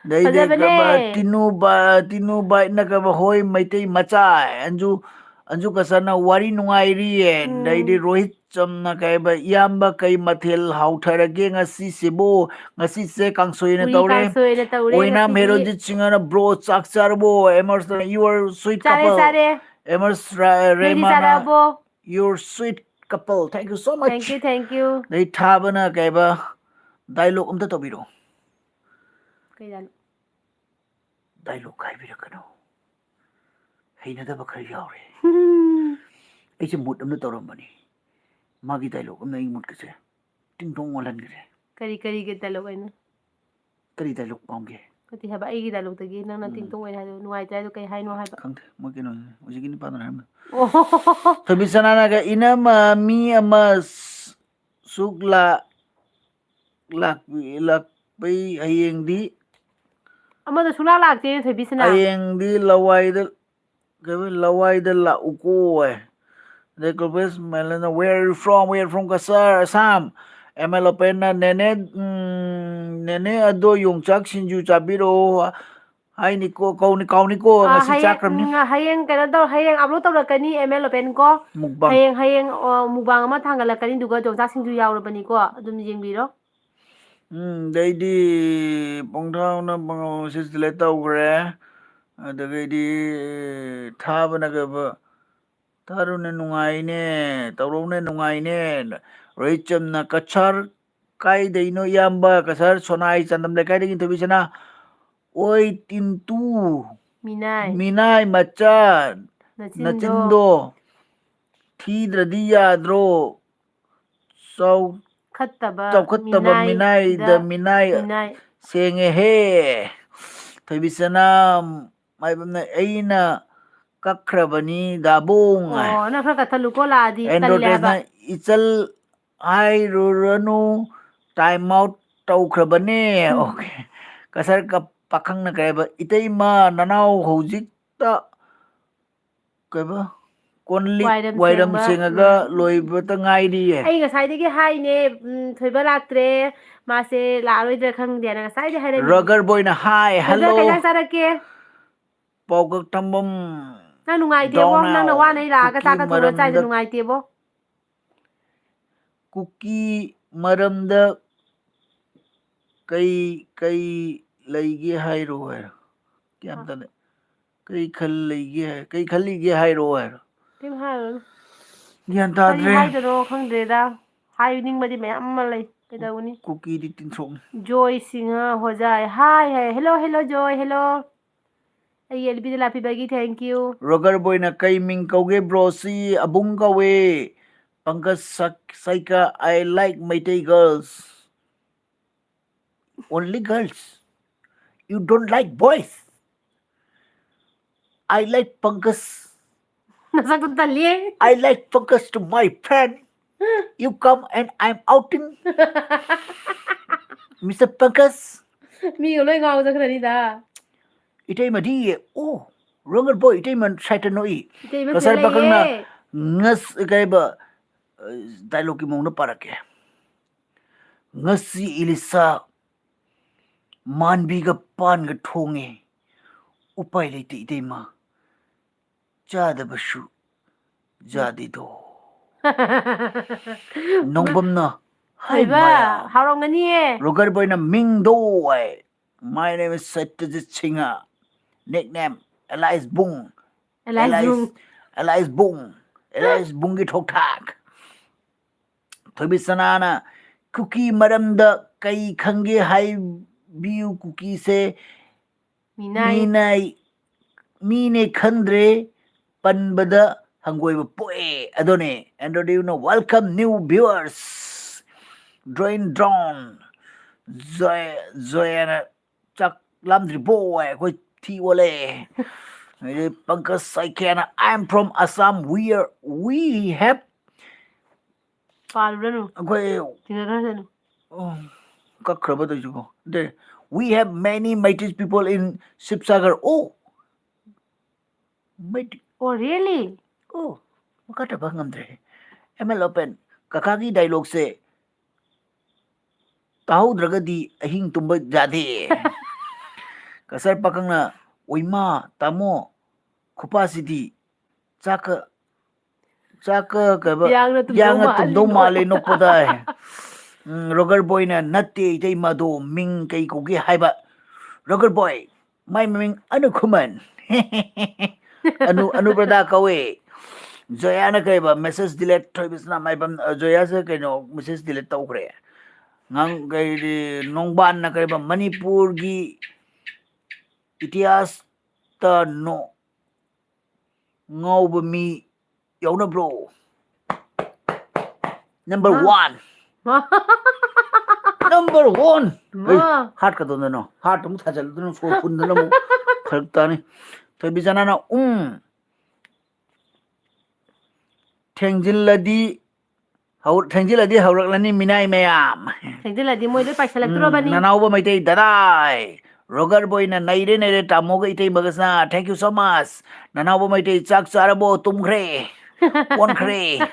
ꯑꯗꯩꯗꯤ ꯐꯖꯕꯅꯦ꯫ ꯀꯕ-, ꯇꯤꯅꯨ ꯕ-, ꯇꯤꯅꯨ ꯕꯥꯏꯠꯅ ꯀꯕ-, ꯍꯣꯏ, ꯃꯩꯇꯩ ꯃꯆꯥ꯫ ꯑꯟꯖꯨ, ꯑꯟꯖꯨ ꯀꯁꯔꯅ ꯋꯥꯔꯤ ꯅꯨꯡꯉꯥꯏꯔꯤꯌꯦ꯫ ꯎꯝ꯫ ꯑꯗꯩꯗꯤ ꯔꯣꯍꯤꯠ ꯆꯝꯅ ꯀꯩ ꯍꯥꯏꯕ, "ꯏꯌꯥꯝꯕ ꯀꯩ ꯃꯊꯦꯜ ꯍꯥꯎꯊꯔꯒꯦ ꯉꯁꯤꯁꯤꯕꯨ?" "ꯉꯁꯤꯁꯦ ꯀꯥꯡꯁꯣꯏ ꯑꯣꯏꯅ ꯄꯨꯔꯤ ꯇꯧꯔꯦ꯫" ꯀꯥꯡꯁꯣꯏ ꯑꯣꯏꯅ ꯇꯧꯔꯦ ꯑꯣꯏꯅꯥꯝ ꯉꯁꯤꯗꯤ꯫ ꯍꯦꯔꯣꯖꯤꯠ ꯁꯤꯡꯍꯅ, "Bro, ꯆꯥꯛ ꯆꯥꯔꯕꯣ?" ꯑꯦꯃꯔꯁ, "You are sweet ꯆꯥꯔꯦ, couple." ꯆꯥꯔꯦ꯫ ꯑꯦꯃꯔꯁ ꯔ-, ꯅꯣꯏꯗꯤ ꯔꯦꯃꯥꯅ, ꯆꯥꯔꯛꯑꯕꯣ? "You're sweet couple. Thank you so much." Thank you, thank you꯫ ꯑꯗꯩ ꯊꯥꯕꯅ ꯀꯩ ꯍꯥꯏꯕ, "Dialogue ꯑꯝꯇ ꯇꯧꯕꯤꯔꯛꯑꯣ꯫" ꯀꯩ dialogue? "Dialogue ꯍꯥꯏꯕꯤꯔꯛꯀꯅꯨ꯫ ꯍꯩꯅꯗꯕ ꯈꯔ ꯌꯥꯎꯔꯦ꯫" ꯑꯩꯁꯦ mood ꯑꯃꯗ ꯇꯧꯔꯝꯕꯅꯤ꯫ ꯃꯥꯒꯤ dialogue ꯑꯃꯅ ꯑꯩ ꯃꯨꯠꯀꯁꯦ ꯇꯤꯡ ꯇꯣꯡ ꯑꯣꯜꯍꯟꯈ꯭ꯔꯦ꯫ ꯀꯔꯤ, ꯀꯔꯤꯒꯤ dialogue ꯍꯥꯏꯅꯣ? ꯀꯔꯤ dialogue ꯄꯥꯝꯒꯦ? ꯀꯔꯤ ꯍꯥꯏꯕ? ꯑꯩꯒꯤ dialogueꯇꯒꯤ ꯅꯪꯅ ꯎꯝ꯫ ꯇꯤꯡ ꯇꯣꯡ ꯑꯣꯏꯅ ꯍꯥꯏꯗꯣ ꯅꯨꯡꯉꯥꯏꯇ꯭ꯔꯦ ꯍꯥꯏꯗꯣ ꯀꯩ ꯍꯥꯏꯅꯣ ꯍꯥꯏꯕ? ꯈꯪꯗꯦ, ꯃꯣꯏ ꯀꯩꯅꯣ, ꯍꯧꯖꯤꯛꯀꯤ ꯅꯨꯄꯥꯗꯨꯅ ꯍꯥꯏꯔꯝꯕ꯫ ꯑꯣ꯫ ꯊꯣꯏꯕꯤꯁꯅꯥꯅꯒ ꯏꯅꯝꯃ ꯃꯤ ꯑꯃ ꯁ-, ꯁꯨꯛ ꯂꯥꯛ-, ꯂꯥꯛꯄꯤ-, ꯂꯥꯛꯄꯩ ꯍꯌꯦꯡꯗꯤ ꯑꯃꯗꯣ ꯁꯨꯡꯂꯥꯛ ꯂꯥꯛꯇꯦ ꯊꯣꯏꯕꯤꯁꯅꯥ꯫ ꯍꯌꯦꯡꯗꯤ ꯂꯋꯥꯏꯗ, ꯀꯩꯕ, ꯂꯋꯥꯏꯗ ꯂꯥꯛꯎꯀꯣ ꯍꯥꯏ꯫ They request Melena, "Where are you from?" "We are from Cachar, Assam." M L Openꯅ, "ꯅꯦꯅꯦ, ꯎꯝ, ꯅꯦꯅꯦ ꯑꯗꯣ ꯌꯣꯡꯆꯥꯛ ꯁꯤꯡꯖꯨ ꯆꯥꯕꯤꯔꯛꯑꯣ ꯍꯥꯏꯅꯤꯀꯣ, ꯀꯧꯅꯤ, ꯀꯥꯎꯅꯤꯀꯣ, ꯑꯥ, ꯉꯁꯤ ꯍꯌꯦꯡ, ꯆꯥꯛꯈ꯭ꯔꯕꯅꯤ꯫ ꯎꯝ, ꯍꯌꯦꯡ ꯀꯩꯅꯣ ꯇꯧ, ꯍꯌꯦꯡ upload ꯇꯧꯔꯛꯀꯅꯤ M L Open ꯀꯣ꯫ Mukbang꯫ ꯍꯌꯦꯡ, ꯍꯌꯦꯡ, ꯑ, mukbang ꯑꯃ ꯊꯥꯡꯒꯠꯂꯛꯀꯅꯤ, ꯑꯗꯨꯒ ꯌꯣꯡꯆꯥꯛ ꯁꯤꯡꯖꯨ ꯌꯥꯎꯔꯕꯅꯤꯀꯣ, ꯑꯗꯨꯝ ꯌꯦꯡꯕꯤꯔꯣ꯫ ꯎꯝ, ꯑꯗꯩꯗꯤ ꯄꯣꯡꯊꯥꯎꯅ ꯄꯪ-, message delete ꯇꯧꯈ꯭ꯔꯦ꯫ ꯑꯗꯒꯤꯗꯤ ꯊꯥꯕꯅ ꯀꯩꯕ, "ꯊꯥꯔꯨꯅꯦ ꯅꯨꯡꯉꯥꯏꯅꯦ, ꯇꯧꯔꯧꯅꯦ ꯅꯨꯡꯉꯥꯏꯅꯦ"꯫ ꯔꯣꯍꯤꯠ ꯆꯝꯅ, "ꯀꯁꯥꯔ ꯀꯥꯏꯗꯩꯅꯣ ꯏꯌꯥꯝꯕ?" "ꯀꯁꯥꯔ ꯁꯣꯅꯥꯏ ꯆꯥꯟꯗꯝ ꯂꯩꯀꯥꯏꯗꯒꯤ ꯊꯣꯏꯕꯤꯁꯅꯥ꯫ ꯑꯣꯏ ꯇꯤꯟꯇꯨ, ꯃꯤꯅꯥꯏ꯫ ꯃꯤꯅꯥꯏ ꯃꯆꯥ, ꯅꯆꯤꯟꯗꯣ꯫ ꯅꯆꯤꯟꯗꯣ ꯊꯤꯗ꯭ꯔꯗꯤ ꯌꯥꯗ꯭ꯔꯣ?" ꯆꯥꯎ-, ꯈꯠꯇꯕ ꯆꯥꯎꯈꯠꯇꯕ ꯃꯤꯅꯥꯏꯗ ꯃꯤꯅꯥꯏꯗ ꯃꯤꯅꯥꯏ ꯃꯤꯅꯥꯏ꯫ ꯁꯦꯡꯉꯦꯍꯦ꯫ ꯊꯣꯏꯕꯤꯁꯅꯥ ꯃꯥꯏꯕꯝꯅ, "ꯑꯩꯅ ꯀꯛꯈ꯭ꯔꯕꯅꯤ ꯗꯥꯕꯣꯡ" ꯍꯥꯏ꯫ ꯑꯣ, ꯅꯪ ꯈꯔ ꯀꯛꯊꯠꯂꯨꯀꯣ, ꯂꯥꯛꯑꯗꯤ ꯇꯜꯂꯦ ꯍꯥꯏꯕ꯫ ꯑꯦꯟꯗ꯭ꯔꯣꯀꯦꯁꯅ, "ꯏꯆꯜ ꯍꯥꯏꯔꯨꯔꯅꯨ, time out ꯇꯧꯈ꯭ꯔꯕꯅꯦ"꯫ ꯎꯝ꯫ Okay꯫ ꯀꯁꯔ ꯀ-, ꯄꯥꯈꯪꯅ ꯀꯩ ꯍꯥꯏꯕ, "ꯏꯇꯩꯃ, ꯅꯅꯥꯎ ꯍꯧꯖꯤꯛꯇ ꯀꯩꯕ? ꯀꯣꯟ ꯂꯤꯛ ꯋꯥꯏꯔꯝ ꯋꯥꯏꯔꯝ ꯁꯦꯡꯕ꯫ ꯁꯦꯡꯉꯒ ꯎꯝ꯫ ꯂꯣꯏꯕꯇ ꯉꯥꯏꯔꯤꯌꯦ꯫ ꯑꯩ ꯉꯁꯥꯏꯗꯒꯤ ꯍꯥꯏꯅꯦ, ꯎꯝ, ꯊꯣꯏꯕ ꯂꯥꯛꯇ꯭ꯔꯦ, ꯃꯥꯁꯦ ꯂꯥꯛꯑꯔꯣꯏꯗ꯭ꯔꯥ ꯈꯪꯗꯦꯅ ꯉꯁꯥꯏꯗꯩ ꯍꯥꯏꯔꯝꯃꯤꯅꯦ꯫ ꯔꯒꯔ ꯕꯣꯏꯅ, "Hi, ꯊꯣꯏꯕ, hello꯫ ꯀꯩ ꯏꯟꯖꯥꯡ ꯆꯥꯔꯛꯀꯦ?" ꯄꯥꯎꯀꯛ ꯊꯝꯕꯝ ꯅꯪ ꯅꯨꯡꯉꯥꯏꯇꯦꯕꯣ, ꯗꯥꯎꯟ ꯅꯪꯅ ꯑꯥꯎ꯫ ꯋꯥꯅ ꯑꯩ ꯂꯥꯛꯑꯒ ꯀꯨꯀꯤ ꯆꯥꯛꯀ ꯊꯣꯡꯉ ꯆꯥꯏꯗꯣ ꯃꯔꯝꯗ ꯅꯨꯡꯉꯥꯏꯇꯦꯕꯣ꯫ ꯀꯨꯀꯤ ꯃꯔꯝꯗ ꯀꯩ, ꯀꯩ ꯂꯩꯒꯦ ꯍꯥꯏꯔꯣ ꯍꯥꯏꯔꯣ? ꯒ꯭ꯌꯥꯟ ꯍꯥ꯫ ꯇꯥꯗꯦ꯫ ꯀꯩ ꯈꯜ ꯂꯩꯒꯦ ꯍꯥꯏ-, ꯀꯩ ꯈꯜꯂꯤꯒꯦ ꯍꯥꯏꯔꯣ ꯍꯥꯏꯔꯣ? ꯀꯩꯝ ꯍꯥꯏꯔꯨꯔꯅꯨ꯫ ꯒ꯭ꯌꯥꯟ ꯀꯔꯤ ꯇꯥꯗ꯭ꯔꯦ꯫ ꯍꯥꯏꯗꯣꯏꯅꯣ ꯈꯪꯗ꯭ꯔꯦꯗ꯫ ꯍꯥꯏꯅꯤꯡꯕꯗꯤ ꯃꯌꯥꯝ ꯑꯃ ꯂꯩ꯫ ꯀꯩꯗꯧꯅꯤ? ꯀꯨꯀꯤꯗꯤ ꯇꯤꯟꯊ꯭ꯔꯣꯛꯅꯤ꯫ ꯖꯣꯏ ꯁꯤꯡꯍ ꯍꯣꯖꯥꯏ꯫ Hi ꯍꯥꯏ꯫ Hello, hello, ꯖꯣꯏ, hello꯫ ꯑꯩꯒꯤ L B the ꯂꯥꯛꯄꯤꯕꯒꯤ thank you꯫ ꯔꯣꯒꯔ ꯕꯣꯏꯅ, "ꯀꯩ ꯃꯤꯡ ꯀꯧꯒꯦ ꯕ꯭ꯔꯣꯁꯤ?" "ꯑꯕꯨꯡ ꯀꯧꯋꯦ"꯫ Pankaj Sak- Saika, I like Meitei girls. Only girls. You don't like boys. I like Pankaj. ꯅꯁꯛꯇꯨ ꯇꯜꯂꯤꯌꯦ꯫ I like Pankaj to my friend. You come and I'm outing. Mister Pankaj. ꯃꯤꯒ ꯂꯣꯏ ꯉꯥꯎꯖꯈ꯭ꯔꯅꯤꯗ꯫ ꯏꯇꯩꯃꯗꯤ ꯑꯣ ꯔꯣꯒꯔ ꯕꯣꯏ ꯏꯇꯩꯃ ꯁꯥꯏꯠꯇ ꯅꯣꯛꯏ꯫ ꯏꯇꯩꯃ ꯀꯁꯥꯔ ꯄꯥꯈꯪꯅ ꯂꯩꯌꯦ꯫ ꯉꯁ ꯀꯩꯕ ꯗꯥꯏꯂꯣꯛꯀꯤ ꯃꯑꯣꯡꯗ ꯄꯥꯔꯛꯀꯦ꯫ ꯉꯁꯤ ꯏꯂꯤꯁꯥ ꯃꯥꯟꯕꯤꯒ ꯄꯥꯟꯒ ꯊꯣꯡꯉꯦ꯫ ꯎꯄꯥꯏ ꯂꯩꯇꯦ ꯏꯇꯩꯃ꯫ ꯆꯥꯗꯕꯁꯨ ꯌꯥꯗꯦꯗꯣ꯫ ꯅꯣꯡꯕꯝꯅ ꯍꯥꯏ ꯍꯩꯕ ꯃꯌꯥ꯫ ꯍꯥꯎꯔꯝꯒꯅꯤꯌꯦ꯫ ꯔꯣꯒꯔ ꯕꯣꯏꯅ ꯃꯤꯡꯗꯣ ꯍꯥꯏ꯫ My name is Satyajit Singha. Nickname Elias Bung. Elias Bung. Elias Bung. Elias Bungꯒꯤ ꯊꯣꯛ ꯊꯥꯛ꯫ ꯊꯣꯏꯕꯤ ꯁꯅꯥꯅ ꯀꯨꯀꯤ ꯃꯔꯝꯗ ꯀꯩ ꯈꯪꯒꯦ ꯍꯥꯏꯕꯤꯌꯨ ꯀꯨꯀꯤꯁꯦ ꯃꯤꯅꯥꯏ꯫ ꯃꯤꯅꯥꯏ ꯃꯤꯅꯦ ꯈꯟꯗ꯭ꯔꯦ ꯄꯟꯕꯗ ꯍꯪꯒꯣꯏꯕ ꯄꯣꯛꯑꯦ ꯑꯗꯨꯅꯦ ꯑꯦꯟꯗ꯭ꯔꯣꯗꯤꯅ welcome new viewers ꯗ꯭ꯔꯣꯏꯟ ꯗ꯭ꯔꯣꯟ ꯖꯣꯌꯥꯅ ꯆꯥꯛ ꯂꯥꯝꯗ꯭ꯔꯤꯕꯣ ꯑꯩꯈꯣꯏ ꯊꯤ ꯑꯣꯜꯂꯦ ꯑꯗꯩ Pankaj ꯁꯥꯏꯀꯤꯌꯥꯅ I am from Assam we are we have ꯄꯥꯜꯂꯨꯔꯅꯨ꯫ ꯑꯩꯈꯣꯏ ꯇꯤꯟꯅꯔꯁꯅꯨ꯫ ꯑꯣ, ꯀꯛꯈ꯭ꯔꯕ ꯇꯧꯏꯁꯤꯕꯣ ꯑꯗꯩ we have many Meiteis people in Sibsagar ꯑꯣ ꯃꯩꯇꯩ ꯑꯣ ꯔꯤꯌꯦꯂꯤ? ꯑꯣ ꯃꯈꯥ ꯇꯥꯕ ꯉꯝꯗ꯭ꯔꯦ ꯑꯦꯝ ꯑꯦꯜ ꯑꯣꯄꯦꯟ ꯀꯀꯥꯒꯤ ꯗꯥꯏꯂꯣꯛꯁꯦ ꯇꯥꯍꯧꯗ꯭ꯔꯒꯗꯤ ꯑꯍꯤꯡ ꯇꯨꯝꯕ ꯌꯥꯗꯦ ꯀꯁꯥꯔ ꯄꯥꯈꯪꯅ ꯑꯣꯏꯃꯥ ꯇꯥꯃꯣ ꯈꯨꯄꯥꯁꯤꯗꯤ ꯆꯥꯛꯀ ꯆꯥꯛꯀ ꯀꯩꯕ ꯌꯥꯡꯅ ꯇꯨꯝꯗꯧ ꯌꯥꯡꯅ ꯃꯥꯜꯂꯤ ꯇꯨꯝꯗꯧ ꯅꯣꯛ꯫ ꯃꯥꯜꯂꯦ ꯅꯣꯛꯄꯗ ꯎꯝ, ꯔꯣꯒꯔ ꯕꯣꯏꯅ ꯅꯠꯇꯦ ꯏꯇꯩꯃꯗꯣ ꯃꯤꯡ ꯀꯩ ꯀꯧꯒꯦ ꯍꯥꯏꯕ ꯔꯣꯒꯔ ꯕꯣꯏ ꯃꯥꯏ ꯃꯃꯤꯡ ꯑꯅꯨꯈꯨꯃꯟ ꯑꯅꯨ ꯑꯅꯨꯕ꯭ꯔꯗꯥ ꯀꯧꯋꯦ ꯖꯣꯌꯥꯅ ꯀꯩꯕ ꯃꯦꯁꯦꯖ ꯗꯤꯂꯦꯠ ꯊꯣꯏꯕꯁꯤꯅ ꯃꯥꯏꯕꯝ ꯖꯣꯌꯥꯁꯦ ꯀꯩꯅꯣ ꯃꯦꯁꯦꯖ ꯗꯤꯂꯦꯠ ꯇꯧꯈ꯭ꯔꯦ ꯉꯥꯡ ꯀꯩꯗꯤ ꯅꯣꯡꯕꯥꯟꯅ ꯀꯩꯕ ꯃꯅꯤꯄꯨꯔꯒꯤ ꯏꯇꯤꯍꯥꯁꯇ ꯅꯣ ꯉꯥꯎꯕ ꯃꯤ ꯌꯥꯎꯅꯕ꯭ꯔꯣ Number one. Number one. ꯍꯩ, ꯃꯥ꯫ Heart ꯀꯗꯣꯝꯗꯅꯣ? Heart ꯑꯃꯨꯛ ꯊꯥꯖꯤꯜꯂꯨꯗꯅ ꯁꯣꯔ ꯐꯨꯟꯗꯅ ꯑꯃꯨꯛ ꯐꯔꯛ ꯇꯥꯅꯤ꯫ ꯊꯣꯏꯕꯤ ꯁꯅꯥꯅ, ꯎꯝ, ꯊꯦꯡꯖꯤꯜꯂꯗꯤ ꯍꯧ-, ꯊꯦꯡꯖꯤꯜꯂꯗꯤ ꯍꯧꯔꯛꯂꯅꯤ ꯃꯤꯅꯥꯏ ꯃꯌꯥꯝ꯫ ꯊꯦꯡꯖꯤꯜꯂꯗꯤ ꯃꯣꯏ ꯂꯣꯏ ꯄꯥꯏꯁꯜꯂꯛꯇꯣꯔꯕꯅꯤ꯫ ꯎꯝ, ꯅꯅꯥꯎꯕ ꯃꯩꯇꯩ ꯗꯗꯥꯏ꯫ ꯔꯣꯒꯔ ꯕꯣꯏꯅ ꯅꯩꯔꯦ, ꯅꯩꯔꯦ, ꯇꯥꯃꯣꯒ ꯏꯇꯩꯃꯒꯁꯤꯅ, thank you so much꯫ ꯅꯅꯥꯎꯕ Meitei ꯆꯥꯛ ꯆꯥꯔꯕꯣ? ꯇꯨꯝꯈ꯭ꯔꯦ꯫ ꯑꯣꯟꯈ꯭ꯔꯦ꯫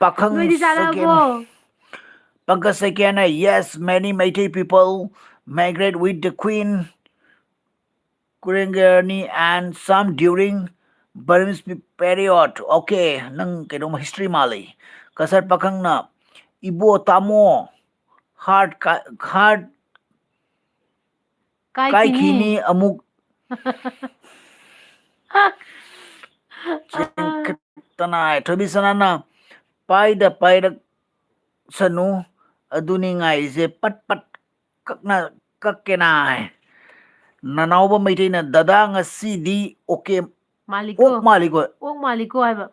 ꯄꯥꯈꯪ ꯅꯣꯏꯗꯤ ꯆꯥꯔꯕꯣ? ꯁꯦꯀꯦꯟ꯫ Pankaj ꯁꯦꯀꯦꯟꯅ, yes, many Meitei people migrate with the queen, ꯀꯨꯔꯦꯡꯒꯔꯅꯤ and some during Burmese period꯫ Okay, ꯅꯪ ꯀꯩꯅꯣꯝ history ꯃꯥꯜꯂꯤ꯫ ꯀꯁꯔ ꯄꯥꯈꯪꯅ, ꯏꯕꯣ ꯇꯥꯃꯣ, heart ꯀꯥ-, heart ꯀꯥꯏꯈꯤꯅꯤ꯫ ꯀꯥꯏꯈꯤꯅꯤ ꯑꯃꯨꯛ꯫ ꯆꯤꯡꯈꯠꯇꯅ ꯍꯥꯏ꯫ ꯊꯣꯏꯕꯤ ꯁꯅꯥꯅ, ꯄꯥꯏꯗ ꯄꯥꯏꯔꯛꯁꯅꯨ, ꯑꯗꯨꯅꯤ ꯉꯥꯏꯔꯤꯁꯦ, ꯄꯠ ꯄꯠ ꯀꯛꯅ ꯀꯛꯀꯦꯅ ꯍꯥꯏ꯫ ꯅꯅꯥꯎꯕ ꯃꯩꯇꯩꯅ, ꯗꯗꯥ ꯉꯁꯤꯗꯤ okay꯫ ꯃꯥꯜꯂꯤꯀꯣ꯫ ꯑꯣꯛ ꯃꯥꯜꯂꯤꯀꯣ꯫ ꯑꯣꯛ ꯃꯥꯜꯂꯤꯀꯣ ꯍꯥꯏꯕ꯫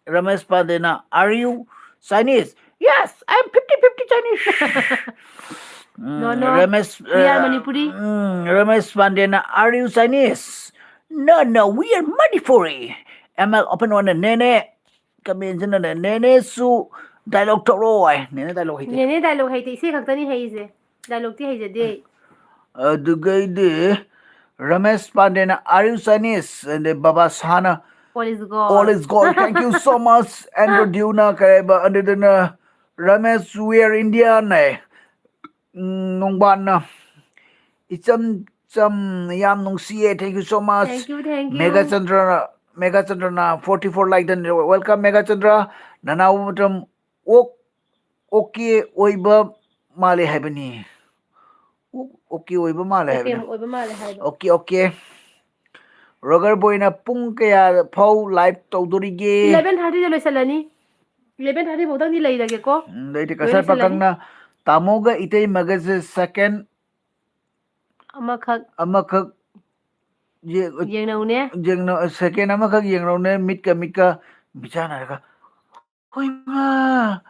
Ramesh ꯄꯥꯟꯗꯦꯅ, are you Chinese? Yes, I am fifty fifty Chinese꯫ Um, No, no, Ramesh, we are ꯑ, Manipuri꯫ Um, Ramesh ꯄꯥꯟꯗꯦꯅ, are you Chinese? No, no, we are Manipuri꯫ M L open one ꯅ, ꯅꯦꯅꯦ, ꯀꯃꯦꯟꯁꯤꯅꯅꯦ, ꯅꯦꯅꯦꯁꯨ dialogue ꯊꯣꯛꯂꯛꯑꯣ ꯍꯥꯏ꯫ ꯅꯦꯅꯦ dialogue ꯍꯩꯇꯦ꯫ ꯅꯦꯅꯦ dialogue ꯍꯩꯇꯦ, ꯏꯁꯩ ꯈꯛꯇꯅꯤ ꯍꯩꯁꯦ, dialogue ꯇꯤ ꯍꯩꯖꯗꯦ ꯑꯩ꯫ ꯑꯗꯨꯒꯩꯗꯤ ꯔꯃꯦꯁ ꯄꯥꯟꯗꯦꯅ, are you Chinese? ꯑꯗꯩ ꯕꯕꯥ ꯁꯥꯅ, all is gold, all is gold, thank you so much꯫ ꯑꯦꯟꯗ꯭ꯔꯣ ꯗ꯭ꯌꯨꯅ ꯀꯔꯤ ꯍꯥꯏꯕ? ꯑꯗꯨꯗꯨꯅ ꯔꯃꯦꯁ, we are Indian ꯍꯥꯏ꯫ ꯎꯝ, ꯅꯣꯡꯕꯥꯟꯅ, ꯏꯆꯝ ꯆꯝ, ꯌꯥꯝ ꯅꯨꯡꯁꯤꯌꯦ, thank you so much꯫ Thank you, thank you꯫ ꯃꯦꯘꯥꯆꯟꯗ꯭ꯔꯅ, ꯃꯦꯘꯥꯆꯟꯗ꯭ꯔꯅ forty four like done, welcome ꯃꯦꯘꯥꯆꯟꯗ꯭ꯔ꯫ ꯅꯅꯥꯎ ꯃꯇꯝ ꯑꯣꯛ, okay ꯑꯣꯏꯕ ꯃꯥꯜꯂꯦ ꯍꯥꯏꯕꯅꯤ꯫ ꯑꯣꯛ, okay ꯑꯣꯏꯕ ꯃꯥꯜꯂꯦ okay ꯍꯥꯏꯕꯅꯤ꯫ ꯑꯣꯏꯕ ꯃꯥꯜꯂꯦ ꯍꯥꯏꯕ꯫ Okay, okay꯫ ꯔꯣꯒꯔ ꯕꯣꯏꯅ ꯄꯨꯡ ꯀꯌꯥ ꯐꯥꯎ live ꯇꯧꯗꯣꯔꯤꯒꯦ? Eleven thirty ꯗ ꯂꯣꯏꯁꯤꯜꯂꯅꯤ꯫ Eleven thirty ꯐꯥꯎꯗꯪꯗꯤ ꯂꯩꯔꯒꯦꯀꯣ꯫ ꯎꯝ, ꯂꯩꯇꯦ, ꯂꯣꯏ ꯀꯁꯥꯔ ꯂꯣꯏꯁꯤꯜꯂꯅꯤ꯫ ꯄꯥꯈꯪꯅ, ꯇꯥꯃꯣꯒ ꯏꯇꯩꯃꯒꯁꯦ second ꯑꯃꯈꯛ꯫ ꯑꯃꯈꯛ ꯌꯦꯡꯅꯧꯅꯦ꯫ ꯁꯦꯀꯦꯟ ꯑꯃꯈꯛ ꯌꯦꯡꯅꯧꯅꯦ, ꯃꯤꯠꯀ ꯃꯤꯠꯀ ꯃꯤꯆꯥꯟꯅꯔꯒ, "ꯍꯣꯏꯃ,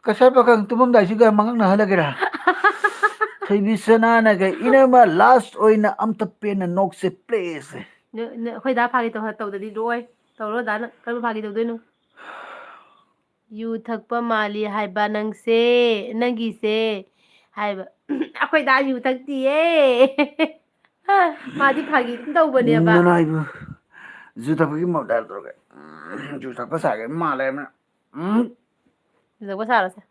ꯀꯁꯥꯏ ꯄꯥꯈꯪ ꯇꯨꯝꯃꯝꯗꯥꯏꯁꯤꯒ ꯃꯉꯛ ꯅꯥꯍꯜꯂꯒꯦꯔꯥ?" ꯊꯣꯏꯕꯤ ꯁꯅꯥꯅꯒ, "ꯏꯅꯝꯃ, ꯂꯥꯁ ꯑꯣꯏꯅ ꯑꯝꯇ ꯄꯦꯟꯅ ꯅꯣꯛꯁꯦ, ꯄ꯭ꯂꯤꯖ"꯫ ꯅ-, ꯅ-, ꯑꯩꯈꯣꯏ ꯗꯥ ꯐꯥꯒꯤ ꯇꯧ-, ꯇꯧꯗꯗꯤ ꯂꯣꯛꯑꯣꯏ꯫ ꯇꯧꯔꯣ, ꯗꯥꯅ ꯀꯔꯝꯕ ꯐꯥꯒꯤ ꯇꯧꯗꯣꯏꯅꯣ? "ꯌꯨ ꯊꯛꯄ ꯃꯥꯜꯂꯤ ꯍꯥꯏꯕ ꯅꯪꯁꯦ, ꯅꯪꯒꯤꯁꯦ" ꯍꯥꯏꯕ꯫ ꯑꯩꯈꯣꯏ ꯗꯥ ꯌꯨ ꯊꯛꯇꯤꯌꯦ꯫ ꯃꯥꯗꯤ ꯐꯥꯒꯤ ꯑꯗꯨꯝ ꯇꯧꯕꯅꯦꯕ꯫ ꯅꯅꯥꯏꯕꯨ ꯖꯨ ꯊꯛꯄꯒꯤ ꯃꯑꯣꯡꯗ ꯇꯧꯔꯒ, ꯎꯝ, ꯖꯨ ꯊꯛꯄ ꯁꯥꯒꯦ ꯃꯥꯜꯂꯦ ꯍꯥꯏꯕꯅ꯫ ꯎꯝ꯫ ꯖꯨ ꯊꯛꯄ ꯁꯥꯔꯣꯁꯦ꯫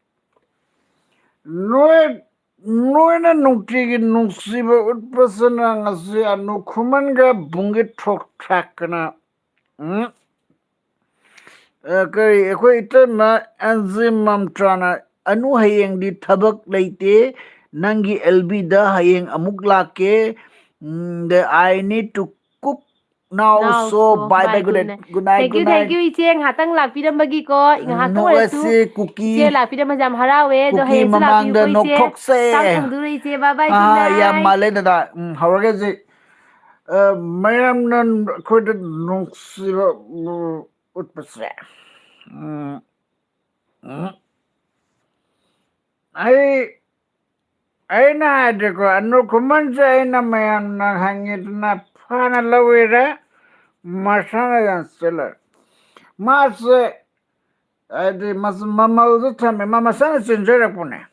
ꯅꯣꯏ, ꯅꯣꯏꯅ ꯅꯨꯡꯇꯤꯒꯤ ꯅꯨꯡꯁꯤꯕ ꯎꯠꯄꯁꯤꯅ ꯉꯁꯤ ꯑꯅꯨ ꯈꯨꯃꯟꯒ ꯕꯨꯡꯒꯤ ꯊꯣꯛ ꯊꯥꯛꯇꯅ, ꯎꯝ, ꯑ, ꯀꯔꯤ, ꯑꯩꯈꯣꯏ ꯏꯇꯩꯃ ꯑꯦꯟ ꯖꯤ ꯃꯝꯇ꯭ꯔꯥꯅ, "ꯑꯅꯨ, ꯍꯌꯦꯡꯗꯤ ꯊꯕꯛ ꯂꯩꯇꯦ, ꯅꯪꯒꯤ ꯑꯦꯜ ꯕꯤꯗ ꯍꯌꯦꯡ ꯑꯃꯨꯛ ꯂꯥꯛꯀꯦ, ꯎꯝ, the, I need to cook now, now, so, so, bye, bye, bye, good night, good night, thank you, good night, thank you, ꯏꯆꯦ, ꯉꯥꯏꯍꯥꯛꯇꯪ ꯂꯥꯛꯄꯤꯔꯝꯕꯒꯤꯀꯣ, ꯉꯥꯏꯍꯥꯛꯇꯪ ꯑꯣꯏꯔꯁꯨ ꯅꯣꯛꯑꯁꯤ, ꯀꯨꯀꯤ, ꯏꯆꯦ ꯂꯥꯛꯄꯤꯔꯝꯕꯁꯦ ꯌꯥꯝ ꯍꯔꯥꯎꯋꯦ, ꯑꯗꯣ ꯀꯨꯀꯤ ꯍꯌꯦꯡꯁꯨ ꯃꯃꯥꯡꯗ ꯂꯥꯛꯄꯤꯌꯨꯀꯣ, ꯏꯆꯦ, ꯅꯣꯛꯊꯣꯛꯁꯦ꯫ ꯆꯥꯛ ꯊꯣꯡꯗꯣꯔꯦ, ꯏꯆꯦ, bye, bye, good night꯫ ꯑꯥ, ꯌꯥꯝ ꯃꯥꯜꯂꯦ, ꯗꯗꯥ꯫ ꯎꯝ, ꯍꯧꯔꯒꯦ ꯍꯧꯖꯤꯛ꯫ ꯑ, ꯃꯌꯥꯝꯅ ꯑꯩꯈꯣꯏꯗ ꯅꯨꯡꯁꯤꯕ, ꯎ, ꯎꯠꯄꯁꯦ꯫ ꯎꯝ, ꯎꯝ꯫ ꯑꯩ, ꯑꯩꯅ ꯍꯥꯏꯗꯤꯀꯣ, ꯑꯅꯨ ꯈꯨꯃꯟꯁꯦ ꯑꯩꯅ ꯃꯌꯥꯝꯅ ꯍꯪꯉꯤꯗꯅ ꯐꯥꯅ ꯂꯧꯋꯤꯔꯦ, ꯃꯁꯥꯅ ꯌꯥꯝ ꯆꯦꯜꯂꯦ꯫ ꯃꯥꯁꯦ ꯍꯥꯏꯗꯤ ꯃꯁ-, ꯃꯃꯜꯁꯨ ꯊꯝꯃꯦ, ꯃꯥ ꯃꯁꯥꯅ ꯆꯦꯟꯖꯔꯛꯄꯅꯦ꯫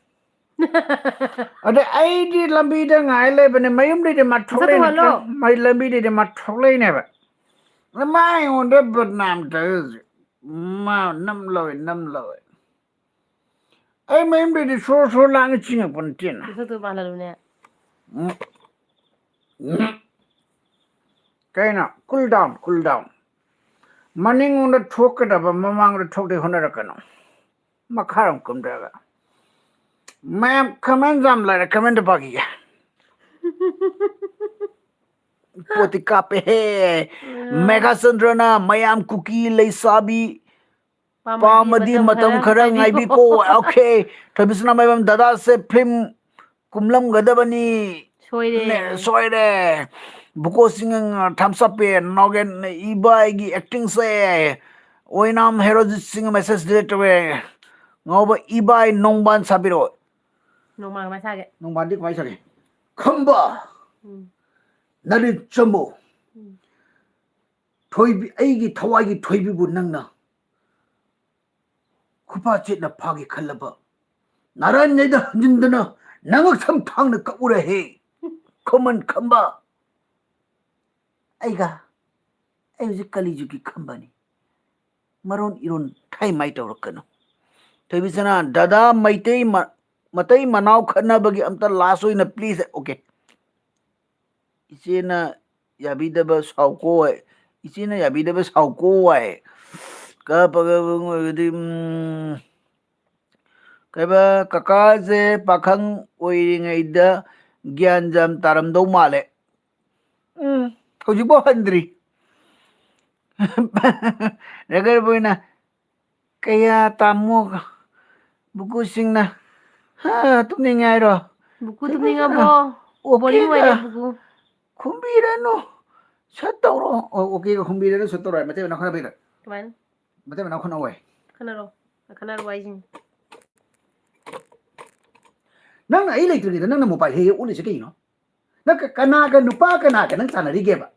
ꯑꯗ ꯑꯩꯗꯤ ꯂꯝꯕꯤꯗ ꯉꯥꯏ ꯂꯩꯕꯅꯦ, ꯃꯌꯨꯝꯗꯩꯗꯤ ꯃꯥ ꯃꯁꯛ ꯊꯣꯛꯂꯛꯏ ꯅꯠꯇ꯭ꯔꯣ? ꯇꯨꯍꯜꯂꯣ꯫ ꯃꯥꯏ ꯂꯝꯕꯤꯗꯩꯗꯤ ꯃꯥ ꯊꯣꯛꯂꯛꯏꯅꯦꯕ꯫ ꯑꯗ ꯃꯥ ꯑꯩꯉꯣꯟꯗ ꯕꯗꯅꯥꯝ ꯇꯧꯔꯤꯁꯦ꯫ ꯃꯥ ꯅꯝ ꯂꯧꯋꯦ, ꯅꯝ ꯂꯧꯋꯦ꯫ ꯑꯩ ꯃꯌꯨꯝꯗꯩꯗꯤ ꯁꯣꯔ ꯁꯣꯔ ꯂꯥꯡꯉ ꯆꯤꯡꯉꯛꯄ ꯅꯠꯇꯦꯅ꯫ ꯃꯁꯛꯇꯨ ꯃꯥꯜꯍꯜꯂꯨꯅꯦ꯫ ꯎꯝ꯫ ꯎꯝ꯫ ꯀꯩꯅꯣ? Cool down, cool down꯫ ꯃꯅꯤꯡꯂꯣꯝꯗ ꯊꯣꯛꯀꯗꯕ ꯃꯃꯥꯡꯗ ꯊꯣꯛꯇꯦ ꯍꯣꯠꯅꯔꯛꯀꯅꯨ꯫ ꯃꯈꯥꯔꯣꯝ ꯀꯨꯝꯊꯔꯒ꯫ ꯃꯌꯥꯝ comment ꯌꯥꯝ ꯂꯩꯔꯦ, comment ꯄꯥꯈꯤꯒꯦ꯫ ꯄꯣꯠꯇꯤ ꯀꯥꯞꯄꯦꯍꯦ꯫ ꯎꯝ꯫ ꯃꯦꯘꯥꯆꯟꯗ꯭ꯔꯅ ꯃꯌꯥꯝ ꯀꯨꯀꯤ ꯂꯩꯁꯥꯕꯤ ꯄꯥꯝꯃꯗꯤ ꯄꯥꯝꯃꯗꯤ ꯃꯇꯝ ꯃꯇꯝ ꯈꯔ ꯈꯔ ꯉꯥꯏꯕꯤꯌꯨ꯫ ꯉꯥꯏꯕꯤꯀꯣ꯫ Okay꯫ ꯊꯣꯏꯕꯤꯁꯅꯥ ꯃꯥꯏꯕꯝ ꯗꯗꯥꯁꯦ film ꯀꯨꯝꯂꯝꯒꯗꯕꯅꯤ꯫ ꯁꯣꯏꯔꯦ꯫ ꯅꯦ, ꯁꯣꯏꯔꯦ꯫ ꯕꯨꯀꯣꯁꯤꯡ ꯊꯝꯁ ꯑꯞ ꯄꯦ ꯅꯣꯒꯦꯟ ꯏꯕꯥꯏꯒꯤ ꯑꯦꯛꯇꯤꯡꯁꯦ꯫ ꯑꯣꯏꯅꯥꯝ ꯍꯦꯔꯣꯖꯤꯠ ꯁꯤꯡ ꯃꯦꯁꯦꯖ ꯗꯤꯂꯤꯠ ꯇꯧꯋꯦ꯫ ꯉꯥꯎꯕ ꯏꯕꯥꯏ ꯅꯣꯡꯕꯥꯟ ꯁꯥꯕꯤꯔꯛꯑꯣ꯫ ꯅꯣꯡꯃꯥꯡ ꯃꯁꯥꯒꯤ꯫ ꯅꯣꯡꯕꯥꯟꯗꯤ ꯀꯃꯥꯏꯅ ꯁꯥꯒꯦ? ꯈꯝꯕ꯫ ꯎꯝ꯫ ꯅꯔꯤꯟ ꯆꯝꯕꯣ꯫ ꯎꯝ꯫ ꯊꯣꯏꯕꯤ, ꯑꯩꯒꯤ ꯊꯋꯥꯏꯒꯤ ꯊꯣꯏꯕꯤꯕꯨ ꯅꯪꯅ ꯈꯨꯐꯥ ꯆꯦꯠꯅ ꯐꯥꯒꯦ ꯈꯜꯂꯕ ꯅꯥꯔꯥꯌꯟ ꯅꯩꯗ ꯍꯟꯖꯤꯟꯗꯅ ꯅꯉꯛ ꯁꯝ ꯊꯥꯡꯅ ꯀꯛꯎꯔꯍꯦ꯫ ꯈꯣꯃꯟ ꯈꯝꯕ꯫ ꯑꯩꯒ, ꯑꯩ ꯍꯧꯖꯤꯛ ꯀꯂꯤꯖꯨꯒꯤ ꯈꯝꯕꯅꯤ꯫ ꯃꯔꯣꯟ ꯏꯔꯣꯟ ꯊꯥꯏꯃꯥꯏ ꯇꯧꯔꯛꯀꯅꯨ꯫ ꯊꯣꯏꯕꯤꯁꯅꯥ, ꯗꯗꯥ ꯃꯩꯇꯩ ꯃ-, ꯃꯇꯩ ꯃꯅꯥꯎ ꯈꯠꯅꯕꯒꯤ ꯑꯝꯇ ꯂꯥꯁ ꯑꯣꯏꯅ ꯄ꯭ꯂꯤꯖ꯫ ꯑꯣꯀꯦ꯫ ꯏꯆꯦꯅ ꯌꯥꯕꯤꯗꯕ ꯁꯥꯎꯀꯣ ꯍꯥꯏ꯫ ꯏꯆꯦꯅ ꯌꯥꯕꯤꯗꯕ ꯁꯥꯎꯀꯣ ꯍꯥꯏ꯫ ꯀꯞꯄꯒ ꯑꯣꯏꯔꯒꯗꯤ, ꯎꯝ, ꯀꯩꯕ, ꯀꯀꯥꯁꯦ ꯄꯥꯈꯪ ꯑꯣꯏꯔꯤꯉꯩꯗ ꯒ꯭ꯌꯥꯟ ꯌꯥꯝ ꯇꯥꯔꯝꯗꯧ ꯃꯥꯜꯂꯦ꯫ ꯎꯝ, ꯍꯧꯖꯤꯛꯐꯥꯎ ꯍꯟꯗ꯭ꯔꯤ꯫ ꯔꯦꯒꯔ ꯕꯣꯏꯅ, "ꯀꯌꯥ ꯇꯥꯃꯣ ꯕꯨꯀꯨꯁꯤꯡꯅ, ꯍꯥ, ꯇꯨꯝꯅꯤꯡꯉꯦ ꯍꯥꯏꯔꯣ?" ꯕꯨꯀꯨ ꯇꯨꯝꯅꯤꯡꯉꯕꯣ? ꯑꯣꯀꯦꯒ ꯕꯣꯔꯤꯡ ꯑꯣꯏꯔꯦ ꯕꯨꯀꯨ꯫ ꯈꯨꯝꯕꯤꯔꯅꯨ, ꯁꯠ ꯇꯧꯔꯣ꯫ ꯑꯣ, ꯑꯣꯀꯦꯒ ꯈꯨꯝꯕꯤꯔꯅꯨ, ꯁꯠ ꯇꯧꯔꯣ ꯍꯥꯏ꯫ ꯃꯇꯩ ꯃꯅꯥꯎ ꯈꯠꯅꯕꯩꯔ? ꯀꯃꯥꯏꯅ? ꯃꯇꯩ ꯃꯅꯥꯎ ꯈꯠꯅꯧ ꯍꯥꯏ꯫ ꯈꯠꯅꯔꯣ꯫ ꯈꯠꯅꯔꯣ ꯍꯥꯏꯁꯤꯅꯤ꯫ ꯅꯪꯅ ꯑꯩ ꯂꯩꯇ꯭ꯔꯤꯉꯩꯗ ꯅꯪꯅ ꯃꯣꯕꯥꯏꯜ ꯍꯦꯛ ꯍꯦꯛ ꯑꯣꯠꯂꯤꯁꯦ ꯀꯩꯒꯤꯅꯣ? ꯅꯪ ꯀ-, ꯀꯅꯥꯒ ꯅꯨꯄꯥ ꯀꯅꯥꯒ ꯅꯪ ꯆꯥꯟꯅꯔꯤꯒꯦꯕ?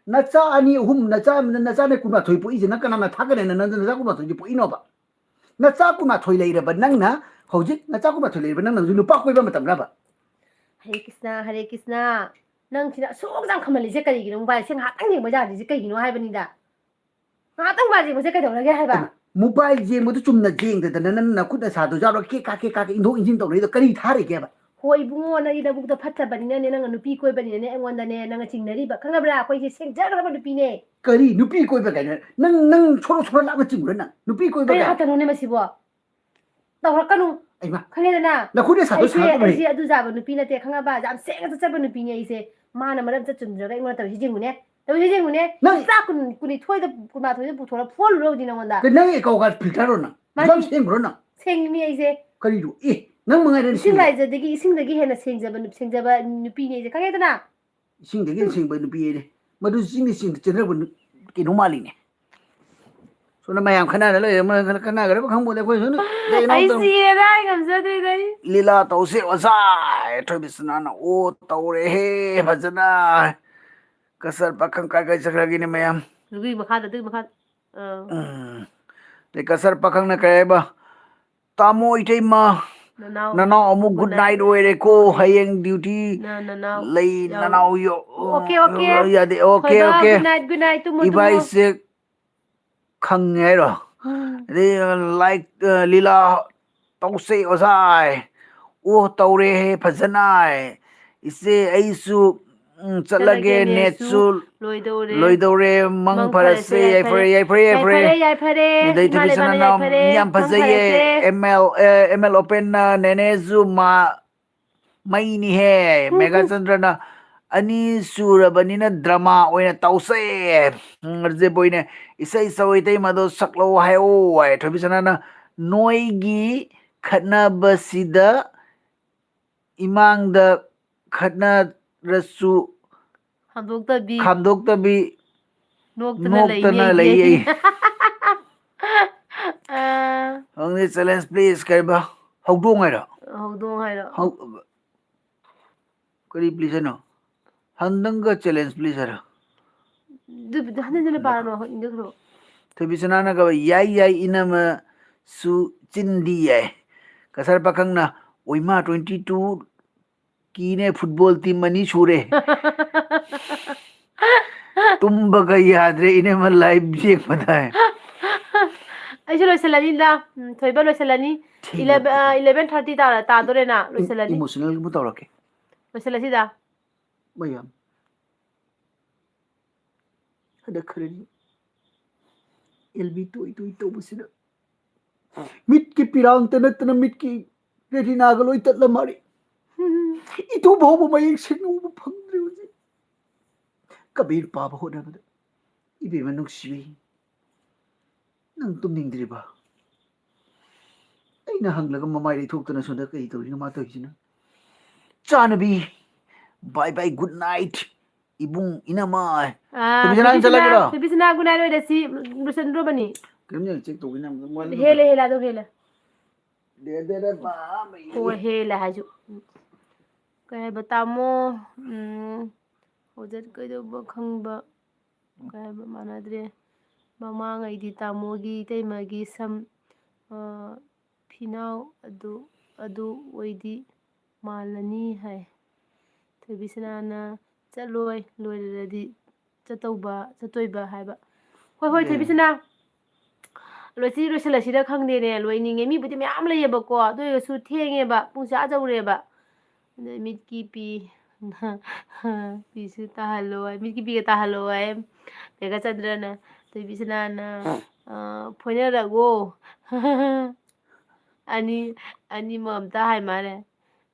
ꯅꯆꯥ ꯑꯅꯤ ꯑꯍꯨꯝ, ꯅꯆꯥ, ꯅꯆꯥ ꯅ ꯀꯨꯟꯃꯥꯊꯣꯏ ꯄꯣꯛꯏꯁꯦ ꯅꯪ ꯀꯅꯥꯅ ꯊꯥꯒꯠꯂꯦꯅ ꯅꯪ ꯅꯆꯥ ꯀꯨꯟꯃꯥꯊꯣꯏꯁꯦ ꯄꯣꯛꯏꯅꯣꯕ? ꯅꯆꯥ ꯀꯨꯟꯃꯥꯊꯣꯏ ꯂꯩꯔꯕ ꯅꯪꯅ ꯍꯧꯖꯤꯛ ꯅꯆꯥ ꯀꯨꯟꯃꯥꯊꯣꯏ ꯂꯩꯔꯕ ꯅꯪꯅ ꯍꯧꯖꯤꯛ ꯅꯨꯄꯥ ꯀꯣꯏꯕ ꯃꯇꯝꯂꯕ? ꯍꯔꯦ ꯀ꯭ꯔꯤꯁꯅ, ꯍꯔꯦ ꯀ꯭ꯔꯤꯁꯅ꯫ ꯅꯪꯁꯤꯅ ꯑꯁꯨꯛ ꯌꯥꯝ ꯈꯝꯍꯜꯂꯤꯁꯦ ꯀꯔꯤꯒꯤꯅꯣ? ꯃꯣꯕꯥꯏꯜꯁꯦ ꯉꯥꯏꯍꯥꯛꯇꯪ ꯌꯦꯡꯕ ꯌꯥꯗ꯭ꯔꯤꯁꯦ ꯀꯩꯒꯤꯅꯣ ꯍꯥꯏꯕꯅꯤꯗ? ꯉꯥꯏꯍꯥꯛꯇꯪ ꯃꯣꯕꯥꯏꯜ ꯌꯦꯡꯕꯁꯦ ꯀꯩꯗꯧꯔꯒꯦ ꯍꯥꯏꯕ? ꯏꯃꯥ, ꯃꯣꯕꯥꯏꯜ ꯌꯦꯡꯕꯗꯨ ꯆꯨꯝꯅ ꯌꯦꯡꯗꯗꯅ ꯅꯪ ꯅꯈꯨꯠ ꯅꯁꯥꯗꯣ ꯌꯥꯎꯔꯒ ꯀꯦꯛ ꯀꯥ, ꯀꯦꯛ ꯀꯥ, ꯀꯦꯛ ꯏꯟꯊꯣꯛ ꯏꯟꯁꯤꯟ ꯇꯧꯅꯩꯗꯣ ꯀꯔꯤ ꯊꯥꯔꯤꯒꯦꯕ? ꯍꯣꯏ ꯏꯕꯨꯡꯉꯣ, ꯅꯪꯗꯤ ꯅꯕꯨꯛꯇꯣ ꯐꯠꯇꯕꯅꯤꯅꯅꯦ, ꯅꯪꯅ ꯅꯨꯄꯤ ꯀꯣꯏꯕꯅꯤꯅꯅꯦ, ꯑꯩꯉꯣꯟꯗꯅꯦ, ꯅꯪꯅ ꯆꯤꯡꯅꯔꯤꯕ, ꯈꯪꯉꯕ꯭ꯔꯥ? ꯑꯩꯈꯣꯏꯁꯦ ꯁꯦꯡꯖꯈ꯭ꯔꯕ ꯅꯨꯄꯤꯅꯦ꯫ ꯀꯔꯤ ꯅꯨꯄꯤ ꯀꯣꯏꯕ ꯀꯥꯏꯅ? ꯅꯪ, ꯅꯪ ꯁꯣꯔꯣ, ꯁꯣꯔꯣ ꯂꯥꯞꯅ ꯆꯤꯡꯕ꯭ꯔꯥ ꯅꯪ? ꯅꯨꯄꯤ ꯀꯣꯏꯕ ꯀꯩ ꯀꯥꯏꯅ? ꯉꯥꯛꯇꯅꯣꯅꯦ ꯃꯁꯤꯕꯣ? ꯇꯧꯔꯛꯀꯅꯨ꯫ ꯑꯩꯃ꯫ ꯈꯪꯉꯦꯗꯅ? ꯅꯈꯨꯠꯅ ꯁꯥꯗꯣ ꯑꯩꯁꯦ, ꯁꯥꯗꯕꯅꯤ꯫ ꯑꯩꯁꯦ ꯑꯗꯨ ꯌꯥꯕ ꯅꯨꯄꯤ ꯅꯠꯇꯦ, ꯈꯪꯉꯕ? ꯌꯥꯝ ꯁꯦꯡꯅ ꯆꯠꯆꯕ ꯅꯨꯄꯤꯅꯦ ꯑꯩꯁꯦ꯫ ꯃꯥꯅ ꯃꯔꯝ ꯆꯠ ꯆꯨꯝꯗ꯭ꯔꯒ ꯑꯩꯉꯣꯟꯗ ꯇꯧꯔꯤꯁꯦ ꯌꯦꯡꯉꯨꯅꯦ꯫ ꯇꯧꯔꯤꯁꯦ ꯌꯦꯡꯉꯨꯅꯦ꯫ ꯅꯪ ꯅꯆꯥ ꯀꯨꯟ, ꯀꯨꯟꯅꯤꯊꯣꯏꯗ, ꯀꯨꯟꯃꯥꯊꯣꯏꯗ ꯄꯨꯊꯣꯔ ꯐꯣꯜꯂꯨꯔꯕꯗꯤ ꯅꯉꯣꯟꯗ? ꯀꯩ ꯅꯪ account card filter ꯔꯣ ꯅꯪ? ꯃꯥꯅꯤ꯫ ꯌꯥꯝ ꯁꯦꯡꯕ꯭ꯔꯣ ꯅꯪ? ꯁꯦꯡꯉꯤꯃꯤ ꯑꯩꯁꯦ꯫ ꯀꯔꯤꯅꯣ? ꯑꯦ, ꯅꯪ ꯃꯉꯥꯏꯔꯦ ꯏꯁꯤꯡ ꯁꯦꯡꯕ꯫ ꯂꯥꯏꯖꯗꯒꯤ ꯏꯁꯤꯡꯗꯒꯤ ꯍꯦꯟꯅ ꯁꯦꯡꯖꯕ ꯅꯨ-, ꯁꯦꯡꯖꯕ ꯅꯨꯄꯤꯅꯦ ꯑꯩꯁꯦ, ꯈꯪꯉꯦꯗꯅ? ꯏꯁꯤꯡꯗꯒꯤ ꯁꯦꯡꯕ ꯅꯨꯄꯤ ꯑꯩꯅꯦ꯫ ꯃꯗꯨ ꯆꯤꯡꯗ ꯆꯦꯟ-, ꯆꯦꯟꯊꯔꯛꯄ ꯅꯨ-, ꯀꯩꯅꯣ ꯃꯥꯜꯂꯤꯅꯦ꯫ ꯁꯣꯝꯗ ꯃꯌꯥꯝ ꯈꯠꯅꯔ ꯂꯩꯔꯦ, ꯃꯣꯏ ꯈꯠꯅ-, ꯈꯠꯅꯈ꯭ꯔꯕ ꯈꯪꯄꯣꯟꯇꯦ꯫ ꯑꯩꯈꯣꯏ ꯁꯣꯝꯗ ꯀꯩꯅꯣ ꯑꯩ ꯇꯧ-, ꯁꯤꯔꯦꯗ, ꯑꯩ ꯉꯝꯖꯗ꯭ꯔꯦꯗ ꯑꯩ꯫ ꯂꯤꯂꯥ ꯇꯧꯁꯦ ꯑꯣꯖꯥ꯫ ꯊꯣꯏꯕꯤꯁꯅꯥꯅ ꯑꯣ ꯇꯧꯔꯦꯍꯦ ꯐꯖꯅ꯫ ꯀꯁꯔ ꯄꯥꯈꯪ ꯀꯥꯏ ꯀꯥꯏ ꯆꯠꯈ꯭ꯔꯒꯦꯅꯦ ꯃꯌꯥꯝ? ꯑꯗꯨꯒꯤ ꯃꯈꯥꯗ, ꯑꯗꯨꯒꯤ ꯃꯈꯥꯗ꯫ ꯑꯥ꯫ ꯎꯝ꯫ ꯑꯗꯩ ꯀꯁꯔ ꯄꯥꯈꯪꯅ ꯀꯩ ꯍꯥꯏꯕ? "ꯇꯥꯃꯣ ꯏꯇꯩꯃ, ꯅꯅꯥꯎ ꯅꯅꯥꯎ ꯑꯃꯨꯛ good good night night ꯑꯣꯏꯔꯦꯀꯣ, ꯑꯣꯏꯔꯦ꯫ ꯍꯌꯦꯡ duty ꯅ-, ꯅꯅꯥꯎ ꯂꯩ, ꯌꯥꯎ-, ꯅꯅꯥꯎ ꯌꯣ-, okay, okay꯫ ꯌꯥꯗꯦ, okay, ꯊꯣꯏꯕ, okay꯫ Good night, good night, ꯇꯨꯝꯃꯣ, ꯇꯨꯝꯃꯣ꯫ ꯏꯕꯥꯏꯁꯦ ꯈꯪꯉꯦ ꯍꯥꯏꯔꯣ?" ꯎꯝ꯫ ꯑꯗꯩ, like, ꯑ, ꯂꯤꯂꯥ ꯇꯧꯁꯦ ꯑꯣꯖꯥ꯫ ꯑꯣ, ꯇꯧꯔꯦꯍꯦ ꯐꯖꯅ꯫ ꯏꯆꯦ, ꯑꯩꯁꯨ, ꯎꯝ, ꯆꯠꯂꯒꯦ, ꯆꯠꯂꯒꯦ, netꯁꯨ netꯁꯨ ꯂꯣꯏꯗꯧꯔꯦ꯫ ꯂꯣꯏꯗꯧꯔꯦ꯫ ꯃꯪ ꯃꯪ ꯐꯔꯁꯦ, ꯐꯔꯁꯦ, ꯌꯥꯏꯐꯔꯦ, ꯌꯥꯏꯐꯔꯦ꯫ ꯌꯥꯏꯐꯔꯦ, ꯌꯥꯏꯐꯔꯦ, ꯌꯥꯏꯐꯔꯦ꯫ ꯑꯗꯩ ꯏꯃꯥ ꯊꯣꯏꯕꯤ ꯂꯩꯕꯥꯛꯅ ꯁꯅꯥꯅ ꯌꯥꯏꯐꯔꯦ꯫ ꯌꯥꯝ ꯃꯪ ꯐꯖꯩꯌꯦ꯫ ꯐꯔꯁꯦ꯫ M L, ꯑꯦ, M L Openꯅ ꯅꯦꯅꯦꯁꯨ ꯃꯥ-, ꯃꯩꯅꯤꯍꯦ꯫ ꯃꯦꯘꯥꯆꯟꯗ꯭ꯔꯅ ꯑꯅꯤ ꯁꯨꯔꯕꯅꯤꯅ drama ꯑꯣꯏꯅ ꯇꯧꯁꯦ꯫ ꯎꯝ, ꯔꯖꯦꯕꯣꯏꯅ ꯏꯁꯩ ꯁꯛꯑꯣ ꯏꯇꯩꯃꯗꯣ ꯁꯛꯂꯛꯑꯣ ꯍꯥꯏꯌꯣ ꯍꯥꯏ꯫ ꯊꯣꯏꯕꯤꯁꯅꯥꯅ ꯅꯣꯏꯒꯤ ꯈꯠꯅꯕꯁꯤꯗ ꯏꯃꯥꯡꯗ ꯈꯠꯅꯔꯁꯨ ꯈꯥꯝꯗꯣꯛꯇꯕꯤ꯫ ꯈꯥꯝꯗꯣꯛꯇꯕꯤ ꯅꯣꯛꯇꯅ ꯅꯣꯛꯇꯅ ꯂꯩꯅꯤ ꯑꯩꯗꯤ꯫ ꯂꯩꯌꯦ꯫ ꯑꯥ꯫ ꯍꯪꯗꯦ, challenge please ꯀꯩꯕ? ꯍꯧꯗꯣꯡ ꯍꯥꯏꯔꯣ? ꯍꯧꯗꯣꯡ ꯍꯥꯏꯔꯣ? ꯍꯧ-, ꯀꯔꯤ please ꯍꯥꯏꯅꯣ? ꯍꯟꯗꯪꯒ challenge please ꯍꯥꯏꯔꯣ? ꯑꯗꯨꯕꯨꯗꯤ ꯍꯟꯖꯤꯟ ꯍꯟꯖꯤꯟꯅ ꯄꯥꯔꯅꯣ, ꯍꯣꯏ, ꯏꯪꯗꯈ꯭ꯔꯣ꯫ ꯊꯣꯏꯕꯤꯁꯅꯥꯅ ꯀꯕ ꯌꯥꯏ ꯌꯥꯏ ꯏꯅꯝꯃꯁꯨ ꯆꯤꯟꯗꯤ ꯌꯥꯏ꯫ ꯀꯁꯔ ꯄꯥꯈꯪꯅ ꯑꯣꯏꯃꯥ twenty two ꯀꯤꯅꯦ football team ꯑꯅꯤ ꯁꯨꯔꯦ꯫ ꯇꯨꯝꯕꯒ ꯌꯥꯗ꯭ꯔꯦ ꯏꯅꯝꯃ live ꯌꯦꯡꯕꯗ꯫ ꯑꯩꯁꯨ ꯂꯣꯏꯁꯤꯜꯂꯅꯤꯗ꯫ ꯎꯝ, ꯊꯣꯏꯕ ꯂꯣꯏꯁꯤꯜꯂꯅꯤ꯫ ꯊꯦꯡꯅ eleven, ꯑ, eleven thirty ꯇꯥꯔ-, ꯇꯥꯗꯣꯔꯦꯅ ꯂꯣꯏꯁꯤꯜꯂꯅꯤ꯫ Emotional ꯑꯃꯨꯛ ꯇꯧꯔꯛꯀꯦ꯫ ꯂꯣꯏꯁꯤꯜꯂꯁꯤꯗ꯫ ꯃꯌꯥꯝ꯫ ꯍꯟꯗꯛ ꯈꯔꯅꯤ ꯑꯦꯜ ꯕꯤ ꯇꯣꯏ ꯇꯣꯏ ꯇꯧꯕꯁꯤꯗ ꯃꯤꯠꯀꯤ ꯄꯤꯔꯥꯡꯇ ꯅꯠꯇꯅ ꯃꯤꯠꯀꯤ ꯔꯦꯇꯤꯅꯥꯒ ꯂꯣꯏ ꯇꯠꯂ ꯃꯥꯜꯂꯦ꯫ ꯏꯇꯨ ꯐꯥꯎꯕ ꯃꯌꯦꯛ ꯁꯦꯡꯅ ꯎꯕ ꯐꯪꯗ꯭ꯔꯦ ꯍꯧꯖꯤꯛ꯫ ꯀꯕꯤꯔ ꯄꯥꯕ ꯍꯣꯠꯅꯕꯗ ꯏꯕꯦꯝꯃ ꯅꯨꯡꯁꯤꯕꯤ꯫ ꯅꯪ ꯇꯨꯝꯅꯤꯡꯗ꯭ꯔꯤꯕ? ꯑꯩꯅ ꯍꯪꯂꯒ ꯃꯃꯥꯏ ꯂꯩꯊꯣꯛꯇꯅ ꯁꯣꯝꯗ ꯀꯔꯤ ꯇꯧꯔꯤꯅꯣ ꯃꯥ ꯇꯧꯔꯤꯁꯤꯅ? ꯆꯥꯅꯕꯤ, bye bye, good night꯫ ꯏꯕꯨꯡ ꯏꯅꯝꯃ꯫ ꯑꯥ, ꯊꯣꯏꯕꯤꯁꯅꯥ, ꯅꯪ ꯆꯠꯂꯒꯦꯔꯣ? ꯊꯣꯏꯕꯤꯁꯅꯥ, good night ꯑꯣꯏꯔꯦ꯫ ꯁꯤ ꯂꯣꯏꯁꯟꯗ꯭ꯔꯣꯕꯅꯤ? ꯀꯩꯅꯣꯝ ꯌꯦꯡ, check ꯇꯧꯒꯦ, ꯅꯪ ꯃꯣꯕꯥꯏꯜꯗ ꯍꯦꯜꯂꯦ, ꯍꯦꯜꯂꯦ, ꯑꯗꯨ ꯍꯦꯜꯂꯦ꯫ ꯗꯦ, ꯗꯦ, ꯗꯦ, ꯕꯥ, ꯃꯩ꯫ ꯍꯣꯏ, ꯍꯦꯜꯂꯦ ꯍꯥꯏꯁꯨ꯫ ꯀꯩ ꯍꯥꯏꯕ, ꯇꯥꯃꯣ? ꯎꯝ, ꯑꯣꯖꯥ ꯀꯩꯗꯧꯕ ꯈꯪꯕ? ꯀꯩ ꯍꯥꯏꯕ, ꯃꯥꯟꯅꯗ꯭ꯔꯦ꯫ ꯃꯃꯥꯡꯉꯩꯗꯤ ꯇꯥꯃꯣꯒꯤ ꯏꯇꯩꯃꯒꯤ ꯁꯝ, ꯑ, ꯐꯤꯅꯥꯎ ꯑꯗꯨ, ꯑꯗꯨ ꯑꯣꯏꯗꯤ ꯃꯥꯜꯂꯅꯤ ꯍꯥꯏ꯫ ꯊꯣꯏꯕꯤꯁꯅꯥꯅ ꯆꯠꯂꯣꯏ, ꯂꯣꯏꯔꯗꯤ ꯆꯠꯇꯧꯕ, ꯆꯠꯇꯣꯏꯕ ꯍꯥꯏꯕ꯫ ꯍꯣꯏ, ꯍꯣꯏ, ꯎꯝ꯫ ꯊꯣꯏꯕꯤꯁꯅꯥ꯫ ꯂꯣꯏꯁꯤ-, ꯂꯣꯏꯁꯤꯜꯂꯁꯤꯔ ꯈꯪꯗꯦꯅꯦ, ꯂꯣꯏꯅꯤꯡꯉꯦ꯫ ꯃꯤꯕꯨꯗꯤ ꯃꯌꯥꯝ ꯂꯩꯌꯦꯕꯀꯣ, ꯑꯗꯨ ꯑꯣꯏꯔꯁꯨ ꯊꯦꯡꯉꯦꯕ, ꯄꯨꯡꯁꯦ ꯑꯥ ꯌꯧꯔꯦꯕ꯫ ꯑꯗꯩ ꯃꯤꯠꯀꯤ ꯄꯤ, ꯄꯤꯁꯨ ꯇꯥꯍꯜꯂꯣ ꯍꯥꯏ, ꯃꯤꯠꯀꯤ ꯄꯤꯒ ꯇꯥꯍꯜꯂꯣ ꯍꯥꯏ꯫ ꯃꯦꯘꯆꯟꯗ꯭ꯔꯅ, ꯊꯣꯏꯕꯤꯁꯅꯥꯅ, ꯑ, ꯐꯣꯏꯅꯔꯒꯣ꯫ ꯑꯅꯤ, ꯑꯅꯤꯃꯛ ꯑꯝꯇ ꯍꯥꯏ ꯃꯥꯜꯂꯦ꯫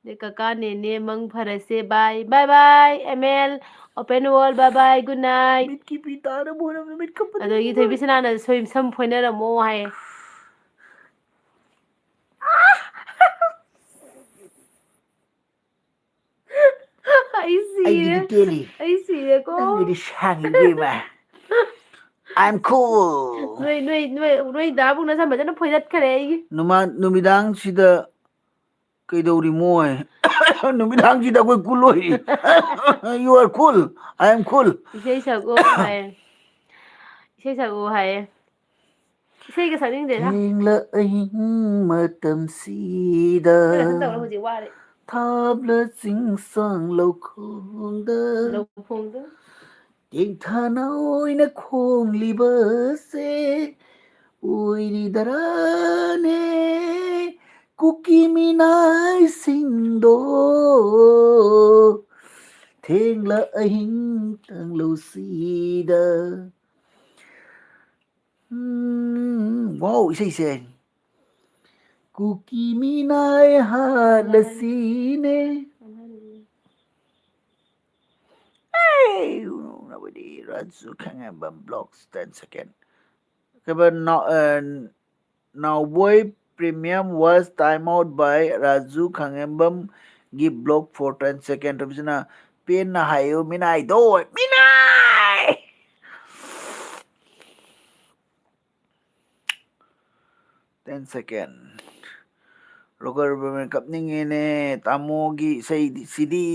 ꯑꯗꯩ ꯀꯀꯥ ꯅꯦꯅꯦ ꯃꯪ ꯐꯔꯁꯦ, bye, bye bye, M L, open world, bye bye, good night꯫ ꯃꯤꯠꯀꯤ ꯄꯤ ꯇꯥꯅꯕ ꯍꯣꯠꯅꯕꯗ ꯃꯤꯠ ꯀꯞꯄꯗ ꯑꯗꯒꯤ ꯊꯣꯏꯕꯤꯁꯅꯥꯅ ꯁꯣꯏ-, ꯁꯝ ꯐꯣꯏꯅꯔꯝꯃꯣ ꯍꯥꯏ꯫ ꯑꯩ ꯁꯤꯔꯦ꯫ ꯑꯩꯒꯤꯗꯤ ꯇꯦꯜꯂꯤ꯫ ꯑꯩ ꯁꯤꯔꯦꯀꯣ꯫ ꯅꯪꯒꯤꯗꯤ ꯁꯥꯡꯉꯤ ꯏꯕꯦꯝꯃ꯫ I'm cool꯫ ꯅꯣꯏ, ꯅꯣꯏ, ꯅꯣꯏ, ꯅꯣꯏ ꯗꯥꯕꯨꯡꯅ ꯁꯝ ꯐꯖꯅ ꯐꯣꯏꯗꯠꯈꯔꯦ ꯑꯩꯒꯤ꯫ ꯅꯨꯃꯥ-, ꯅꯨꯃꯤꯗꯥꯡꯁꯤꯗ ꯀꯩꯗꯧꯔꯤꯃꯣꯏ? ꯅꯨꯃꯤꯗꯥꯡꯁꯤꯗ ꯑꯩꯈꯣꯏ cool ꯑꯣꯏꯔꯤ꯫ You are cool, I am cool꯫ ꯏꯁꯩ ꯁꯛꯑꯣ ꯍꯥꯏꯌꯦ꯫ ꯏꯁꯩ ꯁꯛꯑꯣ ꯍꯥꯏꯌꯦ꯫ ꯏꯁꯩꯒ ꯁꯛꯅꯤꯡꯗꯦꯗ꯫ ꯊꯦꯡꯂ ꯑꯍꯤꯡ ꯃꯇꯝꯁꯤꯗ ꯁꯤꯗ ꯇꯧꯔ ꯍꯧꯖꯤꯛ ꯋꯥꯔꯦ꯫ ꯊꯥꯞꯂ ꯆꯤꯡꯁꯥꯡ ꯂꯧꯈꯣꯡꯗ ꯂꯧꯈꯣꯡꯗ ꯇꯦꯡꯊꯥꯅ ꯑꯣꯏꯅ ꯈꯣꯡꯂꯤꯕꯁꯦ ꯑꯣꯏꯔꯤꯗꯔꯥꯅꯦ ꯀꯨꯀꯤ ꯃꯤꯅꯥꯏꯁꯤꯡꯗꯣ? ꯊꯦꯡꯂ ꯑꯍꯤꯡ ꯇꯥꯡꯂꯧꯁꯤꯗ꯫ ꯎꯝ, wow, ꯏꯁꯩꯁꯦ꯫ ꯀꯨꯀꯤ ꯃꯤꯅꯥꯏ ꯍꯥꯠꯂꯁꯤꯅꯦ꯫ Hey, Raju ꯈꯪꯉꯦꯝꯕꯝ blocks ten second. ꯀꯩꯕ, ꯅꯥꯎ-, ꯑ, Nowboy premium was time out by Raju Khangembam, give block for ten second꯫ ꯊꯣꯏꯕꯤꯁꯅꯥ, ꯄꯦꯟꯅ ꯍꯥꯏꯌꯨ ꯃꯤꯅꯥꯏꯗꯣ꯫ ꯃꯤꯅꯥꯏ! Ten second. ꯔꯣꯒꯔ ꯕ꯭ꯔꯦꯃꯦꯟ ꯀꯞꯅꯤꯡꯉꯦꯅꯦ ꯇꯥꯃꯣꯒꯤ ꯏꯁꯩꯗꯤ CD.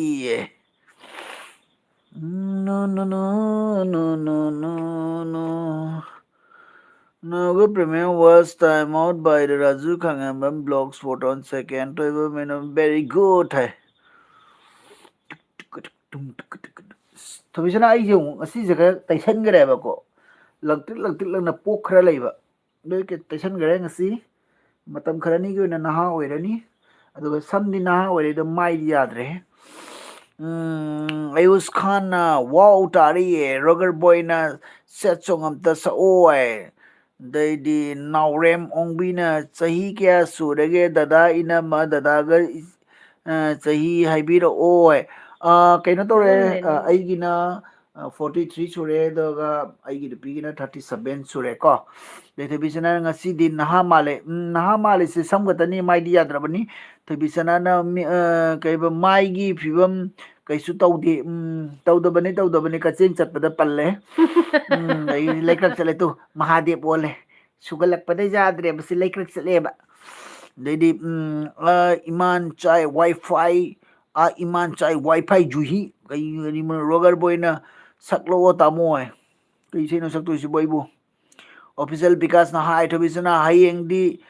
No, no, no, no, no, no, no. Roger Bremen was time out by the Raju Khangambam blocks photon second. ꯊꯣꯏꯕ ꯃꯦꯅꯝ very good ꯍꯥꯏ꯫ ꯊꯣꯏꯕꯤꯁꯅꯥ ꯑꯩꯁꯦ ꯑꯃꯨꯛ ꯉꯁꯤꯁꯦ ꯈꯔ ꯇꯩꯁꯟꯈ꯭ꯔꯦꯕꯀꯣ꯫ ꯂꯪꯇ꯭ꯔꯤꯛ ꯂꯪꯇ꯭ꯔꯤꯛ ꯂꯪꯅ ꯄꯣꯛ ꯈꯔ ꯂꯩꯕ꯫ ꯂꯣꯏ ꯀ-, ꯇꯩꯁꯟꯈ꯭ꯔꯦ ꯉꯁꯤ꯫ ꯃꯇꯝ ꯈꯔꯅꯤꯒꯤ ꯑꯣꯏꯅ ꯅꯍꯥ ꯑꯣꯏꯔꯅꯤ꯫ ꯑꯗꯨꯒ ꯁꯝꯗꯤ ꯅꯍꯥ ꯑꯣꯏꯔꯦ, ꯑꯗꯣ ꯃꯥꯏꯗꯤ ꯌꯥꯗ꯭ꯔꯦ꯫ ꯎꯝ, ꯑꯌꯨꯁ ꯈꯥꯟꯅ, "ꯋꯥꯎ, ꯇꯥꯔꯤꯌꯦ, ꯔꯣꯒꯔ ꯕꯣꯏꯅ ꯁꯦꯠ ꯁꯣꯡ ꯑꯝꯇ ꯁꯛꯑꯣ" ꯍꯥꯏ꯫ ꯑꯗꯩꯗꯤ ꯅꯥꯎꯔꯦꯝ ꯑꯣꯡꯕꯤꯅ, "ꯆꯍꯤ ꯀꯌꯥ ꯁꯨꯔꯒꯦ ꯗꯗꯥ, ꯏꯅꯝꯃ, ꯗꯗꯥꯒ ꯏ-, ꯑ, ꯆꯍꯤ ꯍꯥꯏꯕꯤꯔꯛꯑꯣ" ꯍꯥꯏ꯫ ꯑ, ꯀꯩꯅꯣ ꯇꯧꯔꯦ, ꯑꯉꯥꯡꯅꯦ ꯑ, ꯅꯪ꯫ ꯑꯩꯒꯤꯅ, ꯑ, forty three ꯁꯨꯔꯦ, ꯑꯗꯨꯒ ꯑꯩꯒꯤ ꯅꯨꯄꯤꯒꯤꯅ thirty seven ꯁꯨꯔꯦꯀꯣ꯫ ꯑꯗꯩ ꯊꯣꯏꯕꯤꯁꯅꯥ ꯉꯁꯤꯗꯤ ꯅꯍꯥ ꯃꯥꯜꯂꯦ꯫ ꯎꯝ, ꯅꯍꯥ ꯃꯥꯜꯂꯤꯁꯦ ꯁꯝ ꯈꯛꯇꯅꯤ, ꯃꯥꯏꯗꯤ ꯌꯥꯗ꯭ꯔꯕꯅꯤ꯫ ꯊꯣꯏꯕꯤꯁꯅꯥꯅ ꯃꯤ-, ꯑ, ꯀꯩꯕ, ꯃꯥꯏꯒꯤ ꯐꯤꯕꯝ ꯀꯩꯁꯨ ꯇꯧꯗꯦ꯫ ꯎꯝ, ꯇꯧꯗꯕꯅꯤ, ꯇꯧꯗꯕꯅꯤ, ꯀꯛꯆꯦꯡ ꯆꯠꯄꯗ ꯄꯜꯂꯦ꯫ ꯎꯝ, ꯑꯗꯩ ꯂꯩꯀ꯭ꯔꯛ ꯆꯠꯂꯦ ꯇꯨ, ꯃꯍꯥꯗꯦꯕ ꯑꯣꯜꯂꯦ꯫ ꯁꯨꯒꯠꯂꯛꯄꯗꯩ ꯌꯥꯗ꯭ꯔꯦꯕ, ꯁꯤ ꯂꯩꯀ꯭ꯔꯛ ꯆꯠꯂꯦꯕ꯫ ꯑꯗꯩꯗꯤ, ꯎꯝ, ꯑ, ꯏꯃꯥꯟ ꯆꯥꯏ ꯋꯥꯏ ꯐꯥꯏ, ꯑ, ꯏꯃꯥꯟ ꯆꯥꯏ ꯋꯥꯏ ꯐꯥꯏ ꯖꯨꯍꯤ꯫ ꯀꯩ, ꯀꯔꯤꯅꯣ, ꯔꯣꯒꯔ ꯕꯣꯏꯅ ꯁꯛꯂꯛꯑꯣ ꯇꯥꯃꯣ ꯍꯥꯏ꯫ ꯀꯩ ꯏꯁꯩꯅꯣ ꯁꯛꯇꯣꯏꯁꯤꯕꯣ ꯑꯩꯕꯨ? ꯑꯣꯐꯤꯁꯤꯌꯦꯜ ꯕꯤꯀꯥꯁꯅ ꯍꯥꯏ, ꯊꯣꯏꯕꯤꯁꯅꯥ ꯍꯌꯦꯡꯗꯤ,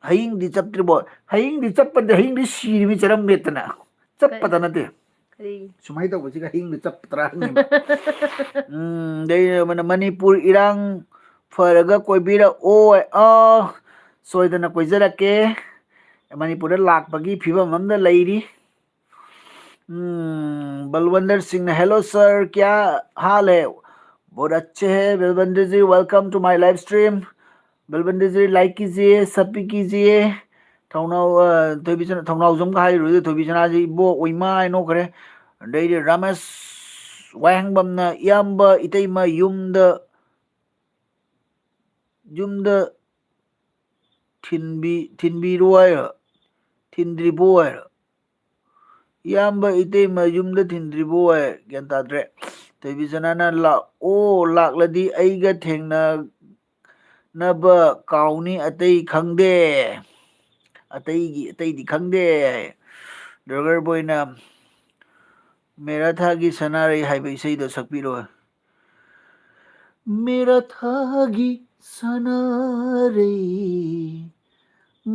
ꯍꯌꯦꯡꯗꯤ ꯆꯠꯇ꯭ꯔꯤꯕꯣ? ꯍꯌꯦꯡꯗꯤ ꯆꯠꯄꯗ ꯍꯌꯦꯡꯗꯤ ꯁꯤꯔꯤꯃꯤ ꯆꯔꯝ ꯃꯦꯠꯇꯅ꯫ ꯆꯠꯄꯗ ꯅꯠꯇꯦ꯫ ꯀꯔꯤ? ꯁꯨꯃꯥꯏꯅ ꯇꯧꯕꯁꯤꯒ ꯍꯌꯦꯡꯗꯤ ꯆꯠꯄꯗ꯭ꯔꯥ ꯍꯪꯉꯤꯕ꯫ ꯎꯝ, ꯑꯗꯩ ꯑꯃꯅ ꯃꯅꯤꯄꯨꯔ ꯏꯔꯥꯡ ꯐꯔꯒ ꯀꯣꯏꯕꯤꯔꯛꯑꯣ꯫ ꯑ, ꯁꯣꯏꯗꯅ ꯀꯣꯏꯖꯔꯛꯀꯦ꯫ ꯃꯅꯤꯄꯨꯔꯗ ꯂꯥꯛꯄꯒꯤ ꯐꯤꯕꯝ ꯑꯝꯗ ꯂꯩꯔꯤ꯫ ꯎꯝ, ꯕꯜꯋꯟꯗꯔ ꯁꯤꯡꯅ, "Hello sir, क्या हाल है?" "बहुत अच्छे हैं बलविंदर जी, welcome to my live stream." Balwinder ji, like कीजिए, sub भी कीजिए꯫ ꯊꯧꯅꯥꯎ, ꯑ, ꯊꯣꯏꯕꯤꯁꯅꯥ, ꯊꯧꯅꯥꯎꯖꯝꯒ ꯍꯥꯏꯔꯨꯔꯗꯤ ꯊꯣꯏꯕꯤꯁꯅꯥꯁꯤ ꯏꯕꯣ ꯑꯣꯏꯃꯥ ꯍꯥꯏꯅꯣꯈ꯭ꯔꯦ꯫ ꯑꯗꯩꯗꯤ ꯔꯥꯃꯦꯁ ꯋꯥꯍꯦꯡꯕꯝꯅ, "ꯏꯌꯥꯝꯕ, ꯏꯇꯩꯃ ꯌꯨꯝꯗ, ꯌꯨꯝꯗ ꯊꯤꯟꯕꯤ-, ꯊꯤꯟꯕꯤꯔꯣ ꯍꯥꯏꯔꯣ? ꯊꯤꯟꯗ꯭ꯔꯤꯕꯣ ꯍꯥꯏꯔꯣ?" ꯏꯌꯥꯝꯕ ꯏꯇꯩꯃ ꯌꯨꯝꯗ ꯊꯤꯟꯗ꯭ꯔꯤꯕꯣ ꯍꯥꯏ, ꯒ꯭ꯌꯥꯟ ꯇꯥꯗ꯭ꯔꯦ꯫ ꯊꯣꯏꯕꯤꯁꯅꯥꯅ ꯂꯥꯛꯑꯣ, ꯂꯥꯛꯂꯗꯤ ꯑꯩꯒ ꯊꯦꯡꯅꯅꯕ ꯀꯥꯎꯅꯤ, ꯑꯇꯩ ꯈꯪꯗꯦ꯫ ꯑꯇꯩꯒꯤ, ꯑꯇꯩꯗꯤ ꯈꯪꯗꯦ ꯍꯥꯏ꯫ ꯗ꯭ꯔꯒꯔ ꯕꯣꯏꯅ ꯃꯦꯔꯥꯊꯥꯒꯤ ꯁꯅꯥꯔꯩ ꯍꯥꯏꯕ ꯏꯁꯩꯗꯣ ꯁꯛꯄꯤꯔꯣ꯫ ꯃꯦꯔꯥꯊꯥꯒꯤ ꯁꯅꯥꯔꯩ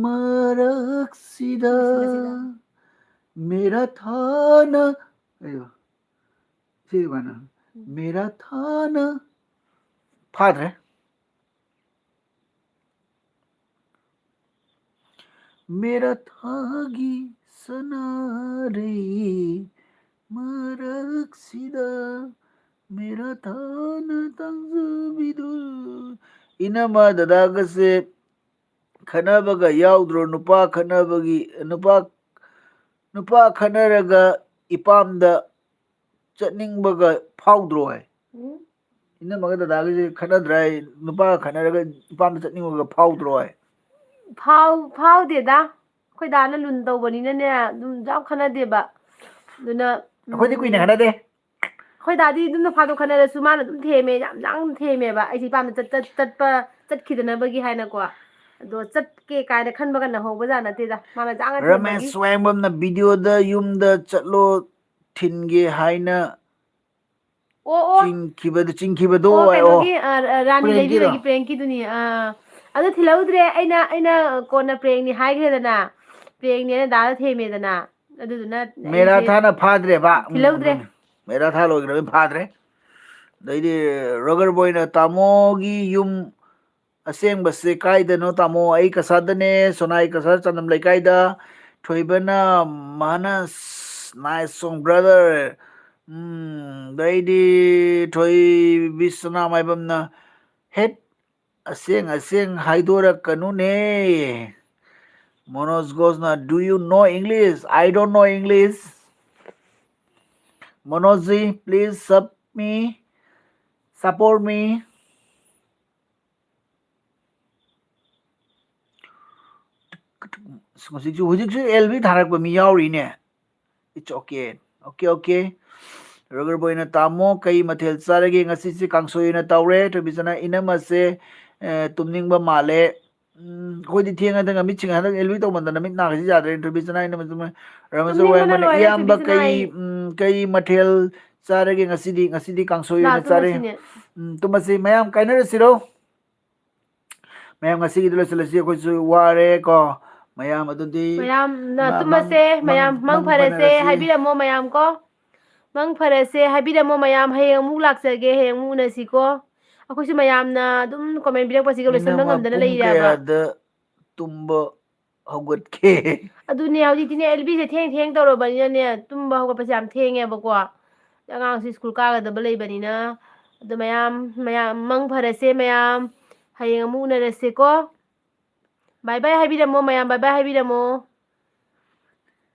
ꯃꯔꯛꯁꯤꯗ, ꯃꯔꯛꯁꯤꯗ꯫ ꯃꯦꯔꯥꯊꯥꯅ, ꯑꯌꯣ, ꯁꯤ ꯀꯃꯥꯏꯅ? ꯎꯝ꯫ ꯃꯦꯔꯥꯊꯥꯅ ꯐꯥꯗ꯭ꯔꯦ꯫ ꯃꯦꯔꯥꯊꯥꯒꯤ ꯁꯅꯥꯔꯩ ꯃꯔꯛꯁꯤꯗ ꯃꯦꯔꯥꯊꯥꯅ ꯇꯥꯡꯖꯕꯤꯗꯨ꯫ ꯏꯅꯝꯃ ꯗꯗꯥꯒꯁꯦ ꯈꯠꯅꯕꯒ ꯌꯥꯎꯗ꯭ꯔꯣ? ꯅꯨꯄꯥ ꯈꯠꯅꯕꯒꯤ, ꯅꯨꯄꯥ, ꯅꯨꯄꯥ ꯈꯠꯅꯔꯒ ꯏꯄꯥꯝꯗ ꯆꯠꯅꯤꯡꯕꯒ ꯐꯥꯎꯗ꯭ꯔꯣ ꯍꯥꯏ? ꯎꯝ꯫ ꯏꯅꯝꯃꯒ ꯗꯗꯥꯒꯁꯦ ꯈꯠꯅꯗ꯭ꯔꯥ ꯍꯥꯏ? ꯅꯨꯄꯥꯒ ꯈꯠꯅꯔꯒ ꯏꯄꯥꯝꯗ ꯆꯠꯅꯤꯡꯕꯒ ꯐꯥꯎꯗ꯭ꯔꯣ ꯍꯥꯏ? ꯐꯥꯎ-, ꯐꯥꯎꯗꯦꯗ꯫ ꯑꯩꯈꯣꯏ ꯗꯥꯅ ꯂꯨꯅ ꯇꯧꯕꯅꯤꯅꯅꯦ, ꯑꯗꯨꯝ ꯌꯥꯝ ꯈꯠꯅꯗꯦꯕ꯫ ꯑꯗꯨꯅ, ꯑꯩꯈꯣꯏꯗꯤ ꯀꯨꯏꯅ ꯎꯝ, ꯈꯠꯅꯗꯦ꯫ ꯑꯩꯈꯣꯏ ꯗꯥꯗꯤ ꯑꯗꯨꯝ ꯅꯣꯡ ꯐꯥꯗꯣꯛ ꯈꯠꯅꯔꯁꯨ ꯃꯥꯅ ꯑꯗꯨꯝ ꯊꯦꯝꯃꯦ, ꯌꯥꯝ ꯌꯥꯡꯅ ꯊꯦꯝꯃꯦꯕ꯫ ꯑꯩꯁꯦ ꯏꯄꯥꯝꯗ ꯆꯠ-, ꯆꯠ-, ꯆꯠꯄ, ꯆꯠꯈꯤꯗꯅꯕꯒꯤ ꯍꯥꯏꯅꯀꯣ꯫ ꯑꯗꯣ ꯆꯠꯀꯦ ꯀꯥꯏꯅ ꯈꯟꯕꯒ ꯅꯪꯍꯧꯕꯖꯥꯠ ꯅꯠꯇꯦꯗ꯫ ꯃꯥꯅ ꯌꯥꯡꯅ ꯊꯦꯝꯕꯒꯤ꯫ ꯔꯃꯦꯁ ꯋꯥꯍꯦꯡꯕꯝꯅ ꯚꯤꯗꯤꯑꯣꯗ ꯌꯨꯝꯗ ꯆꯠꯂꯣ ꯊꯤꯟꯒꯦ ꯍꯥꯏꯅ ꯑꯣ, ꯑꯣ꯫ ꯆꯤꯡꯈꯤꯕꯗ, ꯆꯤꯡꯈꯤꯕꯗꯣ ꯑꯣ, ꯍꯥꯏ, ꯑꯣ꯫ ꯀꯩꯅꯣꯒꯤ, ꯑ, ꯔ-, ꯔꯥꯅꯤ ꯄ꯭ꯔꯦꯡꯀꯤꯗꯣ꯫ ꯂꯩꯕꯤꯍꯣꯏꯒꯤ ꯄ꯭ꯔꯦꯡꯀꯤꯗꯨꯅꯤ꯫ ꯑ, ꯑꯗꯨ ꯊꯤꯜꯍꯧꯗ꯭ꯔꯦ꯫ ꯑꯩꯅ, ꯑꯩꯅ ꯀꯣꯟꯅ ꯄ꯭ꯔꯦꯡꯅꯤ ꯍꯥꯏꯈ꯭ꯔꯦꯗꯅ꯫ ꯄ꯭ꯔꯦꯡꯅꯦꯅ ꯗꯥꯗ ꯊꯦꯝꯃꯦꯗꯅ꯫ ꯑꯗꯨꯗꯨꯅ ꯑꯩꯁꯦ ꯃꯦꯔꯥꯊꯥꯅ ꯐꯥꯗ꯭ꯔꯦꯕ꯫ ꯊꯤꯜꯍꯧꯗ꯭ꯔꯦ꯫ ꯃꯦꯔꯥꯊꯥ ꯂꯣꯏꯈ꯭ꯔꯕꯅꯤꯅ ꯐꯥꯗ꯭ꯔꯦ꯫ ꯑꯗꯩꯗꯤ ꯔꯒꯔ ꯕꯣꯏꯅ ꯇꯥꯃꯣꯒꯤ ꯌꯨꯝ ꯑꯁꯦꯡꯕꯁꯦ ꯀꯥꯏꯗꯅꯣ ꯇꯥꯃꯣ? ꯑꯩ ꯀꯁꯥꯗꯅꯦ, ꯁꯣꯅꯥꯏ ꯀꯁꯥꯔ ꯆꯥꯟꯗꯝ ꯂꯩꯀꯥꯏꯗ꯫ ꯊꯣꯏꯕꯅ ꯃꯥꯅꯁ, nice song, brother꯫ ꯎꯝ, ꯑꯗꯩꯗꯤ ꯊꯣꯏꯕꯤꯁꯅꯥ ꯃꯥꯏꯕꯝꯅ, "ꯍꯦꯠ, ꯑꯁꯦꯡ ꯑꯁꯦꯡ ꯍꯥꯏꯗꯣꯔꯛꯀꯅꯨꯅꯦ"꯫ ꯃꯣꯅꯣꯖ ꯒꯣꯁꯅ, "Do you know English? I don't know English." ꯃꯣꯅꯣꯖꯖꯤ, please sub me, support me꯫ ꯍꯧꯖꯤꯛꯁꯨ, ꯍꯧꯖꯤꯛꯁꯨ ꯑꯦꯜ ꯕꯤ ꯊꯥꯔꯛꯄ ꯃꯤ ꯌꯥꯎꯔꯤꯅꯦ꯫ Okay, okay, okay. ꯔꯒꯔꯕꯣꯏꯅ, "ꯇꯥꯃꯣ, ꯀꯩ ꯃꯊꯦꯜ ꯆꯥꯔꯒꯦ?" "ꯉꯁꯤꯁꯦ ꯀꯥꯡꯁꯣꯏ ꯑꯣꯏꯅ ꯇꯧꯔꯦ, ꯊꯣꯏꯕꯤꯆꯅ꯫ ꯏꯅꯝꯃꯁꯦ, ꯑꯦ, ꯇꯨꯝꯅꯤꯡꯕ ꯃꯥꯜꯂꯦ"꯫ ꯎꯝ, ꯑꯩꯈꯣꯏꯗꯤ ꯊꯦꯡꯉꯗ ꯃꯤꯠꯁꯤꯡ ꯍꯟꯗꯛ ꯑꯦꯜꯕꯤ ꯇꯧꯃꯟꯗꯅ ꯃꯤꯠ ꯅꯥꯒꯁꯤ ꯌꯥꯗ꯭ꯔꯦ, ꯊꯣꯏꯕꯤꯆꯅ꯫ ꯏꯅꯝꯃ ꯇꯨꯝꯃꯦ꯫ ꯔꯃꯁ ꯇꯨꯝꯅꯤꯡꯕꯅ ꯋꯥꯌꯝꯕꯅ, ꯂꯣꯏꯔꯦ, "ꯏꯌꯥꯝꯕ, ꯊꯣꯏꯕꯤꯆꯅ, ꯀꯩ, ꯑꯩ ꯎꯝ, ꯀꯩ ꯃꯊꯦꯜ ꯆꯥꯔꯒꯦ ꯉꯁꯤꯗꯤ?" "ꯉꯁꯤꯗꯤ ꯀꯥꯡꯁꯣꯏ ꯑꯣꯏꯅ ꯂꯥꯛꯇꯣ ꯆꯥꯔꯦ"꯫ ꯉꯁꯤꯅꯦ꯫ ꯎꯝ, ꯇꯨꯝꯃꯁꯤ, ꯃꯌꯥꯝ ꯀꯥꯏꯅꯔꯁꯤꯔꯣ? ꯃꯌꯥꯝ, ꯉꯁꯤꯒꯤꯗꯤ ꯂꯣꯏꯁꯤꯜꯂꯁꯤ, ꯑꯩꯈꯣꯏꯁꯨ ꯋꯥꯔꯦ ꯀꯣ꯫ ꯃꯌꯥꯝ, ꯑꯗꯨꯗꯤ ꯃꯌꯥꯝꯅ ꯃ-, ꯇꯨꯝꯃꯁꯦ, ꯃꯪ-, ꯃꯌꯥꯝ ꯃꯪ ꯃꯪ ꯐꯔꯁꯦ, ꯐꯔꯁꯦ꯫ ꯍꯥꯏꯕꯤꯔꯝꯃꯣ ꯃꯌꯥꯝ ꯀꯣ꯫ ꯃꯪ ꯐꯔꯁꯦ, ꯍꯥꯏꯕꯤꯔꯝꯃꯣ ꯃꯌꯥꯝ, ꯍꯌꯦꯡ ꯑꯃꯨꯛ ꯂꯥꯛꯆꯒꯦ, ꯍꯌꯦꯡ ꯑꯃꯨꯛ ꯎꯅꯁꯤꯀꯣ꯫ ꯑꯩꯈꯣꯏꯁꯨ ꯃꯌꯥꯝꯅ ꯑꯗꯨꯝ comment ꯄꯤꯔꯛꯄꯁꯤꯒ ꯂꯣꯏꯁꯤꯟꯕ ꯏꯅꯝꯃ, ꯉꯝꯗꯅ ꯄꯨꯡ ꯂꯩꯔꯦꯕ꯫ ꯀꯌꯥꯗ ꯇꯨꯝꯕ ꯍꯧꯒꯠꯀꯦ? ꯑꯗꯨꯅꯦ, ꯍꯧꯖꯤꯛꯇꯤꯅꯦ, ꯑꯦꯜꯕꯤꯁꯦ ꯊꯦꯡ ꯊꯦꯡ ꯇꯧꯔꯕꯅꯤꯅꯅꯦ, ꯇꯨꯝꯕ ꯍꯧꯒꯠꯄꯁꯦ ꯌꯥꯝ ꯊꯦꯡꯉꯦꯕꯀꯣ꯫ ꯑꯉꯥꯡꯁꯨ ꯁ꯭ꯀꯨꯜ ꯀꯥꯒꯗꯕ ꯂꯩꯕꯅꯤꯅ꯫ ꯑꯗꯣ ꯃꯌꯥꯝ, ꯃꯌꯥꯝ ꯃꯪ ꯐꯔꯁꯦ ꯃꯌꯥꯝ꯫ ꯍꯌꯦꯡ ꯑꯃꯨꯛ ꯎꯅꯔꯁꯦꯀꯣ꯫ Bye bye ꯍꯥꯏꯕꯤꯔꯝꯃꯣ ꯃꯌꯥꯝ, bye bye ꯍꯥꯏꯕꯤꯔꯝꯃꯣ꯫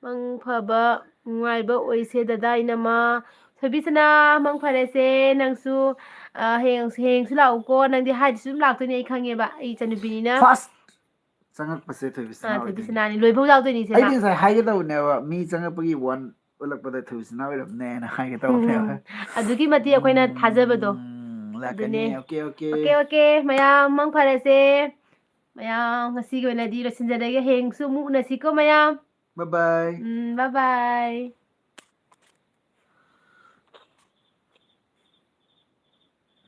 ꯃꯪ ꯐꯕ, ꯅꯨꯡꯉꯥꯏꯕ ꯑꯣꯏꯁꯦ ꯗꯗꯥ ꯏꯅꯝꯃ꯫ ꯊꯣꯏꯕꯤꯆꯅ, ꯃꯪ ꯐꯔꯁꯦ ꯅꯪꯁꯨ꯫ ꯑ, ꯍꯌꯦꯡ, ꯍꯌꯦꯡꯁꯨ ꯂꯥꯛꯎꯀꯣ꯫ ꯅꯪꯗꯤ ꯍꯥꯏꯗꯁꯨ ꯑꯗꯨꯝ ꯂꯥꯛꯇꯣꯏꯅꯦ, ꯑꯩ ꯈꯪꯉꯦꯕ, ꯑꯩ ꯏꯆꯟꯅꯨꯄꯤꯅꯤꯅ꯫ First ꯆꯪꯉꯛꯄꯁꯦ ꯊꯣꯏꯕꯤꯆꯅ ꯑ, ꯑꯣꯏꯗꯣꯏꯅꯦ꯫ ꯊꯣꯏꯕꯤꯆꯅꯥꯅꯤ꯫ ꯂꯣꯏꯐꯥꯎ ꯌꯥꯎꯗꯣꯏꯅꯤ ꯏꯆꯦ ꯑꯩꯗꯤ ꯃꯥ꯫ ꯉꯁꯥꯏ ꯍꯥꯏꯒꯦ ꯇꯧꯕꯅꯦꯕ, ꯃꯤ ꯆꯪꯉꯛꯄꯒꯤ one ꯎꯠꯂꯛꯄꯗ ꯊꯣꯏꯕꯤꯆꯅ ꯑꯣꯏꯔꯝꯅꯦꯅ ꯍꯥꯏꯒꯦ ꯇꯧꯕꯅꯦꯕ꯫ ꯎꯝ꯫ ꯑꯗꯨꯛꯀꯤ ꯃꯇꯤꯛ ꯑꯩꯈꯣꯏꯅ ꯊꯥꯖꯕꯗꯣ꯫ ꯎꯝ, ꯂꯥꯛꯀꯅꯤ꯫ ꯑꯗꯨꯅꯦ꯫ Okay, okay. Okay, okay. ꯃꯌꯥꯝ ꯃꯪ ꯐꯔꯁꯦ꯫ ꯃꯌꯥꯝ ꯉꯁꯤꯒꯤ ꯑꯣꯏꯅꯗꯤ ꯂꯣꯏꯁꯤꯟꯖꯔꯒꯦ꯫ ꯍꯌꯦꯡꯁꯨ ꯑꯃꯨꯛ ꯎꯅꯁꯤꯀꯣ ꯃꯌꯥꯝ꯫ Bye bye꯫ ꯎꯝ, bye bye꯫